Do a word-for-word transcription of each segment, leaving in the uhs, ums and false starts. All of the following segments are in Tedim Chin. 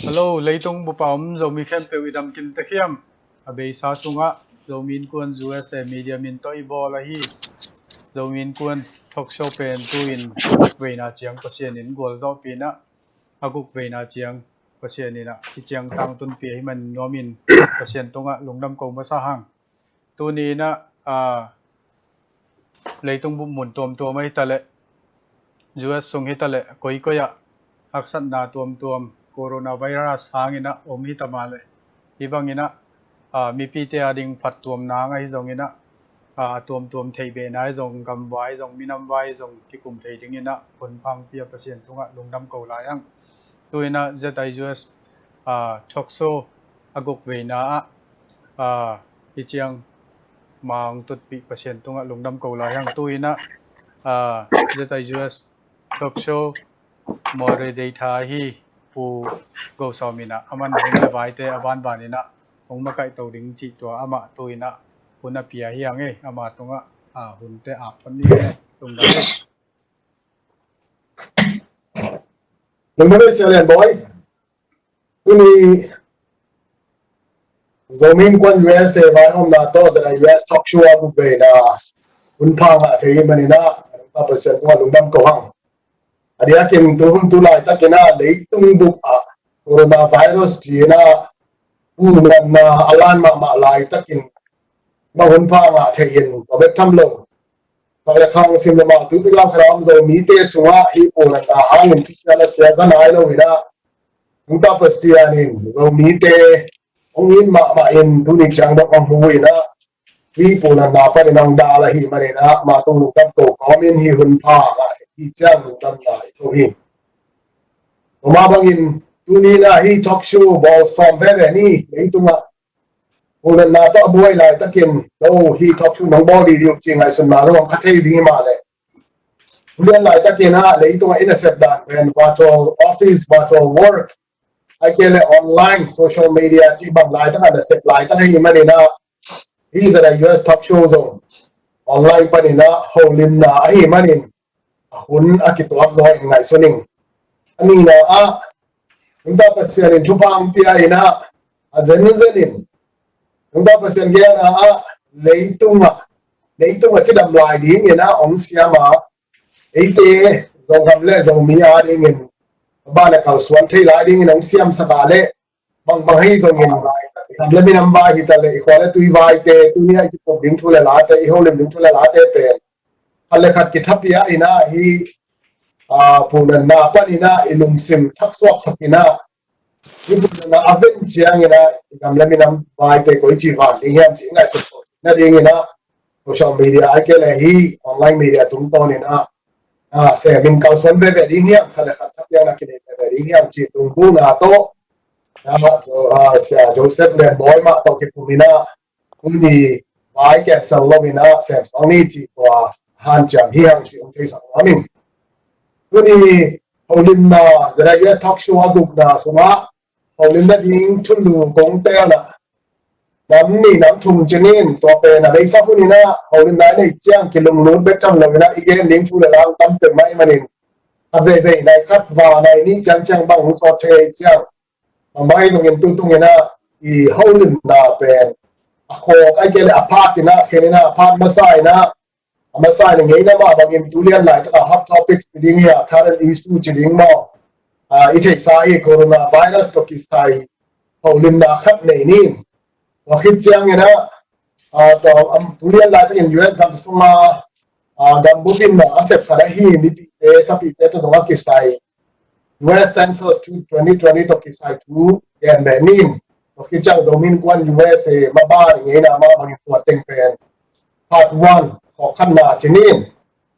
Hello, leitung bupa om Zomi khempeuh i dam kim tek hiam? A beisa sungah Zomi Innkuan U S A Media min tawh i bawl ahi Zomi Innkuan talk show pen tu-in a guk veina ciang Pasian in gualzawhpih inah, a guk veina ciang Pasian inah i ciang tangtunpih ahi man nuamin Pasian tungah lungdam ko masa hang. Tuni inah, aa, leitung bup mun tuamtuam ahi taleh, U S sung hi taleh, koikoi ah haksatna tuamtuam coronavirus hang inah om hi ta mah leh, hi bang inah, aa, mipite a ding phattuamna hang ahi zong inah, aa, a tuamtuam theih behna ahi zong, gamvai zong, minamvai zong kikum thei ding inah hun pha hong pia Pasian tungah lungdam ko lai hang. Tu inah Z I U S, aa, talk show a guk veina ah, aa, i ciang ma hong tutpih Pasian tungah lungdam ko lai hang. Tu inah, aa, Z I U S talk show moderator ahi Pu Go Sawm inah a man hong le vaite a banban inah hong makaihto ding cih tua amah tu inah hun a pia hi hang e. Amah tungah, aa, hunte ap phot ni hang e. Lungdam e. Lungdam e Sia Lian Bawi. Tuni Zomi Innkuan U S A vaihawmna tawh Z I U S talk show a guk veina hun pha ngah thei hi man inah, Pa Pasian tungah lungdam ko hang. A diakin tu hun tu laitakin ah leitung bup ah coronavirus ci inah punanna a lan mahmah laitakin bang hun pha ngah thei in tua bek tham lo, tua le khang sim le mah tu pi lam khat a om Zomite sungah hih punanna hangin thusia le sia za nai lo inah, Nungta Pasian in Zomite hong it mahmah in tuni ciang dong hong hu inah, hih punanna panin hong dal ahih man inah mah tung lungdam ko kawmin hih hun pha ngah hih ciang lungdamna i ko hi. Tua mah bangin tuni inah hih talk show bawl sawm veve ni. Leitungah punanna tawh a buai laitakin lo hih talk show nong bawl dih dih uh ci ngaihsutna lo hong kha thei ding hi mah leh, tu lian laitakin ah leitungah i nasep dan pen virtual office, virtual work, ahih kei leh online social media cih bang laitak a nasep laitak ahih man inah, hih Z I U S talk show zong online panin ah holimna ahih manin a hun a kituak zaw in ngaihsun ing. A nihna ah Nungta Pasian in thupha hong pia inah, a zenzen in Nungta Pasian gelna ah leitungah, leitungah cidam lai ding inah hong siam a, eite Zogam le Zomi a dingin a ban a kalsuan thei lai dingin hong siamsak a leh, bangbang ahi zongin i gam le minam vai hi taleh, i khua le tui vaite, tuni a i kikup ding thu le late, i holim ding thu le late pen khat le khat kithapiak inah, hih, aa, punanna pan inah i lungsim thaksuaksak inah, hih punanna a ven ciang inah i gam le minam vaite koici van ding hiam cih i ngaihsut nading inah social media ahih kei leh hih online media tungtawn inah, aa, semin kalsuan veve ding hiam, khat le khat thapiakna kinei veve ding hiam cih lunggulhna tawh, aa, Jo-, aa, Sia Joseph Lian Bawi mah tawh kikum inah, tuni vai cancel lo inah sem suak ni cih tua hanciam hi hang cih hong theisak nuam ing. Tuni holimna, Z I U S talk show a gukna sungah holimna ding thulu kong telna, nam nih nam thum ci-in, tua pen a beisa hun inah holimna i neih ciang kilunglut bek tham lo inah i gen ding thu le la tam peuhmah ahih manin, a veivei nai khat va nai nih ciangciang bang hong sawt thei ciang, a mai zongin tutung inah i holimna pen a khawk ahih kei leh a phat inah khen inah, a phat masa inah, a masa in a ngeina mah bangin tu lian laitak a hot topics ci ding hi a, current issue ci ding maw, aa, i theihsa hi, coronavirus tawh kisai holimna khat nei ni. Tua khit ciang inah, aa, tua, am, tu lian laitakin U S gam sunga, aa, gam bup in a sep khat ahi mipite, sapite tawh zong a kisai U S Census twenty twenty tawh kisai thu gen beh ni. Tua khit ciang Zomi Innkuan U S A maban i ngeina mah bangin tua teng pen part one, khawk khatna ci-in,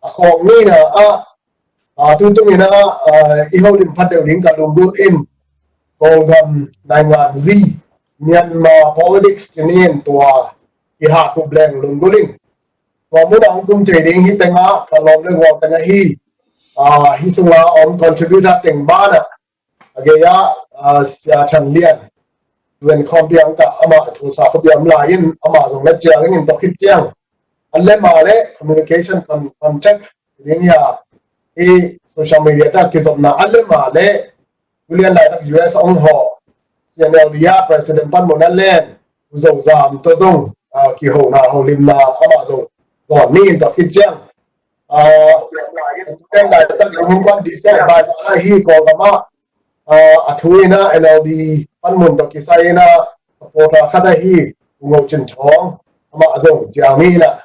a khawk nihna ah, aa, tutung inah, aa, i holim phat deuh ding ka lunggulh in, Kawlgam naingan zi, Myanmar politics ci-in tua i hahkup leng lunggulh in. Tua mun ah hong kum thei ding hih tengah ka lawm le gual teng ahi, aa, hih sunga om contributor teng banah, a gei ah, aa, Sia Than Lian, U N khawmpi ah ka, amah thusa khuapi ah om lai in, amah zong na cial in tua khit ciang, a lem a le communication con-, contact ding hi a, i social media ta kizopna a lem a le, tulian laitak U S a ong hawh C N L D a president panmun a len, u Zo Zam tawh zong, ah, kihona holimna amah zong zawn ni in tawh khit ciang, ah, tulian laitak zong hong pan di sa bai sa hi Kawlgam ah, ah, a thu in a N L D panmun tawh kisai in a supporter khat ahi u Ngo Cin Thawng amah zong ciang ni in a,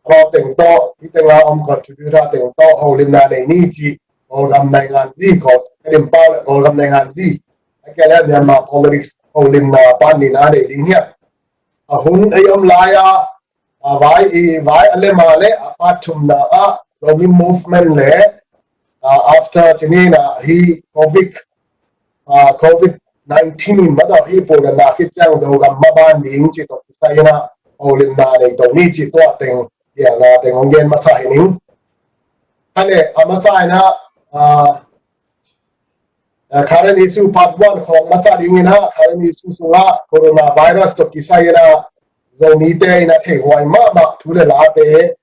amau teng tawh, hi teng a om contributor teng tawh holimna nei ni ci, Kawlgam naingan zi, Kawl, Kadim pau le Kawlgam naingan zi, a kia le Myanmar politics holimna pan ni na nei ding hi a. A hun ei om lai a, a vai i vai a lem a le a pat thumna ah Zomi movement le, ah, after ci ni in a hi covid, ah, covid nineteen ma tawh hi pulna na khit ciang Zogam ma ban ding ci tawh kisai in a holimna nei to ni ci tua teng, ia na teng hong gen masa hi ning. Kha le a masa in a, ah, ah, current issue part one khawng masa ding in a, current issue sungah coronavirus tawh kisai in a Zomite in a thei huai mahmah thu le late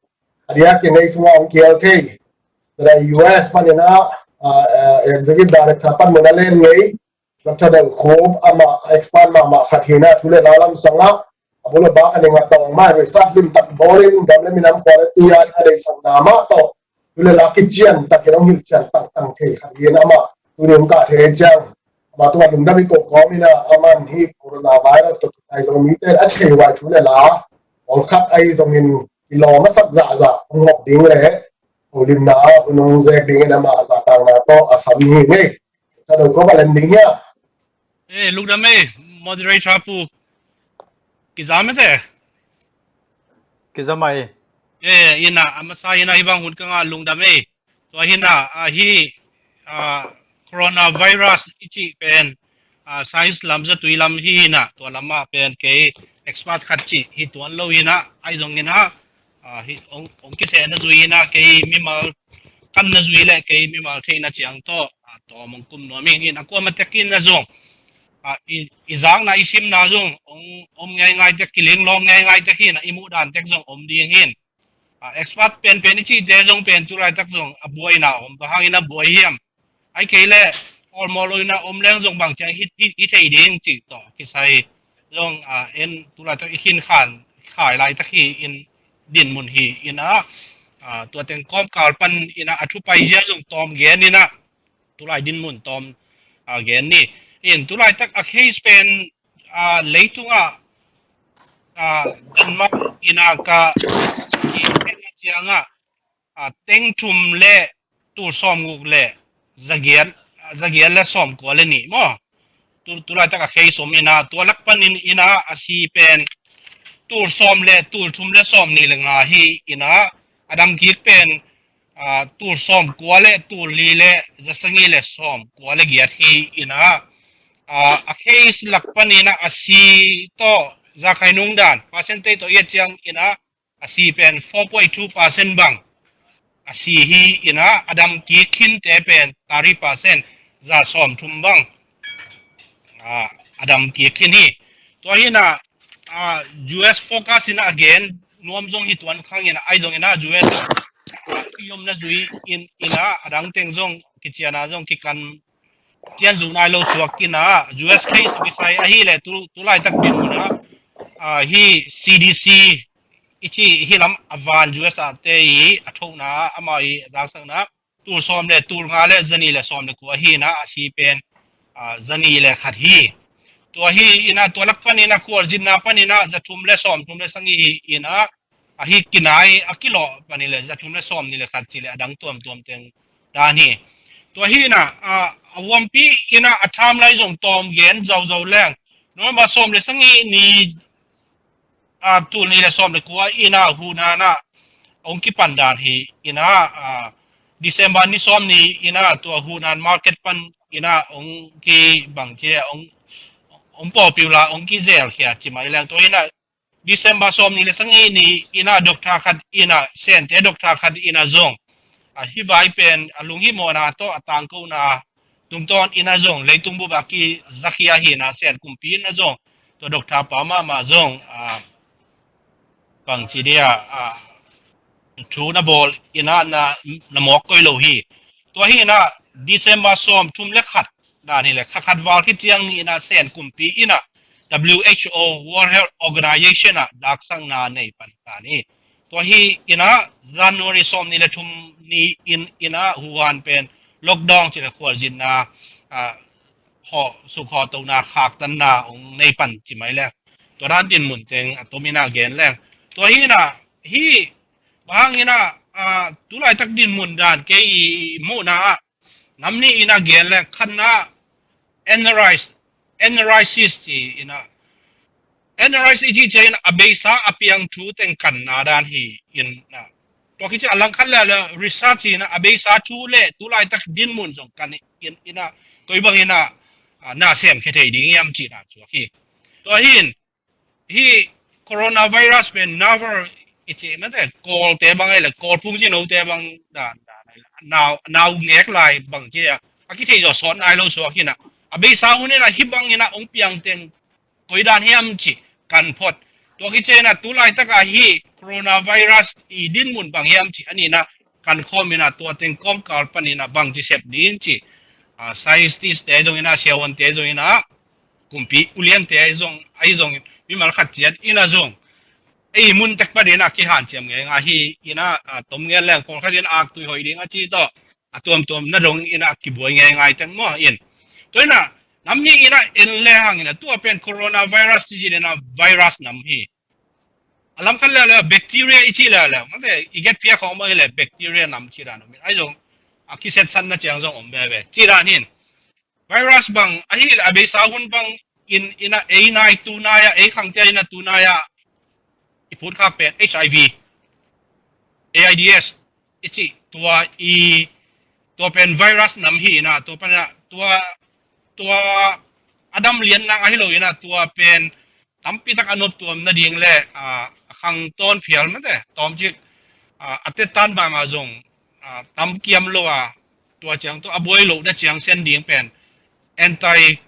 a diakin ei sungah hong kial thei. Tua U S pan in a, ah, ah, executive director panmun a len ngei, Doctor Dal Khup amah expert mahmah khat hi in a thu le la lam sangah a bul a bak a ning a tawng mai research limtak bawl in gam le minam khua le tui a a deihsakna mah tawh thu le la kician takin hong hilh cian tangtang thei khat hi in amah tuni hong kah thei ciang amah tungah lungdam i ko kawm in a, aman hi coronavirus tawh kisai Zomite a thei huai thu le la pawlkhat ahi zongin kilawm a sak zahzah hong ngop ding le holimna ah hun hong zek ding in amah zahtakna tawh a sam hi ngei. Ka do ko ka lem ding hia? Eh, lungdam ei, moderator pu. Kizam ei te. Kizam ei. Eh, in a, a masa in a hi bang hun ka ngah lungdam ei. Tua hi in a, a hi, a, coronavirus i cih pen, a, science lam zatui lam hi in a, tua lam ah pen kei expert khat cih hi tuan lo in a, ahi zong in a, a, hi, ong, ong kiseh na zui in a, kei mimal kan na zui le kei mimal theihna ciang tawh, a, tawm ong kum nuam ing in a kuama tek in a zong, a, i, i zakna i simna zong ong om ngeingai tek, kilinglawng ngeingai tek hi in a, i muh dan tek zong om ding hi in. A, expert penpen i cihte zong pen tu laitak zong a buaina om, bang hangin a buai hiam? Ai kei le awlmawh lo in a om leng zong bang ciang hi, hi, hi thei ding cih tawh kisai zong, a, en tu laitak i khin khan khai laitak hi in dinmun hi in a, a, tua teng kawmkal pan in a, a thu paizia zong tawm gen in a, tulai dinmun tawm, a, gen ni. In tulaitak a case pen, a, leitungah, a, Denmark in a ka i ciangah, a, teng thum le tul sawm nguk le zagiat, zagiat le sawm kua le nih maw? Tu, tulaitak a case om in a, tua lak panin in a, a si pen tul sawm le tul thum le sawm nih le nga hi in a, a dam kik pen, a, tul sawm kua le tul li le zasagi le sawm kua le giat hi in a, a, a case lak panin a, a si tawh zakhai nung dan percentage tawh i et ciang in a, a si pen four point two percent bang a si hi in a, a dam kik khinte pen thirty percent, za sawm thum bang, a, a dam kik khin hi. Tua hi in a, a, U S focus in a gen nuam zong hi tuan khang in a, ahi zong in a U S a i omna zui in, in a, a dang teng zong kician a zong kikan cian zu nai lo suak in a, U S case kisai ahi le tu, tu laitak dinmun a, a, hi C D C i ci hi lam a van U S a te i a thokna, amau i zaksakna tul sawm le tul nga le zani le sawm le kua hi in a, a si pen, a, zani le khat hi. Tua hi in a, tua lak panin a khualzinna panin a za thum le sawm thum le sagih hi in a, a hi kinai a kilawh panin le za thum le sawm nih le khat ci le a dang tuamtuam teng dan hi. Tua hi in a, a, a huampi in a, a tham lai zong tawm gen zauzo leng November sawm le sagih ni, a, tul nih le sawm le kua in a Hunan a ong kipan dan hi in a, a, December ni sawm ni in a tua Hunan market pan in a ong kibang ci a ong, ong popular ong kizel khia ci mai leng tua in a December sawm nih le sagih ni in a doctor khat in a, Sente doctor khat in a zong, a, hi vai pen a lunghimawhna tawh a tangkona tungtawn in a zong leitung bup a kizakhia hi in a, Sen kumpi in a zong tua doctor pa mahmah zong, a, bang ci dia, a, thu na bawl in ah na, na mawk koi lo hi. Tua hi in ah December sawm thum le khat dan hi le, kha khat val khit ciang ni in ah Sen kumpi in ah W H O, World Health Organization ah daksakna nei pan dan hi. Tua hi in ah January sawm ni le thum ni in in ah Wuhan pen lockdown ci le khualzinna, ah, hawh, suk hawh tona khaktanna hong nei pan ci mai leng. Tua dan dinmun teng a tom in ah gen leng. Tua hi in ah hi bang hang in ah, ah, tu laitak dinmun dan kei i muhna ah nam nih in ah gen leng, khatna N R I, N R I C ci in ah, N R I C ci ciang in ah a beisa a piang thu teng kanna dan hi in ah. Tua khit ciang a langkhat le le research in ah a beisa thu le tu laitak dinmun zong kan in, in ah koi bang in ah, ah, na sem khe thei ding hiam ci dan suak hi. Tua hi in hi coronavirus pen novel i ci mate, Kawlte bang ai le, Kawl phung ci note bang dan, dan ai le, nau, nau ngek lai bang ci a, a kithei zaw sawt nai lo suak hi in ah. A beisa hun in ah hi bang in ah hong piang teng koi dan hiam ci kan phot. Tua khit ciang in ah tu laitak ah hi coronavirus i dinmun bang hiam ci a ni in ah kan khawm in ah tua teng kawmkal pan in ah bang ci sep ding ci, ah, scientist te zong in ah, siavuante zong in ah, kumpi uliante ahi zong, ahi zong, mimal khat ciat in ah zong ei mun tek pan in ah kihanciam ngeingai hi in ah, ah, tom ngen leng pawlkhat in ah aktui hoih ding a ci tawh a tuamtuam na dong in ah kibuai ngeingai teng maw in. Tua in ah nam nih in ah en le hang in ah tua pen coronavirus ci ci in ah virus nam hi. A lamkhat le le bacteria i ci le le mate, i get phia khawng bang hi le bacteria nam ci dan om in, ahi zong a kisetsanna ciang zong om veve ci dan hi in. Virus bang ahi le a beisa hun bang in in ah ei nai tu nai ah, ei khangte in ah tu nai ah i phut khak pen H I V, A I D S i ci tua i, tua pen virus nam hi in ah, tua pan ah tua, tua a dam lian nang ahi lo in ah tua pen tampi tak a noptuam nading le, ah, a khang tawn phial mate tawmcik, ah, a tettan mahmah zong, ah, tam kiam lo a, tua ciang tawh a buai loh da ciang sen ding pen anti,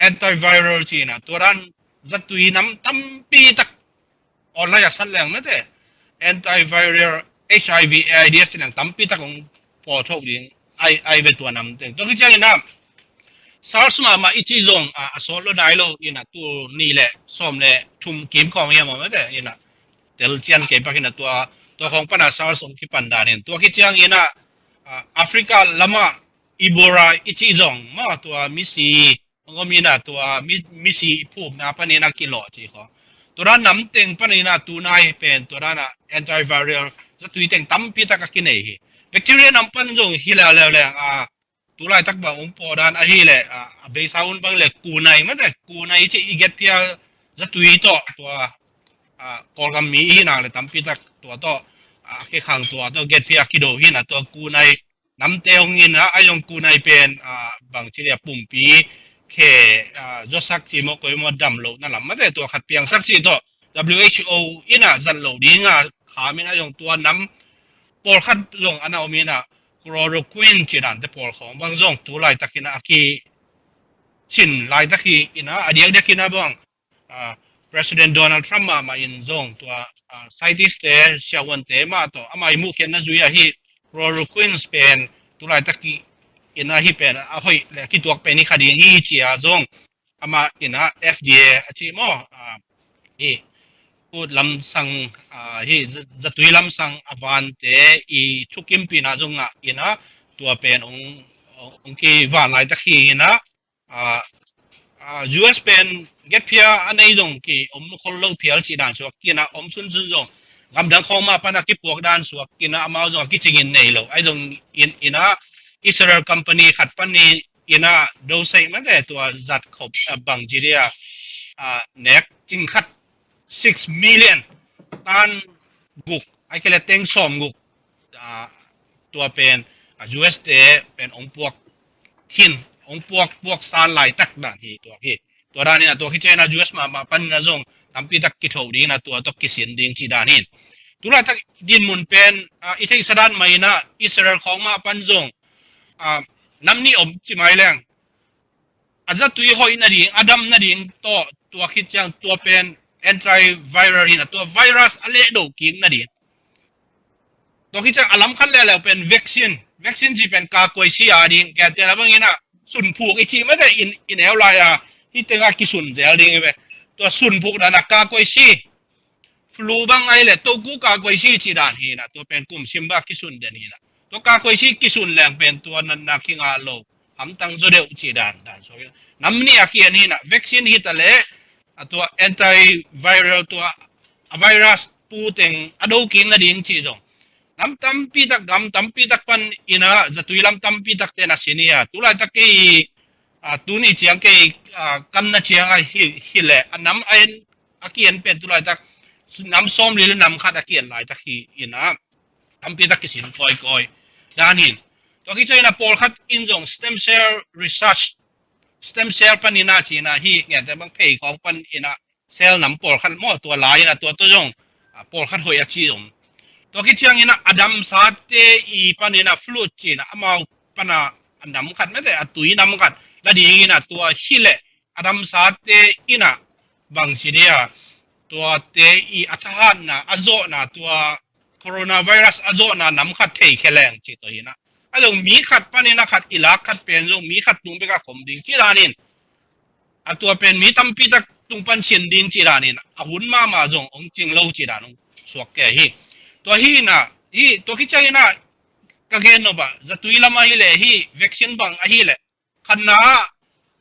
antiviral ci in ah tua dan zatui nam tampi tak online a sat leng mate antiviral H I V, A I D S ci leng tampi tak hong pawtho ding ai, ai ve tua nam teng. Tua khit ciang in ah SARS mahmah i ci zong, ah, a sawt lo nai lo in ah tu ni le sawm le thum kim khawng hiam mate in ah tel cian kei pak in ah tua, tua khawng pan ah SARS hong kipan dan in. Tua khit ciang in ah, ah, Africa lam ah Ebola i ci zong maw, tua misi hong om in ah tua mi, misi i phumna pan in ah kilawh ci khaw. Tua dan nam teng pan in ah tu nai pen tua dan ah antiviral zatui teng tampi tak a kinei hi. Bacteria nam pan zong hi le le le, ah, tu laitak bang hong pawt dan ahi le, ah, a beisa hun bang le kunai mate, kunai ci i get phia zatui tawh tua, ah, Kawlgam mi i hi nak le tampi tak tua tawh, ah, kikhang tua tawh get phia kido hi in ah tua kunai namte hong in ah, ahi zong kunai pen, ah, bang ci le pumpi khe, ah, zawsak ci maw koi maw dam lohna lam mate tua khat piangsak ci tawh W H O in ah zat loh ding a kham in, ahi zong tua nam pawlkhat zong a na om in ah chloroquine ci dante pawl khawng bang zong tu laitak in ah a kisin laitak hi in ah, a diakdiak in ah bang, ah, President Donald Trump mahmah in zong tua, ah, scientist te, siavuante mah tawh ama i muhkhiatna zui ah hi chloroquine pen tu laitak hi in ah hi pen a hoih le kituak pen hi kha ding hi ci a zong ama in ah F D A a ci maw, ah, hi ut lamsang, ah, hi za-, zatui lamsang a vante i thukimpihna zong ah in ah tua pen hong, hong kivan laitak hi in ah, ah, ah, U S pen get phia a nei zong ki om khol lo phial ci dan suak in ah om sunsun zong gamdang khawng mah pan a kipuak dan suak in ah amau zong a kicing in nei lo. Ahi zong in, in ah Israel company khat pan ni in ah dosai mate tua zat khop, ah, bang ci dia, ah, nek cing khat six million tan guk ai kei le teng sawm guk, ah, tua pen, ah, U S te pen hong puak khin, hong puak, puak san laitak dan hi tua hi. Tua dan in ah tua hi ciang in ah U S mahmah pan in ah zong tampi tak kitho ding in ah tua tawh kisin ding ci dan hi. Tu laitak dinmun pen, ah, i theihsa dan mah in ah Israel khawng mah pan zong, ah, nam nih om ci mai leng a zatui hoih nading, a dam nading tawh tua khit ciang tua pen antiviral hi in ah tua virus a lehdo kik nading Tua khit ciang a lam khat leuleu pen vaccine. Vaccine ci pen kakuaisi a ding. Kei te la bangin a sunphuk i ci mate in, in eu lai a. Hi tenga kisun zel ding i ve. Tua sunphuk dan a kakuaisi. Flu bang ai le toku kakuaisi ci dan hi na. Tua pen kum sim ba kisun den hi na. Tua kakuaisi kisun leng pen tua natna kingah lo. Hamtang zaw deuh ci dan dan. So, nam nih a kian hi na. Vaccine hi ta le a tua antiviral tua a virus pu teng a do kik nading ci zong. Nam tampi tak, gam tampi tak pan ina zatui lam tampi tak ten a sin hi a. Tulai tak kei a tuni ciang kei a kanna ciang a hi, hi le a nam a en a kian pen tulai tak nam sawm li le nam khat a kian lai tak hi ina. Tampi tak kisin kawikawi dan hin. Tua khit ciang ina pawlkhat in zong stem cell research, stem cell pan ina ci ina hi ngen te bang phei khawng pan ina cell nam pawlkhat maw tua lai ina tua tua zong a pawlkhat hoih a ci om. Tua khit ciang ina a damsate i pan ina flu ci ina amau pan a nam khat mate a tui nam khat la ding ina tua hi le a damsate ina bang ci dia tua te i a thahatna a zawhna tua coronavirus a zawhna nam khat thei khe leng ci tua hi na. A zong mi khat pan ina khat i lak khat pen zong mi khat tung bek a khom ding ci dan in a tua pen mi tampi tak tung pan sin ding ci dan in a hun mahmah zong ong cing lo ci dan ong suak kei hi. Tua hi na hi tua khit ciang ina ka gen nop a zatui lam ahi le hi vaccine bang ahi le khatna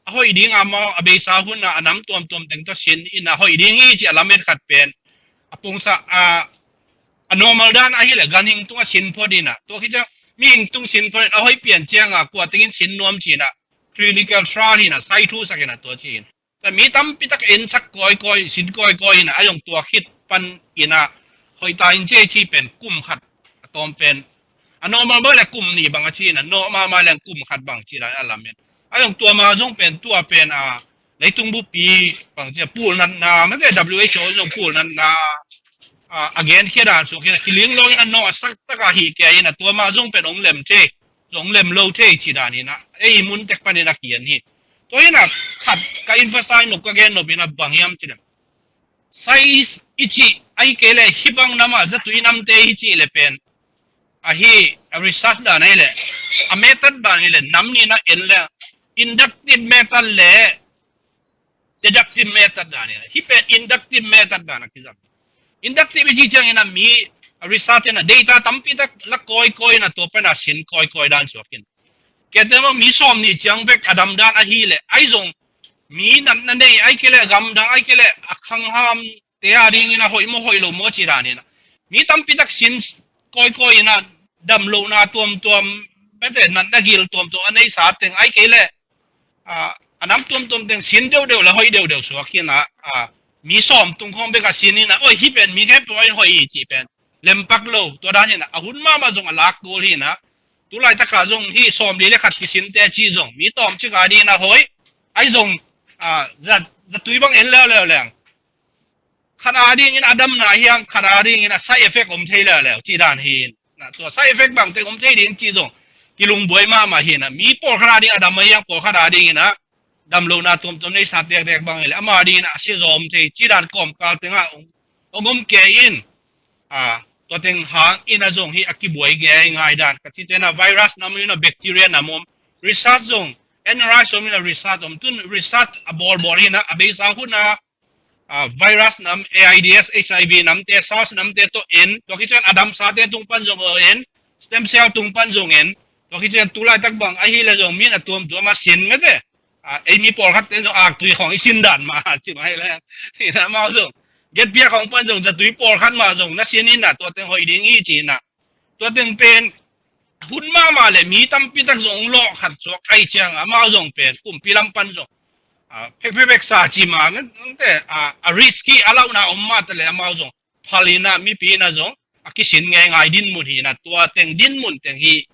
a hoih ding a maw a beisa hun a a nam tuamtuam teng tawh sin ina hoih ding hi ci a lamet khat pen a pungsa a a normal dan ahi le ganhing tung a sin phot ina tua khit ciang mihing tung sin phot in a hoih pian ciang a kua tengin sin nuam ci ina clinical trial hi na sai thu sak ina tua ci in. Tua mi tampi tak en sak kawikawi sin kawikawi ina a zong tua khit pan ina hoih ta in ci ci pen kum khat a tawm pen a normal bang le kum nih bang a ci ina normal mai leng kum khat bang ci la a lamen a zong tua ma zong pen tua pen a leitung bupi bang ci a pul natna mate W H O zong pul natna a gen khia dan suak ina kiling lo ina no a sak tak a hi kei ina tua ma zong pen ong lem thei zong lem lo thei ci dan ina ei mun tek pan ina kian hi. Tua ina khat ka emphasize nop ka gen nop ina bang hiam ci lem. Size i ci ai kei le hi bang nam a zatui namte hi ci le pen a hi a research dan ai le a method dan ai le nam ni na en le inductive method le deductive method dan ai le hi pen inductive method dan a kizam. Inductive i ci ciang ina mi a research ina data tampi tak la kawikawi ina tua pen a sin kawikawi dan suak in. Kei te maw mi sawm ni ciang bek a dam dan ahi le ai zong mi natna nei ai kei le gam dang ai kei le a khangham te a ding ina hoih maw hoih lo maw ci dan ina mi tampi tak sin kawikawi ina dam lohna tuamtuam mate natna gil tuamtuam a nei sa teng ai kei le a nam tuamtuam teng sin deuhdeuh le hoih deuhdeuh suak ina mi sawm tung khawng bek a sin ina oi hi pen mi khe pawh in hoih hi ci pen lempak lo tua dan ina a hun mahmah zong a lak kul hi ina tulai taka zong hi sawm li le khat kisinte ci zong mi tawm cik a ding ina hoih ai zong zatui bang en leuleu leng khat a dingin a damna hiang khat a dingin a side effect om thei leuleu ci dan hi in tua side effect bang teng om thei ding ci zong kilungbuai mahmah hi ina mi pawlkhat a ding a dam a hiang pawlkhat a dingin a dam lohna tuamtuam nei sa tektek bang hi le ama dingin a sizaw om thei ci dan kawmkal tengah ong om kei in tua teng hang ina zong hi a kibuai ngei ngai dan ka ci ciang a virus nam ina bacteria nam om research zong analyze om ina research om tun research a bawlbawl hi ina a beisa hun a virus nam AIDS HIV namte SARS namte tawh en tua khit ciang a damsate tung pan zong en stem cell tung pan zong en tua khit ciang tulai tak bang ahi le zong min a tuamtuam a sin mete ei mi pawlkhat ten zong aktui khawng i sin dan mah ci mah hi le ina mau zong getpia khawng pan zong zatui pawlkhat mah zong na sin ina tua teng hoih ding hi ci ina tua teng pen hun mahmah le mi tampi tak zong lawh khat suak ai ciang amau zong pen kumpi lam pan zong phekphek sa ci mah nante a risk hi a lauhna om mah ta le amau zong phal ina mipi ina zong a kisin ngei ngai dinmun hi ina tua teng dinmun teng hi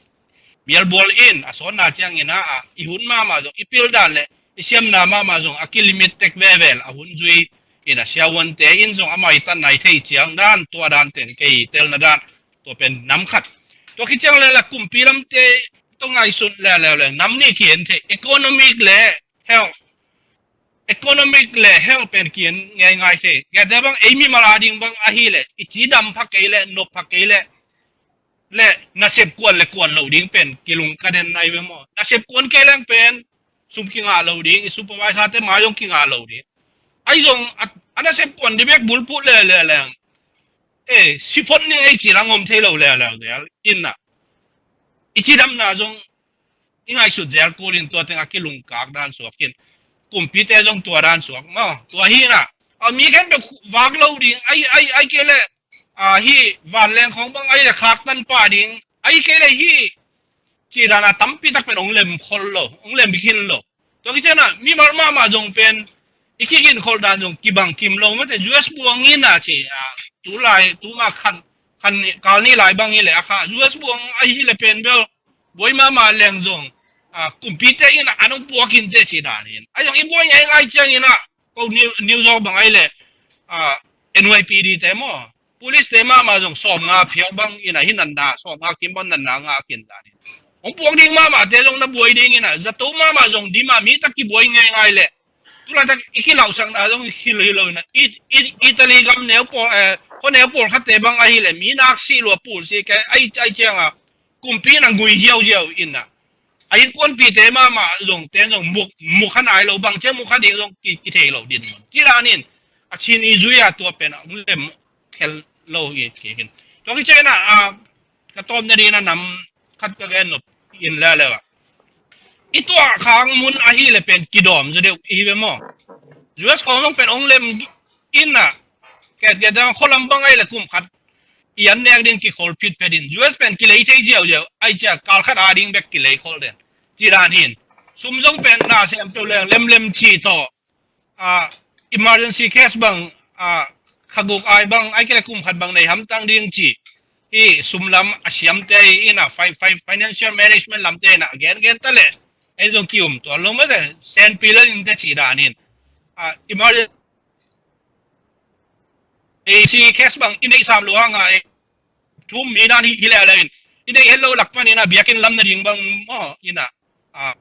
mialbual in a sawnna ciang ina a i hun mahmah zong i pil dan le i siamna mahmah zong a kilimit tek vevel a hun zui ina siavuante in zong amau i tan nai thei ciang dan tua dan teng kei telna dan tua pen nam khat tua khit ciang le la kumpi lamte tua ngaihsun leuleu le nam nih kihen thei economic le health economic le health pen kihen ngei ngai thei kei te bang ei mimal a ding bang ahi le i ci dam pha kei le nop pha kei le le nasep kuan le kuan lo ding pen kilung ka den nai ve maw. Nasep kuan kei leng pen sum kingah lo ding, i supervisor te mai zong kingah lo ding. Ai zong a, a nasep kuan di bek bulput le le leng. E, sipot ning ei ci lang om thei lo le le le. Inna. I cidamna zong i ngaihsut zel kulin tua teng a kilungkak dan suak in. Kumpite zong tua dan suak maw. Tua hi na. A mi khen bek vak lo ding. Ai, ai, ai kei le. A hi vanleng khong bang ai le khaktan pah ding. Ai kei le hi. Ci dan a tampi tak pen ong lem khol lo. Ong lem khin lo. Tua kici na, mimal mahmah zong pen, i kigin khol dan zong kibang kim lo mate, U S buang in a ci, a, tu lai, tu ma khan, khan ni, kal ni lai bang hi le, a kha, U S buang ahi le pen bel, buai mahmah leng zong, a, kumpite in a, anong puak in te ci dan in. A zong i buai ngai ngai ciang in a, ko New, New York bang ai le, a, N Y P D te maw. Police te mahmah zong sawm nga phial bang in a hi nan na, sawm nga kim bang nan na nga kin dan in. Hong puak ding mahmah te zong na buai ding in a, zato mahmah zong di mah mi tak kibuai ngei ngai le. Tula tak i kilausak na zong hil hilo in a, i, i, Italy gam neu pawl, eh, kho neu pawl khat te bang ahi le, mi nak si lua pul si ke, ai, ai ciang a, kumpi na gui ziau ziau in a. A innkuanpite mahmah zong ten zong muk, muk kha nai lo bang ciang muk kha ding zong ki, kithei lo din. Ci dan in, a cin i zui a tua pen a, um lem khel lo i ki hin. Tua kici na, a, ka tawm na ding na nam khat ka gen nop in le le a. I tua khang mun ahi le pen kidawm zaw deuh i hi ve maw. U S khong zong pen ong lem in a. Ket ket dang kholam bang ai le kum khat. I an nek ding kikhol phit phet in. U S pen kilei thei ziau ziau. Ai cia kal khat a ding bek kilei khol den. Ci dan hin. Sum zong pen na sem peuh leng lem lem ci tawh. A, emergency cash bang, a, kha guk ai bang, ai kei le kum khat bang nei hamtang ding ci. I sum lam a siamte in a fi-, fi-, financial management lamte in a gen gen ta le. Ei zong ki um tua lo mate, sen pi le in te ci dan in. A, emergency cash bang i neih sam lo hang a, e, thum mi nan hi, hi le le in. I neih het lo lak pan in a biakinn lam na ding bang maw in a. A,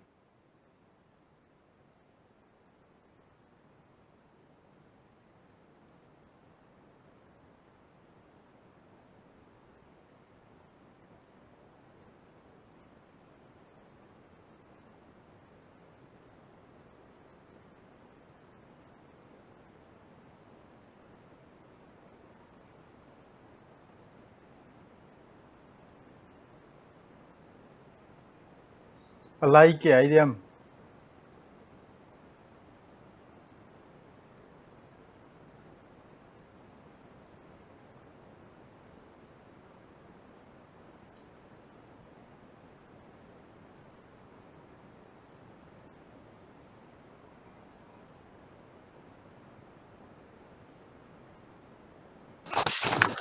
A lai kia ai diam.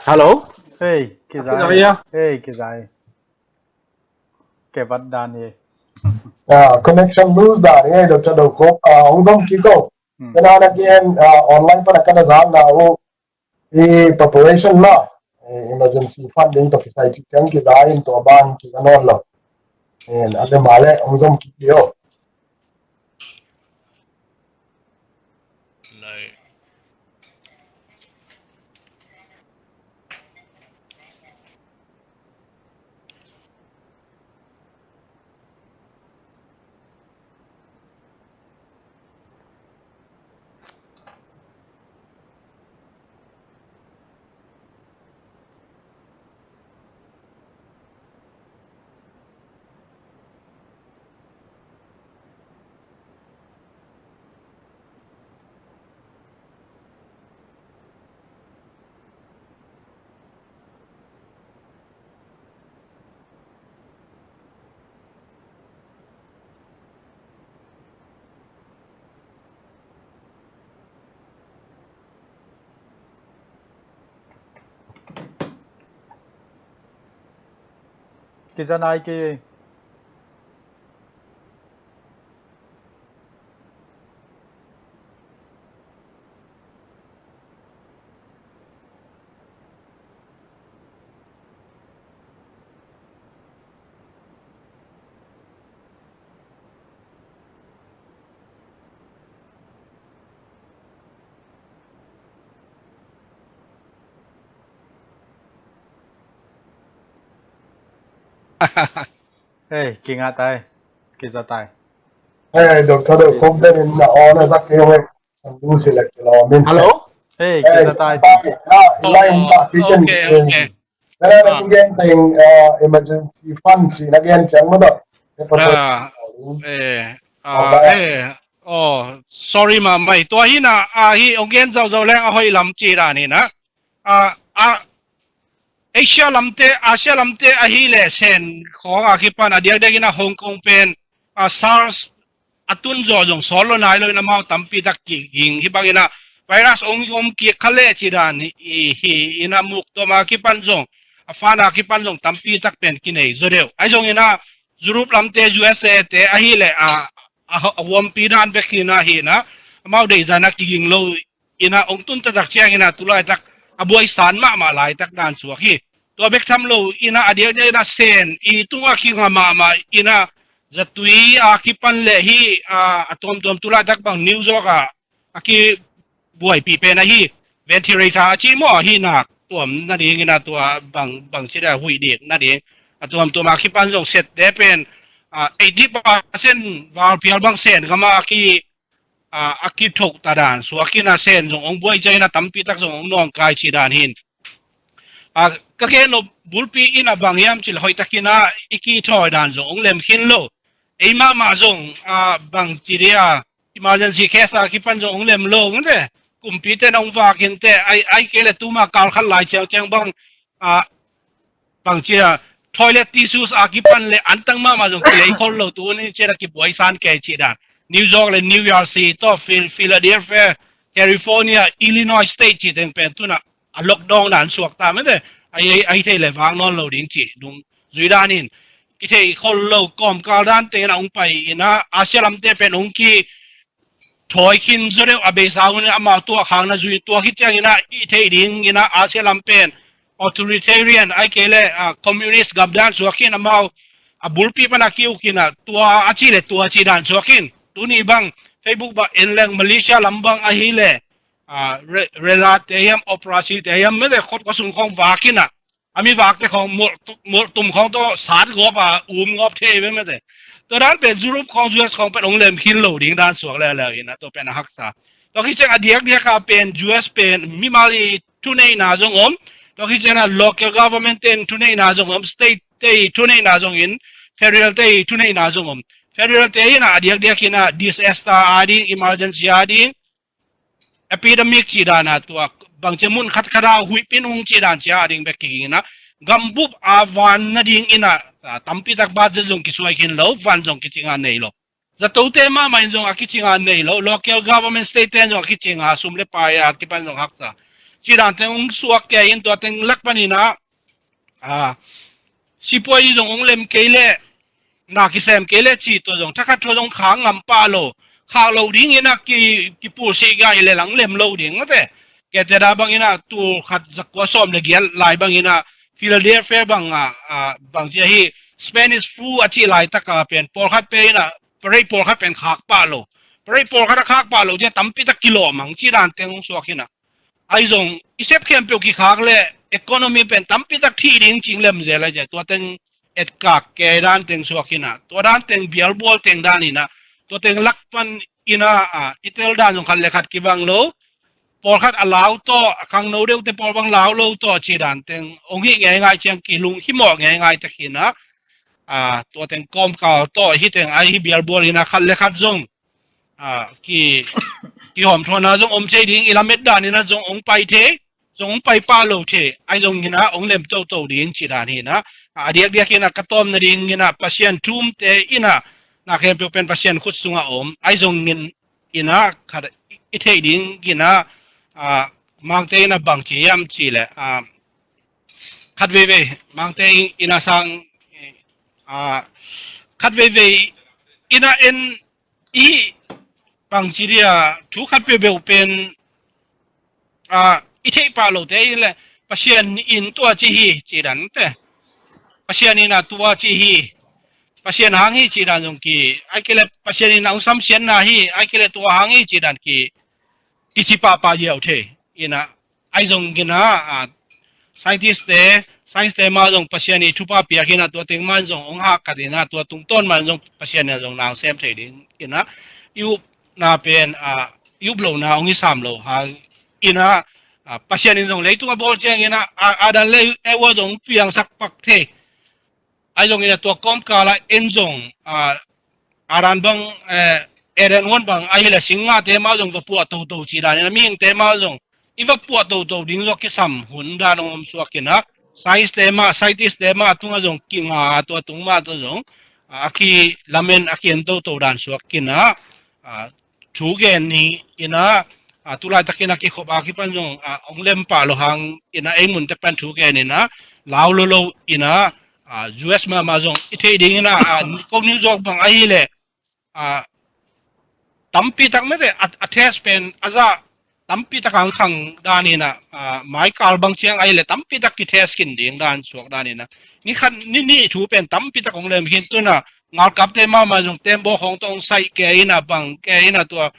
Hello. Hey, kizai. Kizai ya. Hey, kizai. Ke vat dan hi. Ah, connection lose dan hi, Doctor Dokok. Ah, hong zom kiko. Hmm. Kena na kien, ah, online pana kana zan na u. I preparation la, eh, emergency funding to kisai chicken kizain to ban kizanon lo. Eh, ade male ong zom ki dio. Lai. Kizanai ki. Hey, kinga tai. Kiza tai. Hey, Doctor Dok, kong den in na on a zak kei ong e. Ang du si lek kilo min. Hello? Hey, kiza tai. Hey, ah, ilai um ba ki ken. Okay, okay. Nana na gen teng emergency fund si na gen chang ma do. Ah, eh, ah, eh, oh, sorry ma mai. Tua hi na, ah, hi ong gen zau zau leng a hoi lam ci dan hi na. Ah, ah, Asia lamte, Asia lamte ahi le sen khong a kipan a diak diak ina Hong Kong pen a SARS a tun zaw zong sawl lo nai lo ina mau tampi tak kiging hi bang ina virus ong om kik kha le ci dan hi ina muk tom a kipan zong a fan a kipan zong tampi tak pen kinei zaw deuh. Ai zong ina Europe lamte U S A te ahi le a a huampi dan bek hi na hi na mau dei zan a kiging lo ina ong tun taktak ciang ina tulaitak a buai san mahmah laitak dan suak hi. Tua bek tham lo ina a diak diak ina sen i tunga kinga mahmah ina zatui a kipan le hi a tuamtuam tulaitak bang New York a a kibuaipi pen ahi ventilator a ci maw ahi nak tuam nading ina tua bang bang ci da huih dik nading a tuamtuam a kipan zong set te pen a eighty percent val pial bang sen gama a ki a, a kithok ta dan suak ina sen zong ong buai ciang ina tampi tak zong ong nawngkai ci dan hin. A, ka gen nop bulpi ina bang hiam cil hoih tak ina i kithawi dan zong ong lem khin lo. Ei mahmah zong a, bang ci dia emergency case a kipan zong ong lem lo nge. Kumpi te na ong vak hin te ai ai ke le tuma kal khat lai ciang ciang bang a, bang cia toilet tissues a kipan le antang mahmah zong kilei khol lo tu ni cia kibuai san kei ci dan. New York le New Jersey to Phil Philadelphia, California, Illinois State ci teng pen tuna a lockdown dan suak ta mete ai ai thei le vang non lo ding ci dung zui dan in kithei khol lo kawmkal dan te na ong pai ina Asia lamte pen ong ki thawi khin zaw deuh a beisa hun in amau tuah khang na zui tuah khit ciangin ah i theih dingin ah Asia lam pen authoritarian ai kei le communist gamdan suak khin amau a bulpi pan a kiuk khin ah tua a ci le tua ci dan suak khin tuni bang Facebook bang en leng Malaysia lam bang ahi le rela te hiam operasi te hiam mete khot kosung khong vak khin ah a mi vakte khong molh tum khong tawh sat gawp a um gawp thei ve mete. Tua dan pen Europe khong U S khong pen ong lem khin lo ding dan suak leuleu in a tua pen a haksa. Tua khit ciang a diakdiak a pen U S pen mimal i thuneihna zong om. Tua khit ciang a local government ten thuneihna zong om, state te i thuneihna zong in, federal te i thuneihna zong om. Federal te in a diakdiak in a disaster a ding, emergency a ding, epidemic ci dan a tua bangcia mun khatkhat a huihpin hung ci dan cia a ding bek kiging in a gambup a van nading in a tampitak budget zong kisuai khin lo, van zong kicing a nei lo. Zatote mahmah in zong a kicing a nei lo, local government state ten zong a kicing a sum le pai a kipan zong haksa ci dan teng hung suak kei in tua teng lak panin a a sipuai zong ong lem kei leh na kisem kei leh ci tua zong thakhat thua zong khak ngam pah lo, khak lo ding in a kipulsih gai le lang lem lo ding mate. Kete da bang in a tul khat zakua sawm le giat lai bang in a Philadelphia bang a bang cia hi Spanish flu a cih laitak a pen pawlkhat pen in a parade pawlkhat pen khak pah lo, parade pawlkhat a khak pah lo cia tampi tak kilawh mang ci dan teng ong suak in a ai zong i sep khempeuh kikhak le economy pen tampi tak thih ding cing lem zel a cia tua teng etkak kei dan teng suak in a tua dan teng bialbual teng dan in a tua teng lak pan in a i tel dan zong khat le khat kibang lo, pawlkhat a lau tawh a khangno deuhte pawl bang lau lo tawh ci dan teng ong hih ngeingai ciang kilung himawh ngeingai tak in a tua teng kawmkal tawh hi teng ai hi bialbual in a khat le khat zong a ki kihawmthuana zong om thei ding i lamet dan in a zong ong pai thei zong ong pai pah lo thei ai zong in a ong lem toto ding ci dan hi in a a diakdiak in a ka tawm nading in a Pasian thumte in a na khempeuh pen Pasian khut sungah om ai zong in in a khat i theih ding in a Mangte in a bang ci hiam ci le khat veivei Mangte in a sang khat veivei in a en i bang ci dia thu khat peuhpeuh pen a i theih pah lote in le Pasian in tua ci hi ci dan te Pasian in a tua ci hi Pasian hang hi ci dan zong ki ai kei le Pasian in a ong samsiatna hi ai kei le tua hang hi ci dan ki kici pahpah ziau thei in a ai zong in a scientist te science te mah zong Pasian i thupha piak in ah, tua teng man zong hong hahkat in ah, tua tungtawn man zong Pasian in ah zong nang sem thei ding in ah, i upna pen, ah, i up lohna hong i sam lo hang in ah, ah, Pasian in zong leitung a bawl ciangin ah, ah, Adam le Eva zong piangsak pak thei. Ahi zongin ah tua kawmkal ah en zong, ah, Adam bang, eh, Eden huan bang ahih leh sing ngahte mah zong va puah toto cih dan in ah, mihingte mah zong i va puah toto ding zong kisam hun dan hong om suak in ah, science te mah, scientist te mah tungah zong kinga, tua tung mah tawh zong, ah, a kilamen, a ki-en toto dan suak in ah, ah, thu gen ni in ah, ah, tu laitakin a kikhop a kipan zong, ah, hong lem pah lo hang in ah, ei mun tek pan thu gen in ah, lau lo lo in ah, ah, U S mahmah zong i theih ding in ah, ah, ko New York bang ahih leh, ah, tampi tak mete a, a test pen a zah tampi tak ang khang dan in ah, ah, maikal bang ciang ahih leh tampi tak ki test khin ding dan suak dan in ah, ni khat ni nih thu pen tampi tak hong lem khin. Tu in ah ngalkapte mahmah zong tembaw khawng tawh hong saih kei in ah, bang kei in ah, tua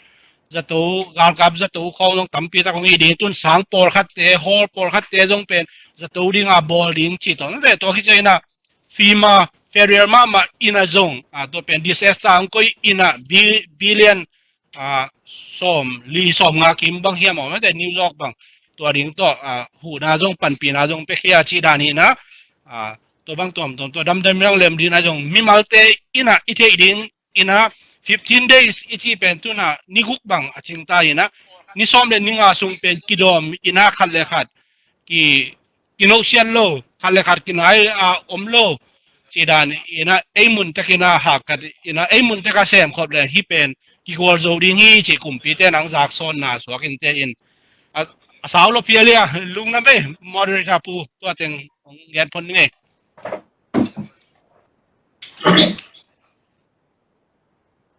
zato, galkap zato khawng zong tampi tak hong hi ding. Tu in sang pawlkhatte, hall pawlkhatte zong pen zato ding a bawl ding ci tawh nate, tua khit ciang in ah FEMA federal mahmah in ah zong, ah, tua pen disaster hong koih in ah bi-, billion, ah, sawm li sawm nga kim bang hiam a om nate, New York bang, tua ding tawh, ah, huhna zong, panpihna zong pia khia cih dan hi in ah, ah, tua bang tuamtuam tua damdam lem ding in ah zong mimalte in ah i theih ding in ah, fifteen days i cih pen tu in ah ni guk bang a cingta in ah, ni sawm le ni nga sung pen kidawm in ah, khat le khat ki, kinosiat lo, khat le khat kinai a om lo cih dan in ah, ei mun tek in ah hahkat in ah, ei mun tek a sem khop leh hih pen kigual zo ding hi cih kumpite nang zaksawnna suak in te in. A, a sau lo phial hi a, lungdam ei, moderator pu, tua teng hong gen phot ning ei.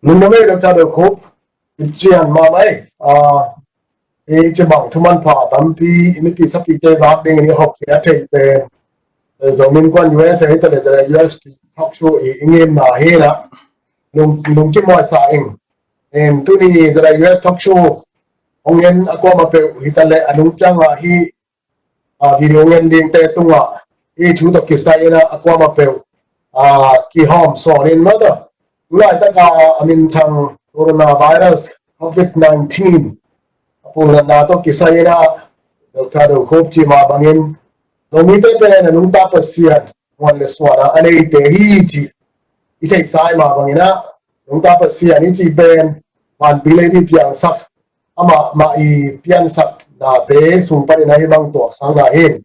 Lungdam ei, Doctor Dawkhup. I cian mahmah ei. Ah, i ci bang thu manpha tampi i mipih sapite zak dingin i hawmkhia theih pen, eh, Zomi Innkuan U S A hi ta leh, ZIUS talk show i, i ngeina hi in ah, lung, lungkim huai sa ing. Em, tuni ZIUS talk show hong en a kuamah peuh hi ta leh, a nung ciangah hih, ah, video ngen dingte tungah hih thu tawh kisai in ah a kuamah peuh, ah, kihawm sawn in maw tawh. Tu laitak a, a minthang coronavirus, covid nineteen, a puhnatna tawh kisai in ah, Doctor Dawkhup cih mah bangin, Zomite pen a nungta Pasian muan le suan a, a neite hi cih i theihsa mah bangin ah, nungta Pasian i cih pen vanpi leitung i piangsak, amah mah i piansaknate sung panin ahi bang tuaksang na hi.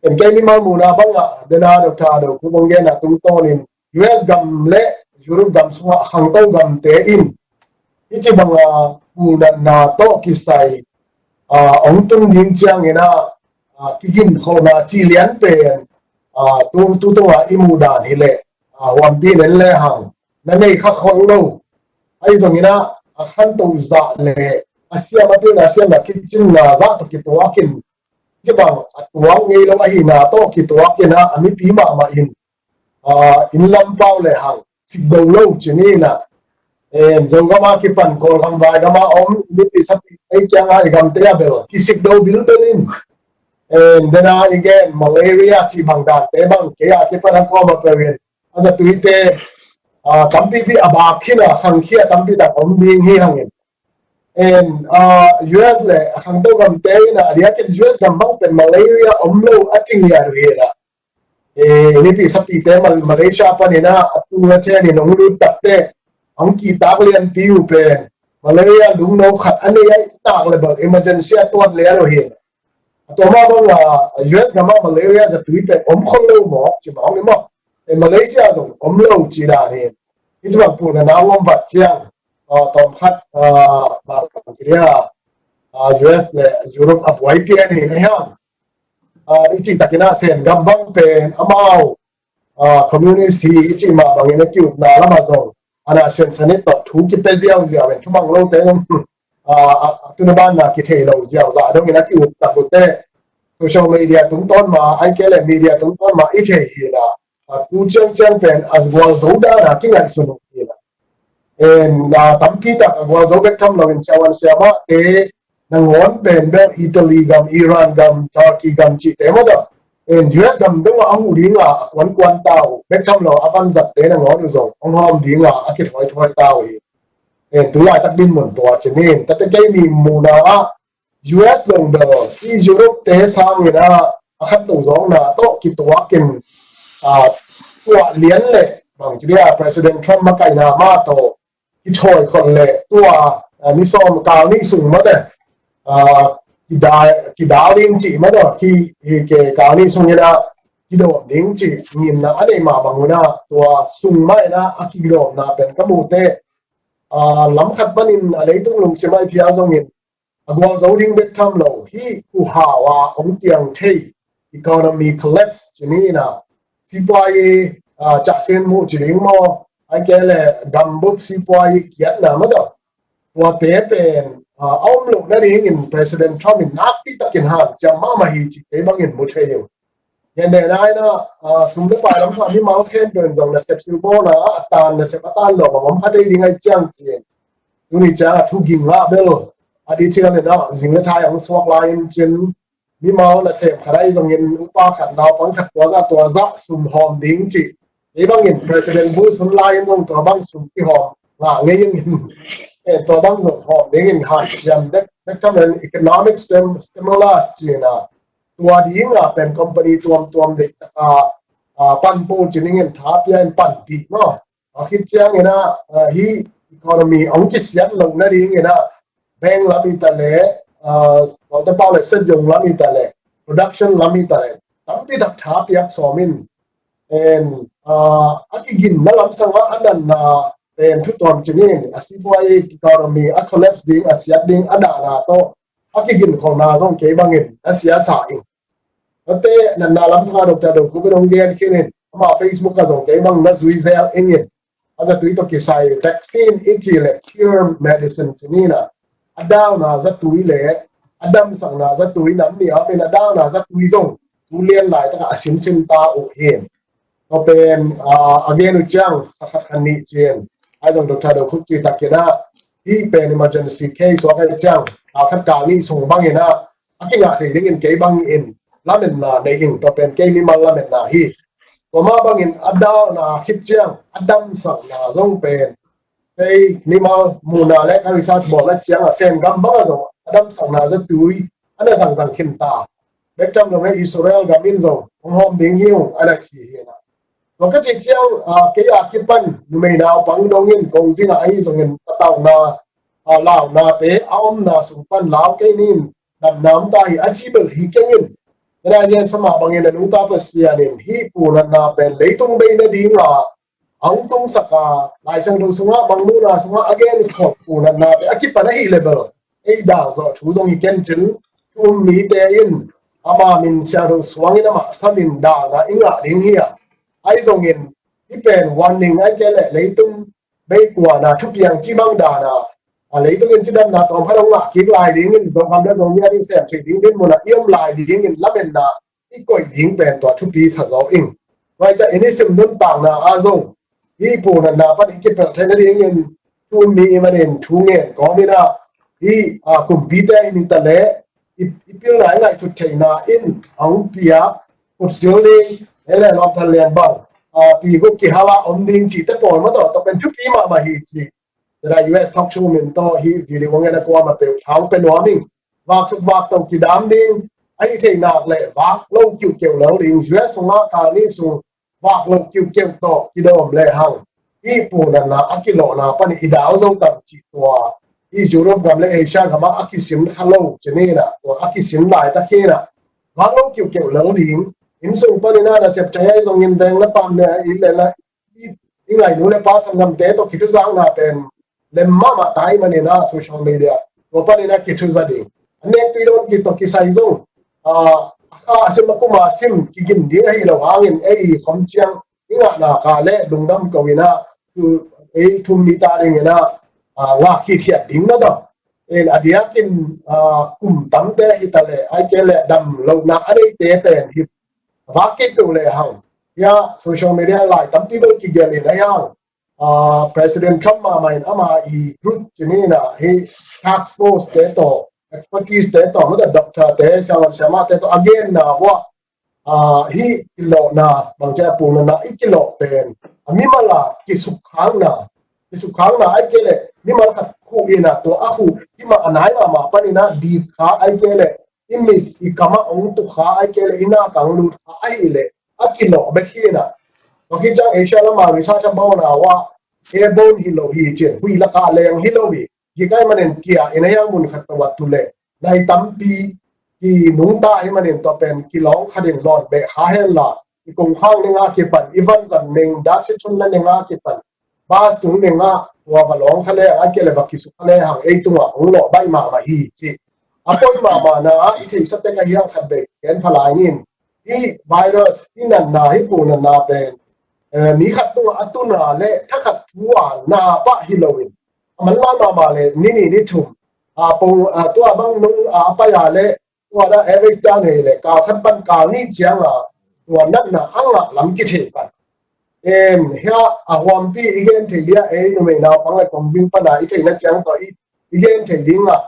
En kei mimal muhna bangah, dena Doctor Dawkhup hong genna tungtawnin U S gam le Europe gam sungah a khangto gamte in hih ci banga puhnatna tawh kisai, ah, hong tun ding ciangin ah, ah, kiginkholhna cih lian pen, ah, tu, tu tungah i muh dan hi leh, ah, huampi nen le hang na nei kha khol lo. Ahi zongin ah, a khanto zah le a siam a pilna, a siamna kicinna zah tawh kituakin, ci bang a tuak ngei lo ahihna tawh kituakin ah, a mipi mahmah in, ah, inn lam pau le hang sikdo lo ci ni in ah, em, Zogam a kipan Kawlgam, Vaigam a om i mipih sapite i kiangah, i gamte ah bel kisikdo bilbel in, em, dena i gen malaria cih bang dante bang kei a kipan a kuamah peuh in a zatuite, ah, tampipi a bak khin a, khangkhia tampi tak om ding hi hangin. En, ah, U S le a khangto gamte in ah, a diakin U S gam bang pen malaria om lo a ci ngiat uh hi in ah. Eh, mipih sapite Mal-, Malaysia panin ah, a tu a then in hong lut takteh, hong kihtak lianpi uh pen malaria lungno khat a nei ahih tak leh bel emergency a tuat lian uh hi in ah. A tua mah bang a, U S gam ah malaria zatui pen om khol lo mawk ci mah hong hi maw. Eh, Malaysia zong om lo ci dan hi. Hih ci bang puhnatna hong om vat ciang, ah, tawmkhat, ah, bang ci dia, ah, U S le Europe a buai pian hi na hiam. Ah, i cih takin ah Sen gam bang pen amau, ah, communist hi i cih mah bangin a ki-ukna lamah zong a na siansanit tawh thu kipia ziauziau in, thumang lote zong, ah, ah, tuna banna kithei lo ziau zah dongin a ki-uk tak uh teh, social media tungtawn mah, ahih kei leh media tungtawn mah i thei hi in ah, ah, tu ciangciang pen a gualzo dan a kingaihsun uh hi in ah. En, ah, tampi tak a gualzo bek tham loin siavuan siamahte nangawn pen bel Italy gam, Iran gam, Turkey gam cihte maw tawh, En, U S gam dong a huh ding a a kuankuan ta uh bek tham lo, a vanzat te nangawn uh zong hong hawm ding a a kithawi thawi ta uh hi. En, tu laitak dinmun tua ci ni in, tate kei mi muhna ah U S long bel i Europe te sangin a a khat to zawkna tawh kituakin, a, tuah lian le bang ci dia President Trump makaihna mah tawh kithawi khol le tua, a, ni sawm kal nih sung mate, a, kida kida ding ci mate, hi hi ke kal nih sungin a kidawm ding ci ngimna a nei mah bang un a tua sung mah in a a kidawmna pen ka muh te, a, lam khat panin a leitung lungsim ah i phial zongin a gualzo ding bek tham lo, hih huhau a hong piang thei, economy collapse ci ni in a, sipuai, a, cahsen muh ci ding maw, ai ke le gambup sipuai kiatna mah tawh, tuate pen, a, a om loh nadingin President Trump in nakpi takin hanciam mahmah hi ci kei bangin mu thei uh. Ngen ne nai na, a, sum le pai lam kha mimal khempeuh in zong nasep silbawlna a tan, nasep a tan lo bang om kha thei ding ahih ciang ci-in, tuni ciang a thu ging ngah bel a dih ciang le na zing le thai hong suak lai-in cin, mimal nasem khat ahi zongin upa khat naupang khat tua zah tua zah sum hawm ding ci. Kei bangin President Bush hun lai-in zong tua bang sum kihawm ngah ngei in, eh, tua bang zong hawm dingin hanciam dek dek tham lo in economic stim- stimulus ci-in a, tua ding a pen company tuamtuam deihtak a, a, panpih ci dingin tha pia in panpih maw. A khit ciangin a, a, hih economy hong kisiat loh nadingin a, bank lam hi ta le, a, Walter Pau le Set Yong lam hi ta le, production lam hi ta le, tampi tak tha piak sawm in, en, a, a kiginna lam sangah a natna pen thu tuam ci ni in, a sipuai economy a collapse ding, a siat ding a dahna tawh a kiginkholhna zong kei bangin a siasa in. Tate natna lam sangah Doctor Do Khup in hong gen khin in, ama Facebook ah zong kei bang na zui zel ing in, a zatui tawh kisai vaccine i ci le cure medicine ci ni in a, a dauna zatui le a damsakna zatui nam ni a om in, a dauna zatui zong tu lian laitak ah a sinsin ta uh hi. Tua pen, a, a gen uh ciang khat khat khat nih ci-in, ahi zong Doctor Do Khup ci takin a, hih pen emergency case suak ahih ciang a khat kal nih sung bangin a a kingah thei dingin kei bangin lametna nei ing, tua pen kei mimal lametna hi. Tua mah bangin a dauna khit ciang a damsakna zong pen kei mimal muhna le ka research bawl ahih ciang a Sengam bang ah zong a damsakna zatui a na zangzang khin ta. Bek tham lo mah Israel gam in zong hong hawm ding hi ung a na ci hi na. Tua ka cih ciang, a, kei a kipan numei naupang dongin kong zingah ahi zongin a tauna, a, launate a omna sung pan lau kei ni in damna om ta hi a ci bel hi keng in. Kei na gen sa mah bangin a nungta Pasian in hih punatna pen leitung bei nading a a hong tungsak a, Lai Siangtho sungah bang muhna sungah a gen khol punatna pen a kipan ahih leh bel ei dal zawh thu zong hi kei in cin, thu um mite in ama min siangtho suangin amah samin dalna i ngah ding hi a, ahi zongin hih pen warning ahi kei leh leitung bei kuana thupiang ci bang dana, a, leitung in cidamna tawm khat hong ngah kik lai dingin, Zogam le Zomi a ding sem theih ding dinmun ah i om lai dingin lametna i koih ding pen tua thupi sa zaw ing. Tua hi ciah i nisim nuntakna ah zong hih punatna pan i kipelh theih nadingin thu um mi i manin thu ngen kawm in ah, hih, a, kumpite in hi ta leh i, i pilna i ngaihsut theihna in a hong pia kutsil ding, ei le lawmthan lian bang, a, pi guk kihal a om ding cihte pawl mah tawh, tawh pen thupi mahmah hi ci. Tua U S talk show min tawh hih video hong en a kuamah peuh tha hong pia nuam ing. Vaksuk vakto kidam ding, ahih theih nak leh vak lo kiuhkeuh lo ding, U S sungah kal nih sung vak lo kiuhkeuh tawh kidawm lehang hih punatna a kilawhna pan i dal zo tam cih tua, hih Europe gam le Asia gamah a kisin kha lo ci ni in ah, tua a kisin laitak hi in ah, vak lo kiuhkeuh lo ding, inn sung panin ah nasep thei ahi zongin veng na pam ne i le na i, i ngaihnu le pa sanggamte tawh kithuzakna pen lem mahmah ta ahih manin ah social media tua panin ah kithuza ding. A nek tui dawn kit tawh kisai zong, a, a kha a sim a kum a sim kigin ding ahi lo hangin ei khom ciang i ngahna kha le lungdam ko in ah, thu, ei thu um mite adingin ah, a, ngah khit khiat ding na tawh. En a diakin, a, kum tamte hi ta leh, ahih kei leh dam lohna a neite pen hi vak kei peuh lehang. Hih social media lai tampi bel kigelh in ahi hang. A, President Trump mahmah in ama i group ci ni in ah, hih task force te tawh, expertise te tawh, mah tawh doctor te, siavuan siamahte tawh a genna uah, Aa, hih kilawhna, bangci a pulnatna i kilawh pen a mimal a kisukkhakna, kisukkhakna ahih kei leh mimal khat khuh in a, tua a khuh hih mah a nai mahmah panin a dip kha ahih kei leh i mit i kam ah hong tuk kha ahih kei leh i nak ah hong lut kha ahih leh a kilawh bek hi in a. Tua khit ciang Asia lam ah research a bawl a, airborne hi lo hi ci-in, huih lak ah leng hi lo hi. Hih ahih manin kia in a hiang mun khat tawh a tu leh nai tampi kinungta ahih manin tua pen kilawng khat in lawn beh kha hen la, i kongkhak neng a kipan, i vanzat neng, daksi chunna neng a kipan, bus tung neng a tua va lawng kha lehang, ahih kei leh va kisuk kha lehang ei tungah hong lawh baih mahmah hi ci. A poi mahmahna ah i theihsa tek a hiang khat bek gen pha lai ning. Hih virus, hih natna, hih pulnatna pen, eh, mi khat tungah a tuna leh thakhat thu a na pah hi loin, a manlang mahmah leh ni nih ni thum, a pong, a tua bang nung a pai a leh tua dah average dan hi leh kal khat pan kal nih ciang a tua natna a ngah lam kithei pan. Em, hiah a huampi i gen thei ding a, ei numei naupang leh kongzing pan a i theihna ciang tawh i, i gen thei ding a,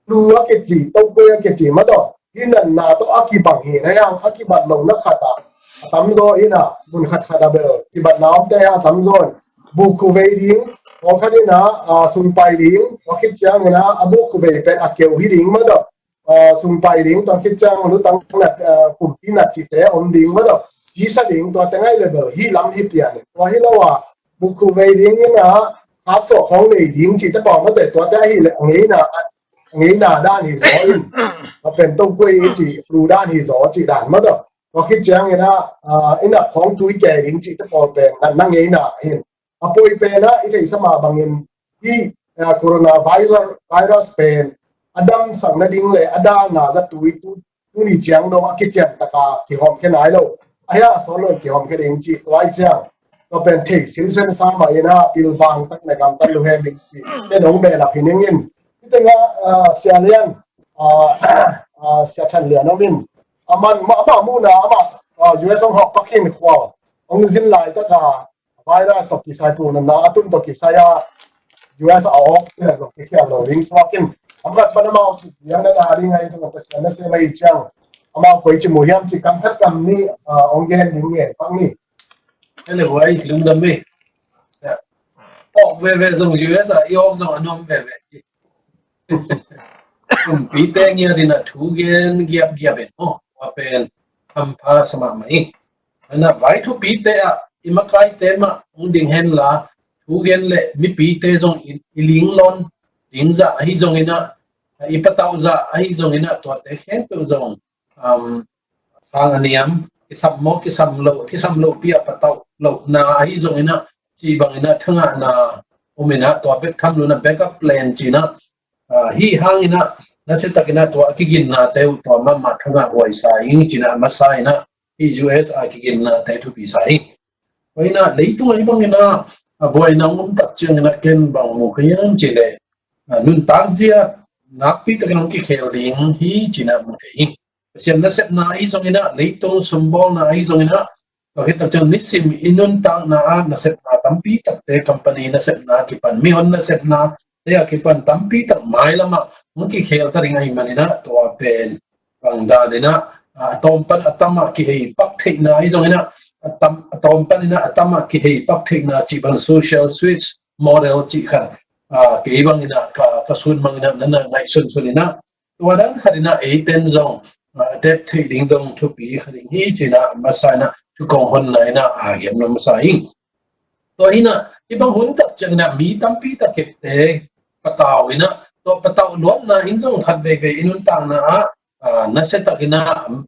flu a kici, tokwe a kici mah tawh, hih natna tawh a kibang hi na hiang, a kibat lohna khat ah a tamzaw in a, mun khat khat ah bel kibatna omte a tamzaw in, buk khu vei ding, tua khat in a, a, sung pai ding, tua khit ciang in a, a buk khu vei pen a keu hi ding mah tawh, a, sung pai ding, tua khit ciang lutang nat, a, kumpi nat cihte om ding mah tawh, ci sa ding, tuate ngai leh bel hih lam hi pian in, tua hi lo a, buk khu vei ding in a, khatsawh khawng nei ding cihte pawh mah tawh, tuate ahih leh a ngeina, a ngeina dan hi zaw in, a pen tokwe i cih, flu dan hi zaw cih dan mah tawh. Tua khit ciang in a, a, i nap khawng tui kei ding cihte pawh pen natna ngeina hi in. A poi pen a i theihsa mah bangin hih, a, coronavirus, virus pen a damsak nading leh a dalna zatui tu, tuni ciang dong a kician tak a kihawmkhia nai lo. A hiah a sawt lo in kihawmkhia ding cih tua ahih ciang, tua pen thei simsen sa mah in a, pilvang tak leh gamtat lua hen ding cih pen hong behlap hi ning in. Hih teng ah, a, Sia Lian, a, a, Sia Than Lian om in, a man, amah, amah muhna, amah, a, U S hong hawk pak hi in, khua hong zin laitak a virus tawh kisai, pulnatna a tun tawh kisai a U S a awk, eh, lo kikhial lo ding suak in, a mat pan amau kipiang na na ding ahi zong Pasian nasem ahih ciang, amau koi ci mu hiam cih kam khat kam nih, ah, hong gen ding ngen pak ni. Ele huai lungdam e. Ya. Awk veve zong U S a i awk zong a nuam veve. Kumpite ngiat in a thu gen giapgiap in, oh, tua pen hampha sa mahmah hi. Hi na, vai thupite ah i makaite mah hong ding hen la, thu gen leh mipite zong i, i linglon ding zah ahi zongin a, i patauh zah ahi zongin a, tuate khempeuh zong, um, sang a niam, kisam maw, kisam lo, kisam lopi a patauh lohna ahi zongin a, cih bangin a thangahna om in a, tua bek tham lo in a, backup plan ci-in a, ah, hih hangin a, nasia takin a tua a kiginnate uh tua mahmah thangah huai sa ing ci-in a, a masa in a, hih U S a kiginnate thupi sa ing. Tua hi na, leitung ah hih bangin a, a buaina hong om tak ciangin a ken bang mu ka hiam cih leh, a, nuntak zia nakpi takin hong kikhel ding hi ci-in a mu thei hi. Pasian nasepna ahi zongin a, leitung sumbawlna ahi zongin a, tua khit tak ciang nisim i nuntakna ah nasepna tampi takte, company nasepna kipan, mihon nasepnate a kipan tampi tak mailam ah hong kikhel ta ding ahih manin a, tua pen bang dan in a, a tawm pan a tam ah kihei pak theihna ahi zongin a, a tam, a tawm pan in a, a tam ah kihei pak theihna cih bang social switch model cih khat, a, kei bangin a, ka, ka sun bangin a, na, na ngaihsunsun in a, tua dan khat in a, eiten zong, a, adapt theih ding zong thupi khat ding hi ci-in a, a masa in a, thu kong honna in a, a, gen nuam masa hi. Tua hi na, hih bang hun tak ciangin a, mi tampi tak kepte patau in a, tua patauh luatna in zong khat veivei i nuntakna ah, a, nasia takin a,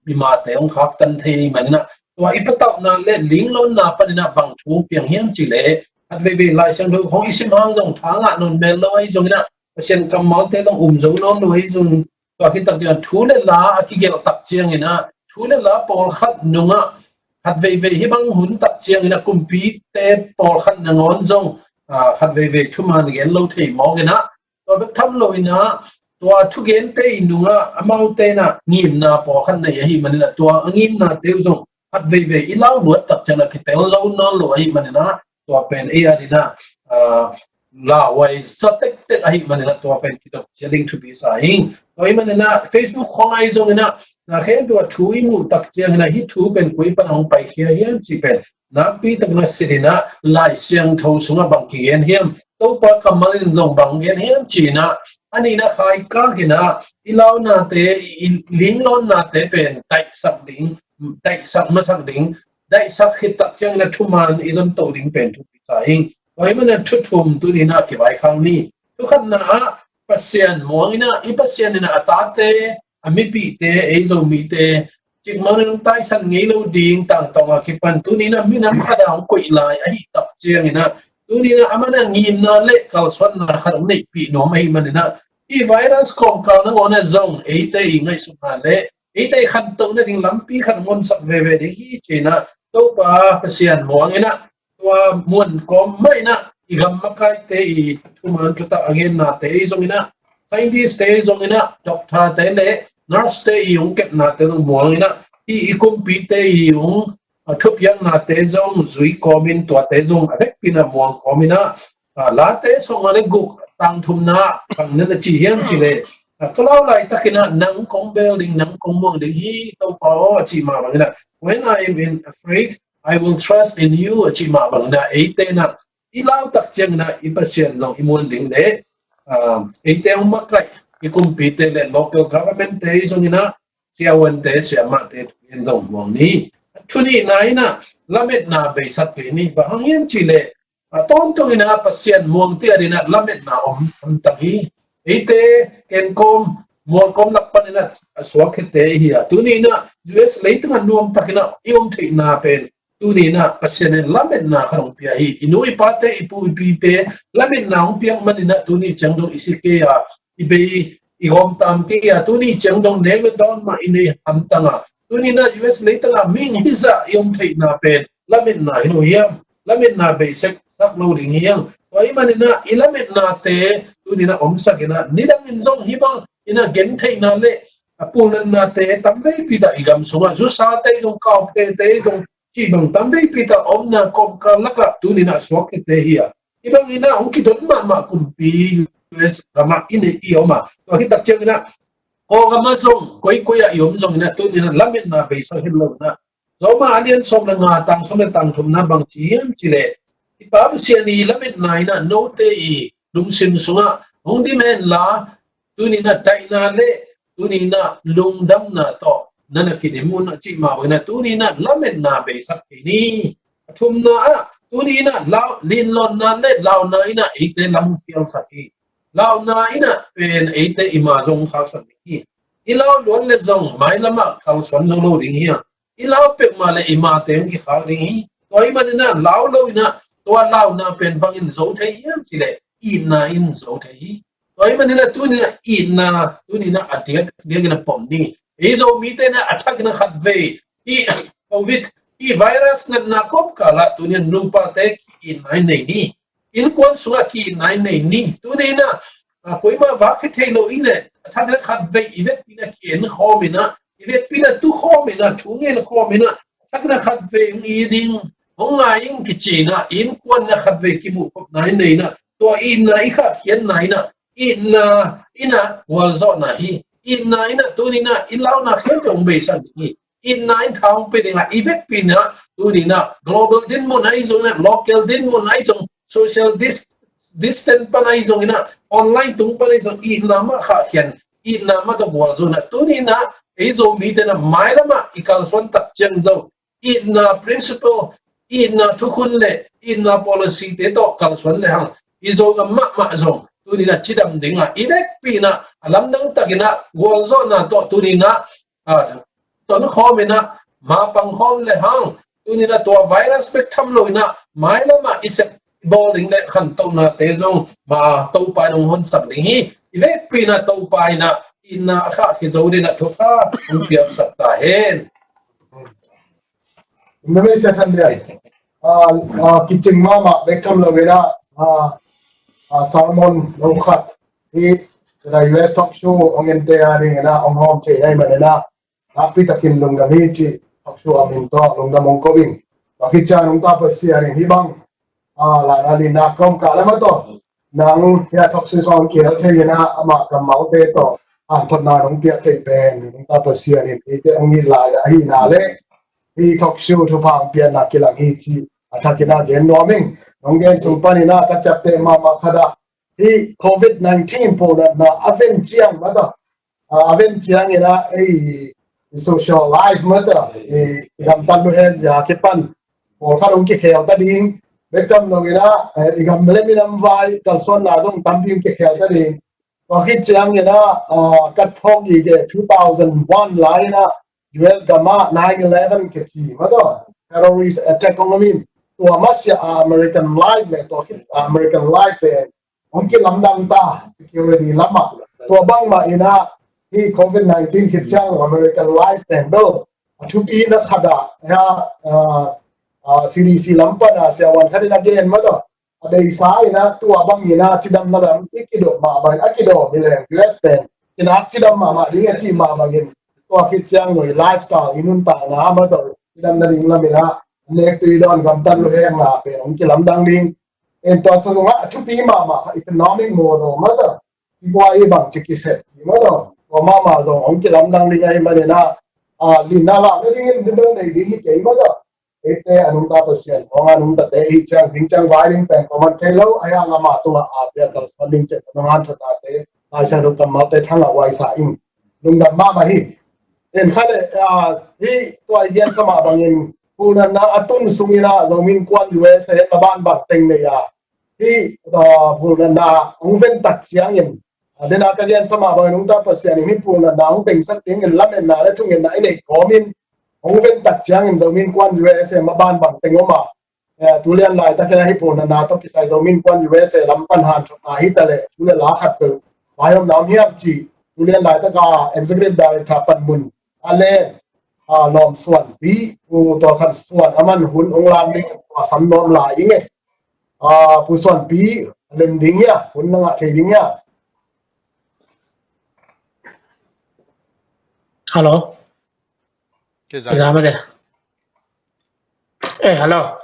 i mate hong khaktan thei ahih manin a, tua i patauhna leh linglonna panin a bang thu piang hiam cih leh, khat veivei Lai Siangtho khawng i sim hang zong tha ngah nawn mel lo ahi zongin a, Pasian kammalte zong um zo nawn lo ahi zong, tua khit tak ciang thu le la a kigelh tak ciangin a, thu le la pawlkhat nungah khat veivei hih bang hun tak ciangin a kumpite pawlkhat nangawn zong, a, khat veivei thuman gen lo thei mawk in a, tua bek tham lo in a, tua thugente i nungah amaute in a ngimna pawlkhat nei ahih manin a, tua a ngimnate uh zong khat veivei i lau luat tak ciang a kitel zo nawn lo ahih manin a, tua pen ei adingin a, a, lauhuai sa tektek ahih manin a, tua pen kidop cia ding thupi sa ing. Tua ahih manin a, Facebook khawng ahi zongin a, na khempeuh a thu i muh tak ciangin ah hih thu pen koi pan hong paikhia hiam cih pen nakpi takin a silh in ah Lai Siangtho sungah bang kigen hiam, Topa kammal in zong bang gen hiam ci-in ah, a nihna khaikak in ah i launate, i linglawnnate pen daihsak ding, daihsak masak ding, daihsak khit tak ciangin a thuman i zon to ding pen thupi sa ing. Tua ahih manin a thu thum tuni in ah kivaikhak ni. Thu khatna ah Pasian muang in ah, i Pasian in ah a tate, a mipihte, ei Zomite cikmah in hong taisan ngei lo ding tangtawng a kipan tuni in ah minam khat a hong koih lai ahih tak ciangin ah, tuni in ah aman a ngimna le kalsuanna khat hong neihpih nuam ahih manin ah, hih virus kawmkal nangawn ah zong eite i ngaihsutna le eite i khantohna ding lampi khat hong honsak veve ding hi ci-in ah Topa Pasian muang in ah, tua muan kawm mah in ah i gam makaite i thuman thutak a gennate ei zong in ah, scientist-te ei zong in ah, doctor-te le nurse-te i hong kepnate zong muang in ah, hih i kumpite i hong, a, thupiaknate zong zui kawmin tuate zong a vekpi in ah muang kawmin ah, a, Late sawmnga le guk tang thumna bang na na ci hiam cih leh, a, ka lau laitakin ah nang kong bel ding, nang kong muang ding hi Topa aw a cih mah bangin ah, "When I am in afraid, I will trust in you," a cih mah bangin ah eite in ah i lau tak ciangin ah i Pasian zong i muan ding le, a, eite hong makaih i kumpite le local government-te zong in ah, siavuante, siamahte thu gen zong muang ni. Thu nihna in ah lametna beisak kei ni. Bang hang hiam cih leh, a, tawntung in ah Pasian muang te ading in ah lametna om, om tak hi. Eite ken kawm, mual kawm lak panin ah a suak khete hi a, tuni in ah U S leitung a nuam takin ah i om theihna pen tuni in ah Pasian in lametna khat hong pia hi. I nu i pate, i pu i pite lametna hong piak manin ah tuni ciang dong i si kei a, i bei i gawm tam kei a, tuni ciang dong nek le dawn mah i nei hamtang a, tuni in ah U S leitung a mihing hizah i om theihna pen lametna hi lo hiam? Lametna beisak sak lo ding hiam? Tua ahih manin ah i lametnate tuni in ah omsak in ah, nidangin zong hih bangin ah gentheihna le a pulnatnate tamveipi tah i gam sungah, zusate zong, kauphete zong cih bang tamveipi tah omna kawmkal lakah tuni in ah suak khete hi a, hih bangin ah hong kidon mahmah kumpi U S gamah i nei i om a, tua hi tak ciangin ah Kawlgam ah zong koikoi ah i om zongin ah tuni in ah lametna beisak hi lo in ah, Roma a lian sawm le nga tang sawm le tang thumna bang ci hiam cih leh, i Pa Pasian i lametna in ah note i lungsim sungah hong dim hen la, tuni in ah daihna le tuni in ah lungdamna tawh na na kidim un a cih mah bangin ah tuni in ah lametna beisak kei ni. A thumna ah tuni in ah lau, linlawnna le launa in ah eite lam hong phialsak hi. Launa in ah pen eite i ma zong khaksak ding hi. I lau luat le zong mailam ah kalsuan zo lo ding hi a, i lau peuhmah le i mate hong kikhak ding hi. Tua ahih manin ah lau lo in ah tua launa pen bangin zo thei hiam cih leh itna in zo thei hi. Tua ahih manin ah tuni in ah itna, tuni in ah a diak, diakin ah pom ni. Ei Zomite in ah a thakin ah khatvei hih Covid, hih virus natna kawmkal ah tuni in ah nupate ki-itna in nei ni. Innkuan sungah ki-itna in nei ni. Tuni in ah, a, koimah vak hi thei lo i leh, a thakin ah khatvei i vekpi in ah ki-en khawm in ah, i vekpi in ah tu khawm in ah, thu ngen khawm in ah, a thakin ah khatvei hong it ding, hong ngai ing kici in ah, innkuan in ah khatvei kimuh khopna in nei in ah, tua itna i khahkhiatna in ah, itna in ah gualzawhna hi. Itna in ah tuni in ah i launa khempeuh hong beisak ding hi. Itna in tha hong pia ding a, i vekpi in ah tuni in ah global dinmun ahi zong in ah, local dinmun ahi zong, social dis-, distance pan ahi zong in ah, online tung pan ahi zong, itna mah khahkhian, itna mah tawh gualzo in ah, tuni in ah ei Zomite in ah mailam ah i kalsuan tak ciang zong, itna principle, itna thukhun le itna policy-te tawh kalsuan le hang, i Zogam mahmah zong tuni in ah cidam ding a, i vekpi in ah a lamdang takin ah gualzawhna tawh tuni in ah, a, tonkhawm in ah, mapang khawm le hang, tuni in ah tua virus bek tham lo in ah mailam ah i sep bawl ding le khantohnate zong ma Topa in hong honsak ding hi. I vekpi in ah Topa in ah itna a khahkhia zo ding in ah thupha hong piaksak ta hen. Indonesia than lian. Ah, ah, kicing mahmah bek tham lo in ah, ah, ah, sermon lo khat hi. Tua U S talk show hong ente a ding in ah hong hawm thei nai man in ah, nakpi takin lungdam hi ci talk show a min tawh lungdam hong ko ing. Tua khit ciang hong ta Pasian in hih bang, ah, la, la, li nak kawmkal lam ah tawh nang hia talk show sawng kial thei in ah, amah kammalte tawh hanthotna nong piak thei pen nungta Pasian in eite hong it lai ahina le, hi talk show thupha hong piakna kilang hi ci a thakin a gen nuam ing. Nong gen sung panin a ka ciapteh mahmah khat ah, hi covid nineteen puhlatna a ven ciang mata, a ven ciangin a ei social life mata, i gamtat luhek zia kipan pawlkhat hong kikhel ta ding, bek tham loin a i gam le minam vai kalsuanna zong tampi hong kikhel ta ding. Tua khit ciangin a, ka thawk i ke two thousand one lai-in a U S gam ah nine eleven kici mata, terrorist attack hong om in, tua masiah a American life le tua khit a American life pen hong kilamdang ta, security lamah. Tua bangmah in a hi covid nineteen khit ciang American life pen bel a thupina khat ah, hi a, C D C lam pan a siavuan khat in a gen mata, a beisa in a tua bangin a cidamna lam i kidop mah bangin a kidawm hi leng U S pen kinak cidam mahmah ding a cih mah bangin tua khit ciang zong i lifestyle i nuntakna mata cidamna ding lamin a nek tui dawn gamtat luhekna pen hong kilamdang ding. En tua sungah a thupi mahmah economic model mata, sikuai bang ci kisep ci mata, tua mahmah zong hong kilamdang ding ahih manin a, a, linna lak nadingin dibel nei ding hi kei mata. Eite a nungta Pasian hong a nungtate i ciang zing ciang vai ding pen kong man thei lo, a hiang ama tungah a tia kalsuan ding cian nong hanthotnate Laisiangtho kammalte thangah huaisa ing. Lungdam mahmah hi. En kha le, a, hi tua i gen sa mah bangin puhlatna a tun sungin a Zomi Innkuan U S A a bangbang teng nei a, hi, a, puhlatna hong ven tak ciangin, a, dena ka gen sa mah bangin nungta Pasian in hi puhlatna hong tengsak dingin lametna le thungetna i neih kawmin hong ven tak ciangin Zomi Innkuan U S A a bangbang teng om a, eh, tulian laitakin a hi puhlatna tawh kisai Zomi Innkuan U S A lam pan hanthotna hi ta le thu le la khat peuh vaihawmna om hiam cih tulian laitaka executive director panmun a le, a, Lawm Suanpi, Pu Tawlkhan Suan a man hun hong lam ding a sam nuam lai ing e. A, Pu Suanpi, lem ding ia, hun na ngah thei ding ia. Hello. Kizam mate. Eh, hello.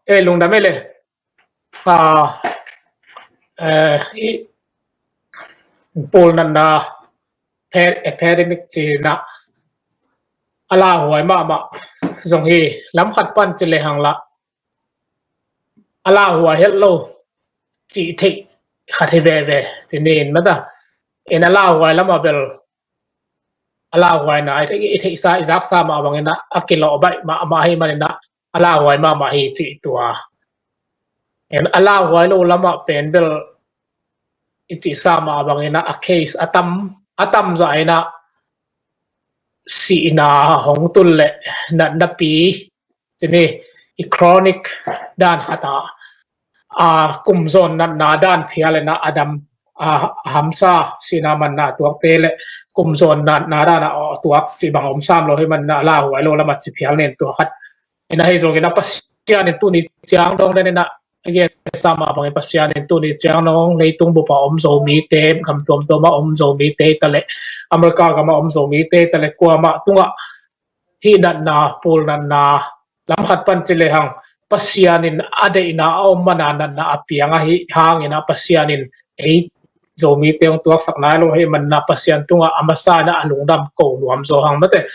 Eh, lungdam e le. A, eh, i puhlatna epidemic cihna a lauhuai mahmah zong hi, lam khat pan ci lehang la a lauhuai het lo cih theih khat hi veve ci ni in mata. En a lauhuai lamah bel a lauhuaina i theihsa i zaksa mah bangin a kilawh baih mahmah ahih manin a lauhuai mahmah hi cih tua. En a lauhuai lo lamah pen bel i cihsa mah bangin a case a tam, a tamzaw in a sihna hong tul le natnapi ci ni, i chronic dan khat a, a, kumzawn natna dan phial in a a dam, a, a hamsa sihna manna tuakte le kumzawn natna dan a, a, tuak cih bang om sam lo hi manin a lauhuai lo lamah ci phial nen tua khat. In a hi zongin a Pasian in tuni ciang dong den in a a gen sa mah bangin Pasian in tuni ciang dong leitung bup a om Zomite, gam tuamtuam a om Zomite hi ta le, America gam a om Zomite hi ta le, kuamah tungah hih natna, puhlatna lam khat pan ci lehang Pasian in a deihna a om mana natna a piang ahih hangin a Pasian in ei Zomite hong tuaksak nai lo ahih manin a Pasian tungah a masa in a lungdam ko nuam zaw hang mate.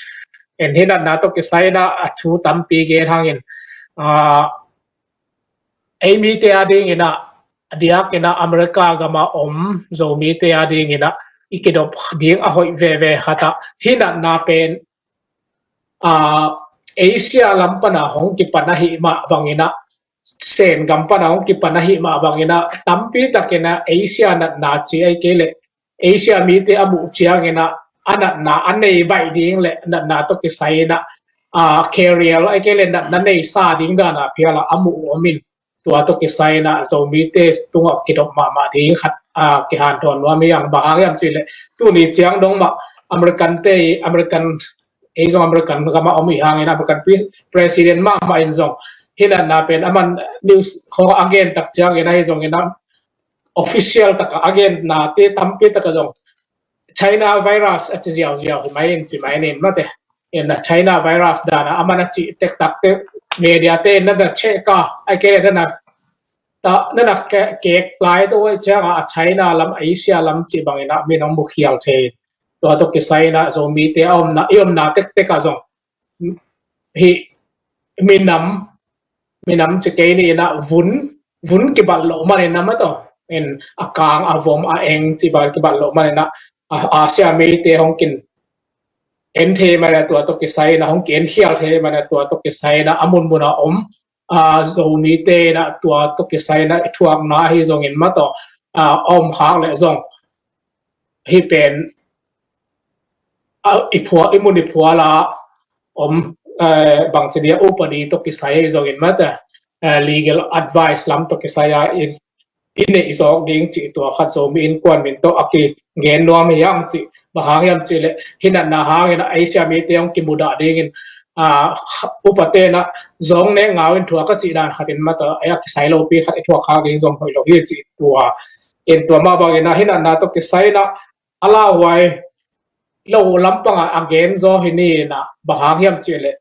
En hih natna tawh kisai in a thu tampi gen hangin, a, ei mite a dingin a, a diakin a America gam a om Zomite a dingin a i kidop ding a hoih veve khat a, hih natna pen, a, Asia lam pan a hong kipan ahih mah bangin a, Sen gam pan a hong kipan ahih mah bangin a, tampi takin a Asia natna ci ahih kei leh Asia mite a muh ciangin a, a natna a nei baih ding le natna tawh kisai in a, a, carrier ahih kei leh natna neisa ding dan a phial a a muh om in, tua tawh kisai in a Zomite tungah kidop mahmah ding khat, a, kihanthawn nuam hi hang. Bang hang hiam cih leh tuni ciang dong mah American te, American, ei zong American gam a om hi hangin American pre-, president mahmah in zong hih natna pen a man news khawng a gen tak ciangin a hi zongin a official taka a gennate tampi taka zong China virus a ci ziauziau hi mai in ci mai nin mate. In a China virus dan a a man a cih tektakte media te na na check a, ahih kei leh na na ta, na na ke-, kek lai tawh a ciang a China lam, Asia lam cih bangin a min hong mukhial thei. Tua tawh kisai in ah Zomite a omna, i omna tektek ah zong hih minam, minam ci kei ni in ah vun, vun kibat loh man in ah maw taw, in a kang a vom a eng ci bang kibat loh man in ah, a, Asia mite hong kin en thei man a tua tawh kisai in ah, hong ki en khial thei man a tua tawh kisai in ah, a munmun a om, a, Zomite in ah tua tawh kisai in ah i thuakna ahi zongin maw taw, a, a om khak leh zong hih pen, a, i phua, i mun i phual a om, eh, bang ci dia, upadi tawh kisai ahi zongin maw taw, eh, legal advice lam tawh kisai a i, i neih zawk ding cih tua khat Zomi Innkuan min tawh a kigen nuam hi hang cih. Bang hang hiam cih leh hih natna hangin ah Asia mite hong kimudah dingin, a, upate in ah zong nek ngau in thuak a cih dan khat in maw taw, a kisai lopi khat i thuak khak ding zong hoih lo hi cih tua. In tua mah bangin ah hih natna tawh kisai in ah a lauhuai lo lampang ah a gen zaw hi ni in ah, bang hang hiam cih leh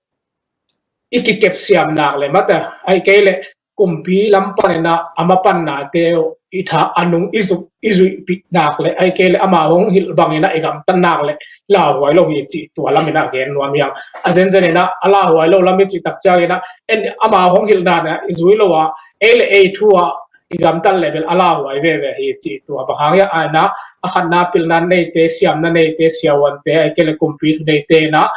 i kikep siam nak leh maw taw, ahih kei leh kumpi lam pan in ah a mapannate uh i tha a nung i zuk, i zuihpih nak leh, ahih kei leh amau hong hilh bangin ah i gamtat nak leh lauhuai lo hi cih tua lam in ah gen nuam hi hang. A zenzen in ah a lauhuai lo lam i cih tak ciangin ah, en, amau hong hilhna in ah i zui lo a, ei le ei thu ah i gamtat leh bel a lauhuai veve hi cih tua. Bang hang hiam cih leh a khatna pilna neite, siamna neite, siavuante, ahih kei leh kumpi thu neite in ah,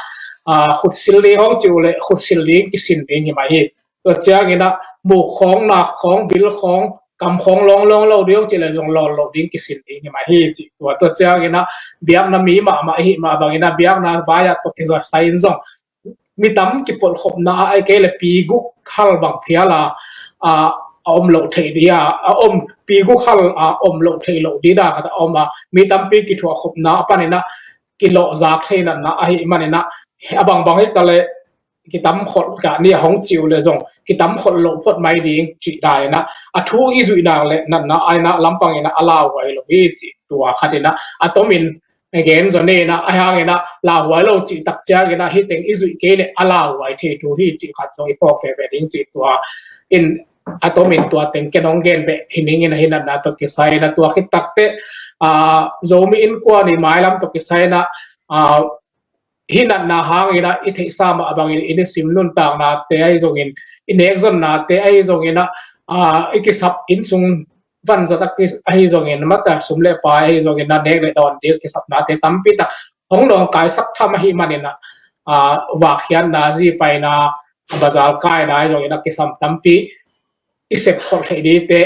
a, khutsil ding hong ci uh leh khutsil ding kisin ding hi mah hi. Tua ciangin ah muk khawng, nak khawng, bil khawng, kam khawng lawnglawng lo ding hong cih leh zong lawn loh ding kisin ding hi mah hi cih tua. Tua ciangin ah biakna mi mahmah i hih mah bangin ah biakna vai ah tawh kizawh sai in zong mi tam kipolhkhopna ah, ahih kei leh pi guk hal bang phial a, a, a om loh theih ding a, a om, pi guk hal a om loh theih loh ding dan khat a om a, mi tampi kithuahkhopna a pan in ah kilawhzak thei natna ahih man in ah, a bangbang hi ta leh kitam kholh kha ni a hong ci uh leh zong kitam kholh loh phot mai ding cih dan in ah, a thu i zuih nak leh natna a in ah lampang in ah a lauhuai lo hi cih tua khat in ah, a tomin gen zaw ni in ah, a hang in ah lauhuai lo cih tak ciangin ah hih teng i zuih kei leh a lauhuai thei thu hi cih khat zong i phawk veve ding cih tua. In a tomin tua teng ken hong gen beh hi ning in ah hih natna tawh kisai in ah, tua khit tak teh, a, Zomi Innkuan i mailam tawh kisai in ah, a, hih natna hangin ah i theihsa mah bangin i nisim nuntaknate ahi zongin, i nekzonnate ahi zongin ah, a, i kisap inn sung vanzat a ki-, ahi zongin, maw taw, sum le pai ahi zongin ah nek le dawn ding kisapnate tampi tak hong nawngkaisak tham ahih man in ah, a, vakkhiatna, zi paina, bazar kaina ahi zongin ah kisam tampi i sep kholh theih dingte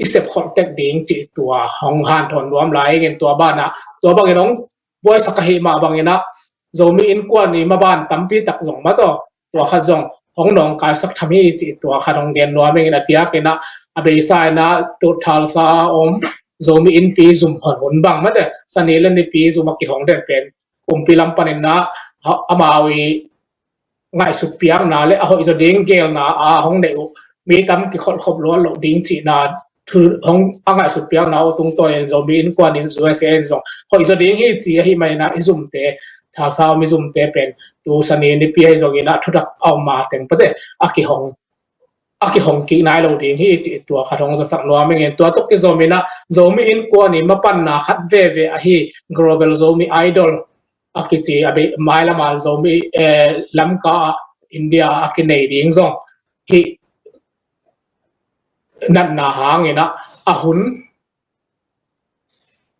i sep kholh tek ding cih tua hong hanthawn nuam lai ing in. Tua ban ah, tua bangin hong buaisak ahih mah bangin ah Zomi Innkuan i maban tampi tak zong, maw taw, tua khat zong hong nawngkaisak tham hi cih tua khat hong gen nuam ing in. A diakin ah, a beisa in ah tu thalsa a om Zomi Innpi zum hon hun bang, maw taw, Sani le Nipi zum a kihong den pen kumpi lam pan in ah, a, amau i ngaihsut piakna le a hoih zaw ding geelna a hong neih uh, mi tam kikholhkhop luat loh ding cihna thu hong a ngaihsut piakna uh tungtawn in Zomi Innkuan in U S A in zong hoih zaw ding hi ci ahih man in ah i zumte, thalsa om i zumte pen tu Sani Nipi ahi zongin ah thutak a om mateng pate a kihong, a kihong kik nai lo ding hi cih tua khat hong zasak nuam ing in. Tua tawh kizom in ah Zomi Innkuan i mapanna khat veve ahi Global Zomi Idol a kici, a bei, mailam ah Zomi, eh, Lamka ah, India ah a kinei ding zong hih natna hangin ah a hun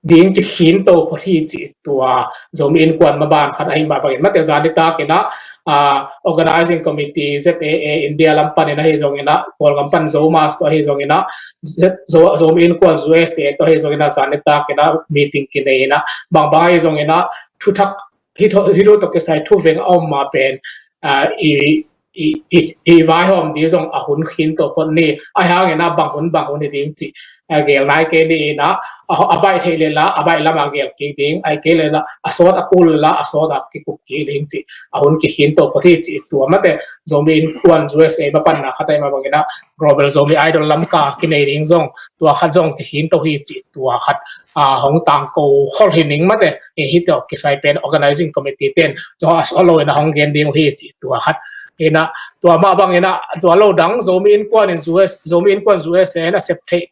ding kikhinto phot hi cih tua Zomi Innkuan maban khat ahih mah bangin, mate, zan nitak in ah, ah, Organizing Committee Z A A India lam pan in ahi zongin ah, Kawlgam pan Zomas tawh ahi zongin ah, Z-, Zo-, Zomi Innkuan U S A tawh ahi zongin ah, zan nitak in ah meeting kinei in ah, bangbang ahi zongin ah thuthak, hih thu, hih thu tawh kisai thu veng a om ma pen, ah, i, i, i, i vaihawm ding zong a hun khinto phot ni. Ahih hangin ah bang hun bang hun hi ding cih, ah, geel nai kei ni in ah, a, a baih theih leh lah a baih lam ah geel kik ding, ahih kei leh lah a sawt a kul leh lah a sawt ah kikup kik ding cih a hun kikhinto phot hi cih tua, mate, Zomi Innkuan U S A mapanna khat ahih mah bangin ah Global Zomi Idol Lamka kinei ding zong tua khat zong kikhinto hi cih tua khat, ah, hong tangko khol hi ning, mate. Eh, hih tawh kisai pen Organizing Committee ten zong a sawt lo in ah hong gen ding uh hi cih tua khat. In ah tua mah bangin ah tua lo dang Zomi Innkuan in U S, Zomi Innkuan U S A in a sep theih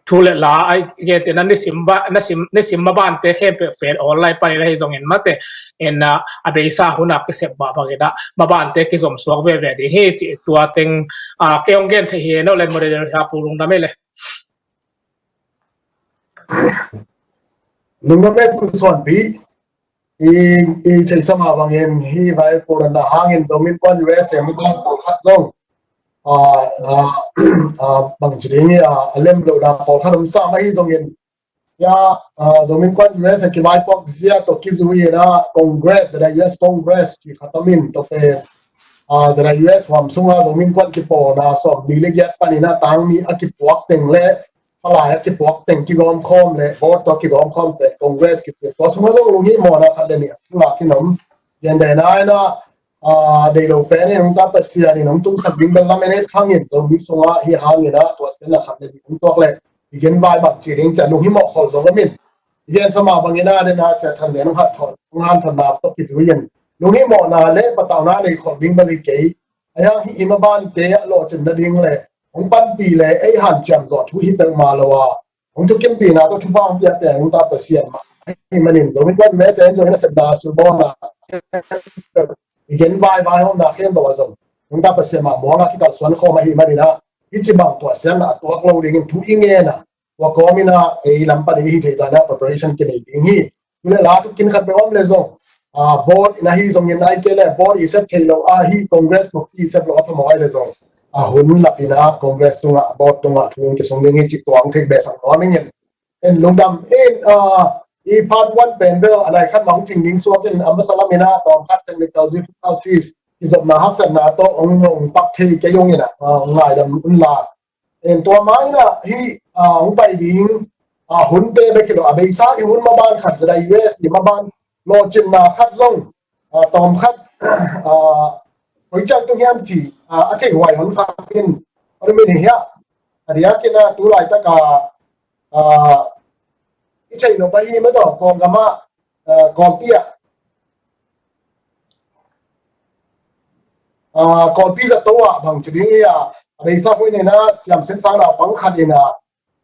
thu le la a gen te na nisim ba, nisim, nisim mabante khempeuh pen online panin ahi zongin mate, en, a, a beisa hun a kisep mah bangin a mabante kizom suak veve ding hi ci tua teng, a, kei hong gen thei hi. No le moderator ha, Pu Lungdam e le. Lungdam e Pu Suanpi. I, i theihsa mah bangin hih vai pulakna hangin Zomi Innkuan U S A mabang pawlkhat zong, a, a, a, bangci ding hi a, a lem lohna pawlkhat om sam ahi zongin, ya, a, Zomi Innkuan U S A kivaipuak zia tawh kizui in a Congress, ZIUS Congress ci khat om in, tua pen, a, ZIUS huam sunga Zomi Innkuan kipawlna sawmli le giat panin a tangmi a kipuak teng le palai a kipuak teng kigawm khawm le board tawh kigawm khawm pen Congress kici. Tua sungah zong lunghimawhna khat le nih a thu lak in om. Gentehna in a, a, deih lo pen in hong tapa sian in hong tungsak ding bel lamen et khang in, Zomi sungah hi hangin a tua sianna khat le nih hong tuak le i gen vai bangci ding ci a lunghimawh khol zong om in. I gensa mah bangin a den a Sia Than Lian hong hanthawn, hong hanthawnna tawh kizui in lunghimawhna le patauhna nei khol ding bel hi kei. A hiang hih i mabante a lawhcinna ding le hong panpih le ei hanciam zawh thu hi peuhmah lo a, hong thukimpihna tawh thupha hong piak pen hong tapa sian mah ahih manin Zomi Innkuan U S A in zong i nasepna silbawlna i gen vaivai hawmna khempeuh ah zong hong tapa sian mah muang a kikalsuan khawm ahih manin a, hih ci bang tua sianna a tuak lo dingin thu i ngen a, tua kawmin a ei lam panin i hih theih zah in a preparation kinei ding hi. Tu le la thukin khat peuh om le zong, a, board in ahi zongin ahih kei le board i sep thei lo a, hih Congress committee i sep lo a phamawh ahih le zong, a, hun lap in a Congress tungah, board tungah thu hong kisung ding hi cih tua hong theih behsak nuam ing in. En lungdam in, a, i part one pen bel a nai khat mah hong cing ding suak in, a masa lam in a tawm khat technical difficulties, kizopna haksatna tawh hong, hong pak thei kei ung in a, a, hong ngaidam un la. En tua mah in a hih, a, hong pai ding, a, hunte bek hi lo a, beisa i hun maban khat ZIUS i maban lawhcinna khat zong, a, tawm khat, a, koi ciang tung hiam ci, a, a theih huai hon khat in, a, hong om in hi a, a diakin a tu laitak a, a, i theih nop ahi mah tawh Kawlgam ah, a, Kawlpi ah, a, Kawlpi zato ah bangci ding hi a, a beisa hun in a siamsin sang naupang khat in a,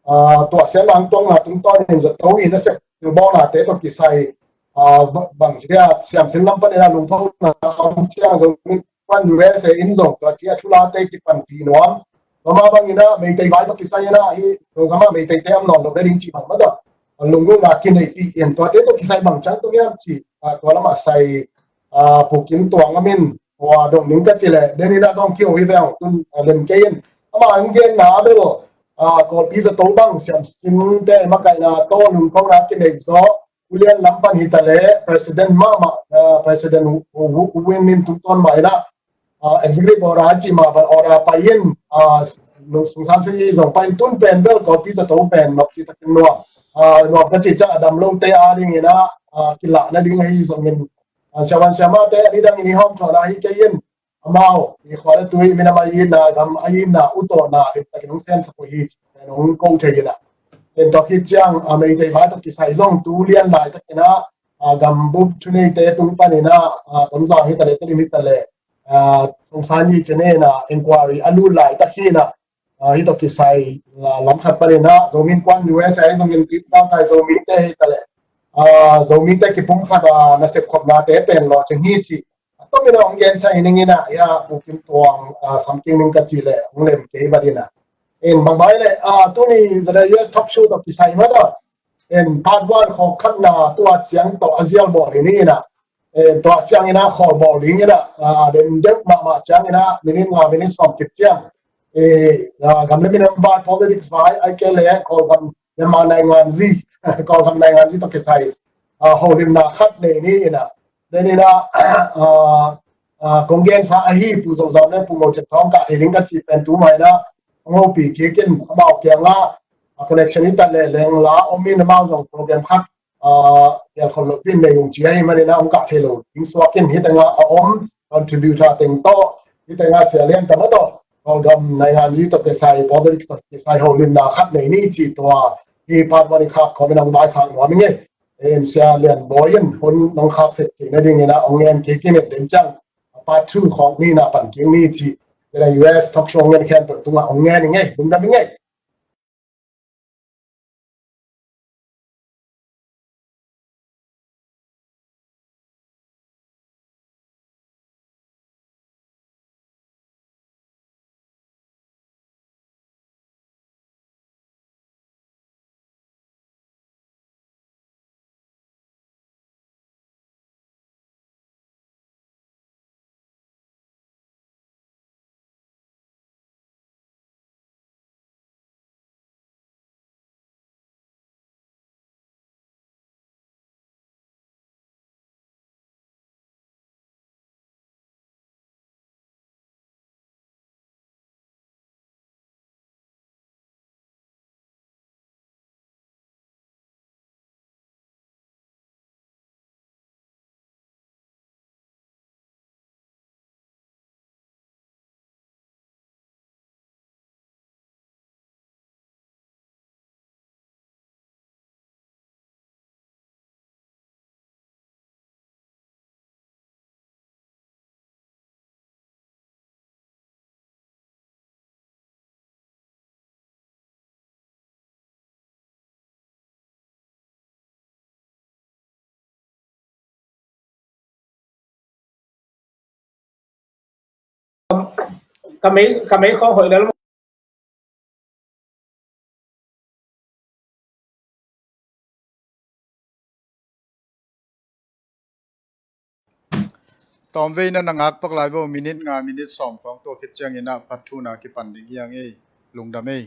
a, tua sian lang tuakna tungtawn in zato in a sep thilbawlnate tawh kisai, a, ba-, bangci ding a siamsin lam panin a lungphona om ciang Zomi Innkuan U S A in zong tua ci a thulate kipanpih nuam. Tua mah bangin a Meitei vai tawh kisai in a hih Zogam ah Meiteite om nawn lo le ding cih bang mah tawh a lunggulhna kineihpih in tuate tawh kisai bang ciang tung hiam ci, a, tua lamah sai, a, Pu Kim Tuang om in, tua dong ning ka ci leh den in a zong kiho hi veng tun, a, lem kei in. Amah hong genna bel, a, Kawlpi zato bang siamsinte makaihna tawh lungkhona kinei zaw, ulian lam pan hi ta leh President mahmah, a, President U, U, U Win Myint tungtawn mah in a, a, executive order a cih mah bang order pai in, a, sungsan si zong pai in tun pen bel Kawlpi zato pen nop cih takin nuam, a, nuam ka cih ciang a dam lote a ding in a, a, kilah nading ahi zongin, a, siavuan siamahte a nidang in i hawmthawhna hi kei in, amau i khua le tui, minam a itna, gam a itna, utawhna limtakin hong sensak uh hi ci pen hong ko thei in a. En tua khit ciang, a, Meitei vai tawh kisai zong tu lian laitakin a, a, gambup thuneite tung panin a, a, Tonzang hi ta leh, Tedim hi ta leh, a, Songsan hi ci in a, inquiry a lut laitak hi in a, a, hih tawh kisai, a, lam khat panin a, Zomi Innkuan U S A zongin Tuiphum Gangkai Zomite hi ta leh, a, Zomite kipumkhat a, nasep khopnate pen lawhcing hi ci. A tomin a hong gensa hi ning in a, ya, Pu Kim Tuang, a, Sam King Ning ka cih leh hong lem kei vat in a. En bang vai leh, a, tuni ZIUS talk show tawh kisai mah tawh. En part one khawk khatna tua ciang tawh a zial bawl hi ning in a. En tua ciang in a khawl bawl ding in a, a, den deuh mahmah ciang in a, minute nga minute sawm kip ciang, e, a, gam le minam vai, politics vai, ahih kei leh Kawlgam, Myanmar nainganzi, Kawlgam nainganzi tawh kisai, a, holimna khat nei ni in a. Den in a, a, a, kong gensa ahi Pu Zo Zau le Pu Ngo Thian Thawng kah thei ding ka cih pen tu mai in a, hong hopih kik in, amau kiangah, a, connection hi ta leh leng la om in amau zong program khat, a, gelkhol lopi in nei ung ci ahih manin a hong kah thei lo ding suak in, hih tengah a om contributor teng tawh, hih tengah Sia Lian Tama tawh, Kawlgam nainganzi tawh kisai, politics tawh kisai holimna khat nei ni cih tua, hih part one i khak khawm in hong vaikhak nuam ing ei. En Sia Lian Bawi in hun nong khak sek theih nading in a hong ngen kik in, den ciang part two khawk ni in a pan kik ni cih, ZIUS talk show ngen khempeuh tungah hong ngen ing ei, lungdam ing ei. Ka mei, ka mei khawng hoih lel maw? Tawmvei na na ngak pak lai vo, minute nga, minute sawm khawng, tua khit ciangin ah part two na kipan ding hi hang ei. Lungdam ei.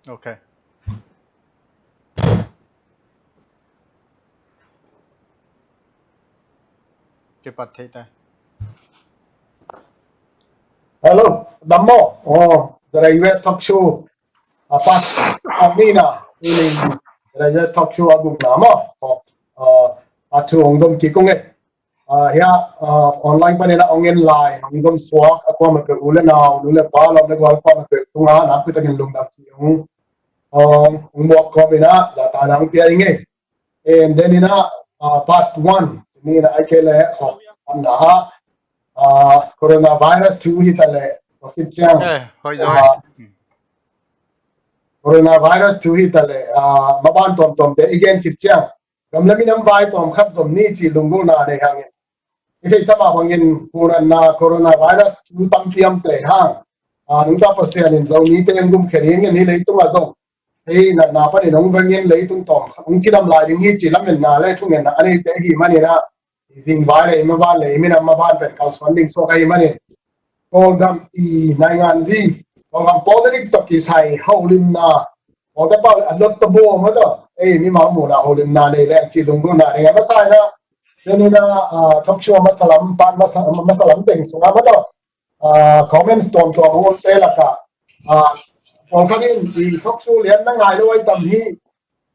Okay. Kipat thei ta. Hello, dam maw? Oh, the U S talk show. Apat, amina, ini the U S talk show a gukna maw? Oh, uh, a thu ong zom kik ung e. Ah, hia, ah, online panin a ong en lai, ong zom suak, a kuamah peuh u le nau, nu le pa, lawm le gual kuamah peuh tungah nakpi takin lungdam ci ung, ong, ong muak kawm in a, zahtakna ong pia ing e. And then in a, ah, part one, ni in a ai kei le, hawk, an na ha, ah, coronavirus thu hi ta le, hawk kit ciang. Eh, hoi zoi. Ah, hmm. Coronavirus thu hi ta le, ah, maban tuamtuam te i gen kit ciang. Gam le minam vai tawm khat zom ni ci lunggulhna nei hangin. I theihsa mah bangin hunatna coronavirus thu tampi om tei hang. Ah, nungta Pasian in Zomite in gumkhen hi ngin hi leitung a zong. Hei natna panin hong vengin leitung tawm hong kidam lai ding hi ci lametna le thungetna a neite hi manin a. I zing vai le i maban le i minam maban pen kalsuan ding suak ahi manin. Kawlgam i nainganzi, Kawlgam politics tawh kisai holimna, Kawlgam pau le a lot tawh bawm a tawh, ei, mimal muhna holimna nei leng ci lunggulhna nei a masa in a, then in a, ah, talk show a masa lam, pan masa, masa lam teng sungah ma tawh, ah, comments tuamtuam hong omte lakah, ah, pawlkhat in i talk show lian na ngai lo ai tam hi,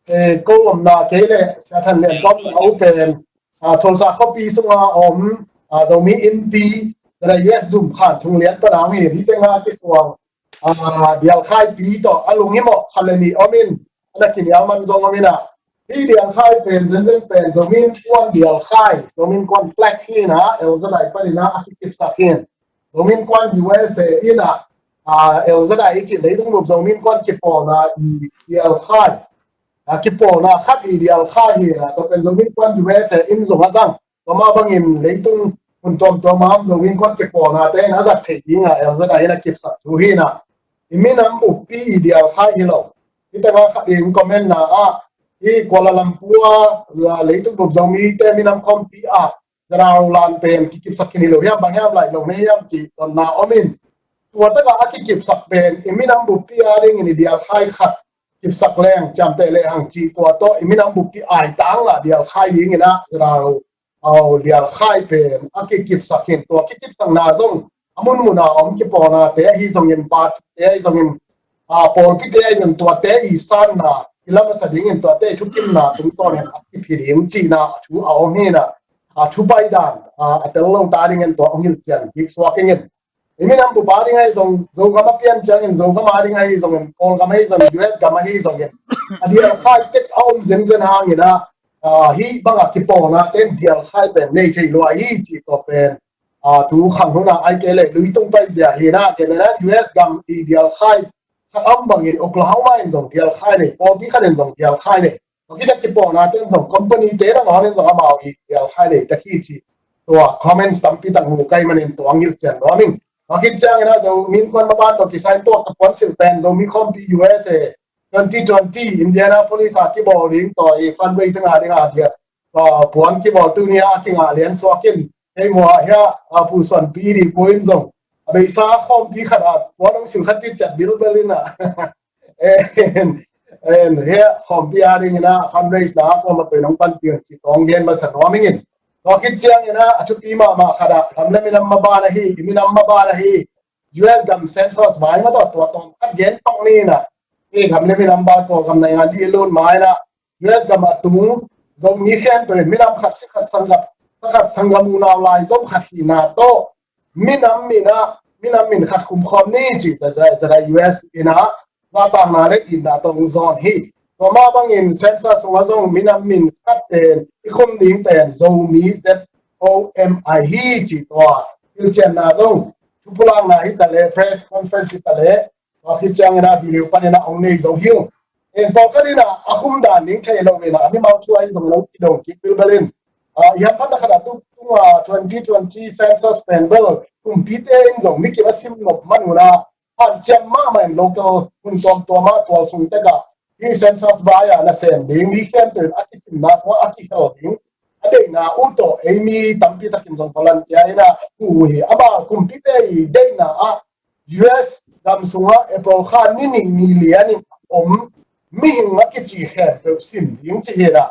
eh, ko omna kei le Sia Than Lian ko omna uh pen, ah, Tulsa khuapi sunga om, ah, Zomi Innpi, U S zum khan sung lian pana hong hi, hih tenga kisuang, ah, Dialkhaipi tawh a lung hi mawh khat le nih om in, a na kinial man zong om in a. Hih Dialkhai pen, zenzen pen, Zomi Innkuan Dialkhai, Zomi Innkuan flag hi in a, L Z I panin a, a kikipsak hi in. Zomi Innkuan U S A in a, ah, L Z I i cih leitung bup Zomi Innkuan kipawlna i Dialkhai. Ah, kipawlna khat i Dialkhai hi a, tua pen Zomi Innkuan U S A in zong a zang. Tua mah bangin leitung hun tuamtuam a om Zomi Innkuan kipawlnate in a zat theih ding a, L Z I in a kipsak thu hi in a. I minam buppi i Dialkhai hi lo. Hih tengah khat in comment na ah, hih Kuala Lumpur a, ah, leitung bup Zomite minam khawmpi ah, Za Ra Ro lan pen kikipsak khin hi lo hiam, bang hiam, laih lo na hiam cih dotna om in. Tua takah a kikipsak pen i minam buppi a dingin i Dialkhai khat kipsak leng ciamteh lehang cih tua tawh i minam buppi aitang a Dialkhai dingin a Za Ra Ro, au, Dialkhai pen a kikipsak khin. Tua kikipsakna zong a munmun a om kipawlnate ahi zongin, party-te ahi zongin, a, pawlpite ahi zongin, tuate i sanna i la masa dingin, tuate i thukimna tungtawnin a kip hi ding cihna a thu a om hi in a, a thu paidan, a, a tel lo ta dingin tua hong hilhcian kik suak ing in. I minam bup a ding ahi zong, Zogam a pian ciangin, Zogam a ding ahi zongin, Kawlgam ahi zongin, U S gam ahi zongin, a Dialkhai tek a om zenzen hangin a, a, hih banga kipawlnate in Dialkhai pen nei thei lua hi cih tua pen, a, tu khang hun a ai kei le luitung paizia hi in a, kei le na U S gam i Dialkhai khat om bangin Oklahoma in zong Dialkhai nei, pawlpi khat in zong Dialkhai nei. Tua khit a kipawlnate in zong company-te nangawn in zong amau i Dialkhai nei ta hi ci. Tua comments tampi tak mu kei manin tua ngilh cian nuam ing. Tua khit ciangin a Zomi Innkuan maban tawh kisai in tuak ka puan silh pen Zomi Khawmpi U S A twenty twenty Indianapolis a kibawl ding tua i fundraising a ding a dia, tua puan kibawl tuni a kingah lian suak in, hei mua hia, a, Pu Suanpi di pu in zong a beisa khawmpi khat a puan hong silh khat citciat bilbel in a. En, en, hia khawmpi a dingin a fundraise na a kuamah pen hong panpih un cih tawh hong gen masa nuam ing in. Tua khit ciangin a, a thupi mahmah khat a, gam le minam maban ahi, i minam maban ahi, U S gam census vai ma tawh tua tawm khat gen tawh ni in a. Hih gam le minam ba Kawlgam naingan hi i lut ma in a, U S gam a tung Zomi khempeuh in minam khat si khat sanggam, khat sanggam unau lai zom khat hihna tawh minam min a, minam min khat khum khawm ni cih Za Ra, Za Ra U S in a, zahtakna le itna tawh hong zawn hi. Tua mah bangin census sungah zong minam min khat pen i khum ding pen Zomi, Z O M I hi cih tua hilhcianna zong thupulakna hi ta le, press conference hi ta le, tua khit ciangin a video panin a hong nei zo hi ung. En pawlkhat in a, a khum dan ding thei lo in a, a mimal thu ahi zong lo kidong kik bilbel in. A, i hamphatna khat a tu, tung a twenty twenty census pen bel kumpite in zong mi kim a sim nop man un a, hanciam mahmah in local hun tuamtuam ah tualsung tek ah hih census vai a nasem ding mi khempeuh a kisimna sungah a kihel ding a deihna uh tawh ei mi tampi takin zong volunteer in a huh uh hi. Amau kumpite i deihna ah U S gam sungah April kha ni nih ni lian in om mihing a kici khempeuh sim ding ci hi a,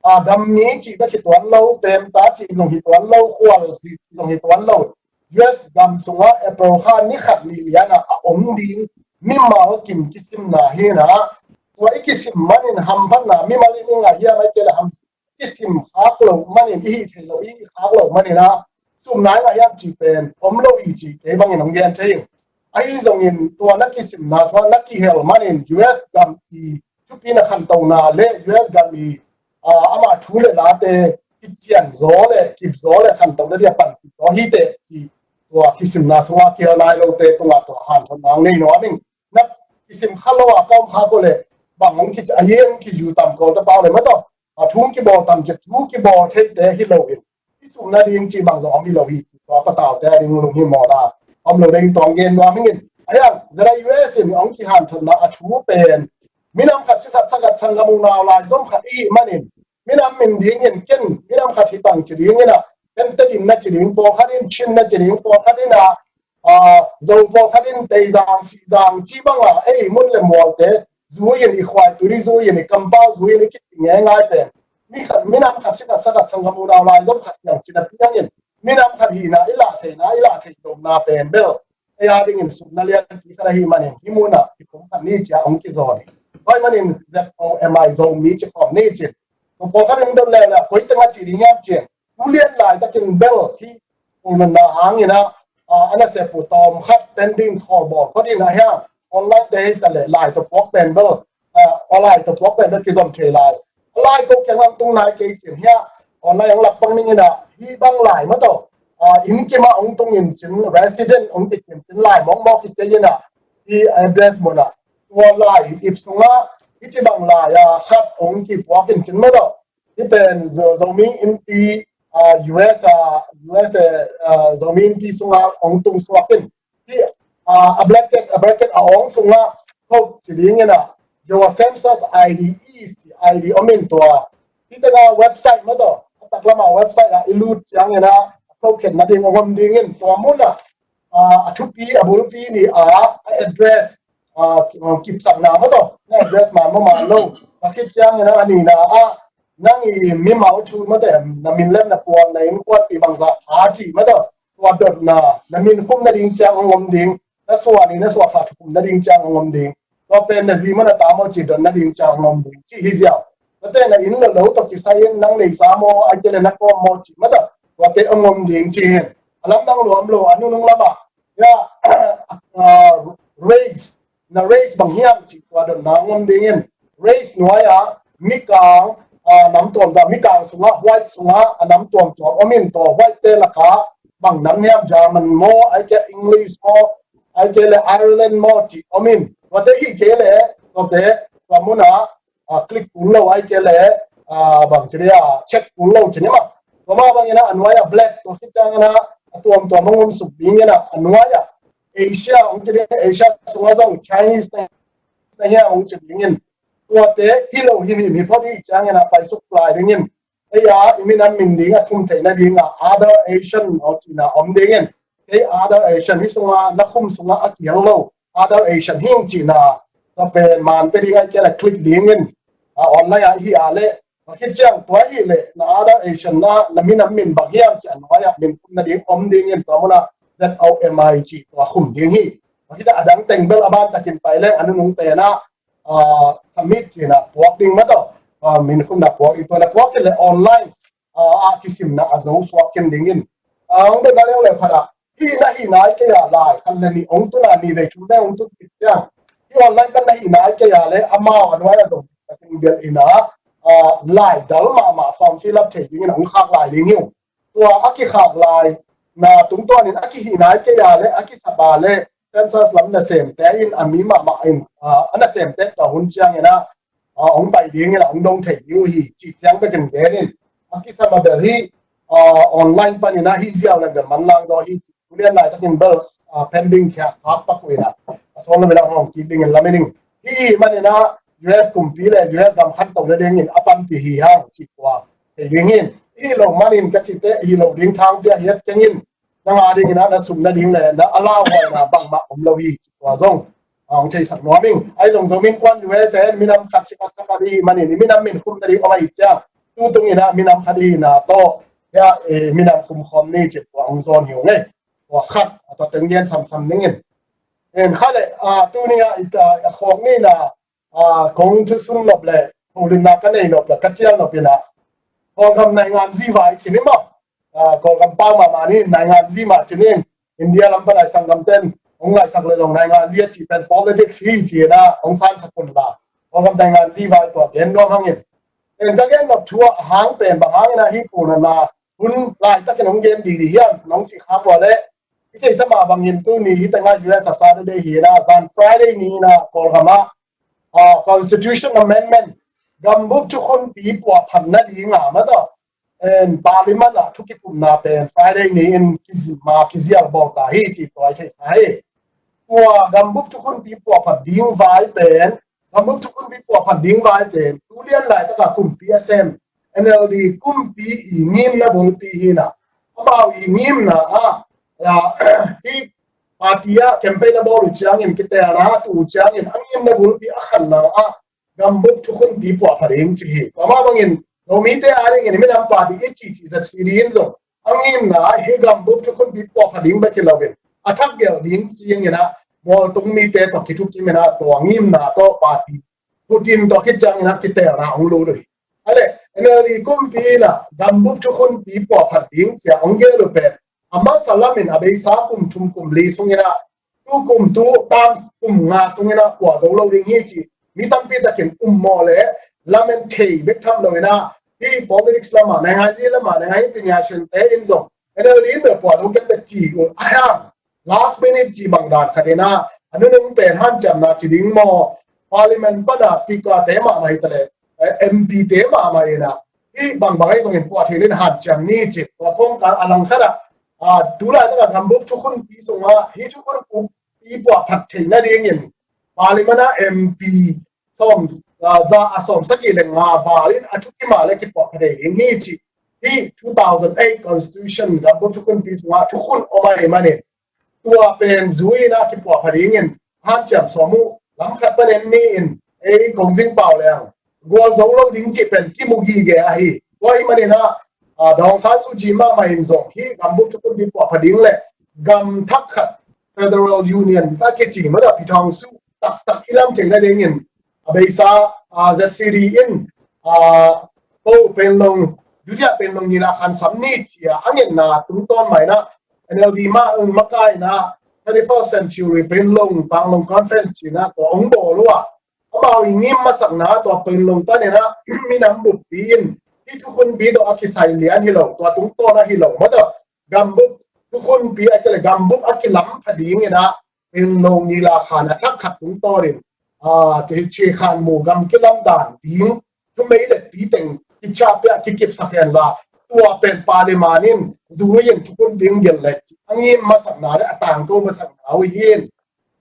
a, gam mi cih bek hi tuan lo, pemta cih zong hi tuan lo, khual cih zong hi tuan lo, U S gam sungah April kha ni khat ni lianah a om ding mimal kim kisimna hi a, tua i kisim manin hamphatna mimal in i ngah hiam, ahih kei leh ham kisim khak loh manin, i hih theih loh i hih khak loh manin a, sumna i ngah hiam cih pen om lo hi cih kei bangin hong gen thei ing. Ahi zongin tua na kisimna sungah na kihel manin U S gam i thupi na khantona le U S gam i, a, ama thu le late kician zaw le kip zaw le khantona dia pan kip zaw hi teh ci, tua kisimna sungah kihel nai lote tungah tua hanthotna hong nei nuam ing. Na kisim kha lo a ka om kha ko le bang hong kici a, hong kiyu tam ko ta pau le maw taw. A, thu hong kibawl tam ci, thu kibawl theite hi loin i sumna ding cih bang zong om hi lo hi. Tua patalte a ding lunghimawhna om lo ding tawh gen nuam ing in. A hiang, zara U S in hong kihanthotna a thu pen minam khat si khat sa khat sanggam unau laizom khat i hih manin, minam min dingin ken minam khat hi tang ci dingin a, ken Tedim na ci ding, pawlkhat in Chin na ci ding, pawlkhat in a, a, Zo, pawlkhat in Teizang, Sihzang ci banga ei mun le mualte zui in, i khuaitui zui in, i kampau zui in i kiti ngeingai pen mi khat, minam khat si khat sa khat sanggam unau laizom khat hiang cina piangin minam khat hihna i lah theihna, i lah theih lohna pen bel ei a dingin sumna lianpi khat ahih manin hih munah i kum khat ni cia hong kizawn hi. Tua ahih manin Z O M I, Zomi ci khawm ni cin. Tua pawlkhat in dot leuleu koi tengah ci ding hiam cin, tu lian laitakin bel hih ulnunna hangin a, a, a nasep uh tawm khat pending khawl bawl khat in a hiang online te hi ta le lai tawh puak pen bel, a, a lai tawh puak pen bel kizom thei lai. A lai ko kiang lam tung nai kei cin hiah online hong lak bang ning in a, hih bang lai maw taw, a, inn kim ah hong tung in cin, resident hong kikim cin lai mawkmawk hi kei in a, hih address mun ah tua lai ip sungah hih ci bang lai a khat hong kipuak in cin maw taw. Hih pen Zo-, Zomi Innpi, a, U S a, U S a, a, Zomi Innpi sungah hong tung suak in. Hih, a, a bracket, a bracket a awng sungah Hope ci dingin a, your census I D is the I D om in tua. Hih tengah website maw taw, a taklamah website ah i lut ciangin a, a thokhenna ding hong om dingin tua munah, a, a thupi, a bulpi ni a, a address, a, ki-, a, kipsakna maw taw, na address man maw man lo. A khit ciangin a, a nihna ah, nang i mimal thu maw taw, na min lem na puan, na innkuanpih bangzah a cih maw taw, tua dotna, na min khum nading ciang hong om ding, na suan i, na suah kha thukhum nading ciang hong om ding. Tua pen na zi maw na ta maw cih dot nading ciang hong om ding cih hi ziau. Tuate na inn le lo tawh kisai in nang neisa maw, ahih kei leh na kawm maw cih maw taw, tuate hong om ding cih hi. A lamdang luam lo, a nunung lamah, ya, a, race, na race bang hiam cih tua dotna hong om dingin, race nuai-ah mikang, a, nam tuamtuam, mikang sungah, white sungah a nam tuamtuam om in tua white te lakah bang nam hiam, German maw, ahih kei leh English maw, ahih kei leh Ireland maw cih om in, tuate hi kei leh tuate tua munah, a, click kul lo, ahih kei leh, a, bang ci dia, check kul lo ci ni maw. Tua mah bangin a, a nuai-ah black, tua khit ciangin a, a tuamtuam hong om suk dingin a, a nuai-ah Asia hong ci ding, Asia sungah zong Chinese te, te hiam hong ci dingin. Tuate hi lo hi, hi, hi phot hi ciangin a paisuk lai dingin. Ei a, i minam min ding a thum theih nading a other Asian hong cihna om dingin. Kei other Asian hi sungah, na khum sungah a kiang lo other Asian hi ing cihna. Tua pen man te ding ahih kei leh click dingin. A, online ah hi a leh, a khit ciang tua hi leh na other Asian na, na minam min bang hiam cih a nuai-ah min khum nading om dingin tua munah Z O M I cih tua khum ding hi. A khit ciang a dang teng bel a ban takin pai leng a nunung pen ah, a, submit cihna puak ding maw taw, a, min khumna puak ding, tua na puak kei leh online, a, a kisimna a zo suak khin dingin. A, hong dotna leuleu khat ah, hih na hih nai kei a lai khat le nih hong tun a, nih vei thum vei hong tun khit ciang, hih online pan na hih nai kei a leh amau a nuai-ah zong takin gelh in a, a, lai dal mahmah form fill up thei dingin hong khak lai ding hi ung. Tua a kikhak lai na tungtawnin a kihih nai kei a leh a kisap a leh census lam nasemte in a mi mahmah in, a, a nasemte tua hun ciangin a, a, hong pai dingin a hong dong thei ding uh hi cih ciang bekin gen in. A kisam a bel hi, a, online panin a hi ziau leng bel manlang zaw hi cih. Tu lian laitakin bel, a, pending khia khak pak uh in a, a suang lam in a hong kik dingin lamen ing. Hih manin a U S kumpi le U S gam khanto nadingin a panpih hi hang cih tua thei ding hi. Hi lo manin ka cihte hi lo ding thangpi a hiat keng in. Nang a dingin a na sum nading le na a lauhuaina bangmah om lo hi cih tua zong a hong theisak nuam ing. Ahi zong Zomi Innkuan U S A in minam khat si khat sa khat i hih manin i minam min khum nading om ahih ciang, tu tung in ah minam khat i hihna tawh hiah, eh, minam khum khawm ni cih tua hong zawn hi ung ei. Tua khat a tua teng gen samsam ning in. En kha le, ah, tuni ah i ta, a khawk ni na, ah, kong thusun nop le, holimna ka nei nop le, ka cial nop in ah, Kawlgam nainganzi vai ci ni maw. Ah, Kawlgam pau mahmah ni, nainganzi mah ci ni. India lam pan ai sanggamten hong ngaisak le zong nainganzi a cih pen politics hi ci in ah hong sansak un la. Kawlgam nainganzi vai tua gen nuam hang in. En ka gen nop thu ah hang pen bang hang in ah hi pu na na hun laitakin hong gen didi hiam nong cih kha pua le. I theihsa mah bangin tuni hi tengah U S a Saturday hi in ah zan Friday ni in ah Kawlgam ah, ah, Constitution Amendment, gambup thukhunpi puahphat nading a mah tawh, en, Parliament ah thu kipumna pen Friday ni in kizima kizial bawl ta hi cih tua i theihsa hi. Tua gambup thukhunpi puahphat ding vai pen, gambup thukhunpi puahphat ding vai pen tu lian laitaka kumpi a sem N L D kumpi i ngimna bulpi hi in ah, amau i ngimna ah, ah, hi party ah campaign a bawl uh ciangin, kitelna a tuh uh ciangin a ngimna bulpi a khanna ah gambup thukhunpi puahphat ding ci hi. Tua mah bangin Zomite a dingin minam party i cihcih Z C D in zong a ngimna ah hi gambup thukhunpi puahphat ding bek hi loin a thak gelh ding ci in ah mualtung mite tawh kithukim in ah tua ngimna tawh party Putin tawh khit ciangin ah kitelna hong lut uh hi. A le, N L D kumpi in ah gambup thukhunpi puahphat ding ci a hong gel uh pen a masa lamin a beisa kum thum kum li sungin ah tu kum tu tam kum nga sungin ah pua zo lo ding hi ci mi tampi takin um maw le lamen thei bek tham lo in ah hi politics lamah, nainganzi lamah, nainganzi pinya sente in zong N L D in bel pua zo kei bek ci uh a hiam. Last minute ci bang dan khat in ah a nunung pen hanciamna ci ding maw, Parliament pan a speaker te mahmah hi ta le, eh, M P te mahmah in ah hi bangbang ahi zongin pua thei in hanciam ni ci. Tua kawngkal a langkhat ah, ah, tu laitak a gambup thukhunpi sungah hi thukhunpi puahphat theih nadingin Parliament ah M P sawm, ah, za a sawm sagih le nga val in a thukim a le kipuahphat thei ding hi ci. Hi two thousand eight Constitution gambup thukhunpi sungah thukhun om ahih manin tua pen zui in ah kipuahphat dingin hanciam sawm uh. Lam khat panin ni in ei kong zing pau leng gual zo lo ding cih pen kimu gige ahi. Tua ahih manin ah, ah, Daw Aung San Suu Kyi mahmah in zong hi gambup thukhunpi puahphat ding le gam thak khat Federal Union a kici mah a phi thawng su taktak i lam theih nadingin a beisa, ah, Z C D in, ah, ko Panglong, dutiah Panglong ni la khan sam ni ci a a ngetna tungtawn mah in ah N L D mah, um, makai in ah thirty-first Century Panglong Panglong Conference ci in ah tua hong bawl uh a, amau i ngim masakna tua Panglong pan in ah minam buppi in hi thukhunpi tawh a kisai lian hi lo, tua tungtawn a hi lo mah tawh gambup thukhunpi a kile gambup a kilam pha ding in ah Panglong ni la khan a thak khat tungtawn in, ah, ci khan mu gam kilam dan ding thumei le pi teng kichapia kikipsak hen la tua pen Parliament in zui in thukhun ding gel le a ngim masakna le a tangko masakna uh hi in.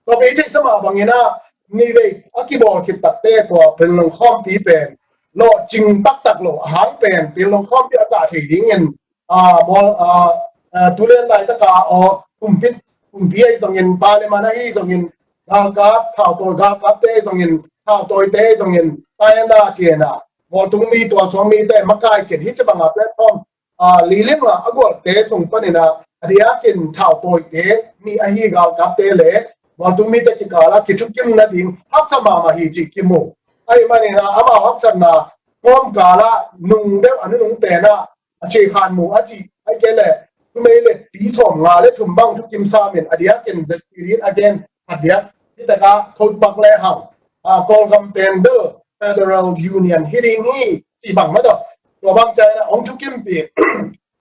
Tua pen i theihsa mah bangin ah ni vei a kibawl khit takte tua Panglong khawmpi pen lawhcing taktak lo a hang pen Panglong khawmpi a kah thei dingin, ah, bawl, ah, ah, tulen laitaka aw kumpi, kumpi ahi zongin Parliament ahi zongin galkap thautawi galkapte ahi zongin thautawite ahi zongin taina ciana bawltung mi tualsuang mite makai cin hi ci banga platform, ah, lilim a a gualte sung panin ah a diakin thautawite mi ahi galkapte le bawltung mite kikala kithukimna ding haksa mahmah hi ci kimu. Ahi manin ah amau haksatna kawmkala nung deuh a nunung pen ah a ci khan mu a ci a ke le thumei le pi sawm nga le thum bang thukim samin a diakin Z C D in a gen a diak hi taka khot pak le hang, ah, Kawlgam pen bel Federal Union hi ding hi ci bang mah tawh tua bang caina hong thukimpi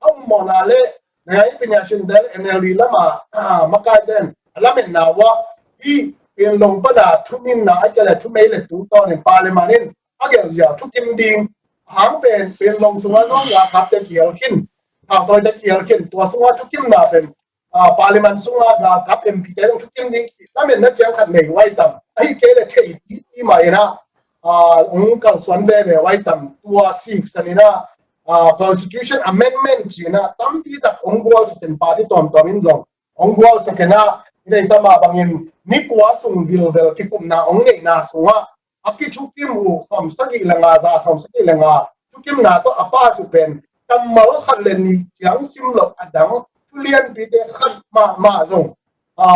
a um mawhna le ngai pinya sin del N L D lama, ah, makai den a lametna uh ah hi Panglong pana thuminna a ke le thumei le tungtawnin Parliament in a gelh zia thukim ding hang pen Panglong sunga zong galkapte kial khin, thautawite kial khin tua sunga thukimna pen, ah, Parliament sunga galkap M P te zong thukim ding ci lametna ciang khat nei uh ai tam ahi kei le thei i, i mah in ah, ah, hong kalsuan veve uh ai tam tua siksan in ah, ah, Constitution Amendment ci in ah tampi tak hong gualsukin party tuamtuam in zong hong gualsukin ah i deihsa mah bangin ni kua sung bilbel kikumna hong neihna sungah a kithukim uh sawmsagih le nga, za sawmsagih le nga thukimna tawh a pass uh pen kammal khat le nih ciang sim loh a dang thu lianpite khat mahmah zong a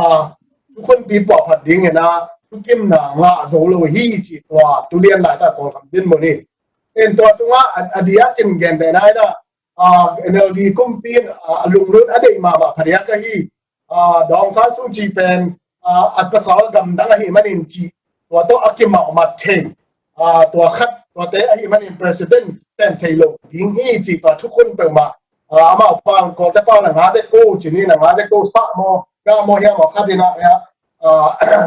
thukhunpi puahphat dingin a thukimna ngah zo lo hi cih tua tu lian laitak Kawlgam dinmun hi. En tua sungah a, a diakin gentehna in a, a, N L D kumpi in a, a lunglut a deih mahmah phadiak ahi, a, Daw Aung San Suu Kyi pen a, a pasal gamdang ahi manin cih tua tawh a kimauhmat thei, a, tua khat tuate ahi manin president sem thei lo ding hi cih tua thukhun peuhmah, a, amau pau Kawlte pau na nga zek ko cih ni na nga zek ko sah maw ga maw hiam maw khat in a, a,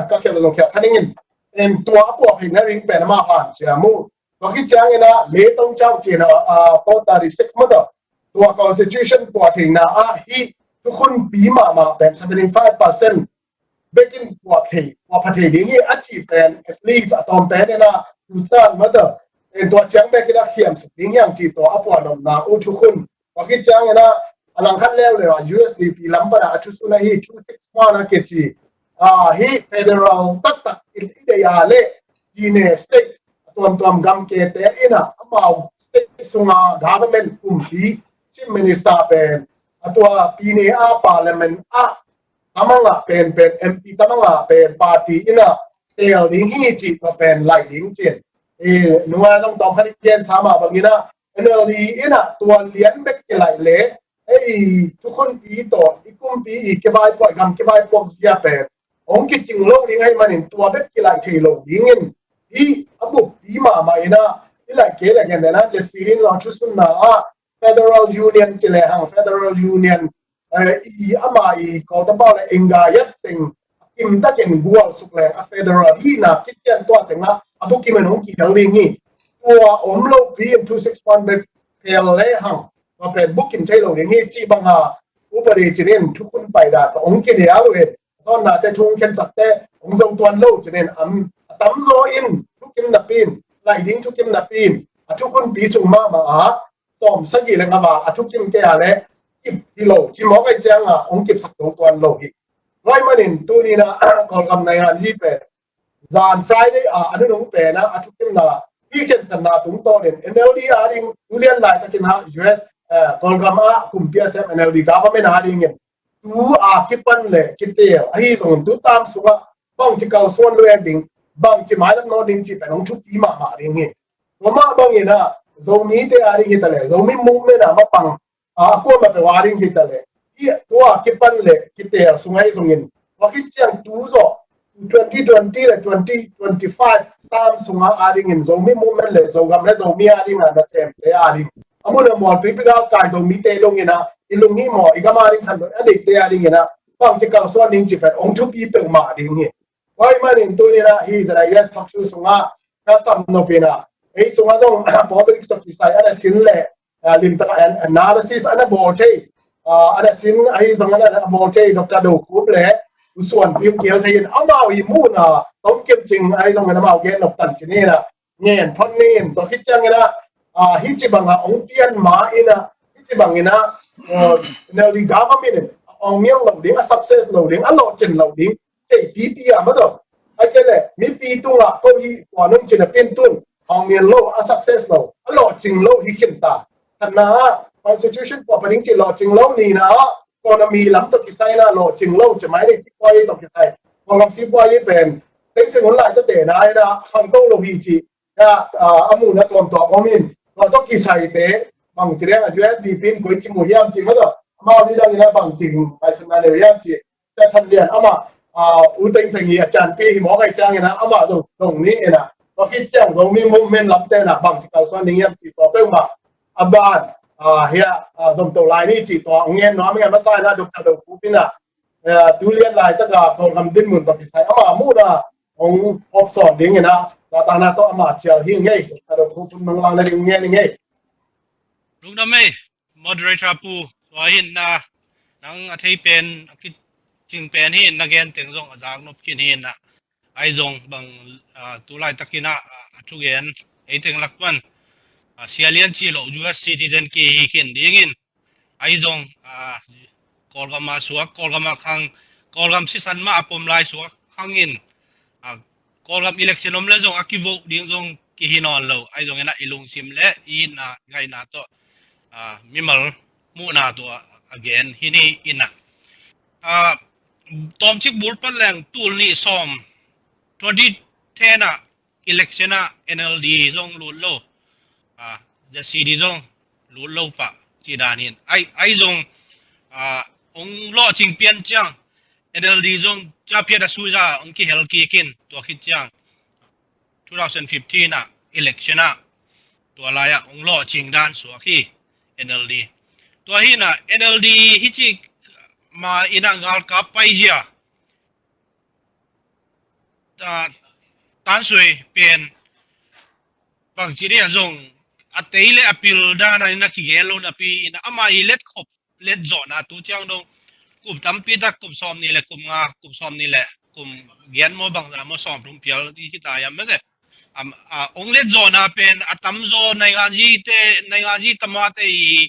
ka khial lo khial kha ning in. En tua a puah phei na ring pen amau han cia mu. Tua khit ciangin a lei tong cau cin a, a, four thirty-six mah tawh tua constitution puah theihna ah hih thukhunpi mahmah pen seventy five percent bekin puah thei, puah pha thei ding hi a cih pen at least a tawm pen in a tutan mah tawh en tua ciang bekin a khiam suk ding hiang cih tua a puah nopna uh thukhun. Tua khit ciangin a a langkhat leuleu a U S D P lam pan a a thusun ahi two six one a kici, a, hih federal taktak i, i deih a le pine state a tuamtuam gamkete in a amau state sunga government kumpi chief minister pen a tua pine a parliament ah tamanga pen pen M P tamanga pen party in a teel ding hi cih tua pen lai ding cin. E, nunga zong tawm khat i gen sa mah bangin a N L D in a tua lian bek kilaih le ei thukhunpi tawh i kumpi i kivaipuak gam kivaipuak zia pen hong kicing lo ding ahi manin tua bek kilaih thei lo dingin hih a buppi mahmah in a i laih kei le gen den a le sirin lo thusunna ah federal union ci le hang federal union, eh, i ama i Kawlta pau le Ingayat teng a kim takin gual suk leng a federal hihna kician tua tengah a bukim in hong kihel ding hi. Tua om lopi in two six one bek phel le hang tua pen bukim thei lo ding hi cih banga upadi cinin thukhun paida tawh hong kinial uh in a sawnnate thu hong khensakte hong zo tuan lo cinin am a tamzaw in thukim napi in laih ding thukim napi in a thukhunpi sung mahmah a sawm sagih le nga va a thukim kei a le kip hi lo ci mawk ai cianga hong kipsak zo tuan lo hi. Tua ahih manin tuni in a Kawlgam nai han hi pen zan Friday a a nunung pen a a thukimna hi khensatna tungtawnin N L D a ding tulian laitakin a U S, eh, Kawlgam a kumpi a sem N L D government a dingin tu a kipan le kiteel ahi zongin tu tam sungah bangci kalsuan luen ding bangci mailam nawn ding cih pen hong thupi mahmah ding hi. Tua mah bangin a Zomite a ding hi ta le Zomi movement a mapang a kuamah peuh a ding hi ta le hi tua kipan le kiteel sung ahi zongin tua khit ciang tu zawh twenty twenty le twenty twenty-five tam sunga a dingin Zomi movement le Zogam le Zomi a dinga nasemte a ding a mun a mualpi pigal kai Zomite dongin a i lunghimawh i gam a ding khan a deihte a dingin a bangci kalsuan ding cih pen hong thupi peuhmah ding hi. Tua ahih manin tuni in a hi Z I S thoksu sungah ka sam nop in a ei sungah zong politics tawh kisai a na sin le a, limtak an-, analysis a na bawl thei, a, a na sin ahi zong a na bawl thei Doctor Do Khup le U Suan Ping kiel thei in amau i muhna tomkim cing ahi zong a na mau gen nop tan ci ni in a ngen phot ni in tua khit ciangin a, a, hi ci banga hong pian ma in a hi ci bangin a, a, N L D government in a hong mial lo ding a success lo ding a lawhcin lo ding kei pipi a mah tawh. Ai kei le mipi tungah ko hi tua nung cin a pin tun hong mial lo a success lo a lawhcing lo hi khin ta. Khatna ah constitution puah paning cih lawhcing lo nina ah economy lam tawh kisai na lawhcing lo ci mai ni sipuai tawh kisai. Kawlgam sipuai pen teng sing hun lai tawh te na ai na khang ko lo hi ci. Ya, a, a muhna tuamtuam om in tua tawh kisaite bang ci deng a U S D P in koi ci mu hiam ci mah tawh amau ni dang in a bang ci ngaihsutna neu hiam ci. Sia Than Lian amah, a, U Thein Sein hi a cianpi hi mawk ai ciangin a amah zong dong ni in a tua khit ciang Zomi movement lamte in a bangci kalsuan ding hiam cih tua peuhmah a ban, a, hi a, a, zom to lai ni cih tua hong ngen nuam ngen masa in a Doctor Do Khup in a, a, tu lian laitaka Kawlgam dinmun tawh kisai amah muhna hong hopsawn ding in a tua tana tawh amah cial hi ngei. Doctor Do Khup in nong lang le ding ngen hi ngei. Lungdam ei. Moderator pu, tua hi in a, nang a thei pen a kicing pen hi in a gen teng zong a zak nop khin hi in a. Ai zong bang, a, tu laitakin a, a, a thugen ei teng lak pan, a, sia lian ci lo U S citizen ki hi khin dingin. Ai zong, a, Kawlgam a suak, Kawlgam a khang, Kawlgam sisan mah a pom lai suak hangin, a, Kawlgam election om le zong a kivoh ding zong kihi nawn lo. Ahi zongin ah i lungsim le i itna ngaihna tawh, a, mimal muhna tawh a gen hi ni in ah. A, tawmcik bul pan leng tul nih sawm, twenty ten ah election ah N L D zong lut lo, a, Z C D zong lut lo pah ci dan in. Ai, ai zong, a, ong lawhcing pian ciang N L D zong ca phiat a sui za ong kihel kik in, tua khit ciang two thousand fifteen ah election ah tua lai ah ong lawhcing dan suak hi N L D. Tua hi in ah N L D hi ci ma in ah ngalkap pai zia, a, Tansui pen bangci dia zong a tei le a pil dan a in a kigel lo napi in ah ama i let khop let zawhna tu ciang dong kum tampi tak kum sawm nih le kum nga, kum sawm nih le kum giat maw bangza maw sawm thum pial hi ta yam mete. Am, a, ong let zawhna pen a tamzaw nainganzi te, nainganzi tama te i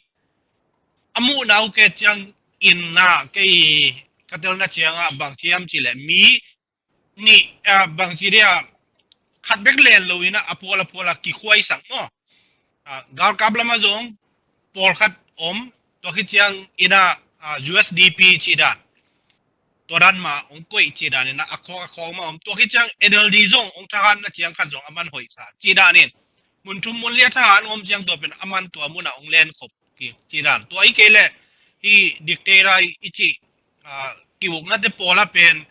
a muhna uh ke ciang in na kei ka telna ciang ah bangci am ci le mi nih, a, bangci dia khat bek len lo in ah a pual a pual a kikhuaisak maw. A, galkap lam ah zong pawlkhat om, tua khit ciang in ah, a, U S D P ci dan. Tua dan mah ong koih ci dan in ah a khawng a khawng mah om. Tua khit ciang N L D zong ong thahatna ciang khat zong a man hoih sa ci dan in. Mun thum mun li a thahat ong om ciang tua pen a man tua mun ah ong len khop kik ci dan. Tua i kei le hi dictator i ci, a, kiukna te pawl ah pen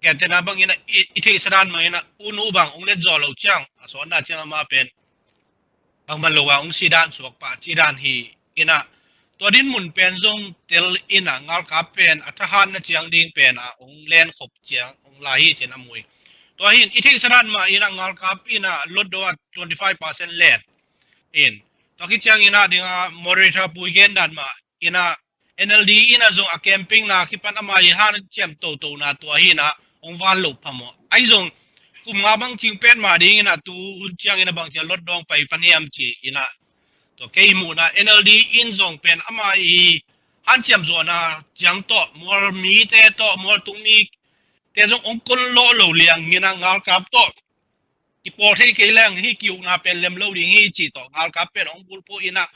gentehna bang in ah i, i theihsa dan mah in ah u nu bang ong let zaw lo ciang a sawtna ciang ama pen bangman lo a ong si dan suak pah ci dan hi in ah. Tua din mun pen zong tel in ah ngalkap pen a thahatna ciang ding pen a ong len khop ciang ong lai hi ci in a mu hi. Tua hi in i theihsa dan mah in ah ngalkap in ah lot do a twenty five percent len in. Tua khit ciang in ah ding a moderator pui gen dan mah in ah N L D in ah zong a campaign na kipan ama i hanciam totona tua hi in ah ong van lo phamawh. Ai zong kum nga bang cing pet mah ding in ah tu hun ciang in ah bang ciang lot dawng pai pan hiam ci in ah. Tua kei muhna N L D in zong pen ama i hanciam zawhna ciang tawh mual mi te tawh mual tung mi te zong ong kon lawh lo liang in ah ngalkap tawh kipawl thei kei leng hi kiukna pen lem lo ding hi ci tawh ngalkap pen ong bulphuh in ah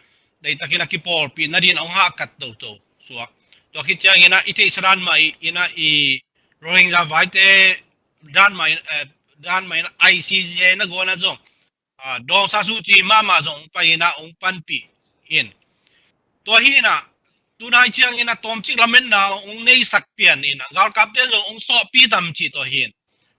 deitakin a kipawlpih nadin ong hahkat toto suak. Tua khit ciang in ah i theihsa dan mah in ah i Rohingya vaite dan mah in, eh, dan mah in ah I C J na gona zong, a, dawngsa su ci mahmah zong ong pai in ah ong panpih in. Tua hi in ah tunai ciang in ah tawmcik lametna ong neisak pian in ah galkap te zong ong sawhpi tam ci tua hi in.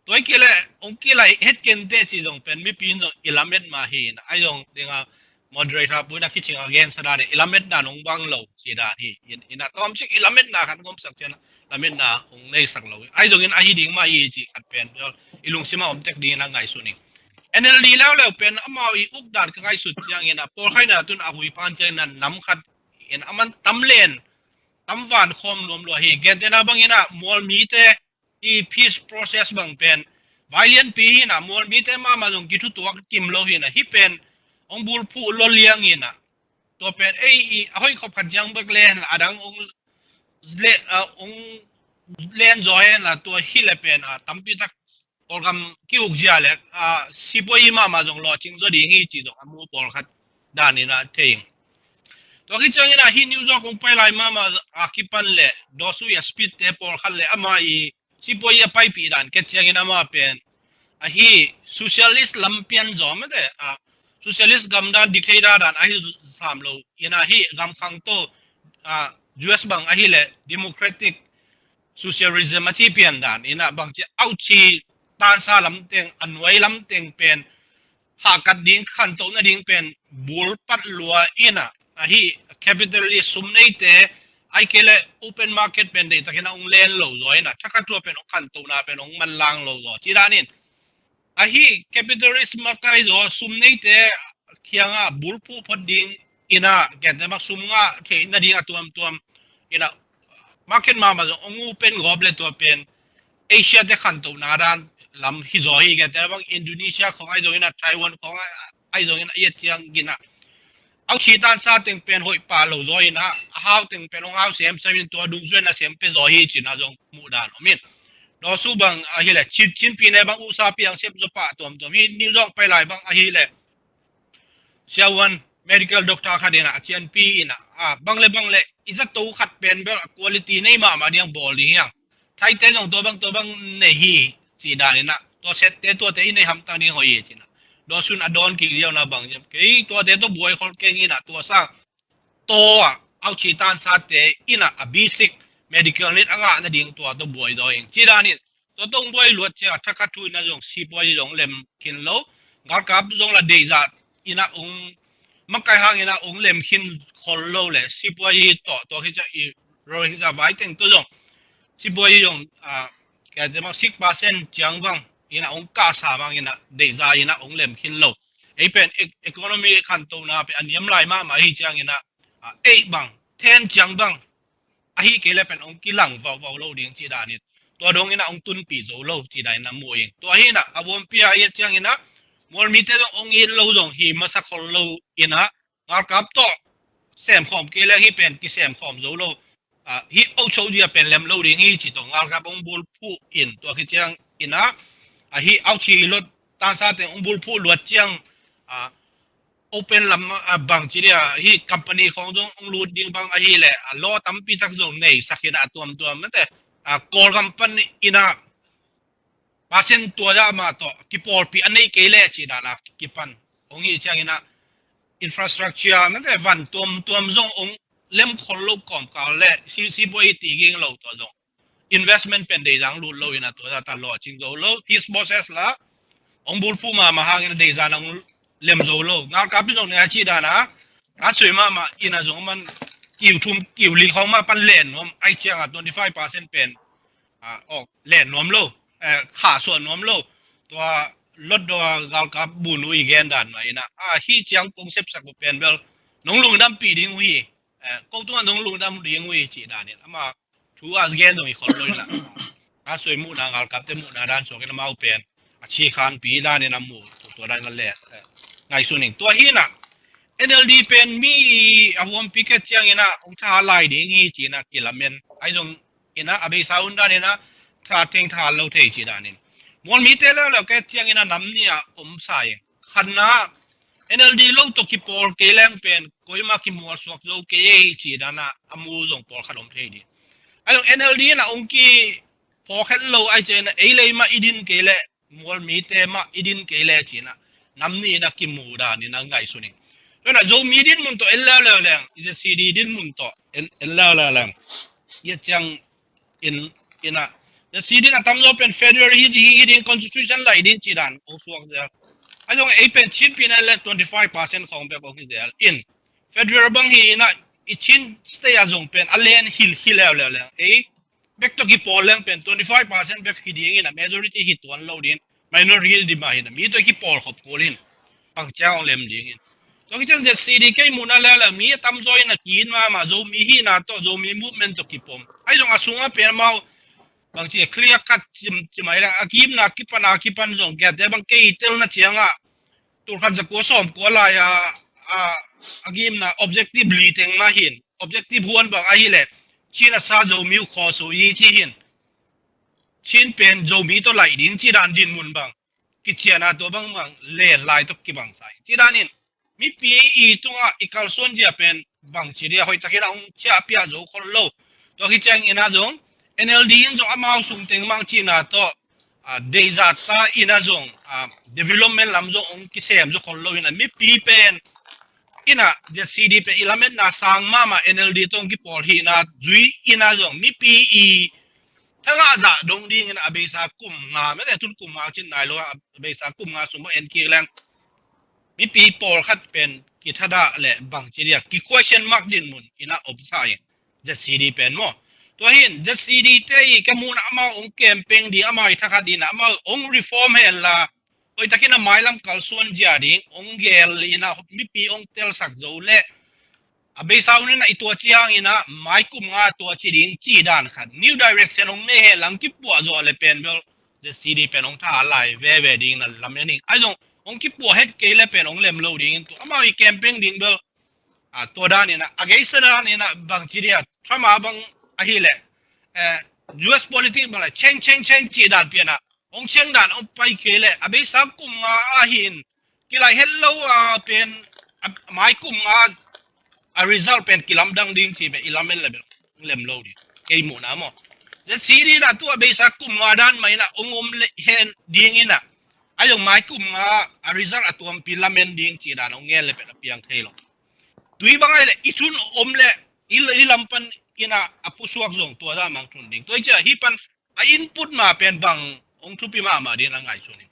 Tua i kei le ong kilai het kente ci zong pen mipi in zong i lamet mah hi in ah ai zong ding a moderator pui na kicing a gensa dan in i lamet dan ong bang lo ci dan hi in, in ah tawmcik i lametna khat ngomsak cian lametna ong neisak lo. Ai zong in ahi ding mah hi ci khat pen i lungsim a om tek ding in ah ngaihsun ing. N L D leuleu pen amau i uk dan ka ngaihsut ciang in ah pawlkhaina tun a hui pan ciang in ah nam khat in a man tam len tam van khawm nuam lua hi. Gentehna bang in ah mual mi te i peace process bang pen vai lianpi hi in ah mual mi te mahmah zong kithutuak kim lo hi in ah hi pen ong bulphuh lo liang in ah tua pen ei i a hoih khop khat ciang bek le hen a dang ong le, a, ong len zaw hen a tua hi le pen a tampi tak Kawlgam kiuk zia le, a, sipuai i mahmah zong lawhcing zaw ding hi ci zong a mu pawlkhat dan in a thei ing. Tua khit ciang in a hi New York kong pai lai mahmah a kipan le dawsui a speed te pawlkhat le ama i sipuai a paipih dan ket ciang in ama pen a hi socialist lam pian zaw mete a socialist gam dan dictator dan a hi sam lo in a hi gam khangto, a, U S bang a hi le democratic socialism a ci pian dan in a bangci auci tansa lamteng a nuai lamteng pen hahkat ding khantohna ding pen bul pat lua in a a hi capitalist sum neite ai kei le open market pen deihtakin a ung len lo zaw in a thakhatua pen ong khantohna pen ong manlang lo zaw ci dan in a hi capitalist makai zaw sum neite kianga bulphuh phot ding in a kente mak sum ngah theihna ding a tuamtuam in a market mahmah zaw ong u pen gawp le tua pen Asia te khantohna dan lam hi zaw hi kente bang Indonesia khong ai zong in a Taiwan khong ai zong in a iat ciang gin a auchi tansa teng pen hoih pah lo zaw in ah, a hau teng pen hong hau semsem in tua dungzui in a sem pia zaw hi ci-in ah zong muh dan om in. Dawsu bang ahih leh Chin, Chin pi ne bang usa pi ang sem zaw pah tuamtuam hi. New York pai lai bang ahih leh Siavuan medical doctor khat in ah, a cianpi in ah, a, bang le bang le i zato khat pen bel a quality nei mahmah ding bawl ding hi hang. Thaite zong tua bang tua bang nei hi ci dan in ah, tua sette tuate i nei hamtang ding hoih hi ci-in ah. Dawsun a dawn kik ziau na bang ziam kei, tuate tua buai khol keng in ah, tua sang tua ah auchi tansate in ah a basic medical need a ngah nading tua tua buai zaw ing ci dan in, tua tua hong buai luat ciang a thakhat thu in ah zong sipuazi zong lem khin lo, galkap zong la deihzah in ah hong makai hang in ah hong lem khin khol lo le sipuazi tawh, tua khit ciang i Rohingya vai teng tua zong sipuazi zong, a, kei te mang six percent ciang bang in ah hong kasa mang in ah deihzah in ah hong lem khin lo. Ei pen e-, economy khantona pen a niam lai mahmah hi ciang in ah, a, ei bang, ten ciang bang ahih kei le pen hong kilang vauvau lo ding ci dan in, tua dong in ah hong tunpih zo lo ci dan in ah mu ing. Tua hi in ah a vuampi a i et ciang in ah mualmite zong hong it lo zong hi masa khol lo in ah, galkap tawh sem khawm kei le hih pen kisem khawm zo lo. A, hih auchi zia pen lem lo ding hi ci tawh galkap hong bulphuh in, tua khit ciang in ah, a, hih auchi lot tansate hong bulphuh luat ciang, a, open lam, a, bang ci dia, hih company khawng zong hong lut ding bang ahih leh, a, law tampi tak zong neisak in ah tuamtuam mate, a, Kawlgam pan in ah percent tua zah mah tawh kipawlpih a neih kei leh ci dan a kipan hong hi ciang in ah infrastructure mate van tuamtuam zong hong lem khol lo kawmkal le si, sipuazi ti ging lo tua zong investment pen deihzah lut lo in ah tua zah ta lawhcing zo lo. His bosses la hong bulphuh mahmah hang in ah deihzah in hong lem zo lo. Galkap in zong ne a ci dan a, a sui mahmah in ah zong man kiu thum kiu li khawng mah pan len nuam ahih ciang a twenty five percent pen, a, awk len nuam lo, eh, khahsuah nuam lo. Tua lot dua galkap bun uh i gen dan mah in ah, a, hih ciang kong sepsak uh pen bel nong lungdampih ding uh hi, eh, ko tungah nong lungdam ding uh hi ci dan in ama thu a gen zong hi khol lo in ah, a sui muhna, galkapte muhna dan suak in amau pen a ci khanpi dan in a mu, tua dan in a le, eh, ngaihsun ing. Tua hi in ah N L D pen mi a huampi kei ciang in ah hong tha lai ding hi ci in ah kilamen. Ahi zong in ah a beisa hun dan in ah tha teng tha lo thei ci dan in, mualmite leuleu kei ciang in ah nam nih a om sa ing. Khatna, N L D lo tawh kipawl kei leng pen koimah kimualsuak zo kei ei ci dan a a mu zong pawlkhat om thei ding. Ahi zong N L D in ah hong kiphawk het lo ahih ciang in ah ei lei mah i din kei leh, mualmite mah i din kei leh ci in ah nam nih in ah kimu dan in ah ngaihsun ing. Tua in ah Zomi dinmun tawh en leuleu leng, Z C D dinmun tawh en, en leuleu leng, i et ciang in, in ah, Z C D in a tamzaw pen federal hi, hi, hi ding, constitution lai ding ci dan hong suak zel. Ahi zong ei pen Chin pi in ah le twenty five percent khawng bek hong hi zel in, federal bang hi in ah i Chin state a zong pen a len hilh hi leuleu leng, ei bek tawh kipawl leng pen twenty five percent bek hi ding in ah majority hi tuan lo ding, minority ding mah hi in ah mi tawh kipawl khop kul in, bang ciang hong lem ding in. Tua khit ciang Z C D kei muhna leuleu mi a tamzaw in a ki-it mahmah, Zomi hihna tawh, Zomi movement tawh kipom. Ahi zong a sungah pen amau bang ci, clear cut ci, ci mai leng, a ki-itna kipan, a kipan zong kiate bang kei telna ciangah tul khat za kua sawm kua lai a, a, a ki-itna objective li teng mah hi in, objective huan bang ahih leh Chin a sa Zomi uh khaw so i ci hi in, Chin pen Zomi tawh laih ding ci dan dinmun bang kician a, tua bang bang len lai tawh kibang sa hi ci dan in, mipi i tungah i kalsuan zia pen bang ci dia hoih takin a hong ciah piah zo khol lo. Tua khit ciang in ah zong N L D in zong amau sung teng mang cihna tawh, a, deihzah ta in ah zong, a, development lam zong hong kisem zo khol lo in ah mipi pen in ah Z C D pen i lametna sang mahmah N L D tawh hong kipawl hihna zui in ah zong mipi i thangah zah dong dingin a beisa kum nga, mete tun kum nga cin nai lo a, a beisa kum nga sung bang en kik leng mipi pawlkhat pen kithadah le bang ci dia ki question mark dinmun in a om sa in Z C D pen maw. Tua hi in Z C D te i ka muhna amau hong campaign ding, amau i thakhat ding in amau hong reform hen la, hoih takin a mailam kalsuan zia ding hong gel in a mipi hong telsak zo le a beisa hun in a i tuaci hang in a mai kum nga tuaci ding ci dan khat, new direction hong nei hen la hong kipuah zawh le pen bel Z C D pen hong tha lai veve ding in a lam en ing. Ahi zong hong kipuah het kei le pen hong lem lo ding in tua amau i campaign ding bel A, tua dan in ah, a geisa dan in ah bang ci dia, Trump a bang ahih leh, eh, U S politics bang leh cheng cheng cheng cih dan pian ah, hong cheng dan hong pai kei leh, a beisa kum nga ahi in, kilai het lo a pen, a mai kum nga a result pen kilamdang ding ci pen i lamen leh bel lem lo ding. Kei muhna maw. Z C D in ah tu a beisa kum nga dan mah in ah hong om leh hen ding in ah, a zong mai kum nga a result a tuampi lamen ding ci dan hong ngen leh pen a piang thei lo. Tui bang ahih leh i thun om leh i, i lam pan in ah a pusuak zong tua zah mang thun ding. Tua hi ciah hih pan a input mah pen bang hong thupi mahmah ding a ngaihsun in.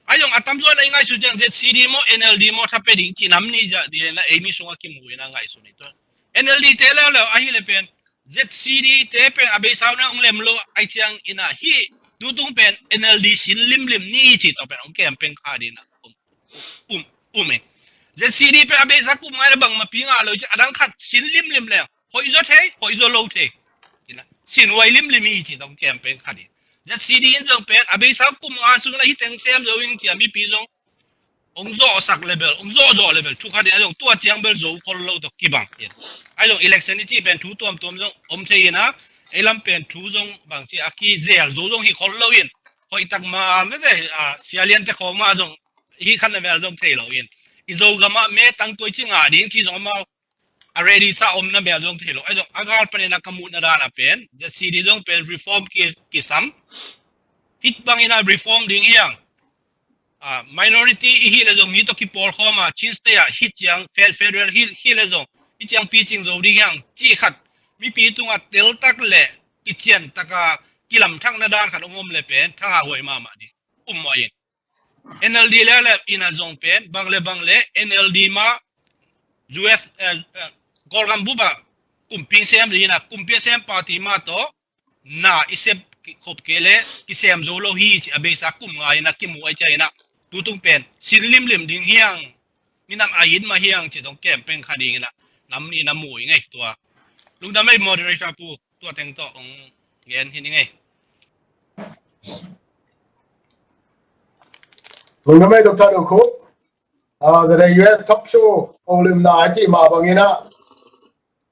A zong a tamzaw in a i ngaihsun ciang Z C D maw, N L D maw, tha pia ding ci nam nih zah ding in ah ei mi sungah kimu in a ngaihsun in. Tua N L D te leuleu ahih leh pen Z C D te pen a beisa uh na hong lem lo ahih ciang in ah hih tutung pen N L D sin limlim ni ci tawh pen hong campaign kha ding in ah um, um, um in. Z C D pen a beisa kum nga leh bangmah pi ngah lo ci, a dang khat sin limlim leng hoih zaw thei, hoih zaw lo thei. Ci in ah sin huai limlim hi ci tawh hong campaign kha ding. Z C D in zong pen a beisa kum nga sung in ah hih teng sem zo ing ci a mipi zong hong zawhsak leh bel, hong zawh zawh leh bel thu khat in ah zong tua ciang bel zo khol lo tawh kibang. Ahi zong election i cih pen thu tuamtuam zong om thei in ah, ei lam pen thu zong bang ci a kizel zo zong hi khol lo in, hoih tak mah mete, a, Sia Lian te khawng mah zong hih khat na mel zong thei lo in, i Zogam ah me tang tua i ci ngah ding ci zong amau a ready sa om na mel zong thei lo. Ahi zong a gal pan in ah ka muhna dan ah pen Z C D zong pen reform ki, kisam. Hih bang in ah reform ding hi hang. A, minority i hih leh zong mi tawh kipawlkhawm a, Chin State ah hih ciang fed-, federal hih, hih leh zong hih ciang picing zo ding hi hang cih khat mipi tungah teltak leh kician tak a kilamthakna dan khat hong om leh pen thangah huai mahmah ding. Um mah in. N L D leuleu in ah zong pen bang leh bang leh N L D mah U S, eh, eh, Kawlgam bup ah kumpi sem ding in ah, kumpi sem party mah tawh na i sep khop kei leh kisem zo lo hi ci a beisa kum nga in ah kimu ahih ciang in ah tutung pen sin limlim ding hi hang, minam a it mah hi hang ci tawh hong campaign kha ding in ah nam nih in ah mu ing ei. Tua lungdam ei, moderator pu, tua teng tawh hong gen hi ning ei. Lungdam ei, Doctor Dawkhup. A, Zedai U S talk show holimna i cih mah bang in ah,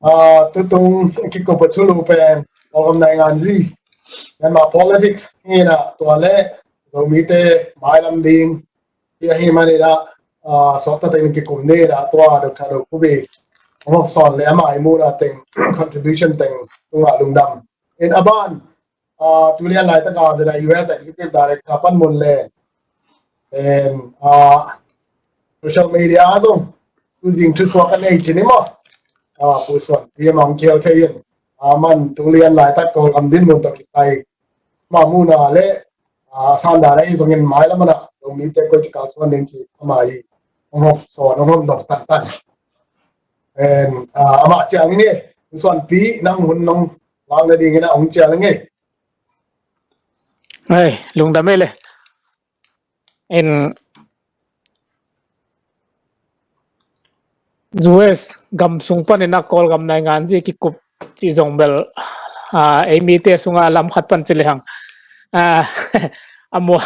a, tutung kikup a thulu pen Kawlgam nainganzi, Myanmar politics hi in ah, tua leh Zomite mailam ding hi ahih man in ah, a, suakta teng kikum ni in ah, tua Doctor Dawkhup i hong hawmsawn leh amah i muhna teng, contribution teng tungah lungdam. In a ban, a, tu lian laitak a Zedai U S Executive Director Pan Mun Len, and, a, social media zong tuzing thusuak a nei ci ni maw. A, Pu Suan Pi amah hong kial thei in, a, aman tu lian laitak Kawlgam dinmun tawh kisai mah muhna leh, a, sandan ahi zongin mailam ah Zomite koi ci kalsuan ding ci amah i hong hawmsawn, hong hawmdawk tantan. And, a, amah ciang in ei, Pu Suan Pi, nang hun nong lak nading in ah hong cial ing ei. Ei, lungdam ei leh. In U S gam sung pan in ah Kawlgam nainganzi kikup cih zong bel, a, ei mite sungah a lam khat pan ci lehang, a, a mu-,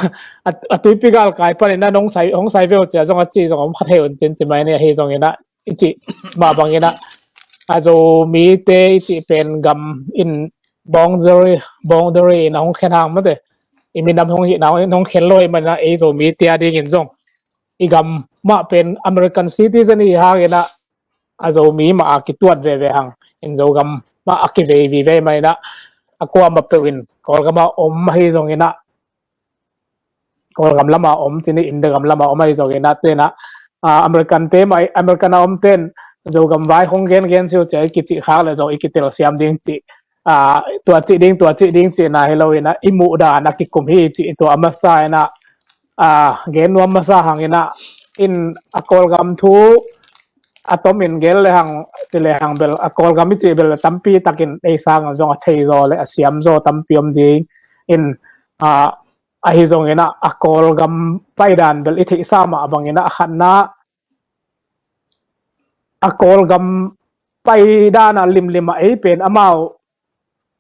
a, a tuipi galkai pan in ah nong sai, hong sai veu ci a zong a ci zong om kha thei un cin ci mai ni, ahi zong in ah i cih mah bang in ah, a, Zomite i cih pen gam in boundary, boundary in ah hong khen hang mate. I minam hong hihna in hong khen lo ahih man in ah ei Zomite a dingin zong i gam mah pen American citizen i hih hangin ah, a, Zomi mah a kituat veve hang. In Zogam mah a kivei vive man in ah, a kuamah peuh in Kawlgam ah om ahi zongin ah, Kawlgam lam ah om ci ni, India gam lam ah om ahi zongin ah, ten ah, a, American te mah, American a om ten Zogam vai hong gengen siu ci a i kicih khak leh zong i kitelsiam ding cih, a, tua cih ding, tua cih ding cihna hi lo in ah, i muhdan a kikum hi cih tua a masa in ah, a, gen nuam masa hang in ah, in a Kawlgam thu a tom in gen lehang, ci lehang bel, a Kawlgam i cih bel tampi takin ei sang zong a thei zaw leh a siam zaw tampi om ding in, a, ahi zongin ah, a Kawlgam paidan bel i theihsa mah bangin ah, a khatna, a Kawlgam paidan a limlim ah ei pen amau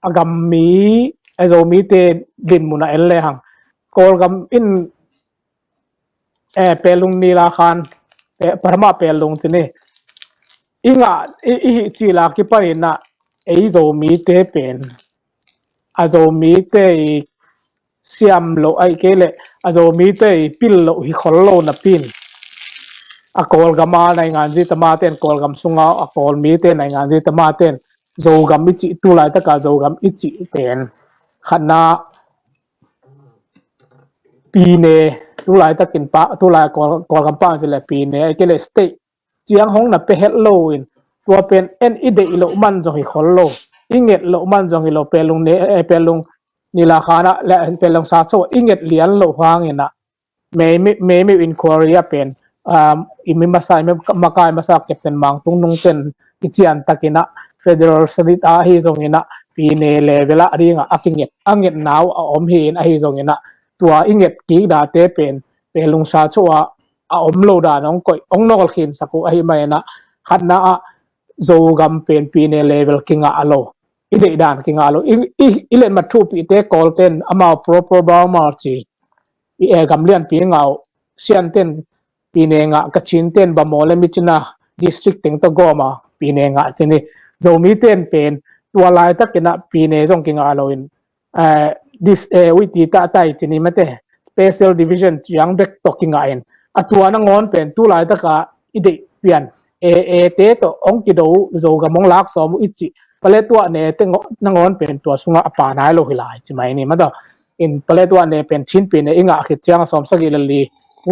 a gam mi, a Zomite dinmun ah en lehang, Kawlgam in, eh, Pelung ni la khan, eh, Parama Pelung ci ni. i ngah i, i hih cil a kipaninah ei Zomite pen a Zomite i siam loh aih kei leh a Zomite i pil loh hi khol lo napi in a Kawlgam a nainganzi tamaten Kawlgam sunga a Kawlmite nainganzi tamaten Zogam i cih tulaitaka Zogam i cih pen khatna pine tulaitakin pa tulai Kawl, Kawlgam pa ci le pine aih kei leh state ciang hong na pe het lo in tua pen en i deih loh man zong hi khol lo i nget loh man zong hi lo pelung ne eh, pelung nila khana le pelung sa cho i nget lian loh hanginah meimiu inquiry a pen um, i mi masa i makai masa Captain Mangtung nungten i cian takinah federal state a hi zonginah pine level a dinga a kinget a nget nau a om hi in ahi zonginah tua i nget kik date pen pelung sa cho a a om lo dan hong koih hong nolkhinsak uh ahi mahinah khatna ah Zogam pen pine level kingah lo i deih dan kingah lo i, i, i letmat thuhpihte Kawlten amau proper Burma ci i e gam lianpi ngah uh Sianten pine ngah Kachinten Bamaw le Myitkyina district teng tawh gawma pine ngah cini Zomiten pen tua laitakinah pine zong kingah lo in eh, dis eh, uiti tahtai cini mate special division ciang bek tawh kingahin a tua nangawn pen tulaitaka i deih pian e e te tawh hong kido Zogam hong lak sawm uh i cih paletuah ne te nangawn pen tua sungah a pa nai lo hi lai ci mai ni mata in paletuah ne pen Chinpi ne i ngah khit ciang a sawm sagih le li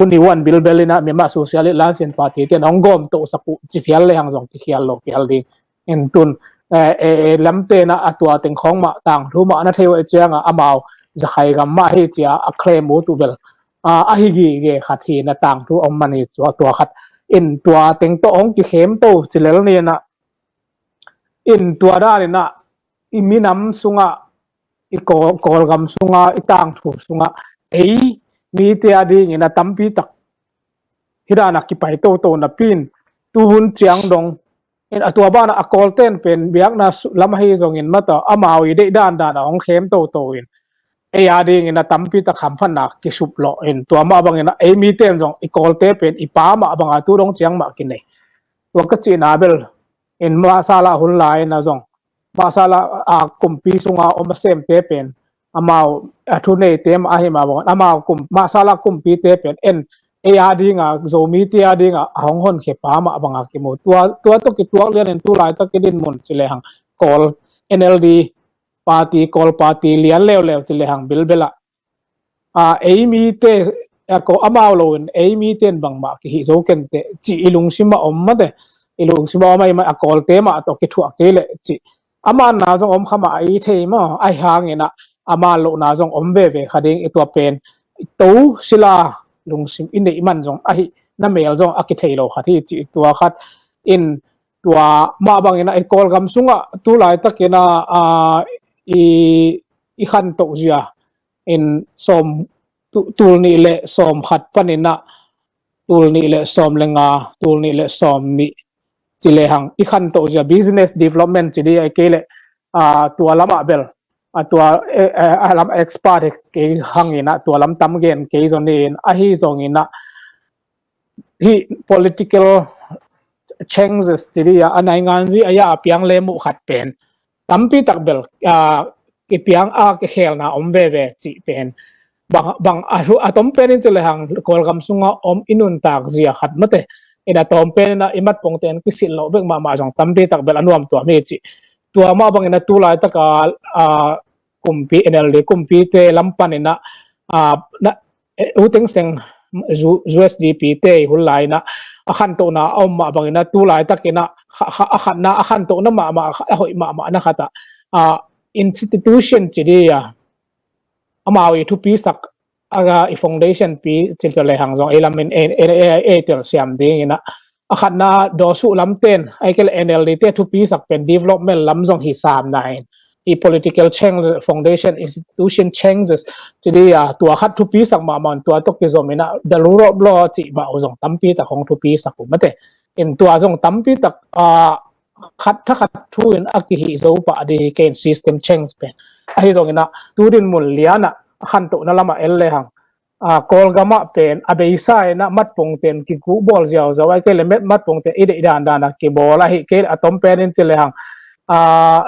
uni wan bilbel inah Myanmar Socialist Lansin Party ten hong gawm tohsak uh ci khial le hang zong kikhial lo kihal ding in tun eh, eh, eh, lamtena a tua teng khawng mah tangthu mah na thei uh cianga amau zakhai gam mah hi cia a claim uh tu bel ah, a hi gige khat hi na tangthu om man hi cua tua khat in tua teng tawh hong kikhemto cilel ni na in tua daninah i minam sungah i Kawlgam sungah i tangthu sungah ei mite a dingin a tampi tak hi dana kipai toto napi in tuhun ciang dong in a tua banah a Kawlten pen biakna lam ahi zongin mata amau i deih dandan a hong khem toto in ei a dingin a tampi tak hamphatna kisup lawh in tua mah bangin a ei miten zong i Kawlte pen i pa mah banga tu dong ciang mah kinei tua ka cihna bel in mah sala hun lai na zong mah sala a kumpi sunga om a semte pen amau a thu neite mah ahi mah bangin amau kum mah sala kumpite pen en ei a dinga Zomite a dinga a hong honkhia pa mah banga kimu tua tua tawh kituak lianin tu laitak i dinmun ci lehang Kawl N L D party Kawl party lian leuleu ci lehang bilbela a ei mite a ko amau loin ei miten bangmah kihi zo kente ci i lungsima om mate i lungsima om ahi mah a Kawlte mah tawh kithuah kei leh ci aman na zong om kha mah a i thei maw ahi hangin a aman lohna zong om veve kha ding i tua pen i to sila lungsim i neih man zong ahi na mel zong a kithei lo khat hi ci tua khat in tua mah bangin a i Kawlgam sungah tu laitakin a i i khantoh zia in sawm tul nih le sawm khat panin a tul nih le sawm le nga tul nih le sawm nih ci lehang i khantoh zia business development ci di a kei le tua lamah bel a tua a lam expert kei hangin a tua lam tam gen kei zong in ahi zongin a hih political changes ci di a nainganzi a ya a piang le muh khat pen tampi tak bel kipiang a kikhelna om veve cih pen bang a thu a tom pen in ci lehang Kawlgam sunga om i nuntak zia khat mate in a tom pen in a i mat pongte in kisilh loh bek mahmah zong tampi tak bel a nuam tuam hi cih tua mah bangin a tu laitaka kumpi N L D kumpite lam panin a u teng seng U S D P te hun lai in a a khantohna a om mah bangin a tu laitakin a a khatna a khantohna mahmah a hoih mahmah na khat a institution ci di a amau i thupi sak a i foundation pi cil cil le hang zong ei lamin ei tel siam dingin a a khatna dawsuh lamten ahi kei le N L D te thupi sak pen development lam zong hi sam na in i political change foundation institution changes ci di a tua khat thupi sak mahmah tua tawh kizom in a the rule of law cih mah uh zong tampi tak hong thupi sak uh mate in tua zong tampi tak a khat tha khat thu in a kihi zo pah di kei in system change pen ahi zongin a tu dinmun lian a a khantohna lamah el le hang a, Kawlgam ah pen a beisa in ah matpongten kikuh bawl ziauzau, ahih kei leh matpongten i deih dandan a kibawl, ahih kei leh a tom pen in ci lehang, a,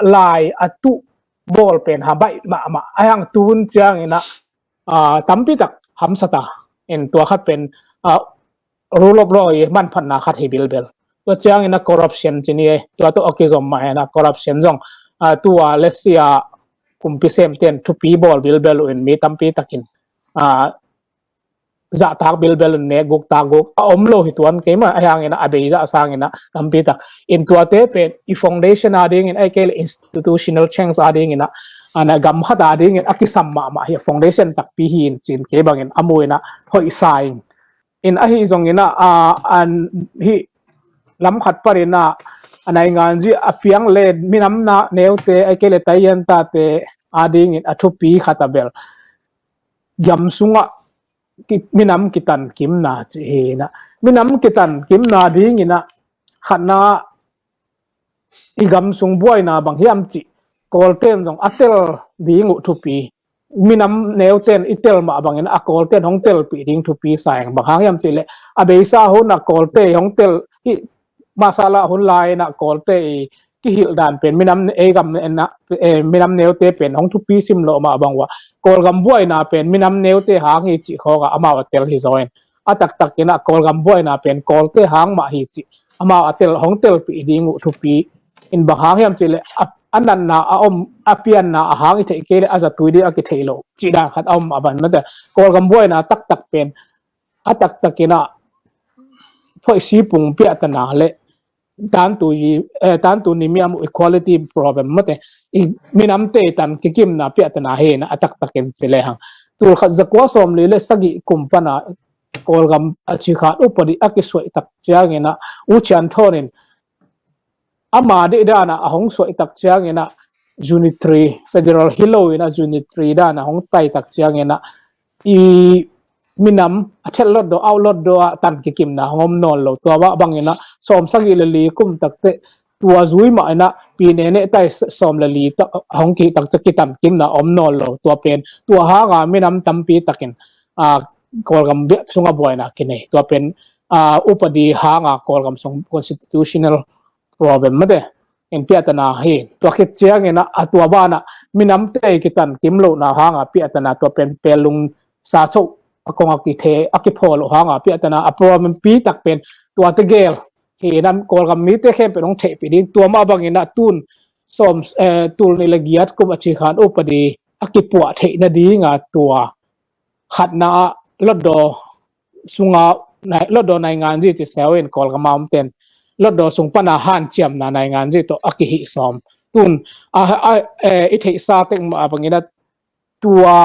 lai a tuh bawl pen ha baih mahmah, ahih hang tu hun ciangin ah, a, tampi tak hamsa ta. In tua khat pen, a, rule of law i manphatna khat hi bilbel. Tua ciangin ah corruption ci ni, tua tawh a kizom mah in ah corruption zong, a, tua let's say a kumpi semten thupi bawl bilbel uh in mi tampi takin, a, zahtak bilbel un nek guk tak guk a om lo hi tuan kei mah, ahih hangin ah a bei zah sangin ah tampi tak. In tuate pen i foundation a dingin, ahih kei leh institutional change a dingin ah, a, na gam khat a dingin a kisam mahmah hi, foundation takpi hi in cin kei bangin a mu in ah hoih sa in. In ahi zongin ah, a, an hih lam khat panin ah a nainganzi a piang le minam na neute, ahih kei leh taiyan tate a dingin a thupi khat a bel gam sungah ki, minam kitan kimna ci hi in ah, minam kitan kimna dingin ah khatna i gam sung buaina bang hiam cih Kawlten zong a tel ding uh thupi, minam neuten i tel mah bangin a Kawlten hong telpih ding thupi sa ing. Bang hang hiam cih leh a beisa hun ah Kawlte hong tel hi, masala hun lai in ah Kawlte i kihilh dan pen minam, ei gam in ah, eh, minam neute pen hong thupi sim loh mah bang uh a, Kawlgam buaina pen minam neute hang hi cih khawng ah amau a tel hi zaw in, a taktak in ah Kawlgam buaina pen Kawlte hang mah hi cih amau a tel, hong telpih ding uh thupi. In bang hang hiam cih leh a, a natna a om, a pianna a hang i theih kei leh a zatui ding a kitheih loh cih dan khat a om a ban mate. Kawlgam buaina taktak pen a taktak in ah phoihsi pung piahtana le tantu i, eh, tantu ni miam uh equality problem mate, i minamte i tan kikimna piahtana hi in ah a taktak in ci lehang tul khat za kua sawm li le sagih kum pan a Kawlgam a cikhat upadi a kisuaih tak ciangin ah U Chian Thon in ama deih dan a a hong suaih tak ciangin ah unitary, federal hi lo in ah unitary dan a hong tai tak ciangin ah i minam a thet lotdaw, out lotdaw ah tan kikimna hong om nawn lo. Tua mah bangin ah sawm sagih le li kum takteh tua zui mah in ah pi ne neh tai sawm le li tak hong kihih tak ciang kitan kimna om nawn lo. Tua pen tua hang a minam tampi takin, a, Kawlgam biak sungah buaina kinei. Tua pen, a, upadi hang a Kawlgam sung constitutional problem mate in piahtana hi. Tua khit ciangin ah a tua ban ah minamte i kitan kim lohna hang a piahtana, tua pen pelung sa choh a kong a kithe a kiphaw loh hang a piahtana, a problem pi tak pen tuate gel hi in ah Kawlgam mite khempeuh hong theihpih ding. Tua mah bangin ah tun sawm, eh, tul nih le giat kum a cikhat upadi a kipuah theih nading a tua khatna ah lotdaw sunga nai, lotdaw nainganzi ci seuin Kawlgam a omten lotdaw sung pan a hanciamna nainganzi tawh a kihih sawm. Tun a, a, eh, i theihsa tek mah bangin ah tua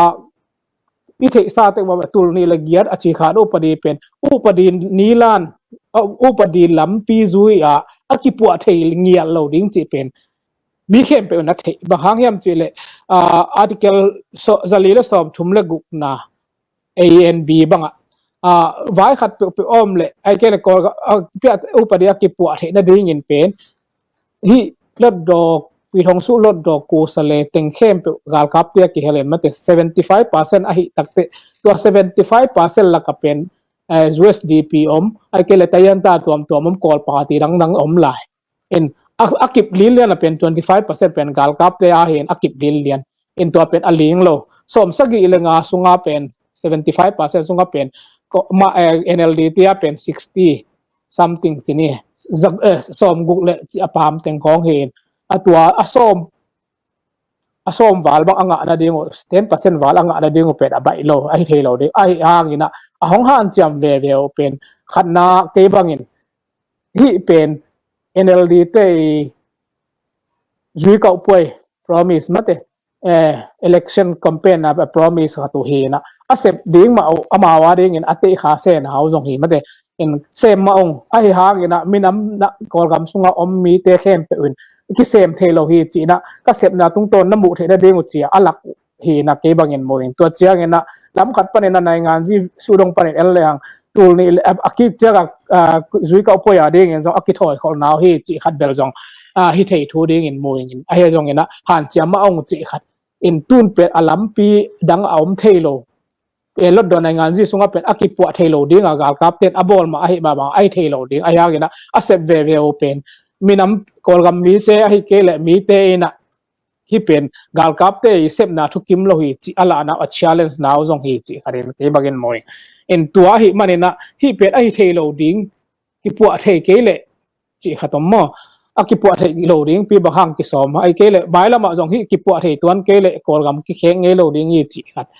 i theihsa tek mah tul nih le giat a cikhat upadi pen upadi nilan, a, upadi lampi zui a a kipuah thei ngial lo ding cih pen mi khempeuh in a theih. Bang hang hiam cih leh, a, article so, za li le sawm thum le gukna A and B bangah, a, vai khat peuhpeuh om leh, ahih kei leh Kawl, a, piah upadi a kipuah theih nadingin pen hih lotdaw, Pi Thong Suh lotdaw kusa le teng khempeuh galkapte a kihel in mate, seventy five percent ahih takteh, tua seventy five percent lakah pen, eh, U S D P om, ahih kei leh Tayanta tuamtuam om, Kawl party dangdang om lai. In a, a kip linlian a pen twenty five percent pen galkapte a hi in a kip linlian. In tua pen a ling lo. Sawm sagih le nga sunga pen seventy five percent sunga pen ko, ma, eh, N L D te a pen sixty something ci ni. Za, eh, sawm guk le ci a pam teng khawng hi in. A tua a sawm, a sawm val bang a ngah nading uh, ten percent val a ngah nading uh pen a baih lo, a hi thei lo ding. Ahih hangin a, a hong hanciam veve uh pen khatna kei bangin hih pen N L D te i zui kauh puai promise mate, eh, election campaign a promise khat uh hi in a, a sep ding mah uh, amau a dingin a teih kha sena uh zong hi mate. In sem mah ung, ahih hangin a minam na Kawlgam sunga om mite khempeuh in kisem thei lo hi ci in a, ka sepna tungtawn na muh theih nading uh ci a a lak uh hi in a kei bangin mu in. Tua ciangin a lam khat panin a nainganzi suhdong panin en lehang tul nih le a, a kik ciang a, a, zui kauh puai a dingin zong a kithawi kholhna uh hi cih khat bel zong, a, hi thei thu dingin mu in. Ahi zongin a hanciam mah ung cih khat. In tun pen a lampi dang a om thei lo. eh, Lotdaw nainganzi sungah pen a kipuah thei lo ding a, galkapte in a bawl mah ahi mah bang ahi thei lo ding ahi hangin ah a sep veve uh pen minam Kawlgam mite ahi kei leh mite in ah hih pen galkapte i sepna thukim lo hi cih a lahna uh a challenge na uh zong hi cih khat in kei bangin mu ing. In tua ahi manin ah hih pen ahi thei lo ding, kipuah thei kei leh cih khat om maw? A kipuah thei lo ding pi bang hang kisawm, ahi kei leh mailamah zong hih kipuah thei tuan kei leh Kawlgam kikhek ngei lo ding hi cih khat.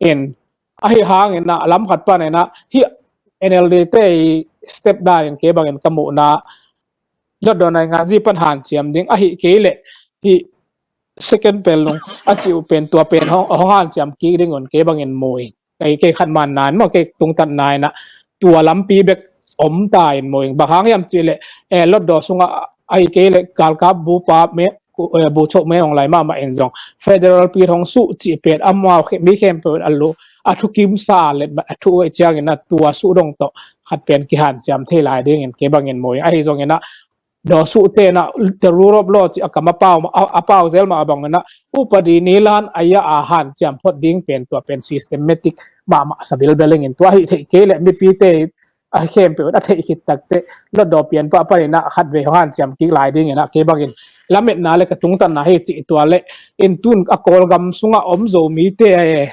In ahi hangin ah lam khat panin ah hih N L D te i step dan in kei bangin ka muhna Lotdaw nainganzi pan hanciam ding ahi kei leh hih second pelnung a cih uh pen tua pen hong, hong hanciam kik ding un kei bangin mu ing. Kei, kei khat man nai maw, kei tungtatna in ah tua lampi bek om ta in mu ing. Bang hang hiam cih leh, eh, Lotdaw sungah ahi kei leh galkap bupa me, eh, buchoh me hong lai mahmah in zong federal pi hong suh cih pen amau khe, mi khempeuh in a lu a thukim sa let a thu uh ciangin ah tua suh dong tawh khat pen kihanciam thei lai dingin kei bangin mu ing. Ahi zongin ah Daw suhte in ah the rule of law cih a kam a pau, a, a pau zel mah bangin ah upadi nilan a ia a hanciam phot ding pen tua pen systematic mahmah sa bilbel ingin tua hih theih kei leh mipite a khempeuh in a theih khit takteh Lotdaw pianpah panin ah khatvei hong hanciam kik lai dingin ah kei bangin lametna le ka tungtatna hi cih tua leh in tun a Kawlgam sungah om Zomite, eh,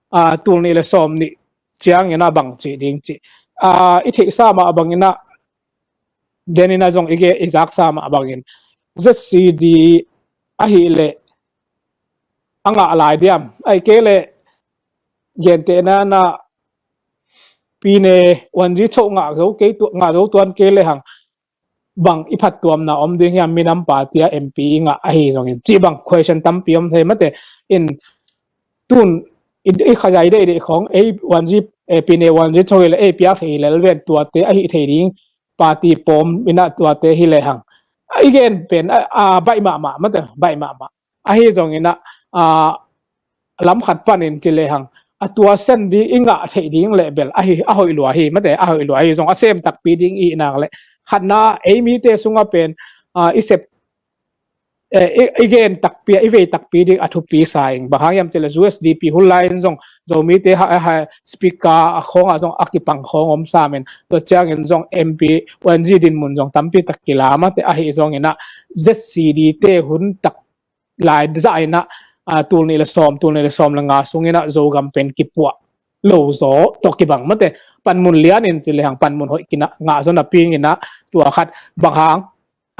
ah, tul nih le sawm nih ciangin ah bang cih ding cih, ah, i theihsa mah bangin ah denin ah zong i ge i zaksa mah bangin Z C D ahih leh a ngah lai diam? Ahi kei leh gentehna in ah Pyine Wanji Choh ngah zo kei tu, ngah zo tuan kei lehang bang i phattuamna om ding hiam, minam party a M P i ngah ahi zongin cih bang question tampi om thei mate. In tun i, i khazai deihdeih khong ei Wanji, eh, Pyine Wanji Choh hi leh ei piak thei hi lel ven tuate ahi thei ding party pawm in ah tuate hi lehang i gen pen a, a baih mahmah mate, baih mahmah. Ahi zongin ah, ah, lam khat panin ci lehang a tua sen ding i ngah theih ding leh bel ahi, a hoih lua hi mate, a hoih lua hi zong a sem takpi ding i nak leh khatna ei mite sungah pen, ah, i sep, eh, i, i gen takpi a, i vei takpi ding a thupi sa ing. Bang hang hiam cih leh U S D P hun lai in zong Zomite ha, ha, speaker a khawngah zong a kipang khawng om sam in tua ciangin zong M P Wanji dinmun zong tampi tak kila mate. Ahi zongin ah Z C D te hun tak lai zah in ah, ah, tul nih le sawm, tul nih le sawm le nga sungin ah Zogam pen kipuah lo zaw tawh kibang mate. Panmun lian in ci lehang panmun hoih kinah ngah zaw napi ingin ah tua khat bang hang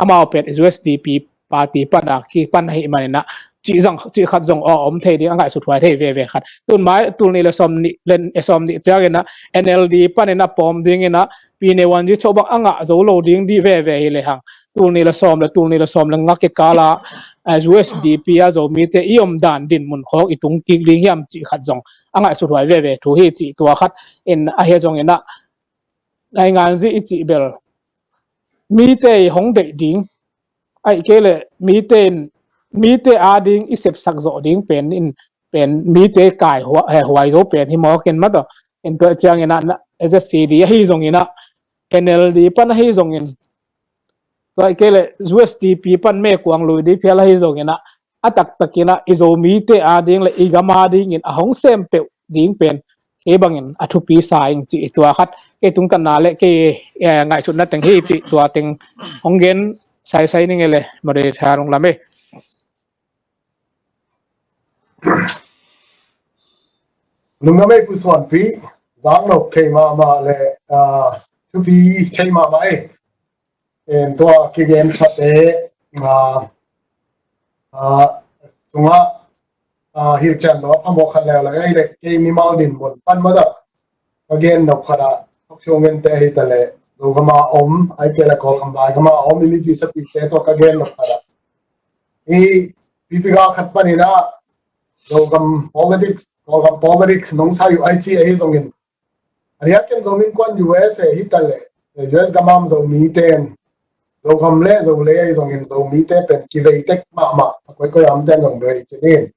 amau pen U S D P party pan a kipan ahih manin ah cih zong, cih khat zong aw om thei ding a ngaihsut huai thei veve khat. Tun mai tul nih le sawm nih le, eh, sawm nih ciangin ah N L D panin ah pawm dingin ah Pyine Wanji Choh bang a ngah zo lo ding dih veve hi lehang tul nih le sawm le tul nih le sawm le nga kikal ah, eh, U S D P a Zomite i omdan dinmun khawng i tung kik ding hiam cih khat zong a ngaihsut huai veve thu hi cih tua khat in ahi zongin ah nainganzi i cih bel mite i hong deih ding, ahi kei leh mite in, mite ading i sepsak zawh ding pen in pen mite kai hua, eh, huai zo pen hi mawk in mate. In tua ciangin ah Z C D ahi zongin ah N L D pan ahi zongin tua ahi kei leh U S D P pan mekuang lui ding phial ahi zongin ah a taktakin ah i Zomite ading le i gam adingin a hong sem peuh ding pen kei bangin a thupi sa ing cih tua khat kei tungtatna le kei, eh, ngaihsutna teng hi cih tua teng hong gen saisai ning e le moderator hong lam e. Lungdam e Pu Suanpi, zang nop thei mahmah le, ah, thupi thei mahmah e. Em, tua kigen thate, ah, ah, sungah, ah, hilhcian lo a phamawh khat leuleu ahi le kei mimal dinmun pan mah dah ka gen nop khat ah thoksuang gen te ahi ta le Zogam a om, ahi kei le Kawlgam vai gam a om i mipi sapite tawh ka gen nop khat ah i pipi ga khat panin ah Zogam politics, Kawlgam politics nong sai uh ahi ci ahi zongin a diak ken Zomi Innkuan U S A hi ta le, U S gam a om Zomite in Zogam le Zolei ahi zongin Zomite pen kivei tek mahmah, a koikoi a omte in zong bei ci ning.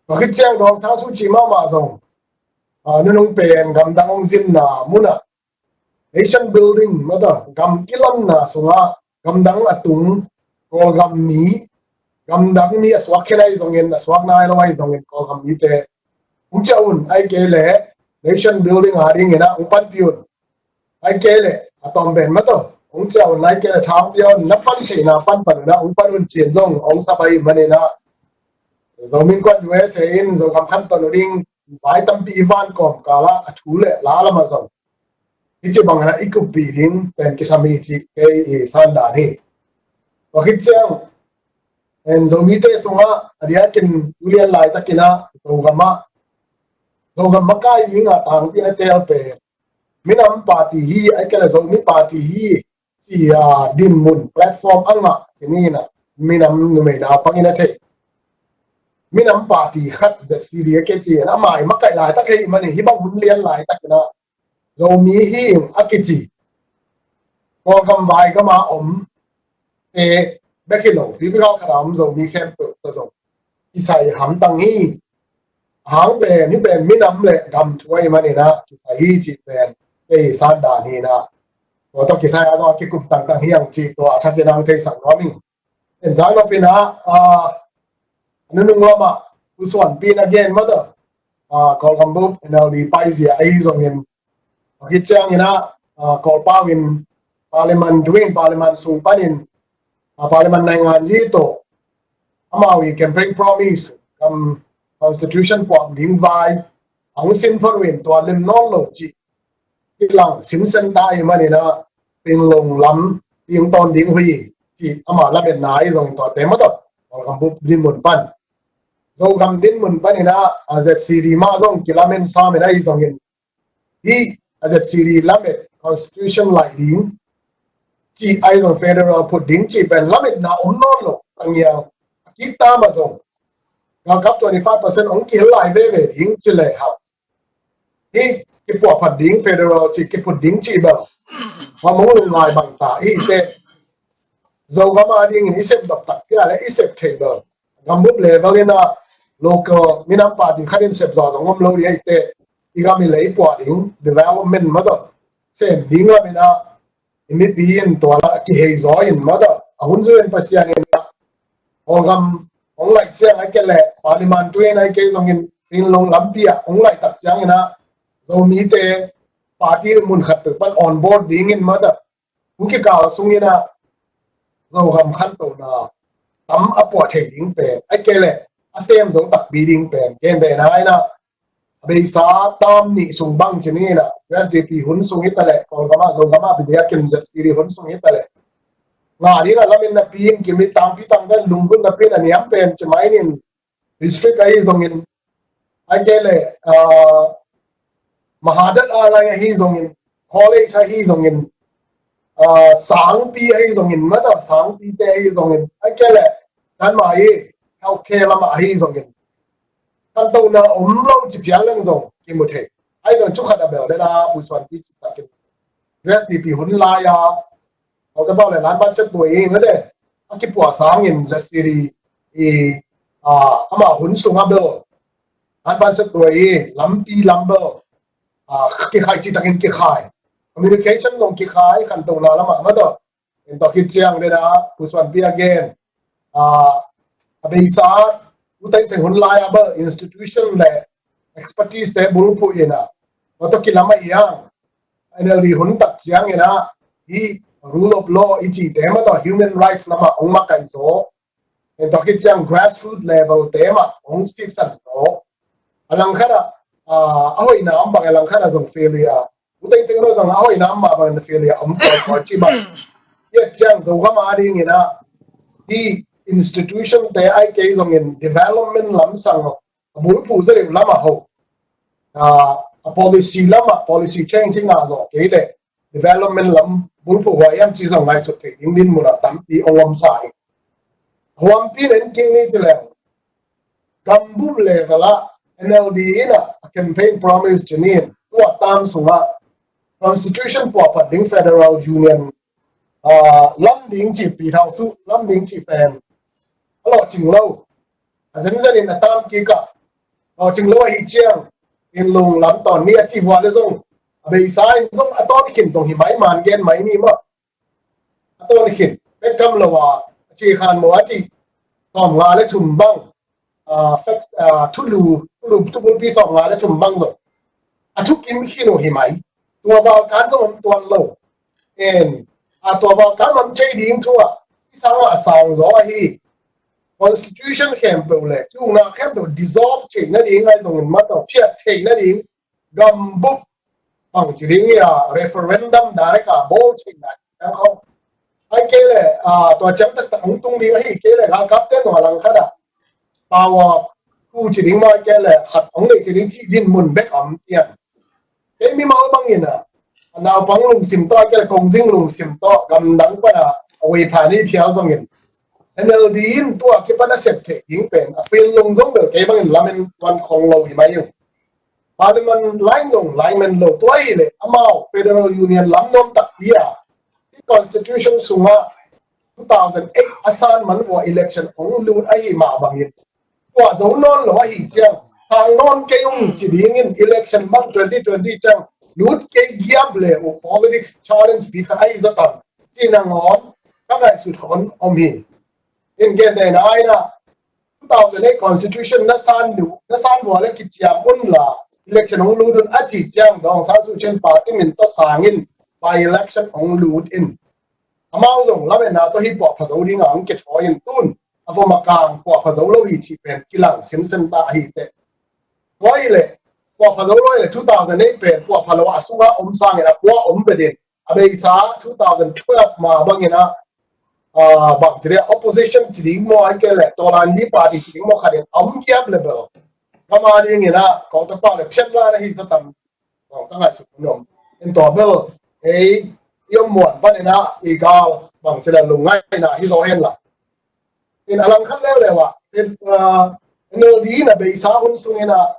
Tua khit ciang Daw Aung San Suu Kyi mahmah zong, ah, nunung pen gamdang hong zinna mun ah nation building mah dah gam kilonna sungah gamdang a tung Kawlgam mi, gamdang mi a suak khen ahi zongin, a suak nai lo ahi zongin Kawlgam mite hong ciah un, ahih kei leh nation building a dingin ah hong panpih un. Ahih kei leh a tawm pen mah tawh hong ciah un, ahih kei leh thang pia un, na pan theihna pan pan un ah hong pan un ci-in zong hong sap ahih manin ah, Zomi Innkuan U S A in Zogam khantohna ding vai tampi i van kawmkal ah a thu le la lamah zong hih ci bangin ah i kuppih ding pen kisam hi cih kei i sandan hi. Tua khit ciang en Zomite sungah a diakin tu lian laitakin ah Zogam ah, Zogam makai dingah tangpi a tel pen minam party hi, ahih kei leh Zomi party hi, ci a dinmun platform a ngah kei ni in ah minam numei naupang in a thei. Minam party khat Z C D a kici in ah, amah i makaih laitak ahih manin hih bang hun lian laitakin ah Zomi hi ing a kici Kawlgam vai gam a om te bek hi lo, hih bikal khat a om Zomi khempeuh tawh zong kisai hamtang hi. Hang pen hih pen minam le gam thu ahih manin ah kisai hi cih pen kei sandan hi in ah, tua tawh kisai a zong a kikum tangtang hi ang cih tua a thakin ang theisak nuam ing. En zang nop in ah, a nunung lamah Pu Suanpi in a gen mah tawh, Kawlgam bup N L D paizia ahi zongin, a khit ciangin ah Kawlpau in Parliament, tu in Parliament sung panin, Parliament naingan yi tawh amau i campaign promise kam constitution puak ding vai a hong sin phot uh in tua lim nawn lo cih kilang sinsen ta ahih manin ah Pinlong lam ding tawn ding uh hi cih ama lametna ahi zongin tuate mah tawh Kawlgam bup dinmun pan, Zogam dinmun panin ah Z C D mah zong kilamen samin ahi zongin, hih a Z C D lamet constitution laih ding cih ahi zong federal phut ding cih pen lametna om nawn lo. Tangiang a kikta mah zong galkap twenty five percent hong kihel lai veve ding ci lehang, hih kipuahphat ding federal cih kiphut ding cih bel hong lungngai bang ta hi teh. Zogam a dingin i sep dop tak cia le i sep thei bel gambup level in ah local minam party khat in sep zaw zong om lo ding hi teh. I gam i lei puah ding development mah tawh sem ding lam in ah i mipi in tua la a kihei zaw in mah tawh a hun zui in Pasian in ah Kawlgam hong laih ciang ahih kei leh Parliament tu in ahih kei zongin Pinlong lampi ah hong laih tak ciangin ah Zomite party mun khat peuh pan on board dingin mah tawh thu kikal sungin ah Zogam khantohna tam a puah thei ding pen ahih kei leh a sem zo takpi ding pen gentehna in ah a beisa tam nih sung bang ci ni in ah U S D P hun sung hi ta leh Kawlgam ah Zogam ah bidia kim Z C D hun sung hi ta leh nga ding a lametna pi in kim i tangpi tangtan lunggulhna pi in a niam pen ci mai in district ahi zongin, ahih kei leh mahadat a lai ahi zongin, college ahi zongin, sangpi ahi zongin, mata sangpite ahi zongin, ahih kei leh kanmah i healthcare lamah ahi zongin khantohna om lo ci piang leng zong kimu thei. Ahi zong thu khat a bel den a Pu Suanpi cih takin U S D P hun lai a Hau ka pau le lan ban set tuai i mete a kipuah sangin Z C D i ama hun sung a bel lan ban set tuai i lampi lam bel kikhai ci takin kikhai, communication zong kikhai, khantohna lamah mata. En tawh khit ciang den a Pu Suanpi a gen a beisa U Thein Sein hun lai a bel institution le expertise te bulphuh in a mata kilam a iang N L D hun tak ciangin ah hih rule of law i cihte mah tawh human rights lamah hong makaih zaw. En tawh khit ciang grassroot level te mah hong siksan zaw. A langkhat ah a hoihna om bang, a langkhat ah zong failure. U Thein Sein zong a hoihna om mah bang failure om kawikawi ci bang. Hiah ciang Zogam a dingin ah hih institution te ai kei zongin development lamsang a bulphuh zaw deuh lamah ho a policy lamah policy change hi ngah zawh kei leh development lam bulphuh huai hiam ci zong ngaihsut theih ding dinmun ah tampi hong omsa hi. Huampi nen king ni ci leng gambup level ah N L D in ah a campaign promise ci ni in tua tam sungah constitution puahphat ding federal union lam ding cih pi thau suh lam ding cih pen a lawhcing lo. A zenzen in a tam kik ah lawhcing lo ahi ciang in lunglam tawn ni a cih vua le zong a beisa in zong a tawn khin zong hi mai man gen mai ni maw. A tawn khin pek tham lo a a cih khan maw a cih tawm nga le thum bang ah, fact, ah, thulu, thulu, thubulpi sawm nga le thum bang zong a thukim khin uh hi mai. Tua val kan zong om tuan lo. En, a tua val kan om thei ding thu ah i sang a sang zaw ahi. Constitution khempeuh le, ki ukna khempeuh dissolve theih nading ahi zongin mataw, phiat theih nading, gambup bang ci ding a, referendum direct a bawl theihna ding khawng. Ai kei le, ah, tua ciang taktak hong tung ding ahi kei le, galkapte nua langkhat ah power khu ci ding maw, ai kei le khat hong nei ci ding cih dinmun bek om tian. Kei mimal bangin a, a naupang lungsim tawh, ai kei le kongzing lungsim tawh, gamdang pan a, a wei phan i phial zongin, N L D in tua kipan a sep theih ding pen a pil lung zong bel kei bangin lamen tuan khong lo hi mai ung. Parliament line zong line men lo, tua hi le amau Federal Union lam nuam takpi a, i Constitution sungah two thousand eight a san man vua election hong lut ahi mah bangin, tua zo nawn lo ahi ciang, sang nawn kei ung ci dingin election bang twenty twenty ciang lut kei giap le uh politics challenge pi khat ahi zatam ci nangawn ka ngaihsut hon om hi. In gen dena aina two thousand eight Constitution na san duh, na san vua le kiciam un la, election hong lut un a ci ciang Daw Aung San Suu Kyi party min tawh sangin by election hong lut in. Amau zong lametna tawh hi puahpha zo ding a hong kithawi in tun a vom a kang puahpha zo lo hi cih pen kilang sinsen ta ahi teh. Tua hi le puahpha zo lo hi le two thousand eight pen puahpha lo a sungah om sangin a kua om bedin a beisa two thousand twelve ma bangin a, ah, bang ci dia opposition ci ding maw, ai kei le tawlan hi party ci ding maw khat in a om giap le bel. Kama dingin a kong takpa le phiat la na hi zatam kong ka ngaihsut hon om. In tua bel ei i om muan panin a i gal bang ci le lungngaihna hi zaw hen la. In a langkhat leuleu ah, in, ah, N L D in a beisa hun sungin a,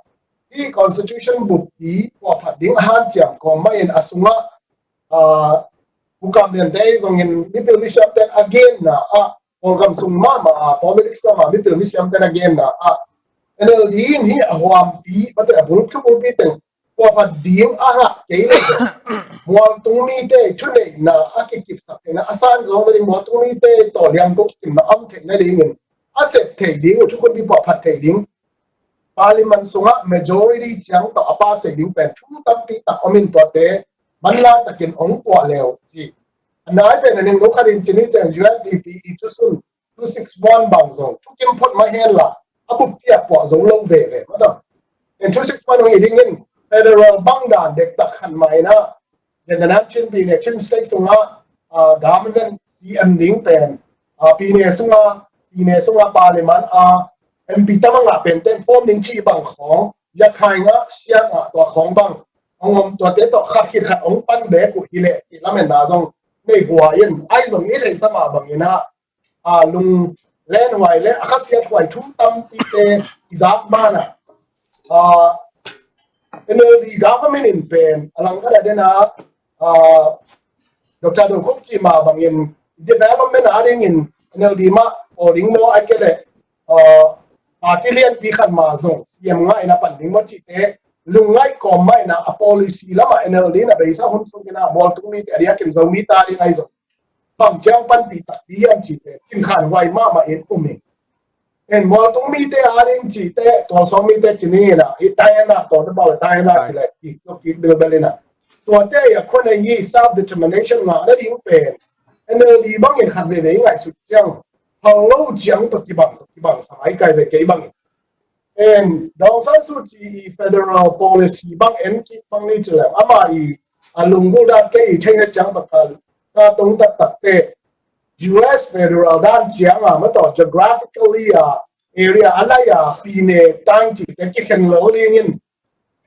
i Constitution buppi puahphat ding a hanciam kawm mah in a sungah, ah, hukam liante ei zongin mipil misiamten a genna ah, Kawlgam sung mahmah a, politics lamah mipil misiamten a genna ah, N L D in hi a huampi, mate a bulphu bulpi teng puahphat ding a ngah kei le mualtung mite thuneihna a kikipsak theihna a san zawng nading mualtung mite tawh liangko kikimna om theih nadingin a sep theih ding uh thukhunpi puahphat theih ding Parliament sungah majority ciang tawh a pass theih ding pen thu tampi tak om in tuate manlang takin hong puah leu ci. A nai pen a ningno khatin cini ciang U S D P i thusun two six one bang zong thukim phot mah hen la a buppi a puah zo lo veve mah ta. En two six one hong hi dingin federal bang dan dektak khan mah in a, den dan an Chin pi ne Chin state sungah, ah, government C M ding pen, ah, pi ne sungah, pi ne sungah parliament a M P tamang ah pen ten form ding ci bang khawng, Yakhai ngah siang ah tua khawng bang hong om, tuate tawh khat khit khat hong pan bek uh hi leh i lametna zong nei hua in ai zong i theihsa mah bangin a, a lung lenhuai le a khasiathuai thu tampite i zak banah, a, N L D government in pen a langkhat a dena, a, Doctor Do Khup cih mah bangin development a dingin N L D mah aw ding maw ai kei leh, a, party lianpi khat mah zong C M ngah in a pan ding maw cihte lungngaih kawm mah in a, a policy lamah N L D in a beisa hun sung in a mualtung mite a diakin Zomi ta ding ai zong bang ciang panpih takpi hiam cihte kinkhan huai mahmah in um in. En mualtung mite a ding cihte tualsawng mite cini in a, i tai in a, tawh te bau tai in a ci leh kik tawh kik bilbel in a, tuate a khua nei hi self determination ngah nading pen N L D bangin khat veve i ngaihsut ciang phal lo ciang tawh kibang tawh kibang sa ai kai ve kei bangin. En Daw Aung San Suu Kyi i federal policy bang en kik bang ni ci leh ama i a lunggulh dan kei i theihna ciang tawh ka tong taktakte U S federal dan ciang a mataw geographically a area a lai a pi ne tang cihte kikhen lo dingin,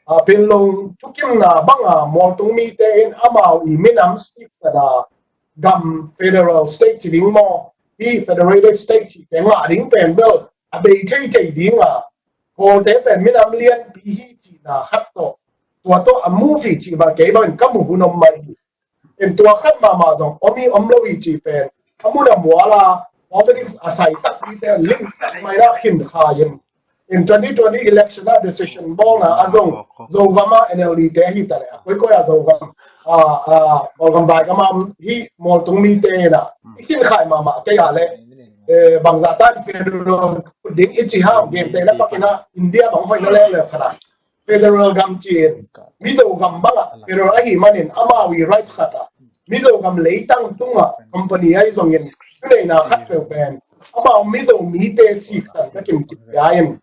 a, pinlung thukimna banga mualtung mite in amau i minam siksa da gam federal state ci ding maw, hi federated state cihte ngah ding pen bel a bei thei thei ding a, Kawlte pen minam lianpi hi cihna khat tawh tua tawh a move hi cih bang kei bangin ka mu hun om mai hi. En tua khat mahmah zong om hi om lo hi cih pen a mun a mual a politics a sai takpite lim tak mai na khin khai in. In twenty twenty election a decision bawlna a zong Zogam a N L D te hi ta leh a koikoi a Zogam a, a, Kawlgam vai gam a hi mualtung mite na i khin khai mahmah kei a leh eh, bangzah tan federal ding i ci hang, gentehna pakin ah India bang hoihna leuleu khat ah federal gam ci-in, Mizo gam bangah federal ahih manin amau i rights khat ah Mizo gam leitang tungah company ahi zongin thuneihna khat peuh pen amau Mizo mite siksan bekin kipia in,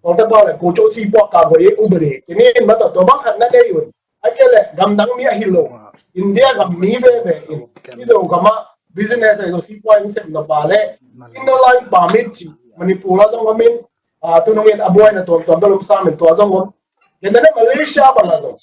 tawlta pau le kocosi puak ka goi ubere cinin mataw, tua bang khat na nei un. A kei le gamdang mi ahi lo, India gam mi veve in Mizo gamah business ahi zo, sipuai hong sem lo pa le Inner Line Permit ci Manipur ah zong om in, ah, tunungin a buaina tuamtuam dal om samin tua zong om. Gentehna Malaysia bang ah zong,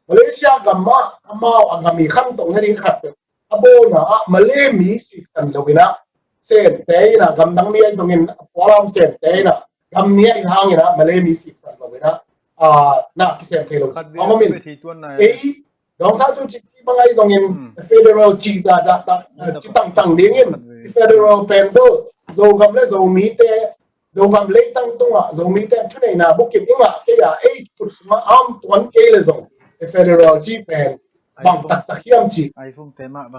Malaysia gamah amau a gam i khantohna ding khat peuh a bawlna ah Malay mi siksan lo in ah, Sente in ah, gamdang mi ahi zongin a pualam Sente in ah, gam mi ahi hangin ah Malay mi siksan lo in ah, ah, na kisem thei lo. Khat ve, hong om in, khat ve thei tuan nai. Ei, Daw Aung San Suu Kyi ci bang ahi zongin federal ci ta ta ta ci tangtang dingin, federal pen bel Zogam le Zomite, Zogam leitang tungah Zomite thuneihna bukim i ngah kei a, ei khut sungah a om tuan kei le zong, federal ci pen bang taktak hiam ci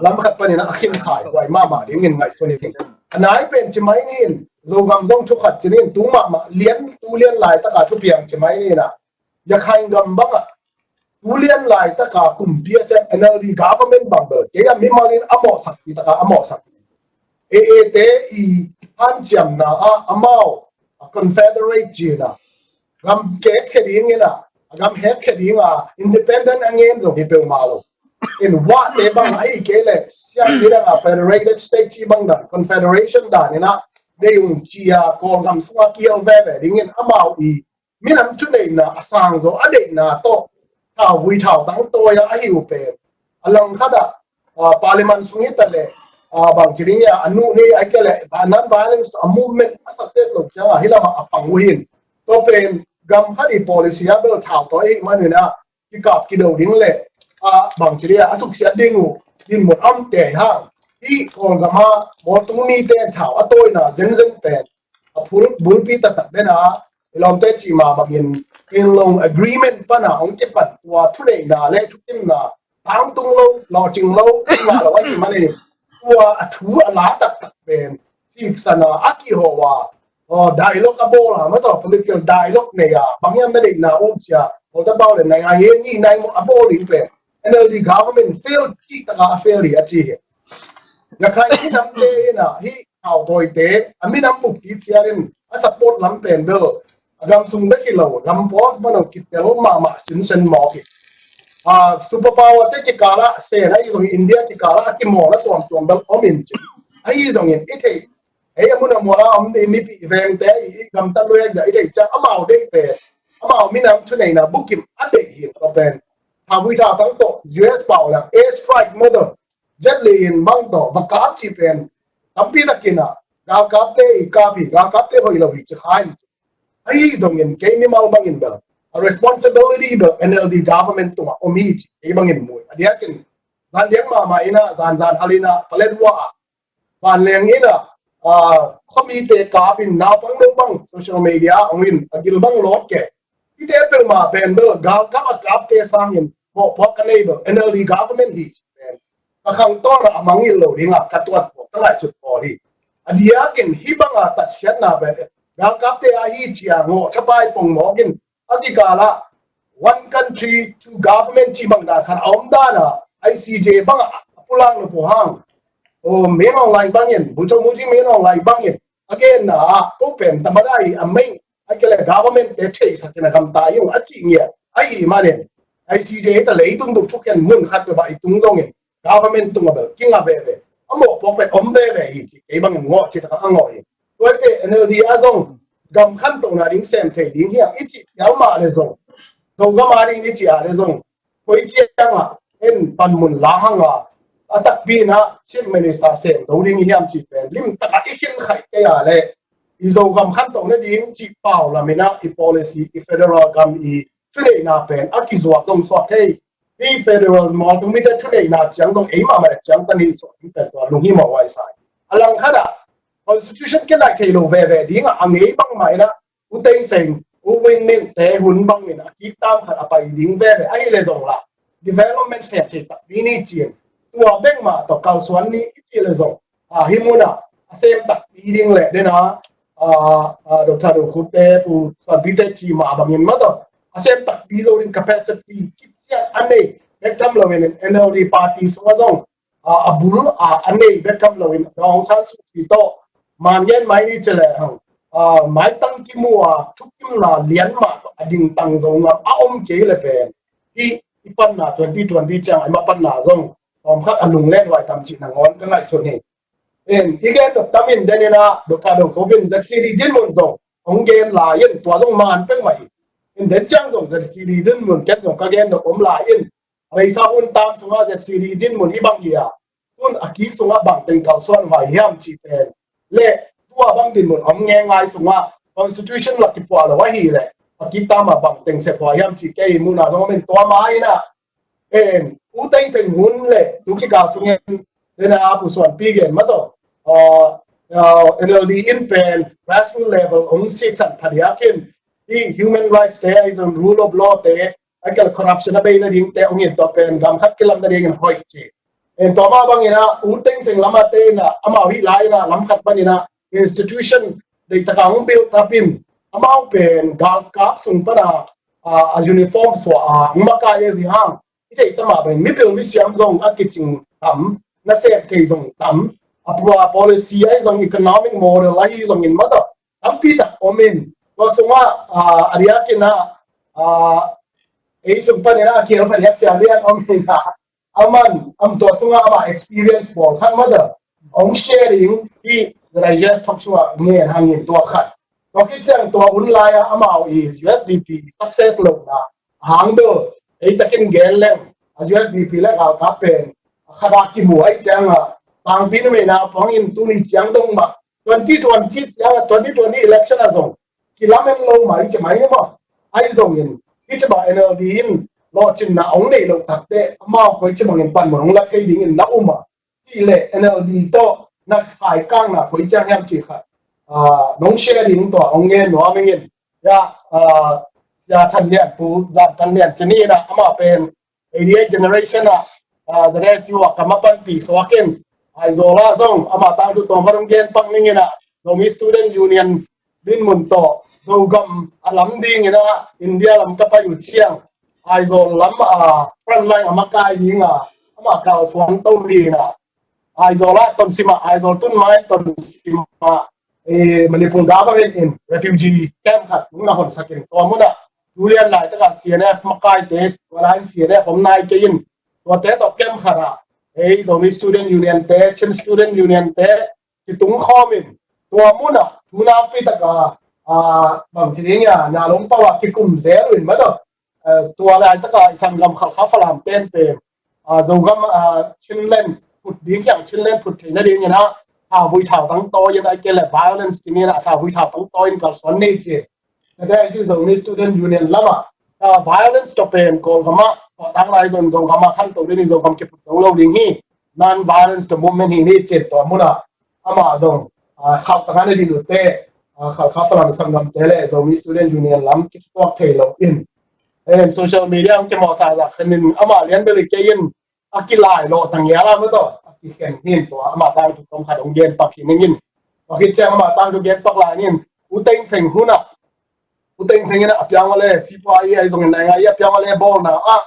lam khat panin a khin khai huai mahmah dingin ngaihsun in. A nai pen ci mai ni in, Zogam zong thu khat ci ni in, tu mahmah lian, tu lian laitaka thupiang ci mai ni in ah, Rakhine gam bangah tu lian laitaka kumpi a sem NLD government bang bel kei a mimalin a mawhsakpi taka a mawhsak. A A te i hanciamna ah amau a confederate cina gam kekkhia dingin ah, a gam hekkhia dinga independent a ngen zong hi peuhmah lo. In wahte bang ahi kei le siam ni dang a federated state ci bang dan, confederation dan in ah, dei ung cia Kawlgam sunga kial veve dingin amau i minam thuneihna a sang zaw a deihna tawh thauvui thautang tawi a ahi uh pen a langkhat ah, ah, parliament sung hi ta le, ah, bang ci ding ia, a nuh ni a kei le non-violence a movement a success lo ciangah hih lamah a pang uh hin. Tua pen gam khat i policy a bel thau tawi ahih manin ah kikap kido ding le, ah, bang ci ding ia, a suksiat ding uh dinmun a om te hang. Hih Kawlgam ah mawltung mite thau a tawina zenzen pen a phul bulpi taktak den a, i lawmte cih mah bangin Panglong agreement pana hong kipan tua thuneihna le thutimna tangtung lo, lawcing lo, ngah lo ahih manin tua a thu a la taktak pen siksana a kihawh a, aw, dialogue a bawl a, mataw political dialogue nei a, bang hiam na deihna uh cia, aw, ta bau le nai ngai ngen ni nai maw a bawl ding pen NLD government fail cih taka a fail hi a ci hi. Rakhine minamte in ah hih thautawite a minam bukpi phiarin a support lam pen bel a gam sung bek hi lo, gam pawl mano kitel mahmah sinsen mawk hi. Ah, superpower te kikalah sen ahi zongin India kikalah a kimawlna tuamtuam bel om in ci. Ahi zongin i theih, ei a mun a mual a om dei mipi vengte i gamtat luek zia i theih ciang amau deih pen amau minam thuneihna bukim a deih hi. Tua pen thauvui thautang tawh U S pau leng air strike mawtaw, Jet Li in bang tawh va kap cih pen tampi takin ah galkapte i kap hi, galkapte hoih lo hi ci kha in. Ahi zongin kei mimal bangin bel a responsibility bel NLD government tungah om hi ci kei bangin mu hi. A diakin zan diak mahmah in ah, zan zan hal in ah, paletwa ah, vanleng in ah, ah, khuamite kap in naupang lo bang social media ah hong in a gil bang lawk ke. Hihte peuhmah pen bel galkap a kapte sangin mawhpuak ka nei bel NLD government hi ci pen ka khangtawn ah a mangngilh lo dingah ka tuat pawl, ka ngaihsut pawl hi. A diakin hih banga tatsiatna pen galkapte ahi cia ngawh thapai pongmawk in a kikalah one country, two government cih bang dan khat a om dan a, I C J bangah a pulang lo po hang. Aw, Min Aung Hlaing bangin, Bogyoke Min Aung Hlaing bangin a genna ah ko pen tamada i a mei a kei le government te theihsak in a gamta i ung a cih ngiat ahih manin, I C J ta leitung duk thukhen mun khat peuh ah i tung zongin government tungah bel kingah veve, a mawhpuak pen om veve hi ci kei bangin ngawh ci takah a ngawh hi. Tuate NLD ah zong gam khantohna ding sem thei ding hiam i cih pial mah le zong, Zogam a ding i cih a le zong, koi ciangah en panmun la hanga a takpi in ah Chief Minister sem do ding i hiam cih pen limtakah i khin khaih kei a le i Zogam khantohna ding cih pau lam in ah i policy, i federal gam i thuneihna pen a kizuak zong suak thei. Hih federal mawltung mite thuneihna ciang zong ei mahmah ciang tan in suak ding pen tua lunghimawh huai sa hi. A langkhat ah constitution kilaih thei lo veve dingah a ngei bangmah in ah U Thein Sein, U Win Myint te hun bangin a kiktam khat a pai ding veve ahi le zong lah development sem thei takpi ni ci-in tua bek mah tawh kalsuan ni i ci le zong, a, hih munah a sem takpi ding le dena, a, a, Doctor Do Khup te, Pu Suan Pi te ci mah bangin mah tawh a sem takpi zo ding capacity kician a nei bek tham loin N L D party sungah zong a, a bul a, a nei bek tham loin Daw Aung San Suu Kyi tawh man gen mai ni ci lehang, a, maitang kimu a thukimna lian mah tawh a dingtang zo ngam a om kei le pen hih i panna twenty twenty ciang a i mah panna zong tawmkhat a lunglen huai tam cih nangawn ka ngaihsun hi. En, i gen dok tamin den inah Doctor Do Khup in Z C D dinmun zong hong gen lai in tua zong man pek mah hi. En, den ciang zong Z C D dinmun ken zong ka gen dok om lai in a beisa hun tam sungah Z C D dinmun hi bang hi a, tun a kik sungah bang teng kalsuan huai hiam cih pen le tua bang dinmun om nge ngai sungah constitution la kipuah lo ahi le a kik tam a bang teng sep huai hiam cih kei muna zong om in tua mah inah en, U Thein Sein hun le tu kikal sungin dena Pu Suan Pi gen mah tawh, uh, uh, N L D in pen grassroots level hong siksan phadiak in i human rights te, ahi zong rule of law te, a kal corruption a bei nading te hong in tua pen gam khat kilam nading in hoih ci. En, tua mah bang inah U Thein Sein lam a te inah amau hih lai inah lam khat pan inah institution deih taka hong build up in amau pen galkap sung pana, a, a uniform suah a hong makai e hi hang. I theihsa mah bangin mipil misiam zong a kicing tam, na sem thei zong tam, a pua policy ahi zong economic model ahi zongin mah tawh tampi tak om in tua sungah, a, a diakin ah, a, ei sung panin ah a kial phadiak Sia Lian om in ah, aman am tua sungah ama experience pawl khat mah tawh hong share ding hi. Zalai Jeff thok sungah ngen hangin tua khat tua khit ciang tua hun lai-ah amau i U S D P success lohna hang bel ei takin gen leng a U S D P le galkap pen a khat a kimu ahi ciangah tangpi numei naupang in tuni ciang dong mah twenty twenty ciangah twenty twenty election ah zong kilamen lo mah i ci mai ni maw? Ahi zongin i ci mah N L D in lawhcinna hong nei loh takteh amau koi ci bangin panmun hong la thei dingin na um ah cih leh N L D tawh na saikakna koi ciang hiam cih khat, ah, nong share ding tua hong ngen nuam ing in. Ya, ah, Sia Than Lian, Pu Zan Than Lian ci ni in ah amah pen eighty-eight generation ah, ah, Z S U ah kam a panpih suak in Aizawl ah zong amah tangthu tawm khat hong gen pak ning in ah Zomi Student Union dinmun tawh Zogam a lam ding in ah India lam ka pai uh ciang Aizawl lam, ah, frontline a makai ding ah amah kalsuan to ding in ah Aizawl ah Tonsim ah, Aizawl tun mai Tonsim ah, eh, Manipur government in refugee camp khat hong na honsak in tua mun ah tu lian laitak ah C N F makaite, tua lai in C N F om nai kei in tuate tawh camp khat ah ei Zomi Student Union te, Chin Student Union te kitung khawm in tua mun ah tu nakpi tak ah, ah, bang ci ding hiam, Nalong pau ah kikum zel uh in mah tawh, eh, tua laitak ah i sanggam Khalkha Falam pen pen, ah, Zogam, ah, Chinland phut ding hiam, Chinland phut theihna ding in ah thauvui thautang tawi in, ahih kei leh violence ci ni in ah thauvui thautang tawi in kalsuan ni ci. Tua te Zomi Student Union lam ah, ah, violence tawh pen Kawlgam ah tawhtang lai zong Zogam ah khanto ding hi, Zogam kiphut zo lo ding hi, non-violence tawh movement hi ni ci. Tua mun ah amah zong, ah, khalh tangah na din uh teh, ah, Khalkha Falam sanggamte le Zomi Student Union lam kituak thei lo in, eh, social media hong kimawhsa zah khan in amah lian bel hi kei in a kilai lawh tang hial a mah tawh a kikhen hi in tua amah tangthu tawm khat hong gen pak hi ning in. Tua khit ciang amah tangthu gen pak lai ning in U Thein Sein hun ah, U Thein Sein in ah a piang a le sipuai ahi zongin naingan ahi a piang a le bawlna ah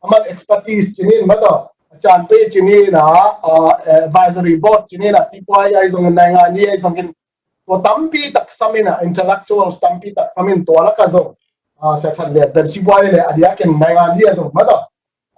aman expertise ci ni in mah tawh, a Chan Pei ci ni in ah, ah, advisory board ci ni in ah sipuai ahi zongin naingan ahi zongin tua tampi tak sam in ah intellectuals tampi tak sam in tua lakah zong, ah, Sia Than Lian pen sipuai le a diakin naingan ahi a zong mah tawh,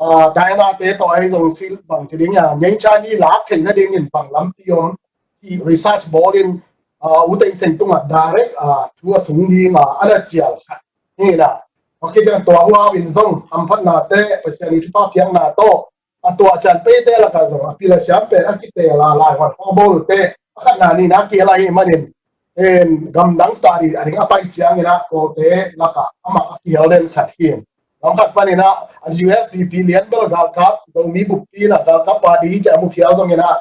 ah, China te tawh ahi zong sil bang ci ding hiam, ngeingcha ni lak theihna dingin bang lampi om hi research bawl in, ah, U Thein Sein tungah direct, ah, thu a sung ding ah a na cial khat hi in ah. Tua khit ciang tua huau in zong hamphatna te, Pasian i thupha piakna tawh a tua Chan Pei te lakah zong a pil a siam pen a kiteel a laihuan hong bawl uh te a khatna nihna kihel ahih manin, en, gamdang study a ding a pai ciangin ah Kawlte lakah amah a kihel den khat hi. Lam khat panin ah a U S D P lian bel galkap, Zomi buppi in ah galkap party hi ci a mu khial zongin ah,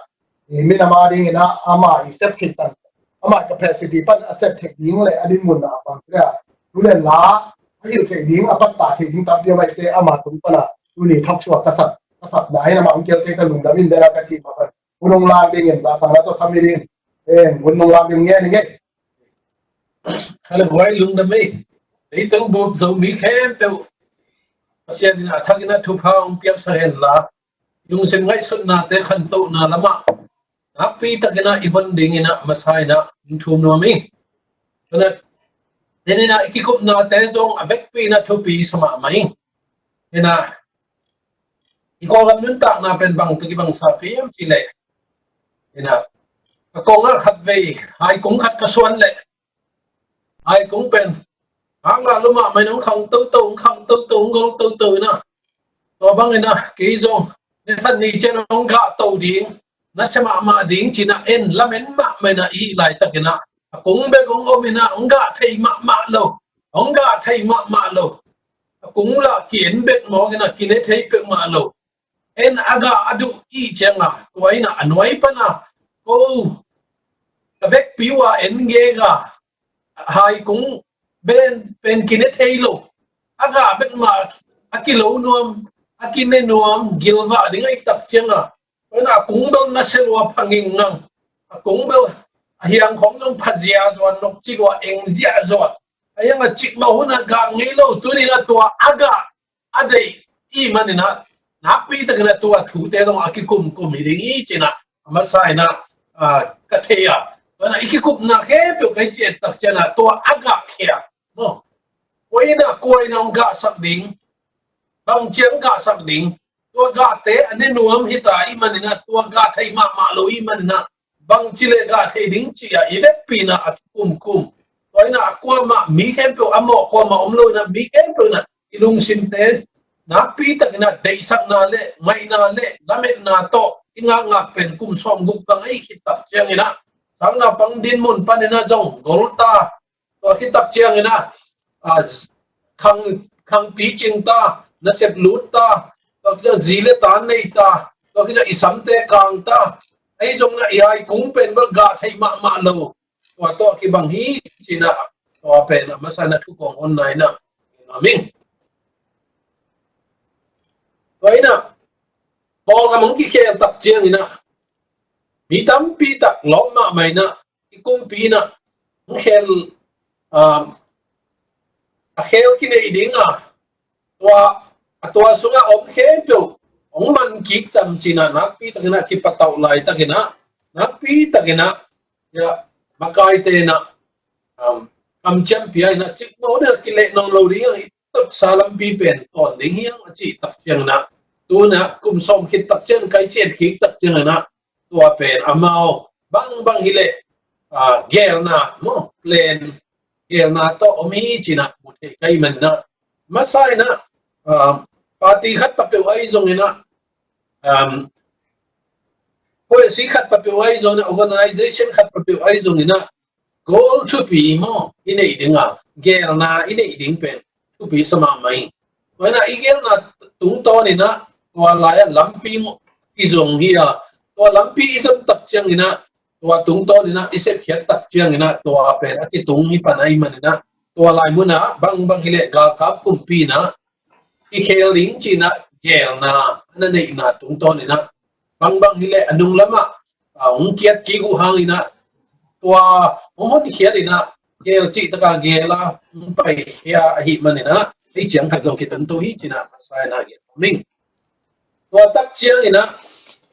i minam a dingin ah amah i sep theih tan, amah capacity pan a sep theih ding le a dinmun ah a bang te ah tu le la a hilh theih ding, a pattah theih ding tampi a maite amah tung pan ah tuni thok sua ka sat, ka satna in amah hong kihel thei ta lungdam in dena ka cih mah pan. Hun hong lak dingin zahtakna tawh sam hi ding. Hun nong lak ding ngen ing ei. Hale huai lungdam ei. Leitung bup Zomi khempeuh Pasian in a thakin a thupha hong piaksak henla, lungsim ngaihsutnate khantohna lamah nakpi takin a i hon dingin a masa in a hong thum nuam ing. Tua in a, i kikupnate zong a vekpi in a thupi sa mahmah ing. Ina, i Kawlgam nuntakna pen bang tuk i bang sa kei hiam cih leh, ina, ka kong ah khatvei hai kung khat ka suan leh, hai kung pen hang la lum ah mai nong khang toto, hong khang toto, hong gol toto ina. Tua bang ina kei zong ni khat ni ciang hong gah to ding, nasia mahmah ding ci-in a, en lamen mahmah ina i hih laitak ina, a kung bek hong om ina, hong gah thei mahmah lo, hong gah thei mahmah lo. A kung lah ki-en bek mawk ina, kine thei peuhmah lo. En a gah a duh i hih ciang a, tua ina a nuai pan a, ko, ka vekpi uh a en gek a, hai kung pen, pen kine thei lo. A gah bek mah a kilo nuam, a kine nuam, gilvah ding ahih tak ciang a, tua ina a kung bel nasia lua, pha ngingngang. A kung bel a hiang khong zong pha ziahziah, nokci lua, eng ziahziah. A hiang a cikmah hun a gah ngei lo, tuni in a tua a gah a deih i hih man ina, nakpi takin a tua thute zong a kikumkum hi ding hi ci-in a, a masa ina, a, ka thei a. Tua ina i kikupna khempeuh ka hih ciat tak ciang a, tua a gah khia, maw, kua ina, kua ina hong gahsak ding, bang ciang gahsak ding, tua gahte a ne nuam hi ta i hih man ina, tua gah thei mahmah lo i hih man ina, bang ci leh gah thei ding ci-a i vekpi ina a kikumkum. Tua ina a kuamah, mi khempeuh a mawh kuamah om lo ina, mi khempeuh ina i lungsimte nakpi takin a deihsakna le ngaihna le lametna tawh i ngakngak pen kum sawmguk bang ahih khit tak ciang ina, sang naupang dinmun pan ina zong gol ta, tua khit tak ciang ina, a, khang, khangpi cing ta, nasep lut ta, tua khit ciang zi le ta nei ta, tua khit ciang i samte kang ta. Ahi zongin a i hai kung pen bel gah thei mahmah lo. Tua tawh kibang hi ci-in a, tua pen a masa ina thu kong honna ina, amen. Tua ina Kawlgam hong kikhel tak ciang ina, mi tampi tak lawm mahmah ina, i kumpi ina hong khel, um, a khel kinei ding a, tua, a tua sungah om khempeuh hong man kik tam ci-in a, nakpi takin a kipatauh laitak ina, nakpi takin a, ya, makaite ina, um, kamciam pia ina, cikmah hun ina kileh nawn lo ding a, i totsa lampi pen tawn ding hi hang a cih tak ciang ina, tu ina kum sawm khit tak ciang, ka hih ciat kik tak ciang ina, tua pen amau bangbang hi leh, a, geelna, maw, plan, geelna tawh om hi ci-in a mu thei ka hih man ina, masa ina, a, party khat papeuh ahi zongin a, um, policy khat papeuh ahi zongin a, organization khat papeuh ahi zongin a, goal thupi, maw, i neih ding a, geelna i neih ding pen thupi sa mahmah hi. Tua ina i geelna tungtawn ina, tua lai-ah lampi kizong hi a, tua lampi i zon tak ciang ina, tua tungtawn ina i sepkhiat tak ciang ina, tua pen a kitung hi pan ahih man ina, tua lai mun ah bangbang hi leh galkap kumpi ina i khel ding ci-in a geelna na neihna tungtawn ina, bangbang hi leh a nung lamah, a, hong kiat kik uh hang ina, tua hong honkhiat ina, geel cih tak a geel a, hong paikhia ahih man ina, hih ciang khat zong kitungto hi ci-in a masa ina gen nuam ing. Tua tak ciang ina,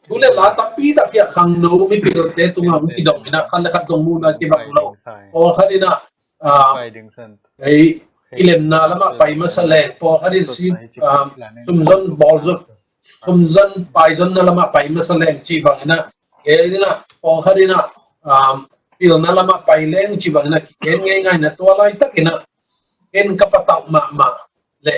thu le la tampi tak hi a, khangno mipilte tungah hong kidong ina, khat le khat zong muhna kibang lo. Pawlkhat ina, a, ei, kilemna lamah pai masa leng, pawlkhat in si, a, sumzon bawlzon, sumzon paizonna lamah pai masa leng cih bang ina, ei ina, pawlkhat ina, um, pilna lamah pai leng cih bang ina, kigen ngeingai ina, tua laitak ina, en ka patauh mahmah le,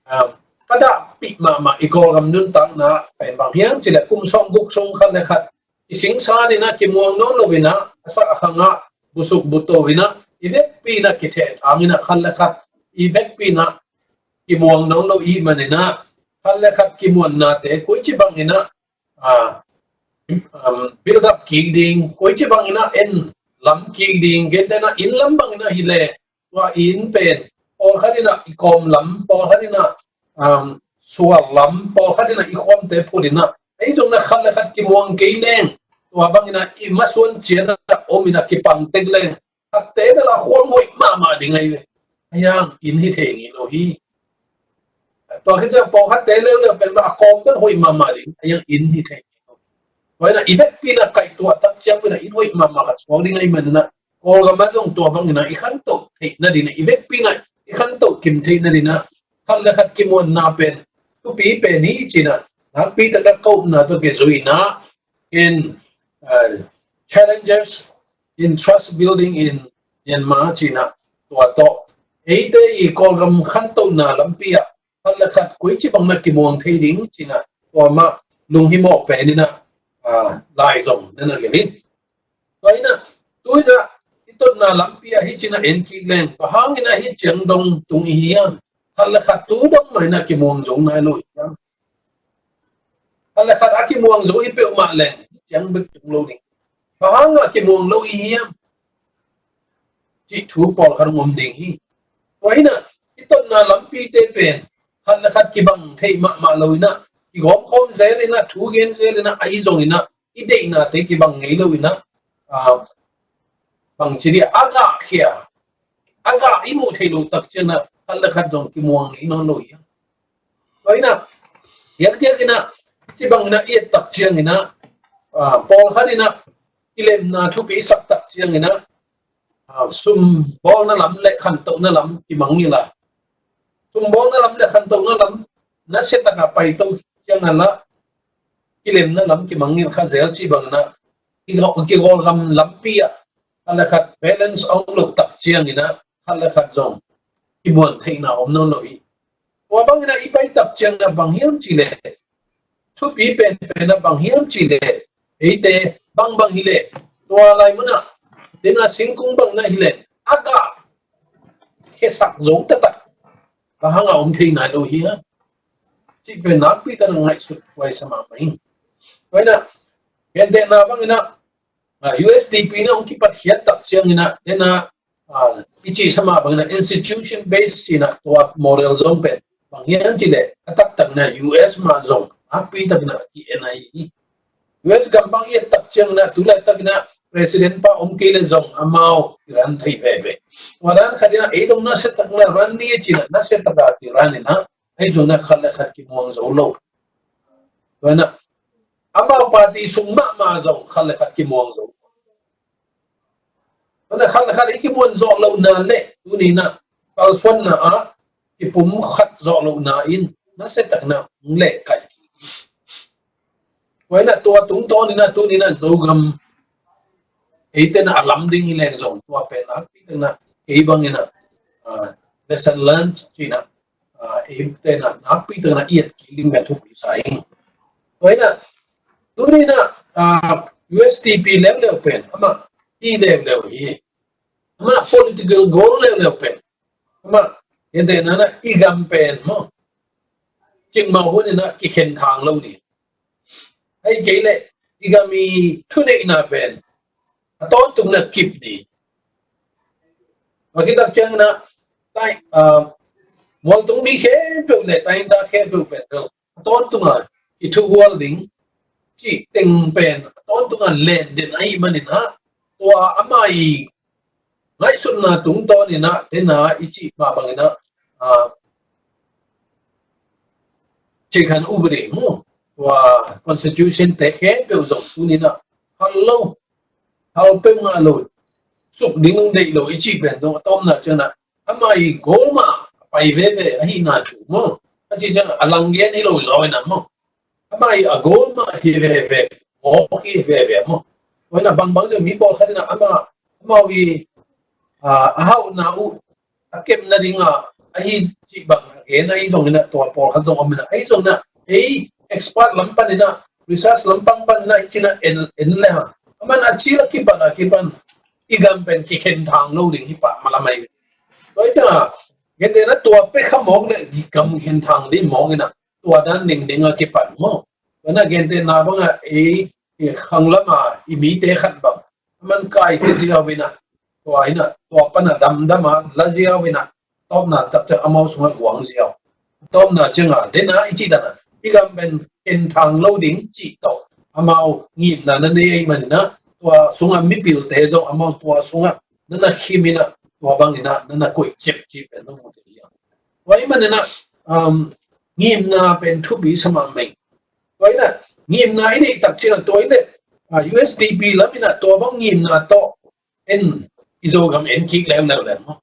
um, ka dahpih mahmah i Kawlgam nuntakna pen bang hiam cih leh kum sawmguk sung khat le khat kisingsan ina, kimuang nawn lo ina, a sak a khangah busuk buto ina, i vekpi ina kithehthang ina, khat le khat i vekpi ina kimuang nawn lo i hih man ina, khat le khat kimuannate koici bang ina, a, um, build up kik ding, koici bang ina en lam kik ding, gentehna inn lam bang ina hi leh, tua inn pen pawlkhat ina i kawm lam, pawlkhat ina, um, sual lam, pawlkhat ina i khuamte phut ina, ei zong ina khat le khat kimuang kei leng, Tua bangin ah i masuan ciat ah om in ah kipang tek leng, khatte bel a khuang hoih mahmah ding ahi ve. Ahi hang inn hi thei ngei lo hi. Tua khit ciang pawlkhatte leuleu pen bel a kawm bel hoih mahmah ding, ahi hang inn hi thei ngei lo hi. Tua in ah i vekpi in ah kaihtuah tak ciang pen ah inn hoih mahmah khat suak ding ahi manin ah, Kawlgam ah zong tua bangin ah i khantoh theih nading ah, i vekpi in ah i khantoh kim theih nading ah, khat le khat kimuanna pen thupi pen hi ci-in ah, nakpi takin ah ka upna tawh kizui-in ah, in, uh, challenges in trust building in Myanmar ci-in ah, tua tawh eite i Kawlgam khantohna lampi ah khat le khat koici bang na kimuang thei ding ci-in ah, tua mah lunghimawh pen in ah, ah, lai zong na na gelh in. Tua in ah, tu in ah i totna lampi ah hih ci-in ah en kik leng, bang hangin ah hih ciang dong tung i hiam? Khat le khat tu dong mah in ah kimuang zo nai lo i hiam? Khat le khat a kimuang zo i peuhmah leng hih ciang bek tung lo ding. Bang hang a kimuang lo i hiam? Cih thu pawlkhat hong om ding hi. Tua in ah i totna lampite pen khat le khat kibang thei mahmah lo in ah, kigawm khawm zel in ah, thu gen zel in ah, ahi zongin ah i deihnate kibang ngei lo in ah, ah, bangci dih a gah khia, a gah i muh theih loh tak ciangin ah khat le khat zong kimuang ngei nawn lo hi. Tua in ah, diakdiak in ah, ci bangin ah i et tak ciangin ah, ah, pawlkhat in ah kilemna thupi sak tak ciangin ah, ah, sumbawlna lam le khantohna lam kimangngilh a, sumbawlna lam le khantohna lam nasia takin a paito ciangin ah, kilemna lam kimangngilh kha zel ci bangin ah, i Kawlgam lampi ah khat le khat balance a om loh tak ciangin ah khat le khat zong kimuan theihna om nawn lo hi. Tua bangin ah i pai tak ciangin ah bang hiam cih leh, thupi penpen ah bang hiam cih leh, eite bangbang hi leh, tua lai mun ah, den ah singkung bang na hi leh, a gah khesak zo taktak, bang hang a om thei nai lo hi a, cih pen nakpi takin a ngaihsut huai sa mahmah hi. Tua in ah, gentehna bangin ah, ah, U S D P in ah hong kipatkhiat tak ciangin ah, den ah, ah, i cih sa mah bangin ah institution based ci-in ah tua model zong pen bang hiam cih leh, a taktak in ah U S mah zong nakpi takin ah ki-en ahi hi. U S gam bang i et tak ciangin ah, tu laitak in ah president pa om kei leh zong amau kiran thei veve. Tua dan khat in ah, ei dong nasia takin ah ran ni ci-in ah, nasia takin ah kiran in ah, ahi zongin ah khat le khat kimuang zo lo. Tua in ah, amau party sung mahmah zong khat le khat kimuang zo. Tua in ah khat le khat i kimuang zo lohna le tuni in ah kalsuanna ah kipumkhat zo lohna in nasia takin ah hong lehkaih kik hi. Tua in ah tua tungtawn in ah tuni in ah Zogam eite in ah a lam ding hi leng zong, tua pen nakpi takin ah kei bangin ah, ah, lesson learned ci-in ah, ah, eite in ah nakpi takin ah i et kik ding pen thupi sa ing. Tua in ah tuni in ah, ah, U S D P leuleu pen amah i leuleu hi. Amah political goal leuleu pen, amah, gentehna in ah i gam pen maw, cikmah hun in ah kikhen thang lo ni. Ahih kei leh i gam i thuneihna pen a tawntung in ah kip ni. Tua khit tak ciangin ah, tai, ah, mualtung mi khempeuh le tainda khempeuh pen lo, a tawntung a kithuhual ding cih teng pen a tawntung a len den ahih manin ah, tua amah i ngaihsutna tungtawn in ah, den ah i cih mah bangin ah, ah, cikhan upadi maw, tua constitution te khempeuh zong tuni in ah hal lo, hal peuhmah lo, suk ding deih lo i cih pen zong a tawpna ciangin ah, amah i goal mah a pai veve ahihna thu maw, a cih ciangin a langgen hi lo zaw in ah maw, amah i a goal mah hi veve, mawk hi veve maw. Tua in ah bangbang zong mi pawlkhat in ah amah, amau i, ah, a hauhna uh a kepna ding ah ahi cih bang a gen ahi zongin ah, tua pawlkhat zong om in ah, ahi zongin ah ei expert lam panin ah, research lam pan panin ah, hih ci-in ah en, en le hang, aman a cil a kipan a kipan i gam pen kikhen thang lo ding hi pah malam ahi. Tua hi ciangin ah, gentehna tua pek kha mawk leh i gam khen thang ding mawk in ah, tua dan dingding a kipan maw. Tua in ah gentehna bang ah ei, ei khanglam a i mite khat bang, aman kaikhia ziau in ah, tua in ah, tua pan a damdam a la ziau in ah, tawpna tak ciang amau sungah guang ziau. Tawpna ciangin ah, den ah i cih dan ah, i gam pen khen thang lo ding cih tawh, amau ngimna na nei ahih manin ah, tua sungah mipilte zong amau tua sungah na na khim in ah, tua bangin ah na na koih ciapcip pen na mu thei hi. Tua ahih manin ah, um, ngimna pen thupi sa mahmah hi. Tua in ah ngimna i neih tak ciangin ah, tua in ah, ah, U S D P lam in ah tua bang ngimna tawh en i Zogam en kik leuleu leng maw.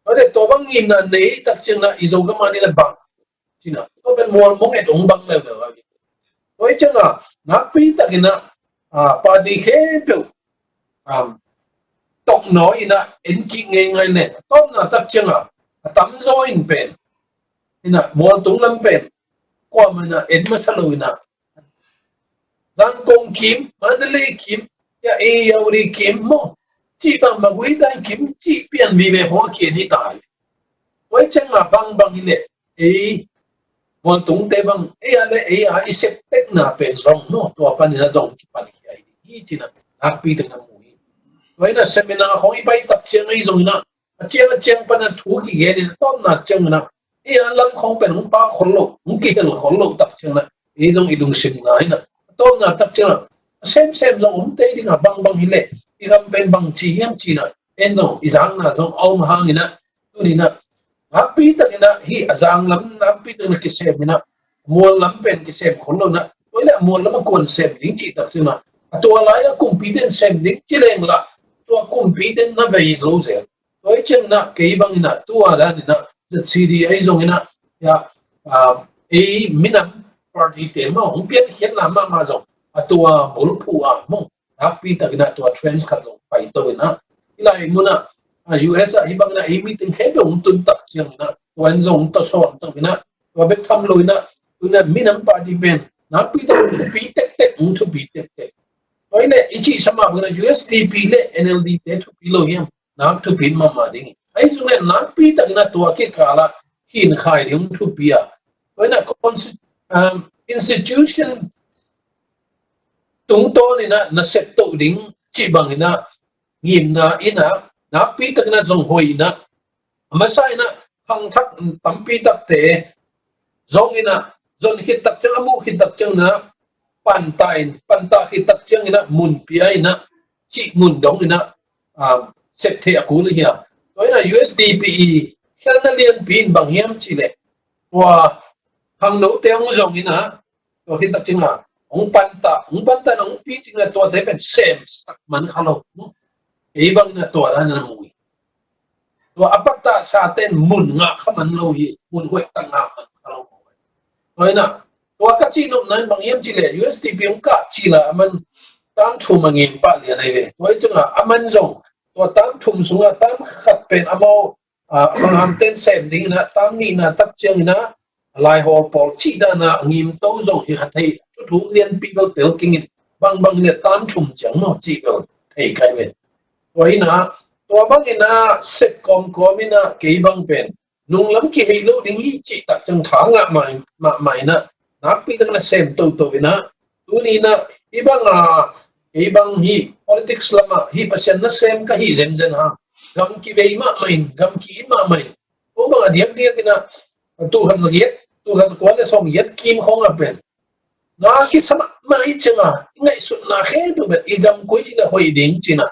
Tua in ah tua bang ngimna nei tak ciangin ah i Zogam ah ni na bang ci-in ah, tua pen mual mong et ong bang leuleu a. Tua hi ciangin ah nakpi takin ah, ah, party khempeuh, um, toknawi in ah en kik ngeingai leng, a tawpna tak ciangin ah a tamzaw in pen, in ah mualtung lam pen kuamah in ah en masa lo in ah, Zangkong kim, Mandalay kim, ya, Yauri kim maw, cih bang, Maguitai kim cih pian vive hong a ki-en hi ta hi. Tua hi ciangin ah bangbang hi leh, ei mualtungte bang, ei a le ei a i septekna pen zong maw, tua panin ah zong kipan hi a hi ding hi ci-in ah nakpi takin ah mu hi. Tua in ah seminar khawng i pai tak ciangin ah ei zong in ah a ciang a ciang pan ah thu kigen in ah, a tawpna ciangin ah ei a lam khawng pen hong pha khol lo, hong kihel khol lo tak ciangin ah ei zong i lungsim ngai in ah, a tawpna tak ciangin ah a semsem zong om tei ding a, bangbang hi leh i gam pen bang ci hiam ci-in ah, en zong i zakna zong a om hangin ah, tuni in ah nakpi takin ah hih a zang lam nakpi takin ah kisem in ah, mual lam pen kisem khol lo in ah, tua hi leh a mual lam a kuan sem ding cih tak ciangin ah, a tua lai a kumpite in sem ding ci leng lah, tua kumpite in na vei lo zel. Tua hi ciangin ah kei bangin ah tua dan in ah Z C D ahi zongin ah, ya, ah, ei minam party te maw, hong piankhiatna mahmah zong a tua bulphuh ah maw, nakpi takin ah tua trend khat zong paito in ah, hih lai mun ah, ah, U S ah hih bangin ah ei meeting khempeuh hong tun tak ciangin ah, tua in zong hong tawsawn to in ah, tua bek tham lo in ah, tu-in ah minam party pen nakpi takin thupi tektek, hong thupi tektek. Tua hi leh i cih sa mah bangin ah U S D P le N L D te thupi lo hiam? Nak thupi mahmah ding hi. Ahi zong leh nakpi takin ah tua kikal ah hinkhai ding thupi a, tua in ah consti-, um, institution tungtawn in ah na sep to ding cih bangin ah ngimna in ah nakpi takin ah zong hoih in ah, a masa in ah khangthak tampi takte zong in ah, zon khit tak ciang, a muh khit tak ciang in ah, pantah in, pantah khit tak ciang in ah mun pia in ah, cih mun dong in ah, um, sep theih a kul hi a. Tua in ah U S D P i khelna lianpi in bang hiam cih leh, tua khangnote hong zong in ah, tua khit tak ciang ah hong pantah, hong pantah in ah hong pi ciang ah tuate pen semsak man kha lo. Ei bangin ah tua dan in ah mu hi. Tua a pantah sate in mun ngah kha man lo hi, mun hoih tak ngah man kha lo. Tua in ah, tua ka cihnopna in bang hiam cih leh U S D P hong kah cil a, aman tam thum a ngim pah lian ahi ve. Tua hi ciang ah aman zong tua tam thum sungah tam khat pen amau, ah, a ngamte in sem ding in ah, tam nihna tak ciang in ah a laihawl pawl cih dan a ngimto zong hi kha thei, thuthuk lianpi bel tel keng in, bangbang in ah tam thum ciang maw cih bel thei kha hi ve. Tua hi in ah, tua bangin ah sep kawmkawm in ah kei bang pen nunglam kihei lo ding hi cih tak ciang tha ngah mai, mahmah in ah, nakpi takin ah sem toto in ah, tuni in ah hih bang a, hih bang hih politics lam ah hih Pasian nasem ka hih zenzen hang, gam kivei mahmah in, gam ki-it mahmah in, ko bang a diakdiak in ah, tul khat za giat, tul khat za kua le sawm giat kim khawng ah pen na kisa mahmah hi ciang ah, i ngaihsutna khempeuh pen i gam koi ci-in ah hoih ding ci-in ah,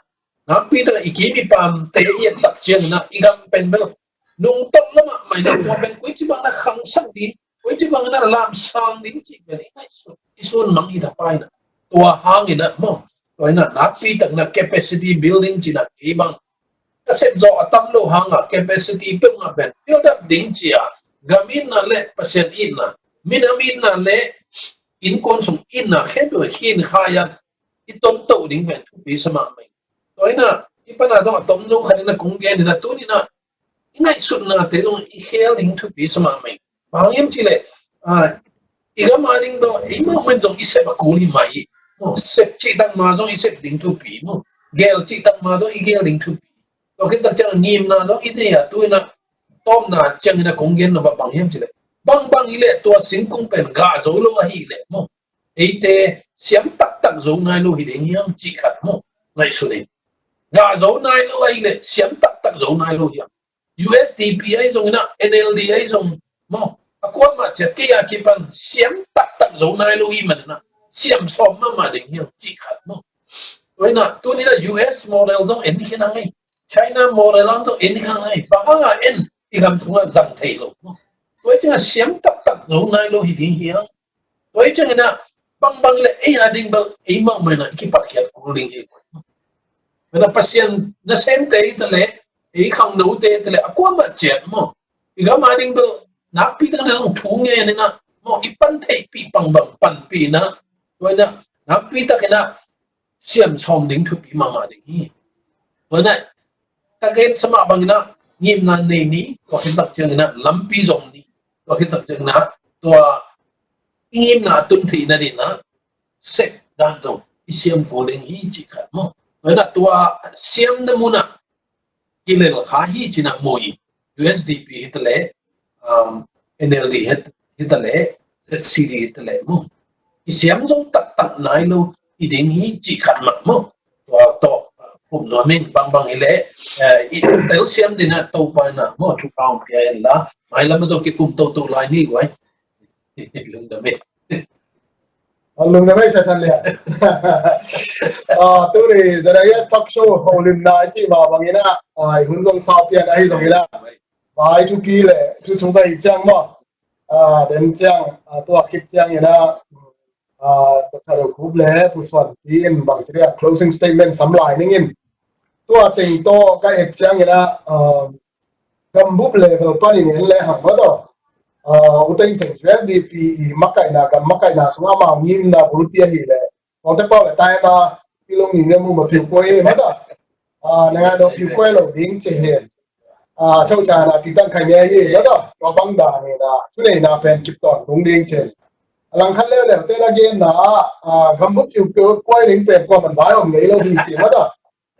nakpi takin i kim i pamte i et tak ciang in ah i gam pen bel nungtolh mahmah in ah, tua pen koici bangin ah khangsak ding, koici bangin ah lamsang ding cih pen i ngaihsut, i sunmang hi ta pai in ah, tua hangin ah maw, tua in ah nakpi takin ah capacity building ci-in ah kei bang ka sep zawh a tam lo hang ah capacity peuhmah pen build up ding ci-a, gam itna le Pasian itna, minam itna le innkuan sung itna khempeuh hinkhai a i tonto ding pen thupi sa mahmah hi. Tua in ah hih pan ah zong a tomno khat in ah kong gen in ah, tuni in ah i ngaihsutnate zong i khel ding thupi sa mahmah hi. Bang hiam cih leh, ah, i gam a ding tawh eimah mah in zong i sep a kul hi mah hi. Maw, sep cih tak ma zong i sep ding thupi maw, gel cih tak ma zong i gel ding thupi. Tua khit tak ciang ngimna zong i nei a, tu in ah tawpna ciangin ah kong gen nop ah bang hiam cih leh, bangbang hi leh tua singkung pen gah zo lo ahih leh maw, eite siam taktak zo nai lo hi ding hiam cih khat maw, ngaihsun in. Gah zo nai lo ahih leh siam taktak zo nai lo hiam? U S D P ahi zongin ah, N L D ahi zong maw, a kuamah ciat kei a kipan siam taktak zo nai lo ahih manin ah, siam sawm mahmah ding hi hang cih khat maw. Tua hi a, tuni in a U S model zong en khin hang ei, China model zong en khin hang ei, bang hang a en i gam sungah zang thei lo maw. Tua hi ciangin a siam taktak zo nai lo hi ding hi hang. Tua hi ciangin a bangbang le ei a ding bel ei mahmah in a i kipatkhiat kul ding hi. Tua hi a Pasian nasemte hi ta leh, ei khangnote hi ta leh, a kuamah ciat maw, i gam a ding bel nakpi takin a zong thu ngen in a maw, i pan theihpih bangbang panpih in a, tua hi a nakpi takin a siam sawm ding thupi mahmah ding hi. Tua hi a ka gen sa mah bangin a ngimna nei ni, tua khit tak ciangin a lampi zom ni, tua khit tak ciangin a tua i ngimna a tun theih nading a sep dan zong i siam kul ding hi cih khat maw. Tua hi a tua siamna mun ah kilel kha hi ci-in a mu hi. U S D P hi ta leh, um, N L D hi, hi ta leh, Z C D hi ta leh maw, i siam zo taktak nai lo hi ding hi cih khat mah maw. Tua tawh, uh, pum nuam ing. Bangbang hi leh, uh, i telsiam ding a Topa in a maw thupha hong pia hen la, mailam a tawh kikum toto lai ni guai. Lungdam hi. A lungdam hi, Sia Than Lian. Ah, tuni Z R S Talk Show holimna i cih mah bangin a, ah, i hun zong sau pian ahi zongin a, vai thupi le thu thuk ahi ciang maw, ah, den ciang, ah, tua khit ciangin a, ah, Doctor Dau Khup le Pu Suan Pi in bang ci ding a closing statement sam lai ning in. Tua teng tawh ka et ciangin a, ah, gambup level panin en le hang maw tawh, ah, U Thein Sein, U S D P i makaihna, gam makaihna sungah amau ngimna bulpi ahih leh, kawlte pau le taina, silong ni ne mu ma phiu koi e maw tawh. Ah, nanga do phiu koi lo ding ci hen. Ah, chau cha na ti tan khai ne hi maw tawh. Tua bang dan hi na, thuneihna pen kip tawntung ding ci hen. A lang khat leuleu te na genna ah, ah, gambup phiu koi ding pen kua man vai om ngei lo hi ci maw tawh.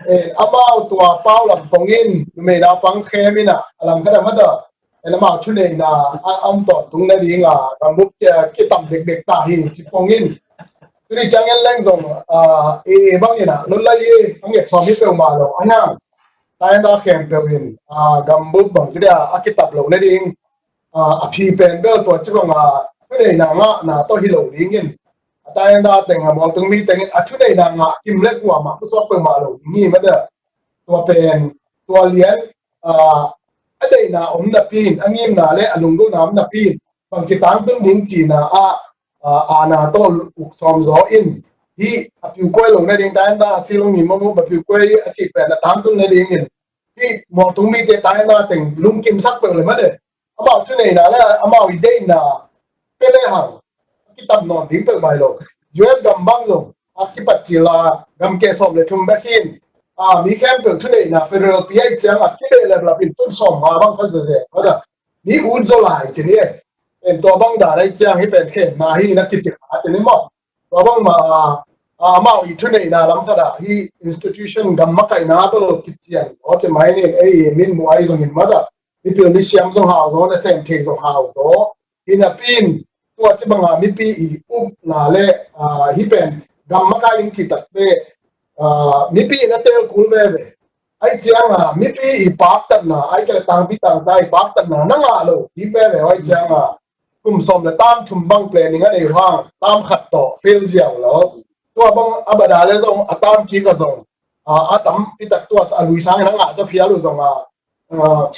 Eh, amau tua pau lam kong in, numei naupang khem in a, a lang khat a maw tawh, eh, amau thuneihna a, a om tawntung nading a, gambup kia kitam dekdek ta hi ci kong in. Tuni ciangin leng zong, ah, eh, eh, bang in a, lon lai eh, a nget sawm hi peuhmah lo, a hiang. Taina khempeuh in, ah, gambup bang ci ding a, a kitap lo nading, ah, a phi pen bel tua ci bang a, thuneihna ngahna tawh hi lo ding in. A taina teng a mualtung mi teng in a thuneihna ngah kim le kuamah pusuak peuhmah lo ding hi maw tawh. Tua pen, tua lian, ah, a deihna om napi in, a ngimna le a lunggulhna om napi in, bang ci tangtun ding cihna ah, ah, aana tawh uk sawm zaw in, hih a phiu koi lo nading taina, silong ni maw mu ma phiu koi a cih pen a tangtun nading in, hih mualtung mite taina teng lungkimsak peuh le maw le. Amau thuneihna le amau i deihna pia le hang, a kitam nawn ding peuhmah hi lo. U S gam bang zong a kipat cil a gam ke sawm le thum bek hi in, ah, mi khempeuh thuneihna federal pi ahih ciang a kibehlap in tun sawm nga bang kha zeze. Maw tawh, mi ut zaw lai ci ni e. En tua bang dan ahih ciang hih pen khemna hi na kici kha ci ni maw. Tua bang mah, ah, amau i thuneihna lam khat ah hih institution gam makaihna tawh kician zaw ci mai ni, ei min mu ai zongin maw tawh. Mipil misiam zong hau zaw, nasem thei zong hau zaw. Hi napi in, tua ci bang a mipi i upna le, ah, hih pen gam makai ding cih takte, ah, mipi in a tel kul veve. Ahih ciang a, mipi i paktatna, ahih kei leh tangpi tangta i paktatna na ngah lo hi veve, ahih ciang a, kum sawm le tam thum bang planning a nei uh hang, tam khat tawh fail ziau lo. Tua bang a bada le zong, a tam kik a zong, a, a tampi tak tua a lui sangin a ngah sa phial uh zong a, a,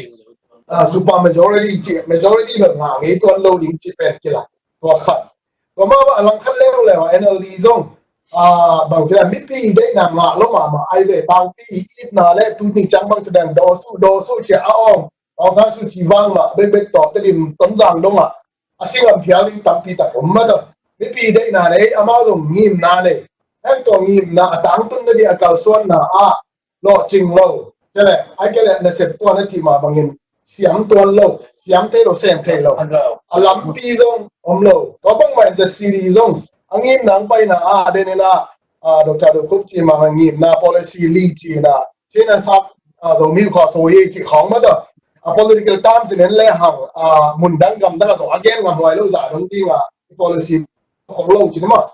a, super majority ci, majority bel ngah ngei tuan lo ding ci pen kila. Tua khat. Tua mah bang a lang khat leuleu a N L D zong, a, bang ci a mipi deihna ngah lo mahmah ai ve, tangpi i itna le tuni ciang bang ci dang dawsuh, dawsuh ci a awng. Aung San Suu Kyi vang mah bekbek tawh Tedim Tonzang dongah a singam phial ding tampi tak om mah tawh. Mipi deihna nei, amau zong ngimna nei. Heng tawh ngimna a tangtun nading a kalsuanna ah lawhcing lo. Cih leh, ahih kei leh nasep tuan a cih mah bangin siam tuan lo, siam thei lo, sem thei lo. A lampi zong om lo. Tua bangmah in Z C D zong a ngimna ang paina ah den in ah, ah, Doctor Dau Khup cih mah ngimna policy li cih na Chin a sak, ah, Zomi khua so ye cih khawng mah tawh. A political terms in en le hang, ah, mun dang gam dang a zong a gen ngam huai lo zah dong ding a, policy khong lo cih mah.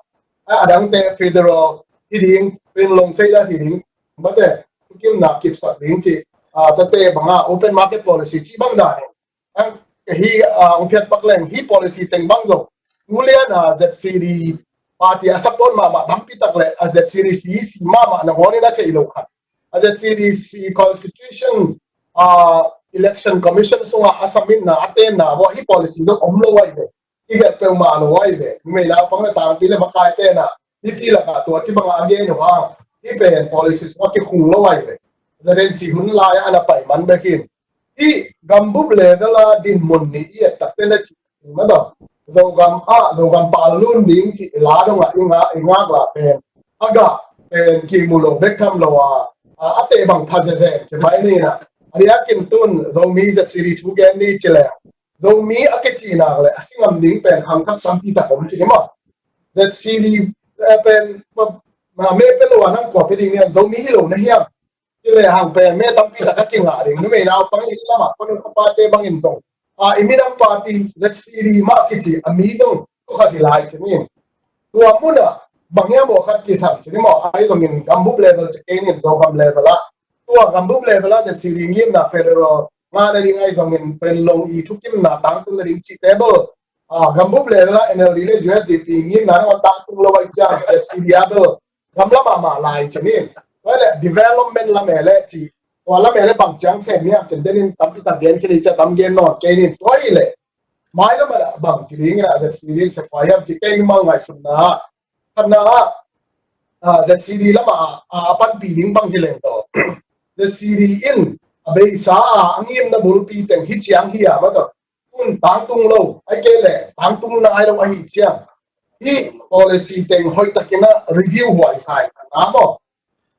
A, a dangte federal hi ding, pen long sei la hi ding. Mate, kimna kipsak ding cih, ah, tate bang a open market policy cih bang dan. Ang, hi, ah, ong phiat pak leng, hi policy teng bang zong. Tulian a Z C D party a support mahmah tampi tak le a Z C D C mahmah nangawn in a theih loh khat, a Z C D C constitution, ah, election commission sungah a submitna a tenna bawh hi policy zong om lo ahi ve. Kigelh peuhmah lo ahi ve. Numei naupang le tangpi le makaite na mipi lakah tua ci bangah a gen uh hang hi pen policy sungah kikhung lo ahi ve. Zadensi hun lai-ah a na pai man bek hin. Hih gambup level a dinmun ni i et takte na cih madaw. Zogam ah Zogam pal lun ding cih la dongah i ngak, i ngak lah pen a gah pen kimu lo bek tham lo a, a, a teh bang pha zezen ci mai ni na. A diakin tun Zomi Z C D thu gen ni ci leng Zomi a kicihnak le a si ngam ding pen khangthak tampi tak om ci ni maw? Z C D, eh, pen ma, ma me pe lo a nang kua pe ding niam Zomi hi lo na hiam? Ci le hang pen me tampi tak a kingah ding numei naupang inn lamah khuanu khapate bangin zong a i minam party Z C D mah kici a mi zong kua khat hi lai ci ni. Tua munah bang hiam aw khat kisam ci ni maw? Ai zongin gambup level ci kei nin Zogam level ah tua gambup level ah Z C D ngimna federal ngahna ding ahi zongin pen long i thukimna tangtun na ding cih table, ah, gambup level ah N L D le U S D P ngimna na tangtun lo ahi ciang Z C D a bel gamla mahmah lai ci ni. Tua le development lam e le ci tua lam e le bang ciang sem hiam ten denin tampi tak gen khili cia tam gen nawn kei nin tua hi le mai lam a bang ci ding in a Z C D se pai hiam ci kei mal ngaihsutna khatna ah, ah, Z C D lamah a, a panpih ding bang hi leng tawh Z C D in a beisa a a ngimna bulpi teng hi ciang hi a mataw tun tangtung lo ai kei le tangtung nai lo ahi ciang hi policy teng hoih takin a review huai sai na maw?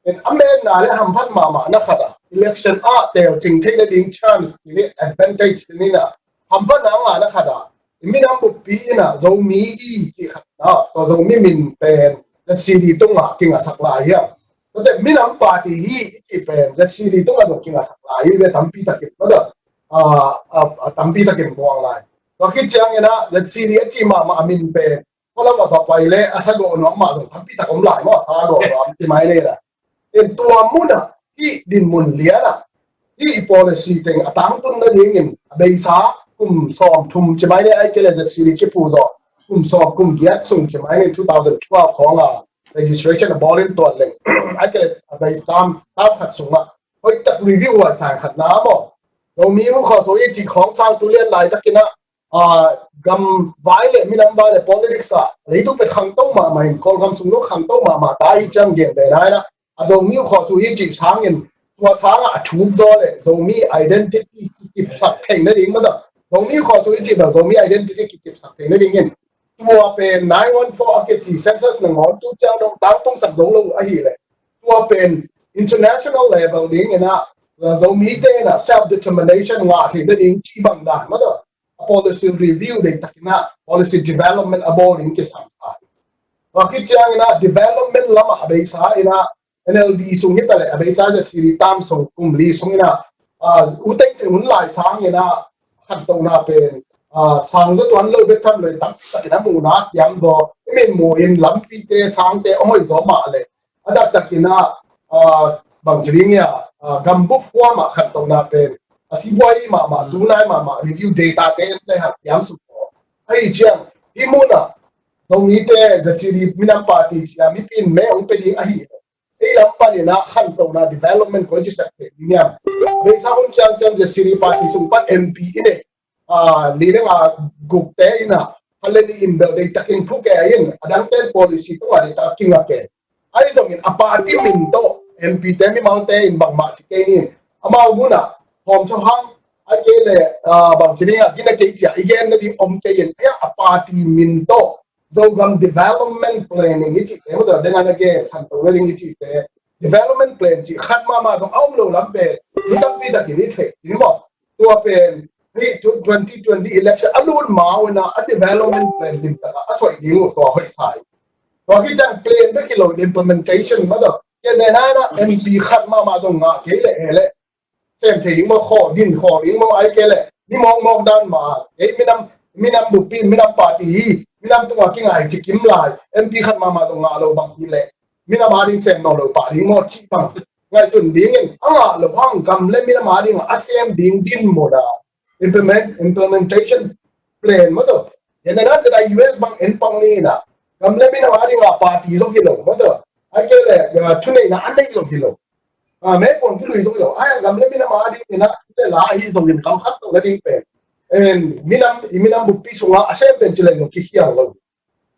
In a menna le hamphat mahmah na khat a election ah tel cing theih na ding chance ti ni advantage ti ni na hamphat na ngah na khat a i minam buppi in a Zomi i cih khat na tua Zomi min pen Z C D tungah kingasak lai hiam? Tua te minam party hi i cih pen Z C D tungah zong kingasak lai hi ve tampi takin mada, a, a, a, tampi takin buang lai. Tua khit ciangin a Z C D a cih mahmah a min pen khualam a va pai le a sagawh nuam mah zong tampi tak om lai maw a sagawh nuam ti mai le la. In tua munah hih dinmun lianah hih policy teng a tangtun nadingin a beisa kum sawm thum ci mai le ai kei le Z C D kipu zawh kum sawm kum giat sung ci mai in two thousand twelve khawng a registration a bawl in tuan leng ai kei le a beisa tam tam khat sungah hoih tak review huai sang khat na maw? Zomi hu khaw so i cih khawng sang tu lian lai takin a ah, gam vai le minam vai le politics ah leitung pet khangto mahmah in Kawlgam sung lo khangto mahmah ta hi ciang gen ve nai na a Zomi uh khawsu hi cih sangin tua sangah a thuk zaw le Zomi identity kikipsak theih nading mada Zomi uh khawsu hi cih bel Zomi identity kikipsak theih nading in tua pen nine one four a kici census nangawn tu ciang dong tangtungsak zo lo ahi le tua pen international level ding in a Zomi te in a self determination ngah theih nading cih bang dan mada a policy review dei takin a policy development a bawl in kisam sa hi. Tua khit ciangin a development lamah a beisa in a N L D sung hi ta le a beisa Z C D tam sung kum li sung in a, ah, U Thein Sein hun lai sang in a khantohna pen, ah, sang za tuan lo bek tham lo tak takin a muhna kiam zaw i min mu in lampite sangte a hoih zaw mah le a dakdakin ah, ah, bang ci ding ia, ah, gambup huam ah khantohna pen a sibuai mahmah, tunai mahmah, review data te en le hak tiam suk ahi ciang hi mun ah Zomite Z C D minam party cia mipi in me ong pe ding ahi ei lam panin ah khantohna development koi ci sak pe ding iam. Beisa hun ciang ciang Z C D party sung pan M P i nei ah, li le nga gukte in ah, hale ni in bel deitakin phuke in, adangten policy tungah deitakin ngake. Ahi zongin a party min tawh M P te mimalte in bangmah ci kei in, amau munah hawm tho hang, a kei le, ah, bang ci ding ah, gina kei cia, i gen na ding om kei in, a party min tawh, Zogam development planning i cihte, mawtaw, dena na gen, khanto na ding i cihte, development plan cih khat mahmah zong a om lo lam pen, mi tampi takin i theih, in maw? Tua pen hih twenty twenty election a lut ma uh in ah a development plan limtak ah a soih ding uh tua hoih sa hi. Tua khit ciang plan bek hi lo implementation mah tawh. Ken ne nai na M P khat mahmah zong ngah kei leh he leh sem thei ding maw, khawh din khawh ding maw, ai kei leh ni mawkmawk dan mah ei minam, minam buppi, minam party hi, minam tungah kingai ci kim lai M P khat mahmah zong ngah lo bang hi leh minam a ding sem nawn lo pah ding maw cih bang ngaihsun dingin a ngah lo hang gam le minam a ding a sem ding din maw da implement, implementation plan maw tawh. Yan na zat a U S bang en pang ni na Gam le minam a ding a party zong hi lo, mata. Ai ke le, ah, thuneihna a nei zong hi lo. Ah, meikuang kilui zong hi lo. Ai, gam le minam a ding ina, le la ahi zongin kam khat to na ding pen. En, minam, i minam bukpi sunga a sem pen ci le zong kikhial lo.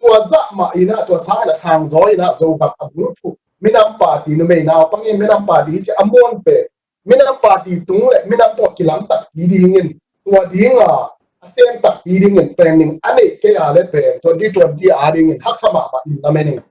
Tua zah mah ina, tua sang ina sang zaw ina, Zogam a bul thu. Minam party numei naupangin minam party ci a muan pen. Minam party tung le minam tawh kilam takpi dingin, tua dinga a sem takpi dingin planning a neih kei a le pen twenty twenty a dingin haksa mahmah in lamen in.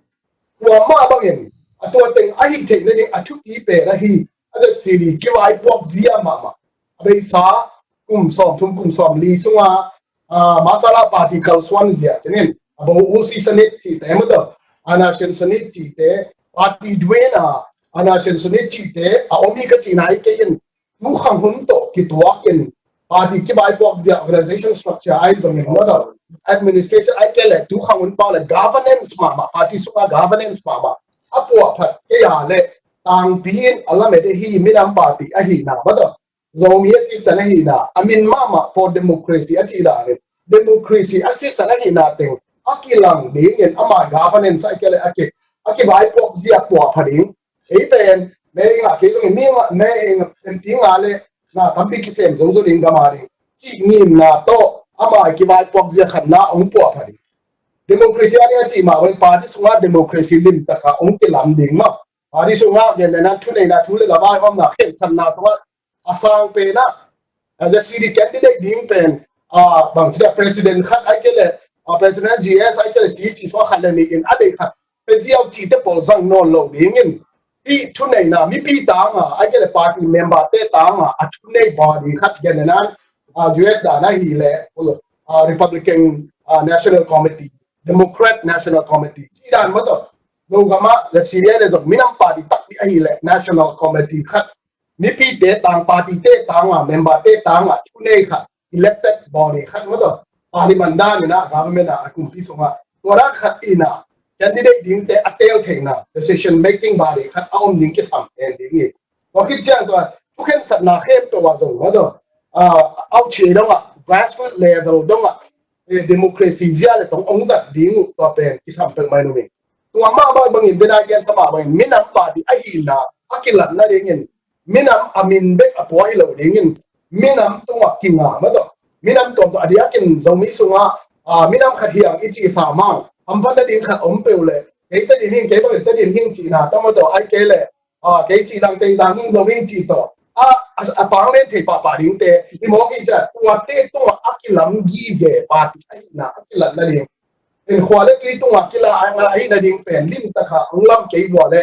Tua mah bangin a tua teng a hih theih nading a thupi pen ahi a Z C D kivaipuak zia mahmah. A beisa kum sawm thum kum sawm li sunga, ah, Masala party kalsuan zia cinin a bo U C Sanit cihte mata, Ana Shin Sanit cihte, party duena Ana Shin Sanit cihte a om hi ka cihna hi kei in, tu khang hun tawh kituak in party kivaipuak zia, organization structure ahi zongin, mata, administration ahi kei le tu khang hun pau le governance mahmah, party sunga governance mahmah a puahphat kei a le tangpi in a lamet hi. Minam party ahihna, mata, Zomi a siksan ahihna, a min mahmah for democracy a cih danin democracy a siksan ahihna teng a kilang dingin ama governance ahi kei le a ki, a kivaipuak zia puahpha ding. Ei pen mei nga kei zongin mi nga, mei nga M P nga le na tampi kisem zo zo ding gam a ding cih ngimna tawh ama kivaipuak zia khatna hong puahpha ding. Democracy a ding a cih mah bangin party sunga democracy limtaka hong kilam ding mah. Party sunga genna, thuneihna, thu le la vai omna, khensatna sunga a sang pen a, a Z C D candidate ding pen, a, bang ci a president khat ahi kei le, a, president G S ahi kei le C C sunga khat le nih in a deih khat pe ziau cihte pawl zang nawn lo dingin, hih thuneihna mipi tanga ahi kei le party member te tanga a thunei body khat genna, a, U S dan ahi le, a, Republican, a, National Committee, Democrat National Committee cih dan mata, Zogam a Z C D le zong minam party takpi ahi le National Committee khat, mipite tang, party te tanga, member te tanga thunei khat, elected body khat mata, parliament dan ina, government a, a kumpi sunga tua dan khat ina candidate dingte a tel theihna decision making body khat a om ding kisam hen ding hi. Tua khit ciang tua thukhensatna khempeuh a zong mata, a, auchia dongah, grassroot level dongah, eh, democracy zia le tong hong zat ding uh tua pen kisam peuhmah in um hi. Tua mah bang bangin, bia dai gensa mah bangin minam party ahihna a kilatna dingin, minam a min bek a pua hi lo dingin, minam tungah kinga mata, minam tuamtuam a diakin Zomi sunga, a, minam khat hiang i cih sa mang, hamphatna ding khat om peuh le, kei Tedim hing, kei bangin Tedim hing cihna tawh mata, ahi kei le, a, kei si lang tei zang hing zo hing cih tawh a, a, a pang len thei pahpah dingte i mawk hi ciah, tuate tungah a kilam gige party ahihna a kilatna ding. In khua le tui tungah kila a nga ahihna ding pen limtaka hong lam kei vua le,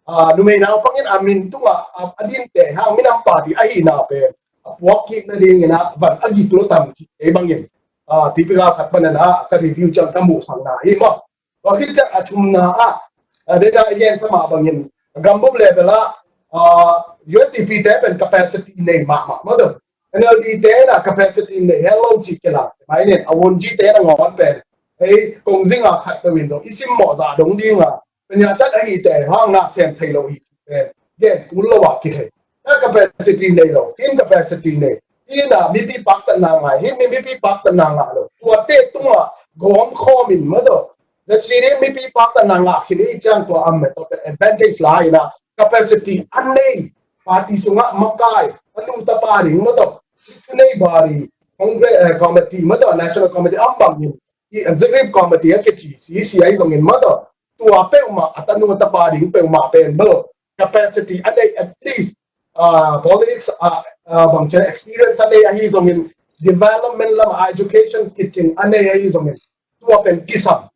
a, numei naupangin a min tungah a, a dinte hang minam party ahihna pen a puak kik nadingin a van a gik lo tam cih kei bangin, a, typical khat panin a ka review ciang ka muhsakna hi maw. Tua khit ciang a thumna ah, a, data again sama bangin, gambup level ah, a, U S D P te pen capacity nei mahmah mah dong. N L D te na capacity nei hel lo ci kila. Mai nen, a won ji te na ngon pen. Ei, kong zing a khat peuh in dong, i sim mawh zah dong ding a. Penya tat ahi te, hang na sem thei lo hi. Pen, gen kul lo a kithei. Na capacity nei lo, tin capacity nei. Tina mipi paktatna ngai, hi mi mipi paktatna ngai lo. Tuate tunga gawm khawm in mah dong. Zat siri mipi paktatna ngah khin i ciang tua am me to advantage la ina capacity a nei. Party sunga makai, a nu tapa ding mah dong. Thunei bari, Congress, eh, committee mah dong, National Committee am bang in. I executive committee a kici, C C I zong in mah dong. Tua peuhmah, a tanu a tapa ding peuhmah pen bel capacity a nei at least, ah, politics, ah, ah, bang ciang experience a nei ahi zongin, development lam a education kicing a nei ahi zongin, tua pen kisam.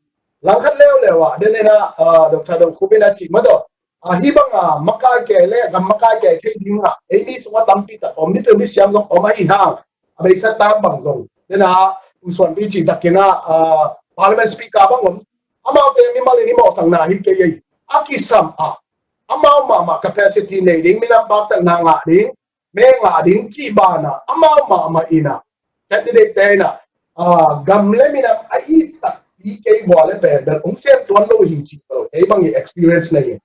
Langkhat leuleu ah, den ena, ah, Doctor Dong Khupin a cih mah dong, ah, hi bang a makai kei le gam makai kei thei ding ah, ei mi sung a tampi tak om, mi peuh mi siam zong om ahi hang, a beisa tam bang zong. Den a, U Suan Pi cih takin a, ah, Parliament Speaker bang om, amaute mimal in i mawhsakna hi kei ei. A kisam ah, amau mahmah capacity nei ding, minam paktatna ngah ding, me ngah ding cih banah, amau mahmah ina candidate te ina, ah, gam le minam a it takpi kei vua le pen bel hong sem tuan lo hi cih lo, kei bang i experience na hi.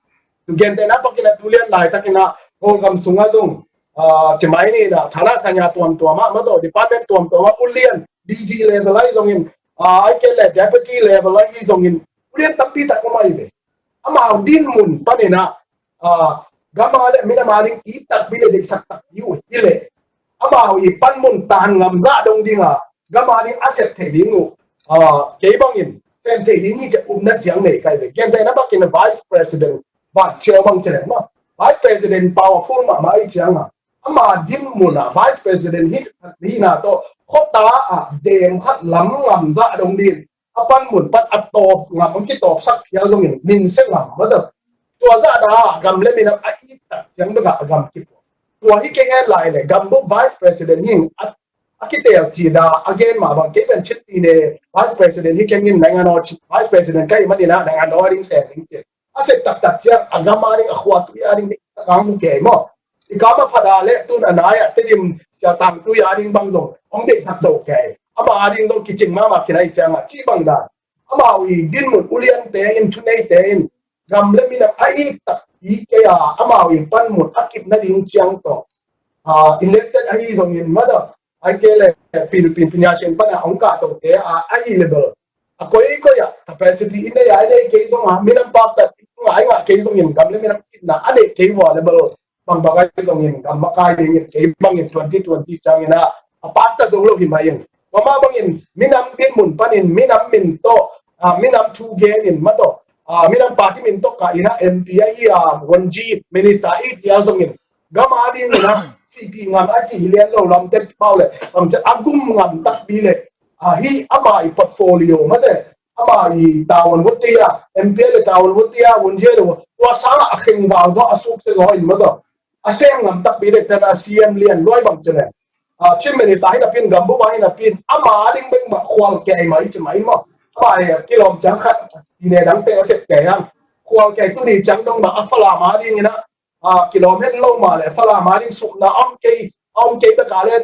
Tu gente na pakin a tu lian laitakin a Kawlgam sunga zong, ah, cimai ni na, thana sanya tuamtuam ah, mah dong department tuamtuam ah, ulian, D G level ahi zongin, ah, ahi kei le deputy level ahi zongin, Ulian tampi tak om ahi ve. Amau dinmun panin ah, ah, gam a le minam a ding it takpi le deihsak takpi uh hi leh, amau i panmun tan ngam zah dong ding a, gam a ding a sep thei ding uh, ah, kei bangin sem thei ding hi ci-a upna ciang nei ka hi ve. Gentehna bakin vice president, Van Cheo bang ci leng maw, vice president powerful mahmah ahih ciang a, ama dinmun ah vice president hi, hihna tawh khuata ah dem khat lam ngam zah dong ding, a panmun pan a tawp ngam, a kitawpsak phial zongin min se ngam mah tawh. Tua zah dah a gam le minam a it tak ciang bek ah a gam kipuak. Tua hi kei hen lai le, gambup vice president hi a, a kiteel ci dah a gen mah bang, kei pen Chin Pyine vice president hi keng in, naingan aw ci, vice president ka hih manin ah naingan aw a ding sem ding ci. A sep taktak ciang a gam a ding, a khua tui a ding, a kang mu kei maw. I kam a phat a le tun a nai ah Tedim sia tangtui a ding bang zong hong deihsak to kei. Ama a ding zong kicing mahmah khin ahih ciang a, ci bang dan, amau i dinmun uliante in, thuneite in gam le minam a it tak i kei a, amau i panmun a kip nading ciang tawh, ah, elected ahi zongin mah tawh, ahih kei le Philippine, Philippine Asian pan a hong kahtote a, ahi le bel, a koikoi ah capacity i nei a, i nei kei zong a, minam paktat ngai ngah kei zongin gam le minam itna a neih kei uh a le bel, bangbang ahi zongin gam makai dingin kei bangin twenty twenty ciangin ah a pakta zo lo hi mah in. Tua mah bangin minam dinmun panin minam min tawh, ah, minam thu genin mah tawh, ah, minam party min tawh kah in ah M P ahi a, Wonji minister i phial zongin gam a dingin ah sihpih ngam a ci hi lian lo lam te pau le, lam te a gum ngam takpi le, ah, hi ama i portfolio mah te, ama i tavuan vutia, M P le tavuan vutia, Wonji le tua sang a khengval zaw a sukse zaw in mah tawh, a sem ngam takpi le tena C M lian luai bang ci leng, ah, Chief Minister hi napin, gambup a hi napin, ama ding bek mah khual kei mah i ci mah in maw. Ama hi kilawm ciang khat, i ne dang teng a sep kei hang. Khual kei tuni ciang dong mah a Falam a dingin ah, ah, kilawm hen lo mah le Falam a ding supna a om kei, a om kei bek a le,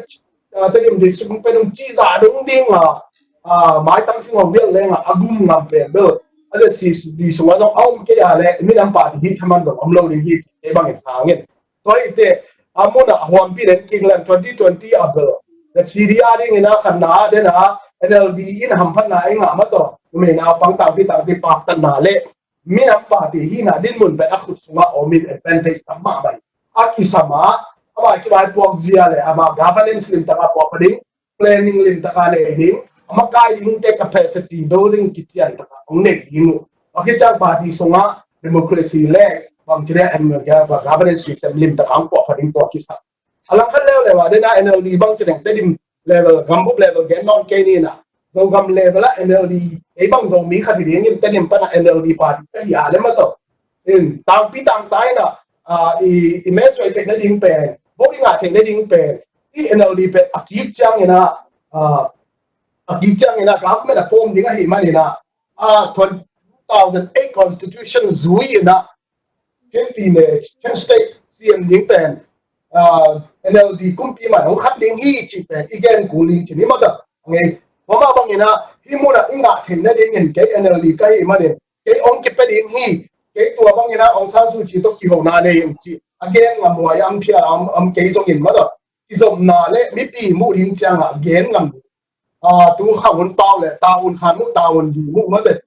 ah, Tedim district pen hong ci zah dong ding a, ah, maitang sing hong bial leng a, a gum ngam pen bel, a Z C D sung a zong a om kei a le minam party hi thaman zong om lo ding hi, kei bangin sang in. Tua hi te, a mun a huampi den kik leng twenty twenty a bel, Z C D a dingin a khatna a den a, N L D in hamphatna ei ngah mah tawh, numei naupang tangpi tangpi paktatna le minam party hihna dinmun pen a khut sungah om in advantage tam mahmah hi. A kisam a, ama kivaipuak zia le ama governance limtak a puak pha ding, planning limtak a nei ding, a makai dingte capacity building kician tak a hong nei ding uh. A kician party sungah democracy le bangci le governance system limtak a hong puak pha ding tua kisam. A langkhat leuleu a den a N L D bang ci leng Tedim level, gambup level gen nawn kei ni na. Zogam level a N L D, ei bang Zomi khat hi ding in Tedim pan a N L D party ka hi a le mah tawh, in tangpi tangta in a, ah, i, i mesuai theih nading pen, vote i ngah theih nading pen, i N L D pen a kik ciangin a, ah, a kik ciangin a government a form ding ahih manin a, ah, two thousand eight constitution zui in a, Chin Pyine, Chin State C M ding pen, ah, N L D kumpi man hong khat ding hi cih pen i gen kul ding ci ni mah ka ngei. Tua mah bangin a, hih mun a i ngah theih nadingin kei N L D ka hih manin, kei hong kipia ding hi, kei tua bangin a Aung San Suu Kyi tawh kihona nei ing cih a gen ngam huai a, am phial a om, om kei zongin mah tawh, kizopna le mipi muh ding ciangah gen ngam ding. Ah, tu kha hun pau le, ta hun khan muh, ta hun di muh mah teh,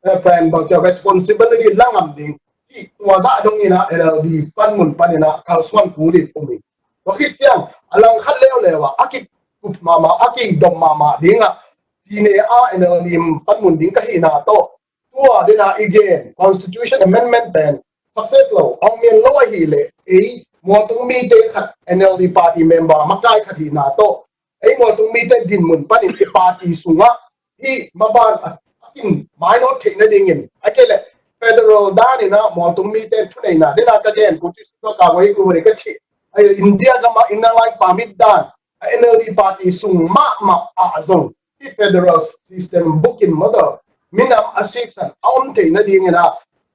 eh, pen bang kia responsibility la ngam ding. Cih tua zah dongin a N L D panmun panin a kalsuan kul ding om hi. Tua khit ciang, a langkhat leuleu a, a kikup mahmah, a kidom mahmah ding a, Pyine a N L D panmun ding ka hihna tawh, tua den a i gen constitution amendment pen success lo, a hong mian lo ahih leh, ei mualtung mite khat, N L D party member makai khat hihna tawh, ei mualtung mite dinmun panin i party sungah hih maban a, a kin mainawt theih nadingin, a kei leh federal danin a mualtung mite thuneihna den a ka gen, kuci sungah ka ngoi ku ka ci, a India gam a Inner Line Permit dan, a N L D party sung mahmah ah zong hih federal system bukin mah tawh, minam a siksan a om theih nadingin a,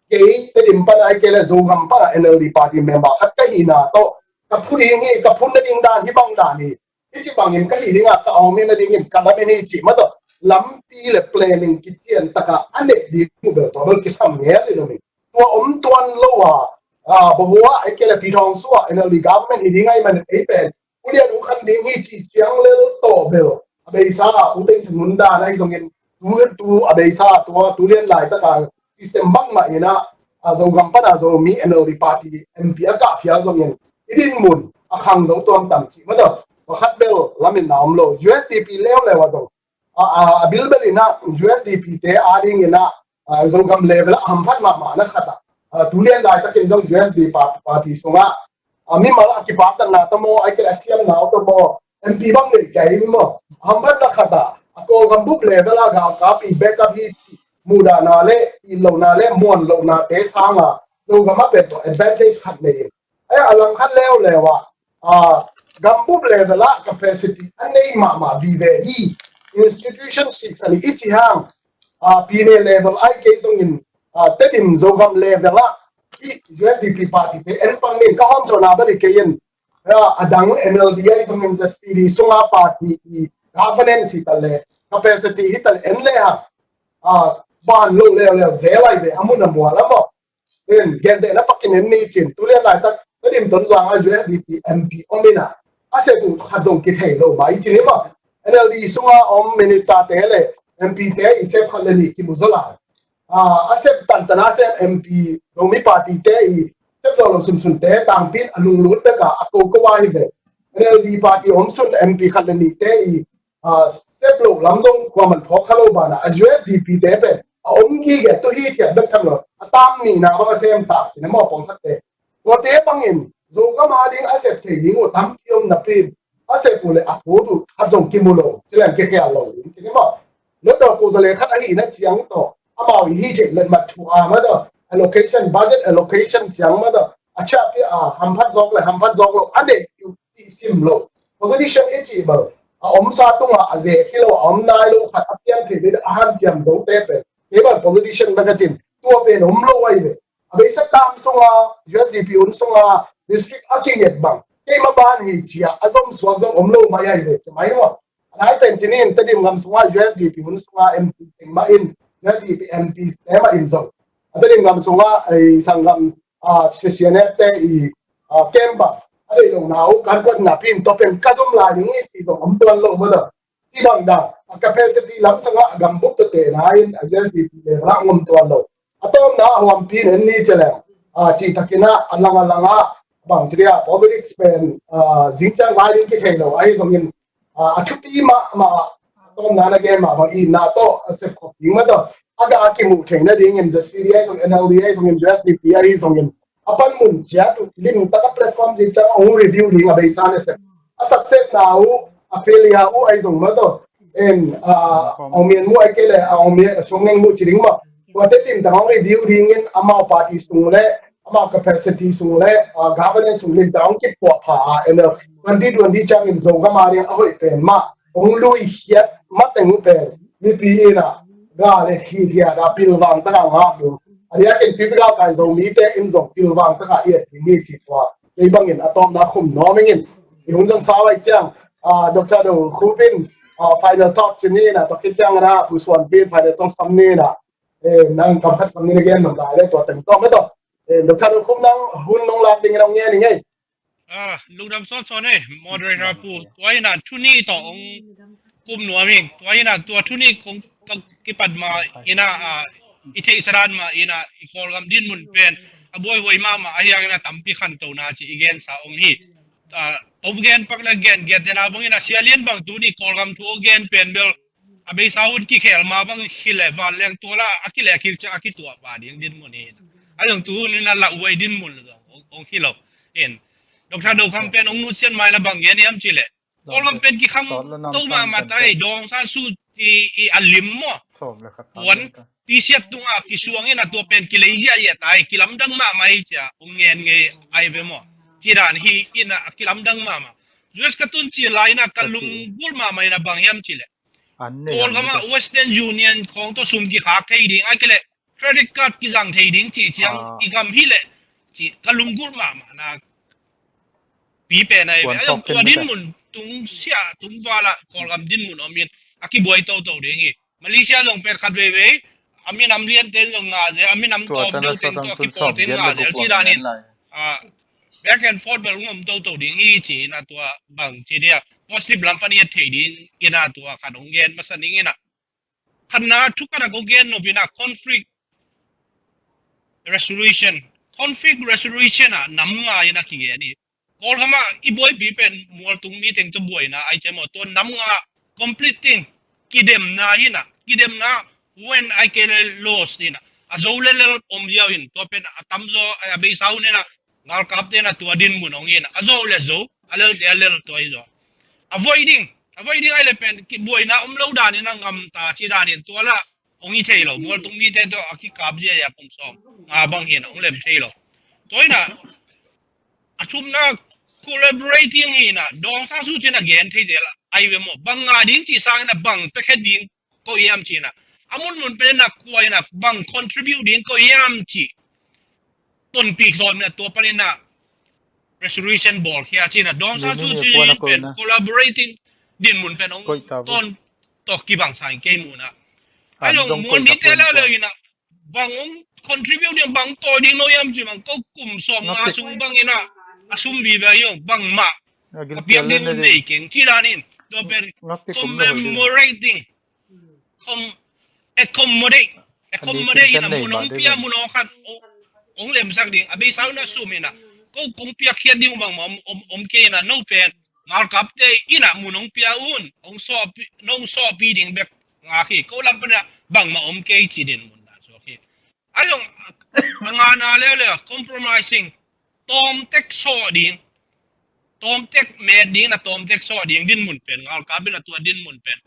kei Tedim pan a, a kei leh Zogam pan a N L D party member khat ka hihna tawh, ka phu ding hi, ka phun nading dan hih bang dan hi. Hih ci bangin ka hih ding a, ka om hi nadingin ka lamen hi cih mah tawh, lampi le planning kician tak a a neih ding uh bel tua bel kisam ngel hi lo mi. Tua om tuan lo a, ah, Bahua, a kei leh Pyithaungsu a N L D government hi ding ahih manin ei pen ulian ung khan ding hi cih ciang lel tawh bel, a beisa a U Thein Sein hun dan ahi zongin, tu, tu a beisa tua, tu lian laitak a system bangmah in ah, a, Zogam pan a Zomi N L D party M P a kah phial zongin i dinmun a khang zo tuamtuam cih mah tawh, pakhat bel lametna om lo. U S D P leuleu ah zong a, a, a bilbel in ah U S D P te adingin ah, a, Zogam level ah hamphat mahmah na khat ah, a, tu lian laitakin zong U S D P party sungah, a, mimal a kipaktatna tawh maw, ahih kei leh a siamna tawh maw, M P bang nei kei maw, hamphat na khat ah, a, Kawlgam bup level ah galkap i backup hi cih muhdahna le itlohna le muanlohnate sangah Zogam ah pen tawh advantage khat nei in, a, a langkhat leuleu ah, a, gambup level ah capacity a nei mahmah vive i institution six a ni i cih hang, a, pyine level ahih kei zongin, a, Tedim Zogam level ah i U S D P party te en pang ning ka hawmcawhna bel hi kei in, a, a dang N L D ahi zongin Z C D sunga party i governance hi ta le capacity hi ta le en le hang, a, ban lo leuleu zel ahi ve a mun a mual a maw. In, gentehna pakin en ni cin, tu lian laitak Tedim Tonzang a U S D P M P om in ah, a sep uh khat zong kithei lo mah i cin hi maw. N L D sunga om minister te le M P te i sep khat le nih kimu zaw lai. A, a sep tantan a sep M P, Zomi party te i sep zo lo sunsun te tangpi in a lunglut bek a, a koko a hi ve. N L D party om sun M P khat le nih te i, a, sep loh lam zong kuaman phawk kha lo banah, a, U S D P te pen a om gige, tu hithiat bek tham lo, a tam nihna bang a sem tak cin a maw pawngkhatte. Tuate bangin Zogam ading a sep thei ding uh tampi om napi in, a sep uh le a phut uh khat zong kimu lo, ci leng kikhial lo ding cin a maw. Notdaw ko za le khat ahihna ciang tawh amau i hi theih letmat thu a mah tawh, allocation, budget allocation ciang mah tawh, a ciahpih a hamphat zawk le hamphat zawk lo a neih uh tih sim lo. Politician i cih bel a omsa tungah a zek hi lo, a om nai lo khat a piang thei bel a hanciam zote pen kei bel politician bek a cin, tua pen om lo ahi ve. A beisa tam sunga, U S D P hun sunga district a kinget bang keima ban hi cia a zom suak zong om lo mai ahi ve, ci mai maw. A nai pen cinin Tedim gam sunga U S D P hun sunga M P teng mah in, U S D P M P te mah in zong, a Tedim gam sunga ei sanggam, a, C C N F te i, a, kem bang a deih lo na uh kan kuat napi in tua pen ka zom lai ding i ci zong om tuan lo maw tawh. Ci bang dang a capacity lam sangah a gambup tawh tehna in a U S D P level ah om tuan lo. A tawmna a huampi in en ni ci leng, a, cih takin ah a lang a lang ah bang ci dia politics pen, a, zingciang vai ding kithei lo ahi zongin, a, a thupi mahmah, a tawmna na gen mah bang itna tawh a sepkhop ding mah tawh a gah a kimuh theih nadingin Z C D ahi zongin, N L D ahi zongin, U S D P ahi zongin a panmun ciat uh limtak a platform limtak a hong review ding a beisa na sep. A success na uh, a failure uh ahi zong mah tawh. En, a, a hong mian mu ahi kei leh a hong mian a suang neng mu ci ding mah. Tuate limtak hong review dingin amau party sung le amau capacity sung le, a, governance sung limtak hong kipuah pha a, en, twenty twenty ciangin Zogam a ding a hoih pen mah hong lui hiat mateng uh pen mipi in ah ga le thithiat a pilvang taka ngak ding. A diakin pipi galkai Zomite in zong pilvang taka i et ding hi ci tua kei bangin a tawmna khum nuam ingin. I hun zong sau ai ciang, a, Doctor Do Khup in, a, final talk ci ni in ah, tua khit ciangin ah Pu Suan Pi in final talk sam ni in ah, e, nang kam khat kam nih na gen nong lai le tua teng tawm e tawh. E, Doctor Do Khup, nang hun nong lak dingin hong ngen ing ei. Ah, lungdam sawnsawn e, moderator pu. Tua hi in ah thu nih tawh hong kum nuam ing. Tua hi in ah tua thu nih kong kipat ma in ah, ah, i theihsa dan mah in ah i Kawlgam dinmun pen a buaihuai mahmah ahi hangin ah tampi khantona ci i gensa hong hi. Ah, hong gen pak le gen, gen tena bangin ah Sia Lian bang tuni Kawlgam thu hong gen pen bel a beisa hun kikhel ma bang hi leh vanleng tual ah a kilehkhik ciang a kituah pah ding dinmun hi. A zong tu hun in a lauhuai dinmun zong hong, hong hi lo. In Doctor Do Kham pen hong nutsiat mai la bang gen hiam cih leh Kawlgam pen kikham to mahmah ta hi, Daw Aung San Suu Kyi i a lim maw. Puan T-shirt tungah kisuang in a tua pen kilei ziahziah ta hi, kilamdang mahmah hi cia hong ngen ngei ai ve maw. Ci dan hi in a kilamdang mahmah. U S ka tun ci lai in a ka lunggulh mahmah in a bang hiam cih leh Kawlgam ah Western Union khawng tawh sum kikhak thei ding, ahih kei leh credit card kizang thei ding cih ciang i gam hi leh cih ka lunggulh mahmah na pi pen ahi ve. A zong tua dinmun tung sia tung val ah Kawlgam dinmun om in a kibuai toto ding hi. Malaysia zong pen khat veivei a minam liante zong ngah zel, a minam tawm deuh teng tawh a kipawl teng ngah zel ci dan in, a, back and forth bel hong om toto ding hi ci in a tua bang ci dia positive lam pan i et thei ding in a tua khat hong gen masa ning in a. Khatna thu khat a kong gen nop in a conflict resolution, conflict resolution ah nam nga in a kigen hi. Kawlgam ah i buaipi pen mualtung mi teng tawh buaina ai ciam aw, tua nam nga completing, kidemna hi na, kidemna when ai kei le lost hi na, a zo le lel om ziau in, tua pen a tamzaw a beisa hun hi na, ngalkapte na tua dinmun hong hi na, a zo le zo, a lelte a lel tua hi zaw. Avoiding, avoiding ai le pen kibuaina om lo dan in a ngamta ci dan in tua la hong hi thei lo, mualtung mite tawh a kikap zia a kum sawm nga bang hi na hong lem thei lo. Tua hi na, a thumna collaborating hi na, dawngsa su cin a gen thei zel ai ve maw, bang nga ding ci sang in a bang pekhe ding ko hiam ci na, a munmun pen in a kua in a bang contribute ding ko hiam ci tonpih hlawm in a tua pan in a resolution bawl khia ci na, dawngsa su cin pen collaborating dinmun pen hong ton tawh kibang sang kei mu na. A zong mual mite leuleu in a bang hong contribute ding, bang tawi ding no hiam ci bang, ko kum sawm nga sung bang in a, a sum vive hi hong bang mah a piak ding un nei keng ci dan in, tua pen commemorating, com accommodate, accommodate in a mun hong pia, mun hong khat hong lemsak ding a beisa hun a sum in a, ko kong piak khiat ding bang mah om, om, om kei in a, no pen ngalkapte in a mun hong pia un, hong sawpi, no hong sawpi ding bek ngak hi, ko lam pan a bang mah om kei ci dinmun dan suak hi. A zong a ngana leuleu compromising, tawmtek sawh ding, tawmtek met ding na, tawmtek sawh ding dinmun pen ngalkap in a tua dinmun pen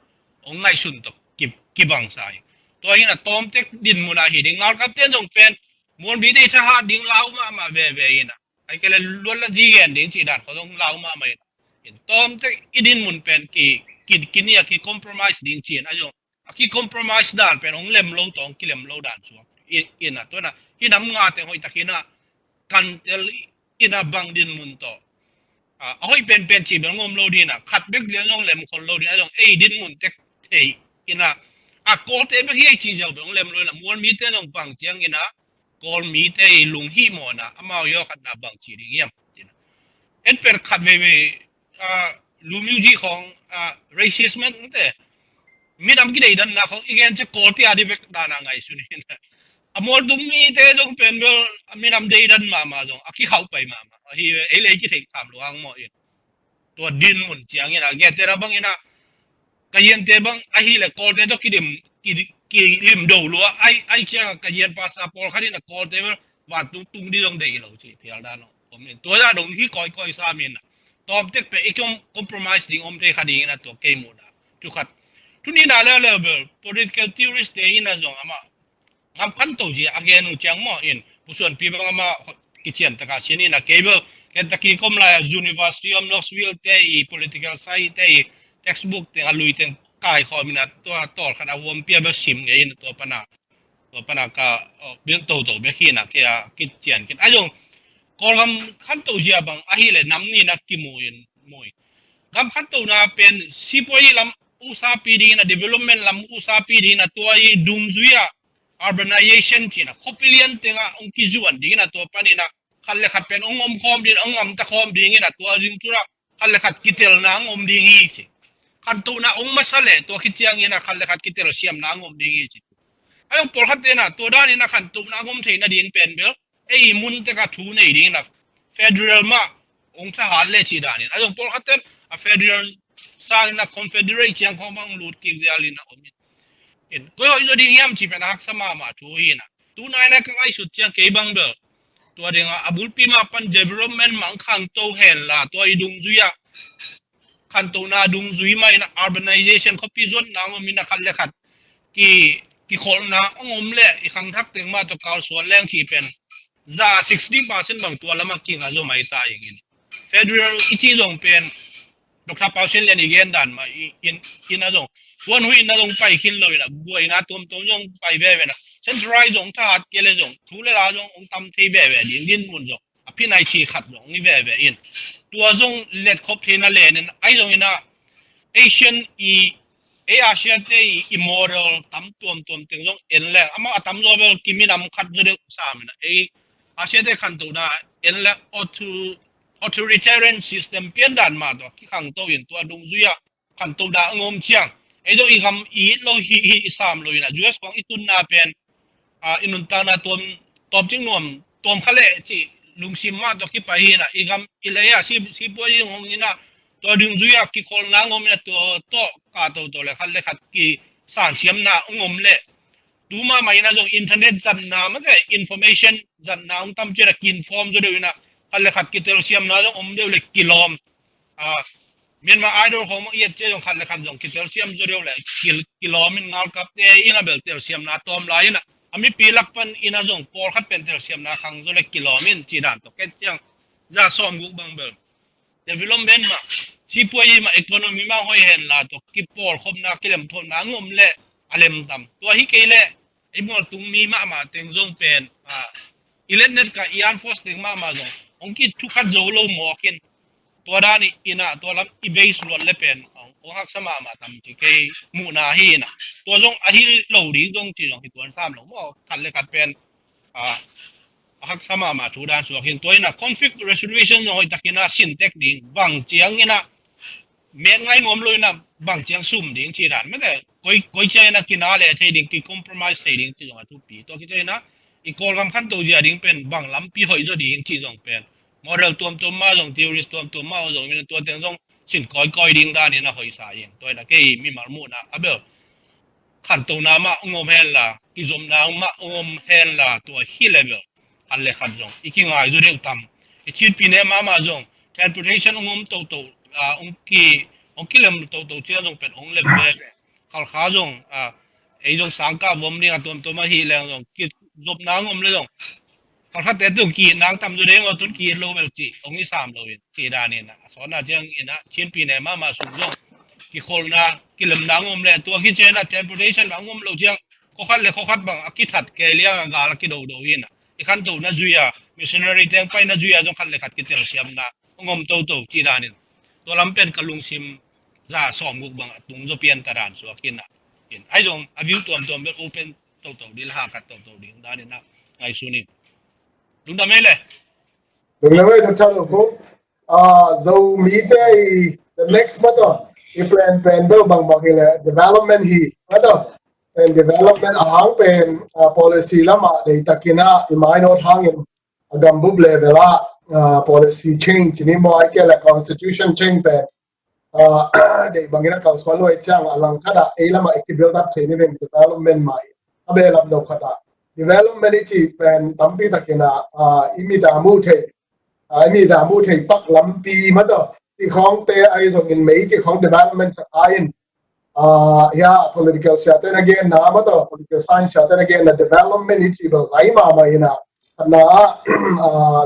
hong ngaihsun tawh ki, kibang sa hi. Tua hi na tawmtek dinmun a hi ding, ngalkapte zong pen mual mite i thahat ding lau mahmah veve hi na, ai kei le luat la zi gen ding ci dan kho zong lau mahmah hi na. Tawmtek i dinmun pen ki, ki, ki ni a ki compromise ding ci in a zong a ki compromise dan pen hong lem lo tawh hong kilem lo dan suak in a, tua na hi nam nga teng hoih tak hi na, kan tel in a bang dinmun tawh a hoih penpen ci bel ngom lo ding a, khat bek lian zong lem khol lo ding a zong ei dinmun tek thei in a, a Kawlte bek hi ei ci ziau bel hong lem lo in a, mual mite zong bang ciang in a Kawl mite i lunghimawhna amau i awkhatna bang ci ding hiam? Etper khat veivei, ah, lu music khong, ah, racism te minam kideidanna khong i gen ci Kawlte a di bek dana ngaihsun in a, mualtung mite zong pen bel minam deidan mahmah zong a kikhauh pai mahmah ahi ve, ei le ei kitheih tham luang maw in. Tua dinmun ciangin a, gentehna bangin a, Kayiante bang ahih leh Kawlte tawh kidim, ki, kilim do lua, ai, ai ciang a Kayian pastor pawlkhat in a Kawlte bel vantung tung di zong deih lo ci phial dan om in. Tua zah dong hi kawikawi sam in a, tawmtek pen i com, compromise ding om thei kha ding in a, tua kei muhna. Thu khat. Thu nihna leuleu bel political theorist te in a zong amah ngam khanto zia a gen uh ciang maw in, pusuanpi bang amah kician taka sin in a, kei bel Kentucky ka om lai a University of Knoxville te i political science te i textbook teng a lui teng kaikhawm in a, tua tawlkhat a huampi a bel sim ngei in a, tua pana, tua pana ka, oh, bil toto bek hi in a, kei a kician khin a zong Kawlgam khanto zia bang ahih leh nam nih in a kimu in, mu in. Gam khantona pen sipuai lam usapi ding in a, development lam usapi ding in a, tua i dungzui a urbanization ci in a, khuapi lian tengah hong kizuan ding in a, tua panin a khat le khat pen hong om khawm ding, hong ngamta khawm ding in a, tua ding tura khat le khat kitelna hong om ding hi ci. Khantona hong masa leh tua khit ciangin a khat le khat kitelsiamna hong om ding hi ci. A zong pawlkhat te in a, tua danin a khantona hong om theihna ding pen bel ei mun tek a thu nei ding in a, federal mah hong thahat le ci danin a, zong pawlkhat ten a federal sangin a confederate ciang khawng bang lut kik zial in a om in. In, koi hoih zaw ding hiam ci pen a haksa mahmah thu hi in a. Tunai na ka ngaihsut ciang kei bang bel tua ding a, a bulpi mah pan development mah hong khangto hen la, tua i dungzui a khantona dungzui mah in a, urbanization khuapi zuatna hong om in a, khat le khat ki, kikholhna hong om leh i khangthak teng mah tawh kalsuan leng ci pen za sixty percent bang tua lamah kinga zaw mai ta ing in. Federal i ci zong pen Doctor Pau Sian Lian i gen dan mah i, in, in a zong huan hui in a zong pai khin lo in a, buaina tuamtuam zong pai veve in a, centralize zong thahat kei le zong thu le la zong hong tam thei veve ding dinmun zong a phin ai ci khat zong i veve in. Tua zong letkhop theihna lenin ai zong in a, Asian i, ei Asia te i, i model tam tuamtuam teng zong en leng, amah a tamzaw bel kiminam khat zaw deuh sam in a, ei Asia te khantona en leng auto, authoritarian system pian dan mah tawh kikhangto in, tua dungzui a khantona hong om ciang ei zong i gam i it lo hi, hi i sam lo in a, U S khawng i tunna pen, ah, i nuntakna tuam tawpcing nuam tuam kha leh cih lungsim mah tawh kipai hi inah, i gam i lei ah si, sipuai i hong inah, tua dungzui ah kikholhna ngom inah, tua tawh kah toto le khat le khat kisansiamna ngom leh, tu mahmah inah zong internet zatna mate, information zatna hong tam cianah ki-inform zaw deuh inah, khat le khat kitelsiamna zong om deuh le kilawm. Ah, Myanmar Idol khawng mah i et ciang zong khat le khat zong kitelsiam zaw deuh le kil-, kilawm in, ngalkapte inah bel telsiamna tawm lai inah, a mipi lak pan inah zong pawlkhat pen telsiamna khang zaw le kilawm in, ci dan tawh ket ciang za sawm guk bang bel development mah, sipuai i mah, economy mah hoih hen la, tua kipawlkhopna, kilemthawhna ngom leh a lemtam. Tua hi kei leh ei mualtung mi mahmah teng zong pen, ah, i letnet ka i armed force teng mahmah zong hong kithukhat zo lo mawk in, tua dan i inah, tua lam i base luat le pen hong, hong haksa mahmah tam ci kei muhna hi inah. Tua zong a hi lo ding zong ci zong hi tuan sam lo maw, khat le khat pen, ah, a haksa mahmah thu dan suak in, tua inah conflict resolution zong hoih tak inah sin tek ding, bang ciang inah met ngai ngom lo inah bang ciang sum ding ci dan mate, koi, koi ciang inah kina le thei ding, ki-compromise thei ding ci zong a thupi. Tua kici inah i Kawlgam khanto zia ding pen bang lampi hoih zaw ding ci zong pen model tuamtuam mah zong, theories tuamtuam mah zong, tua teng zong sin kawikawi ding dan inah hoihsa in. Tua inah kei mimal muhna a bel khantona mah ngom hen la, kizopna mah ngom hen la, tua hi le bel khat le khat zong i kingai zaw deuh tam. I Chin pyine mahmah zong transportation ngom toto, ah, hong ki, hong kilem toto ciang zong pen hong lem ve. Khalkha zong, ah, ei zong sangkah vom ding a tuamtuam ahi leng zong kizopna ngom le zong khalkhatte tun ki-it nang tam zaw ding aw, tun ki-it lo bel ci hong i sam lo in, ci dan inah, a sawtna ciang inah Chin pyine mahmah sung zong kikholhna, kilemna ngom leh, tua kici inah transportation bang ngom lo ciang khua khat le khua khat bang a kithat kei liang a gal a kidodo inah, i khantona zui a, missionary teng paina zui a zong khat le khat kitelsiamna ngom toto ci dan in, tua lam pen ka lungsim za sawm guk bang a tung zaw pian ta dan suak inah. In, ahi zong a view tuamtuam bel open toto ding, hahkat toto ding dan inah ngaihsun in. Lungdam ei le. Lungdam ei, Doctor Lungkung. Ah, Zomite i the next mah tawh i plan pen bel bangbang hi le development hi mah tawh. Pen development a hang pen, ah, policy lamah dei tak inah i mainawt hangin a gambup level ah, ah, policy change ni maw, ahih kei le constitution change pen, ah, deih bangin a kalsuan luai ciang a langkhat ah ei lamah i ki-build up thei ni veng development mah. A behlap no khat ah development i cih pen tampi tak inah, ah, i mit a muh theih, ah, i mit a muh theih pak lampi mah tawh, cih khawngte ahi zongin mei cih khawng development sak a in, ah, hia political siate na genna mah tawh, political science siate na genna development i cih bel zai mahmah inah, khatna ah, ah,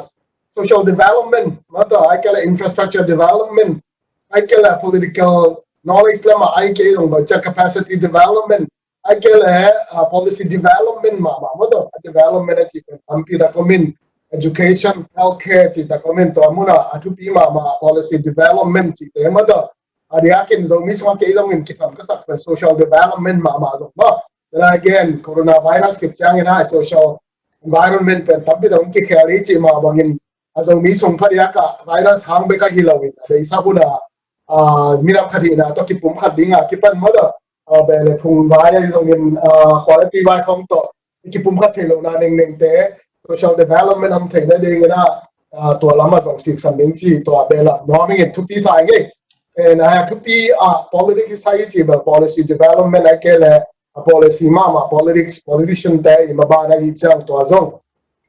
social development mah tawh, ahih kei le infrastructure development, ahih kei le political knowledge lamah, ahih kei zong bel ciang capacity development, ahih kei le, ah, policy development mahmah mah tawh, a development a cih pen tampi tak om in, education, healthcare cih tak om in, tua mun ah a thupi mahmah policy development cihte mah tawh. A diakin Zomi sungah kei zongin kisam ka sak pen social development mahmah zong maw. Then again, coronavirus kip ciangin ah social environment pen tampi tak hong kikhel hi cih mah bangin, a Zomi sung phadiak ah virus hang bek ahi loin a deihsak hun ah, ah, minam khat hihna tawh kipumkhat ding a kipan mah tawh, ah, beh le phung vai ahi zongin, ah, khual le tui vai khawng tawh i kipumkhat theih lohna nengnengte, social development om theihna dingin ah, ah, tua lamah zong siksan ding ci, tua behlap nuam ing in, thupi sa ing ei. Eh, na hia thupi ah politics i sa i cih bel policy development ahih kei le, ah, policy mahmah politics, politician te i maban ahih ciang tua zong,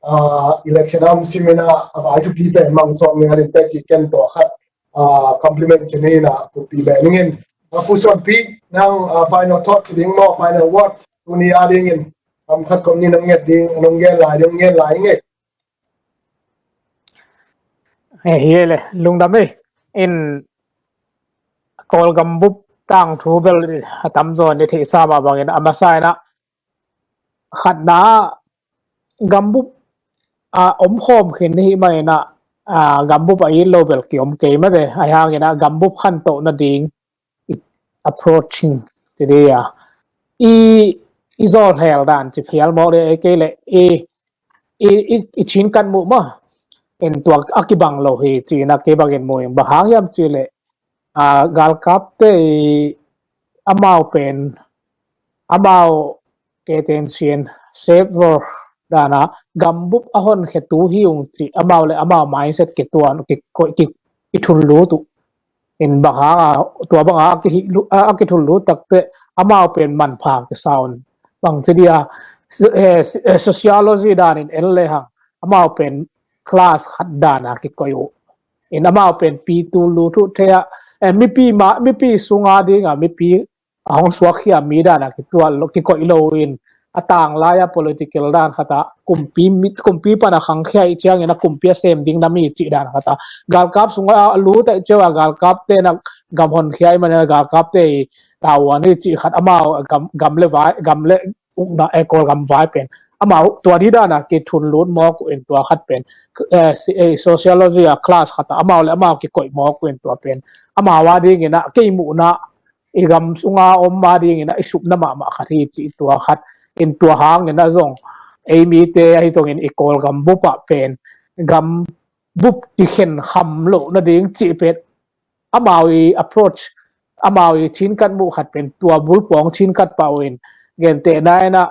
ah, election a om simin ah a vai thupi pen mang sawm ni a lim te cih ken tua khat, ah, compliment ci ni inah thupi beh ning in. Ah, Pu Suanpi, nang, ah, final thought ci ding maw, final word tuni a dingin, kam khat kom ni nong nget ding, nong gen lai ding, nong gen lai ing ei. Eh, hi le, lungdam ei. In Kawlgam bup tangthu bel a tamzaw in i theihsa mah bangin a masa inah khatna ah gambup, ah, omkhawm khin hi mah inah, ah, gambup a it lo bel kiom kei mah ve. Ahi hangin ah gambup khantoh nading approaching ti dih a, i, i zawlhel dan ci phial mawk dih, ahih kei le i, i, i, i Chin kan muh maw, in tua a kibang lo hi ci inah kei bangin mu ing. Bang hang hiam cih le, ah, galkapte i amau pen, amau kei ten chin safe war dana gambup a honkhetu hi ung cih amau le amau mindset kituan ki, ki, ki, kithun lut uh. In bang hanga tua banga a kihih lu-, a, a kithun lut takte amau pen manpha kisa un. Bang ci dia, eh, eh, sociology danin en lehang amau pen class khat dana kikoih uh. In amau pen pi tul lut uh thei a, eh, mipi ma, mipi sunga dinga mipi a hong suakkhia mi dana kitual lo, kikoih lo in a tanglai a political dan khata kumpi, kumpi pana khangkhia i ciangin a kumpi a sem ding na mi cih dan khata galkap sunga a lut a i ciau a galkapte na gam honkhia i mana galkapte i tavuan i cih khat amau gam, gam le vai, gam le ukna, eh, Kawlgam vai pen amau tua di dana kithun lut mawk uh in tua khat pen, eh, si, eh, sociology a class khata amau le amau kikoih mawk uh in tua pen amau a dingin a kei muhna i gam sunga om a dingin a i supna mahmah khat hi cih tua khat in tua hangin a zong ei mite ahi zongin i Kawlgam bup ah pen gam bup kikhen kham loh nading cih pen amau i approach, amau i cinkhat muh khat pen tua bulpawng cinkhat pah uh in gentehna in a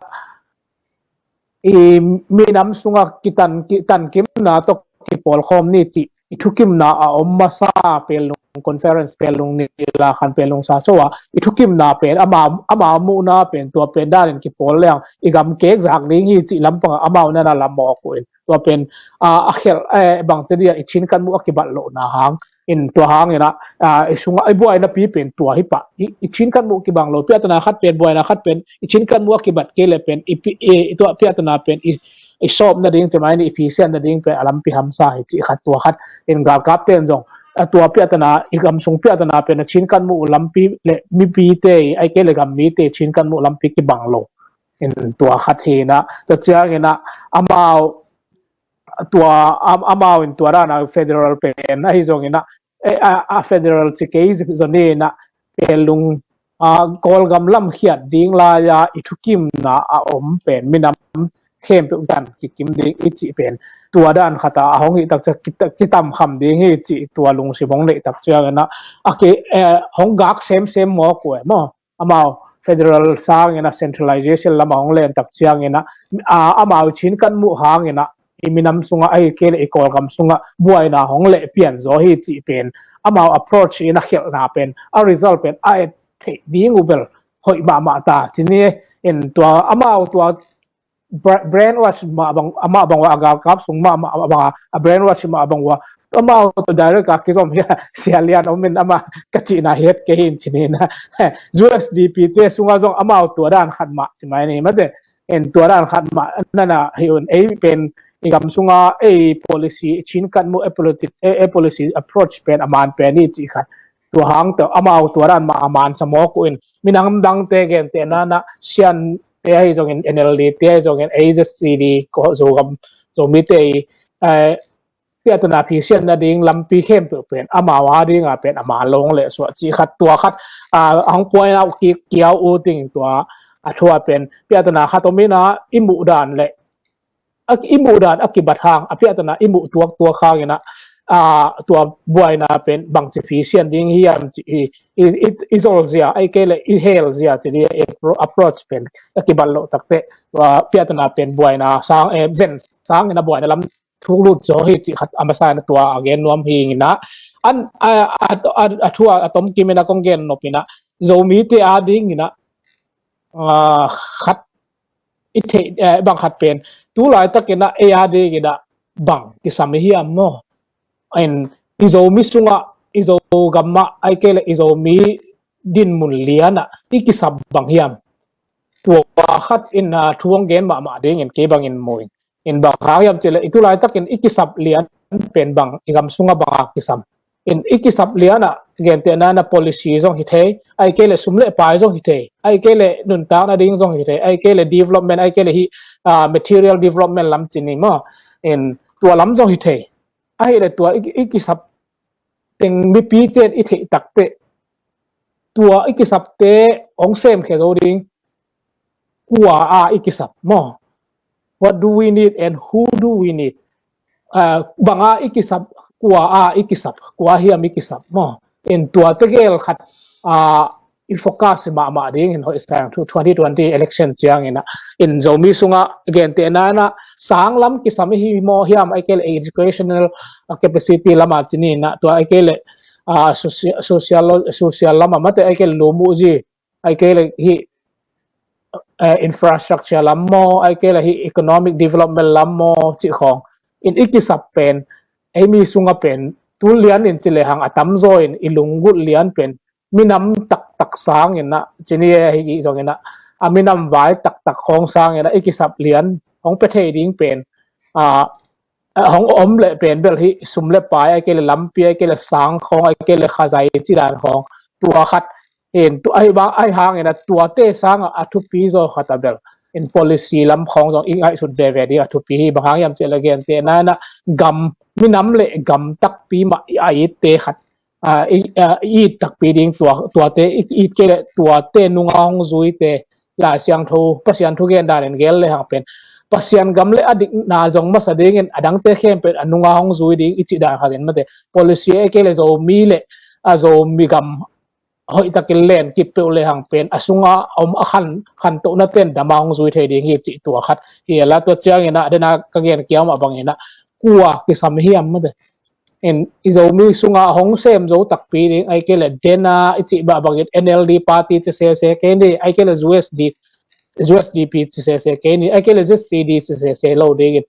i minam sunga kitan, kitankimna tawh kipawlkhawm ni cih i thukimna a om masa Pelnung conference, Pelnung ni la khan Pelnung sa so a i thukimna pen ama, ama muhna pen tua pen danin kipawl leng i gam kek zak ding hi cih lampangah amau nana lam mawk uh in tua pen, a, a khelh, eh, bang ci dia i cinkhat muh a kibat lohna hang in tua hangin a, a, i sunga i buainapi pen tua hi pah. I, i cinkhat muh kibang lo, piahtana khat pen, buaina khat pen i cinkhat muh a kibat kei le pen i pi, i, i tua piahtana pen i, i sawp nading cimai ni i phisian nading pen a lampi hamsa hi cih khat tua khat in galkapte in zong a tua piahtana i gam sung piahtana pen a cinkhat muh lampi le mipite i ai kei le gam mite cinkhat muh lampi kibang lo in tua khat hi na tua ciangin a amau tua, am, amau in tua dana federal pen ahi zongin a, eh, a, a federal ci kei zoni in a Pelnung, a, Kawlgam lam khiat ding lai a i thukimna a om pen minam khempeuh dan kikim ding i cih pen tua dan khata a hong hi tak cia kita, kitam kham ding hi cih tua lungsim hong neih tak ciangin a a ki, eh, hong gak semsem mawk uh e maw. Amau federal sangin a centralization lama hong len tak ciangin a, a, amau cinkhat muh hangin a i minam sunga ahi kei le i Kawlgam sunga buaina hong leh pian zaw hi cih pen amau approach in a khelhna pen a result pen a et theih ding uh bel hoih mahmah ta ci ni in tua amau tua bra-, brainwash mah bang, amah bang ua a galkap sung mah, mah, mah bang a, a brainwash mah bang ua amau tua direct a kizom hi a sia lian om in amah ka cihna het kei hin ci ni na. USDP te sunga zong amau tua dan khat mah ci mai ni mate. En tua dan khat mah nana hi un ei pen i gam sunga ei policy cinkhat muh e politic, e, e policy approach pen a man pen ni cih khat. Tua hang tawh amau tua dan mah a man sa mawk uh in minam dangte gentehna na Sian te ahi zongin NLD te ahi zongin AZCD ko Zogam Zomite i, eh, piahtana phisian nading lampi khempeuh pen amau a dinga pen a man lo hong leh suah cih khat tua khat, a, a hong point out kik kiau uh ding tua a thu a pen piahtana khat om in a i muh dan le a, i muh dan a kibat hang a piahtana i muh tuaktuak hangin a, a, tua buaina pen bangci phisian ding hiam cih i, i, i, i zolzia ahi kei le i helzia ci di a appro-, approach pen a kibat loh takte tua piahtana pen buaina sang, eh, ven sangin a buaina lam thuk lut zaw hi cih khat a masa in a tua a gen nuam hi in a an, a, a, a, a thu a, a tomkim in a kong gen nop in a Zomite a dingin a, a, khat i theih, eh, bang khat pen tu laitakin a ei a dingin a bang kisam i hiam maw? En i Zomi sungah i Zogam ah ahi kei le i Zomi dinmun lian ah i kisap bang hiam? Tua khat in, ah, thu hong gen mahmah dingin kei bangin mu in. In bang hang hiam cih le i tu laitakin i kisap lian pen bang i gam sungah bang a kisam? In i kisap lian ah gentehna in a policy zong hi thei, ahi kei le sum le pai zong hi thei, ahi kei le nuntakna ding zong hi thei, ahi kei le development, ahi kei le hi, ah, material development lam ci ni maw? In tua lam zong hi thei. Ahi le tua i, i kisap teng mipi ten i theih takte tua i kisapte hong semkhia zo ding. Kua a i kisap maw? What do we need and who do we need? Ah, bang a i kisap, kua a i kisap, kua hiam i kisap maw? In tua tegel khat, ah, i focus mahmah ding in hoih sang thu twenty twenty election ciangin ah, in Zomi sungah gentehna in ah sang lam kisam i hi maw hiam, ai kei le educational capacity lamah cini in ah, tua ai kei le social, social lamah mate ai kei le lumuh zi, ai kei le hi infrastructure lam maw, ai kei le hi economic development lam maw cih khawng in i kisap pen, ei mi sungah pen tu lian in ci lehang a tamzaw in i lunggulh lian pen minam taktak sangin ah, cini e hi zongin ah, a minam vai taktak khawng sangin ah i kisap lian hong pia thei ding pen, a, a hong om leh pen bel hi sum le pai, ai kei le lampi, ai kei le sang khawng, ai kei le khazai ci dan khawng, tua khat in tu ai bang ai hangin ah tuate sangah a thupi zaw khat a bel in policy lam khawng zong i ngaihsut veve ding a thupi hi. Bang hang hiam cih le gentehna in ah gam, minam le gam takpi mah a itte khat, a, i, a, i it takpi ding tua, tuate i, i it kei le tuate nunga hong zuite, Lai Siangtho Pasian thugen danin gel lehang pen Pasian gam le a dikna zong masa dingin a dangte khempeuh a nunga hong zui ding i cih dan khatin mate, policy ai kei le Zomi le a Zomi gam hoihtakin len kip peuh lehang pen a sunga om a khan, khantohna ten dama hong zui thei ding hi cih tua khat hi. A la tua ciangin ah dena ka gen kiam ah bangin ah kua kisam hiam mate, in i Zomi sungah hong sem zo takpi ding ai kei le dena i cih bah bangin N L D party ci sese kei ni, ai kei le U S D, U S D P ci sese kei ni, ai kei le Z C D ci sese lo dingin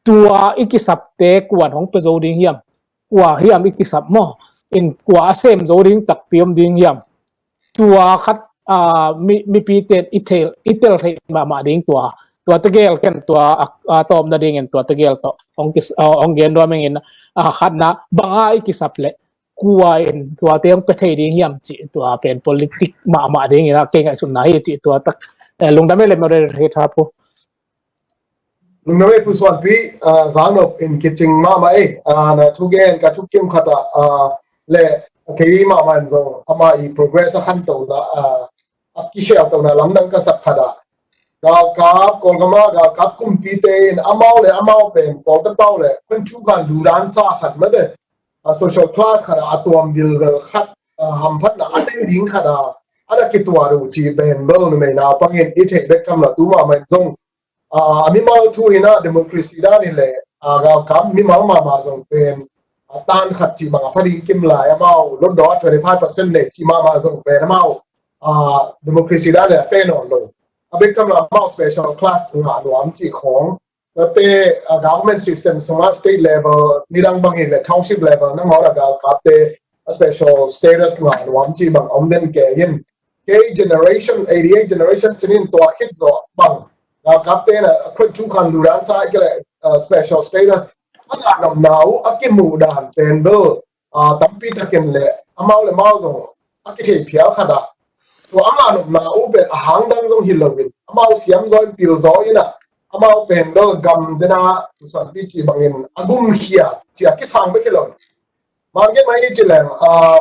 tua i kisapte kuan hong pia zo ding hiam, kua hiam i kisap maw, in kua a sem zo ding takpi om ding hiam, tua khat, a, mi, mipi ten i tel, i tel thei mahmah ding tua, tua tegel ken tua a, a tawpna dingin tua tegel tawh hong kis, a, hong gen duam ingin, a, khatna banga i kisap le kua in tuate hong pia thei ding hiam cih tua pen politik mahmah dingin a kei ngaihsutna hi cih tua tak, eh, lungdam e le moderator Tha Pu. Lungdam e Pu Suanpi, ah, zangnop in kicing mahmah e, ah, na thugen ka thukim khat ah, ah, le kei mahmah in zong ama i progress a khantohna, ah, a kikheltohna lamdang ka sak khat ah, galkap, Kawlgama galkap kumpite in amau le amau pen Kawlgapau le khuanthu khan dudan sa khat mate, ah, social class khat ah a tuam vilvel khat, ah, hamphatna a nei ding khat ah a na kituat uh ci pen bel numei naupangin i theih bek tham lo tu mahmah in zong, ah, a mimal thu hi na democracy dan hi le, ah, galkap mimal mahmah zong pen, ah, tan khat cih bang a pha ding kim lai amau lotdaw twenty five percent nei cih mahmah zong pen amau, ah, democracy dan hi le a fe nawn lo. A bek tham lo amau special class ngah nuam cih khawng. Tate, ah, government system sungah state level nidang bang hi le township level nangawn a galkapte a special status ngah nuam cih bang om den kei in. Kei generation, eighty-eight generation cinin tua khit zawh bang galkapte na khuanthu khan dudan sa kei le, ah, special status a ngah nopna uh a kimuh dan pen bel, ah, tampi takin le amau le amau zong a kithei phial khat ah tua a ngah nopna uh pen a hang dang zong hi loin amau siam zaw in pil zaw in ah amau pen bel gam dena Pu Suanpi cih bangin a gumkhia ci a kisang bek hi lo. Market mai ni ci leng, ah,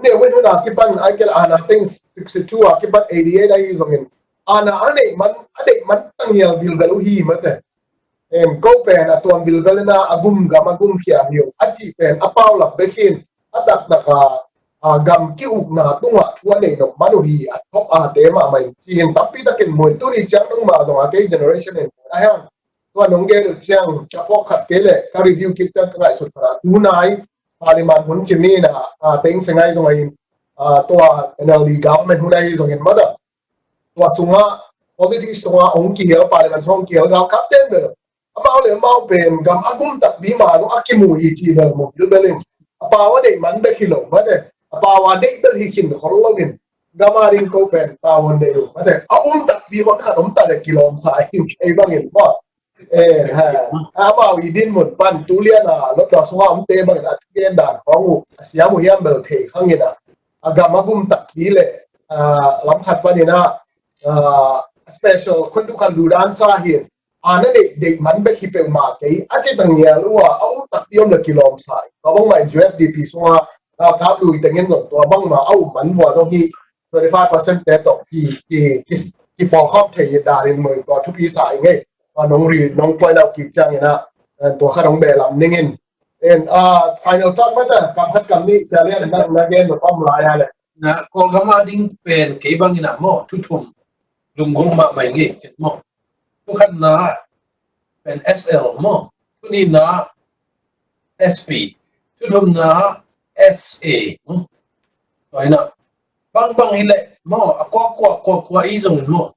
ne win hun a kipan ai kei le ana teng sixty-two a kipan eighty-eight ahi zongin ana a neih man, a neih man tangial vilvel uh hi mate. Em, ko pen a tuam vilvel in a gum gam a gumkhia hi uh a cih pen a paulap bek hin a taktak a, a gam ki-ukna tungah thu a neih nop man uh hi a thok a te mahmah in ci hin tampi takin mu in tuni ciang nungmah zong a kei generation in a hiang tua nong gen uh ciang ka phawk khat kei le ka review kik ciang ka ngaihsut khat a tunai Parliament hun cimi na, a, teng sengai zong a in, a, tua N L D government hun a hi zong in mada. Tua sunga, politics sunga hong kihel, Parliament hong kihel, galkap ten bel. Amau le amau pen gam a gum takpi ma zong a kimu hi ci bel mu bil bel in. A pau a deih man bek hi lo mate. A pau a deih bel hi khin khol lo in. Gam a ding ko pen pau a deih lo mate. A um takpi hon khat om ta le kilawm sa hi kei bang in ma. Eh, ha. Amau i dinmun pan tu lian a lotdaw sunga omte bangin a thugen dan khawng uh a siam uh hiam bel thei khangin a, a gam a gum takpi le, a, lam khat panin a, a, special khun tu khan dudan sa hin a na deih, deih man bek hi peuhmah kei a ci tangial uh a, a um takpi om le kilawm sa hi. Tua bangmah in U S D P sunga a kap lui tengin zong tua bangmah a um man vua zong hi twenty five percent te tawh ki, ki, ki, kipawlkhawm thei hi danin mawh in tua thupi sa hi ngei. Tua nong ri, nong point out kik ciangin a, eh, tua kha nong beh lam ning in. En, ah, final thought mata, kam khat kam nih, Sia Lian, na, na gen nop om lai a le. na Kawlgam a ding pen kei bangin ah maw, thu thum lunggulh mahmah ing ei ken maw. Thu khatna pen S L maw, thu nihna S P, thu thumna S A maw. Tua hi na, bangbang hi leh maw, a kuakua kuakua i zong maw,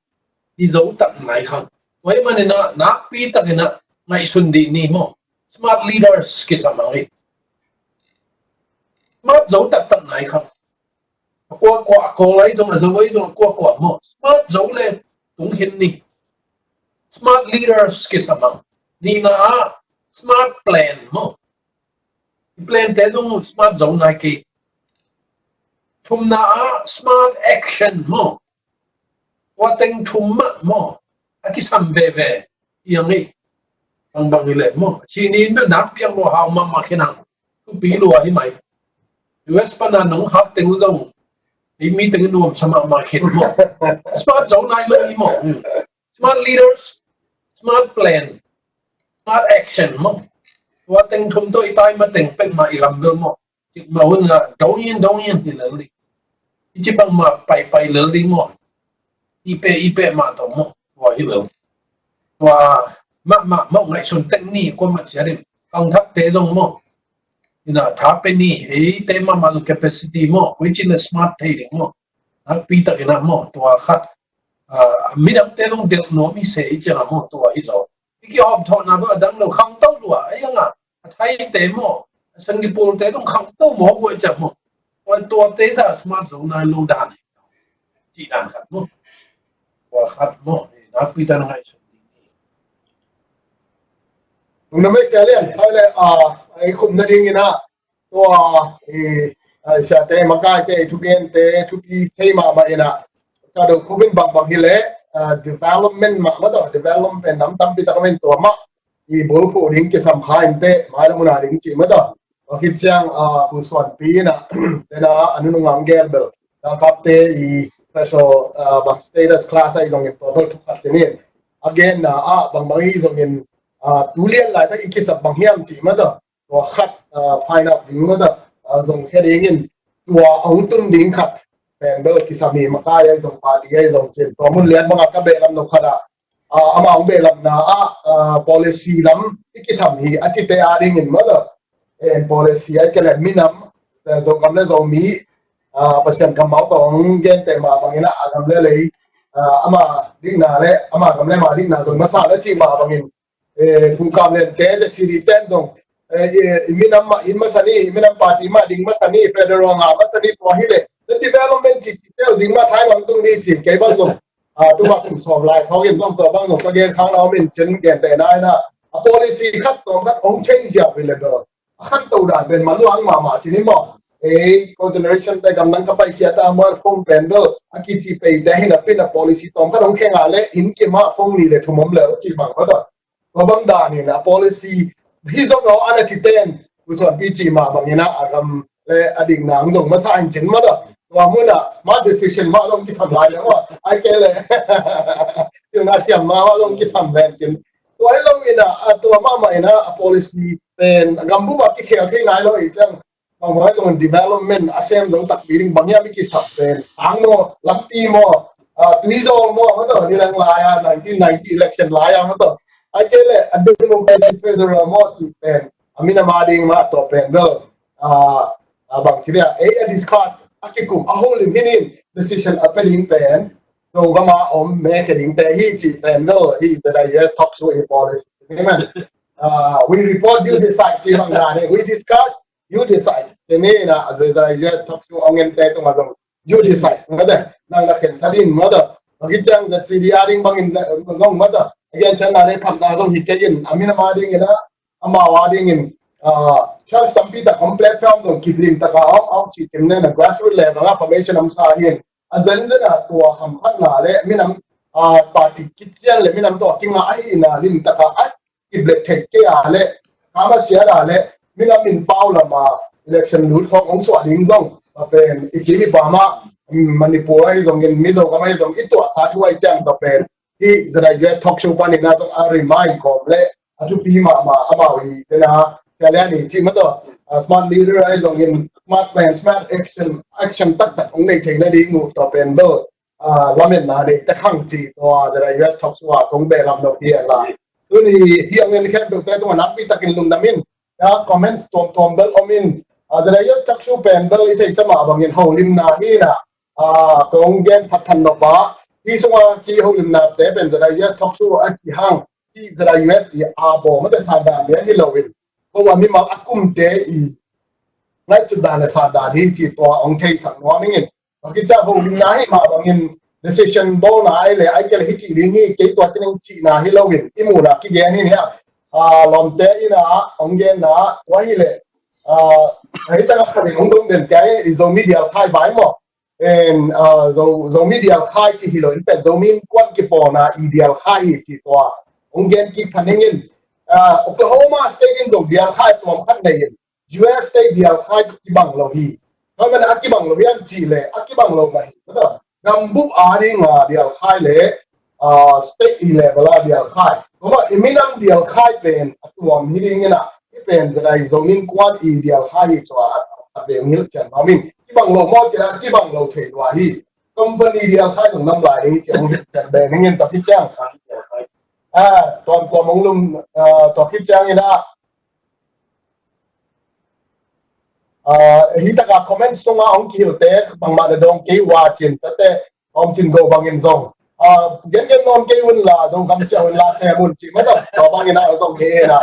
hi zo tak nai khang. Tua hi manin ah nakpi takin ah ngaihsun dih ni maw. Smart leaders kisam ang hi. Smart zo taktak nai khang. A kuakua, a Kawl ahi zong, a Zo ahi zong, a kuakua maw, smart zo le tung khin ni. Smart leaders kisam ang. Nihna ah smart plan maw. I plan te zong smart zo nai kei. Thumna ah smart action maw. Tua teng thum mah maw, a kisam veve hi ang ei. Bangbang hi leh maw, a ci ni in bel nakpi ang lua, hau mahmah khin ang. Thupi lua hi mai. U S pana nong hak teng uh zong, ei mi teng nuamsa mahmah khin maw. Smart zo nai lo hi maw. Hmm. Smart leaders, smart plan, smart action maw. Tua teng thum tawh i tai ma teng pek mah i lam bel maw. Cik mah hun ah dong in dong in hi lel ding. I ci bang mah paipai lel ding maw. I peh i peh mah tawh maw. Tua hi lel. Tua mahmah maw, ngaihsun tek ni, kua mah cia ding. Khangthakte zong maw. Ina tha pe ni, eite mahmah zong capacity maw. Koi ci le smart thei ding maw. Nakpi takin ah maw. Tua khat. Ah, midangte zong delh nuam hi se i ciang ah maw. Tua hi zaw. I kihawm thawhna beuh a dang lo, khangto lua, a iang a, a Thaite maw, a Sangipurte zong khangto maw, buai ciang maw. Tua, tuate sa smart zo nai lo dan hi. Cih dan khat maw. Tua khat maw, eh, nakpi ta na ngaihsun ding hi. Lungdam ei Sia Lian, hai le, ah, ei khumna ding in ah, tua, i, a, siate, makaite, i thugente, thupi thei mahmah in ah. Ka do khupin bangbang hi leh, a, development mahmah tawh, development nam tampi tak om in tua mah i bulphuh ding kisam kha in teh, mailam hun a ding cih mah tawh. Tua khit ciang, a, Pu Suanpi in ah, tena a nunung ang gel bel, dangkapte i special, a, bang status class ahi zongin tua bel thukhat kinin. A genna ah, bangbang hi zongin, a, tu lian laitak i kisap bang hiam cih mah tawh. Tua khat, ah, find out ding mah tawh, ah, zong khia dingin, tua a hong tun ding khat pen bel kisam hi, makai ahi zong, party ahi zong cin. Tua mun lian bangah ka behlap nop khat ah, ah, amah hong behlamna ah, ah, policy lam i kisam hi a cite a dingin mah tawh. Eh, policy a kei le minam, eh, Zogam le Zomi, ah, Pasian kammal tawh hong gente mah bangin ah, a gam le lei, ah, ama dikna le, ama gam le ama dikna zong masa le cih mah bangin, eh, Pu Kam Lian te, Z C D ten zong, eh, eh, i minam mah in masa ni, i minam party mah ding masa ni, federal ngah masa ni, tua hi leh, the development ci ci teu zing mah thai lam tung ni ci, kei bang zong, ah, tu bang kum sawm lai thawk in zong tua bang zong ka gen khang na om in cin gen te nai na, a policy khat tawm khat hong change ziau hi leh bel. A khat to dan pen man luang mahmah ci ni maw. Eh, ko generation te gam nang ka pai khia ta mobile phone pen bel, a kici pei te hi na pin a policy tawm khat hong khenga leh in kim ah phone ni le thum om le ci bang mah tawh. Tua bang dan in a policy hi zong aw ana ci ten, Pu Suanpi ci mah bangin ah a gam le a dikna ang zong masa in cin mah tawh. Tua mun ah smart decision mah zong kisam lai le maw. Ai kei le. Tua na siam mah mah zong kisam lai cin. Tua hi lo in ah, a tua mahmah in ah a policy pen a gam bup ah kikhel thei nai lo i ciang. Bang bang zong development a sem zo takpi ding bang hiam i kisap pen. Sang maw, lampi maw, ah, tuizawl maw, mah tawh ni lang lai a, nineteen ninety election lai a, mah tawh. Ai kei le, a democracy federal maw cih pen. A minam a ding mah tawh pen bel. Ah, ah, bang ci dia, eh, a discuss, a kikum, a holim hinin, decision a pia ding pen. Zogam a om, me khe ding te hi cih pen bel, hi, the digest talk show in policy. Amen. Ah, we report, you decide, ci bang dan, eh, we discuss, you decide. Te ni na, a zai zai yes talk show ong en te tung a zong, you decide. Mah tawh, nang na khen sa ding mah tawh. Bang hih ciang Z C D a ding bangin, eh, zong mah tawh. Again, sian na le phat na zong hi kei in, a minam a dingin a, amau a dingin, ah, chance tampi tak om platform zong kip lim tak a om, om ci cim le na grassroot level a formation om sa hi in. A zen zen a tua hamphatna le minam, ah, party kician le minam tawh kingah ahihna lim tak a at kip let theih kei a le, kama sia a le, minam in pau lam a election lut khawng hong suah ding zong, tua pen, i kim i pam ah, mm, Manipur ahi zongin, Mizo gam ahi zong, i tuahsa thu ahi ciang tua pen, hih Z I U S talk show panin a zong a remind kawm le, a thupi mahmah, amau i, tena, sia le a ni, cih mah tawh, a smart leader ahi zongin, smart plan, smart action, action taktak hong nei theihna ding uh tawh pen bel, ah, lametna nei te khang ci tua ZIUS talk show ah kong behlap nop hi a la. Tuni hi hong en khempeuh te tungah nakpi takin lungdam ing. Ya, comments tuamtuam bel om in, ah, ZIUS talk show pen bel i theihsa mah bangin holimna hi na, ah, kong gen phatphat nop a, hi sunga kiholimna te pen ZIUS talk show a ci hang, hi ZIUS i a baw mate satdan lian hi loin, ko a mimal a kumte i ngaihsut dan le satdan hi ci tua hong theisak nuam ing in. Tua khit ciang holimna hi mah bangin decision bawlna ai le ai kei le hi ci ding hi kei tua ci ning cihna hi loin i muhna kigen hi nia. Ah, lawmte in a hong genna tua hi le, ah, hi taka khatin hong dong den kei i Zomi dial khai vai maw. En, ah, Zo, Zomi dial khai ci hi lo in pen Zomi innkuan kipawlna i dial khai hi ci tua hong gen kik phan ing in. Ah, Oklahoma State in zong dial khai tuam khat nei in, U S State dial khai kibang lo hi. Tua man a kibang lo hi an ci le a kibang lo mah hi. Gambup a dinga dial khai le, ah, state i level a dial khai. Tua mah i minam dial khai pen a tuam hi ding in a, i pen ZI Zomi innkuan i dial khai hi cua a, a beng hilh cian mah min. Kibang lo maw ci a kibang lo thei lua hi. Company dial khai zong nam lai ding hi ci a hong hilh cian beng ding in tua khit ciang. Ah, tuam tuam hong lum, ah, tua khit ciang in a, ah, hi taka comment sunga hong kihilte bangmah na dong kei ua cin tate om cin go bangin zong, ah, gen gen nawn kei un la Zogam ciah un la sem un ci mata tua bangin a zong hi na.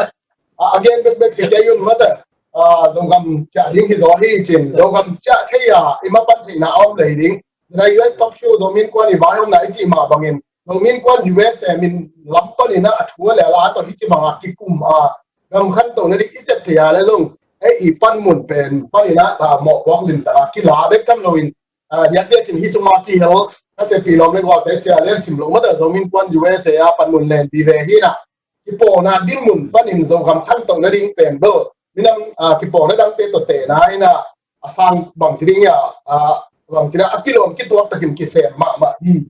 Ah, a gen bekbek si kei un mata, ah, Zogam ciah ding hi zaw hi cin Zogam ciah thei a i mapan theihna a om lei ding. ZIUS talk show Zomi innkuan i vai omna i cih mah bangin Zomi innkuan U S A min lam panin a thu a le a la tawh hi ci banga kikum a gam khantohna ding i sep thei a le zong ei i panmun pen panin a mawhpuak limtak a kila bek tham loin, ah, diakdiakin hi suma kihel ka sepi lawm le gualte sia len sim lo mata Zomi innkuan U S A a panmun len vive hi na. Kipawlna dinmun panin Zogam khantohna ding pen bel minam, ah, kipawlna dangte tawh tehna in a, a sang bangci ding a, ah, bangci ding a kilawm kituak takin kisem mahmah hi.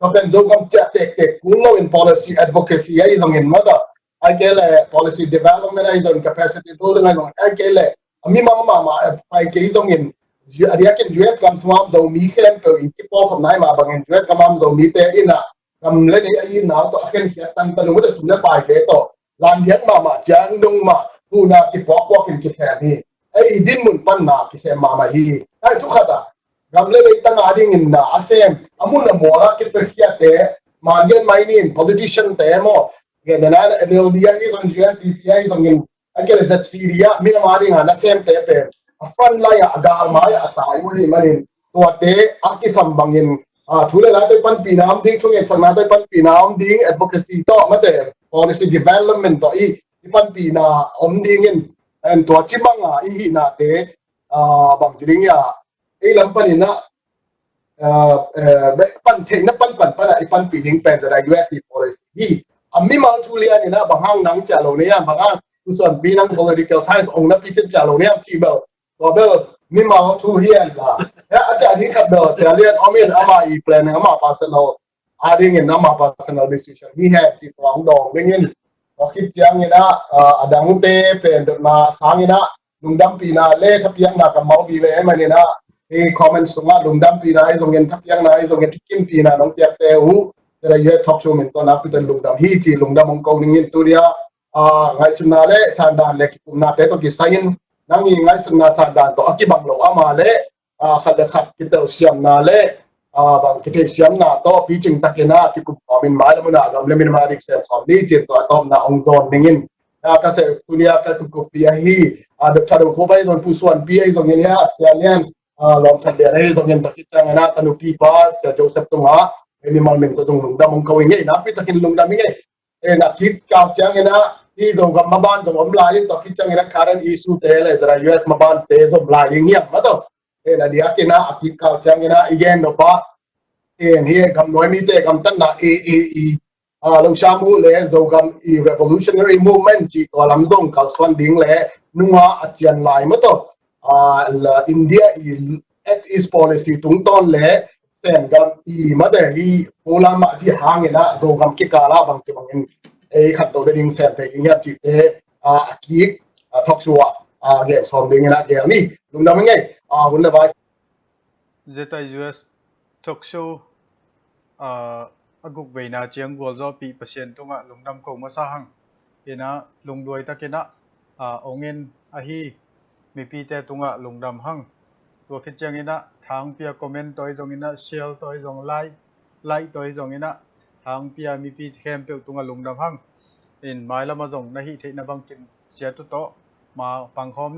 Tua pen Zogam ciah tektek kul loin policy advocacy ahi zongin mata, ai kei le policy development ahi zongin capacity building ahi zongin ai kei le a mimal mahmah a pai kei zongin a diakin U S gam sungam Zomi khempeuh in kipawlkhopna ahi mah bangin U S gamam Zomite in a gam le lei a itna tawh a khenkhiat tantan uh mate sum le paite tawh landiak mahmah ciang dong mah huhna kipuakpuakin kisem hi. Ei i dinmun panna kisem mahmah hi. Ai thu khat a gam le lei tanga dingin na a sem a mun a mual a kipiakhiate man gen mai nin politician te maw gen na N L D ahi zong U S D P ahi zongin a kei le Z C D ah minam a dinga nasemte pen a front line ah a galmai ah a tai uh hi manin tuate a kisam bangin, ah, thu le la tawh i panpihna om ding, thu ngetsakna tawh i panpihna om ding, advocacy tawh mate policy development tawh i, i panpihna om dingin en tua ci banga i hihnate, ah, bangci ding ia ei lam panin a, ah, eh, pan theihna panpan pana i panpih ding pen zada U S i policy hi. A mimal thu lian in a bang hang nang cia lo ne iam bang hang usuan pi nang political science ong na pi cin cia lo ne iam ci bel tua bel mimal thu hi an la. Ya a cia ding khat bel sia lian om in ama i plan ama personal a dingin ama personal decision hi hen ci tuang dong dingin tua khit ciangin a, ah, a dangte pen dotna sangin a lungdampihna le thapiakna ka mau vive e manin a, i comment sungah lungdampihna ahi zongin thapiakna ahi zongin thukimpihna nong piakte uh tela U S talk show min tawh nakpi ten lungdam hi ci lungdam hong ko ningin tunia, ah, ngaihsutna le sandan le kikupnate tawh kisangin nang i ngaihsutna sandan tawh a kibang lo ama le, ah, khat le khat kitelsiamna le, ah, bang kitheisiamna tawh picing takin a kikup khawmin mai le muna gam le minam a dik sem khawm ni cin tua tawpna hong zawn ningin. Ah, ka seh tunia ka kikup pi ahi, ah, Doctor Dong Khup ahi zong Pu Suan pi ahi zongin ia Sia Lian, ah, Lawm That Lian ahi zongin takit ciangin a tanupi pa Sia Joseph tunga ei mimal min tawh zong lungdam hong ko i ngei nakpi takin lungdam i ngei. En a kit kau ciangin a hi Zogam maban zong om lai in tua kit ciangin a current issue te le zara U S maban te zom lai in hiam ma tawh. En a diakin a a kit kau ciangin a i gen nop a en hi gamnuai mite gamtatna A A E, ah, lo siam uh le Zogam i revolutionary movement cih tua lam zong kalsuan ding le nunga a cian lai ma tawh, ah, la India i Act East policy tungtawn le Sengam i mate hi pula mah ti hangin a Zogam kikala bangci bangin ei khanto le ding sem thei ding hiam cihte, ah, a kik, ah, talk show ah, ah, gen sawm dingin a gel ni. Lungdam i ngei, ah, hun le vai. Zetai US talk show, ah, a guk veina ciang gualzawhpih Pasian tungah lungdam ko masa hang. Inah lungduai takinah, ah, ong in ahi mipite tungah lungdam hang. Tua khit cianginah thangpia comment tawh i zonginah share tawh i zong like, like tawh i zonginah thangpia mipi khempeuh tungah lungdam hang. In mailamah zong na hih theihna bangkin sia tutawh ma pangkhawm ni.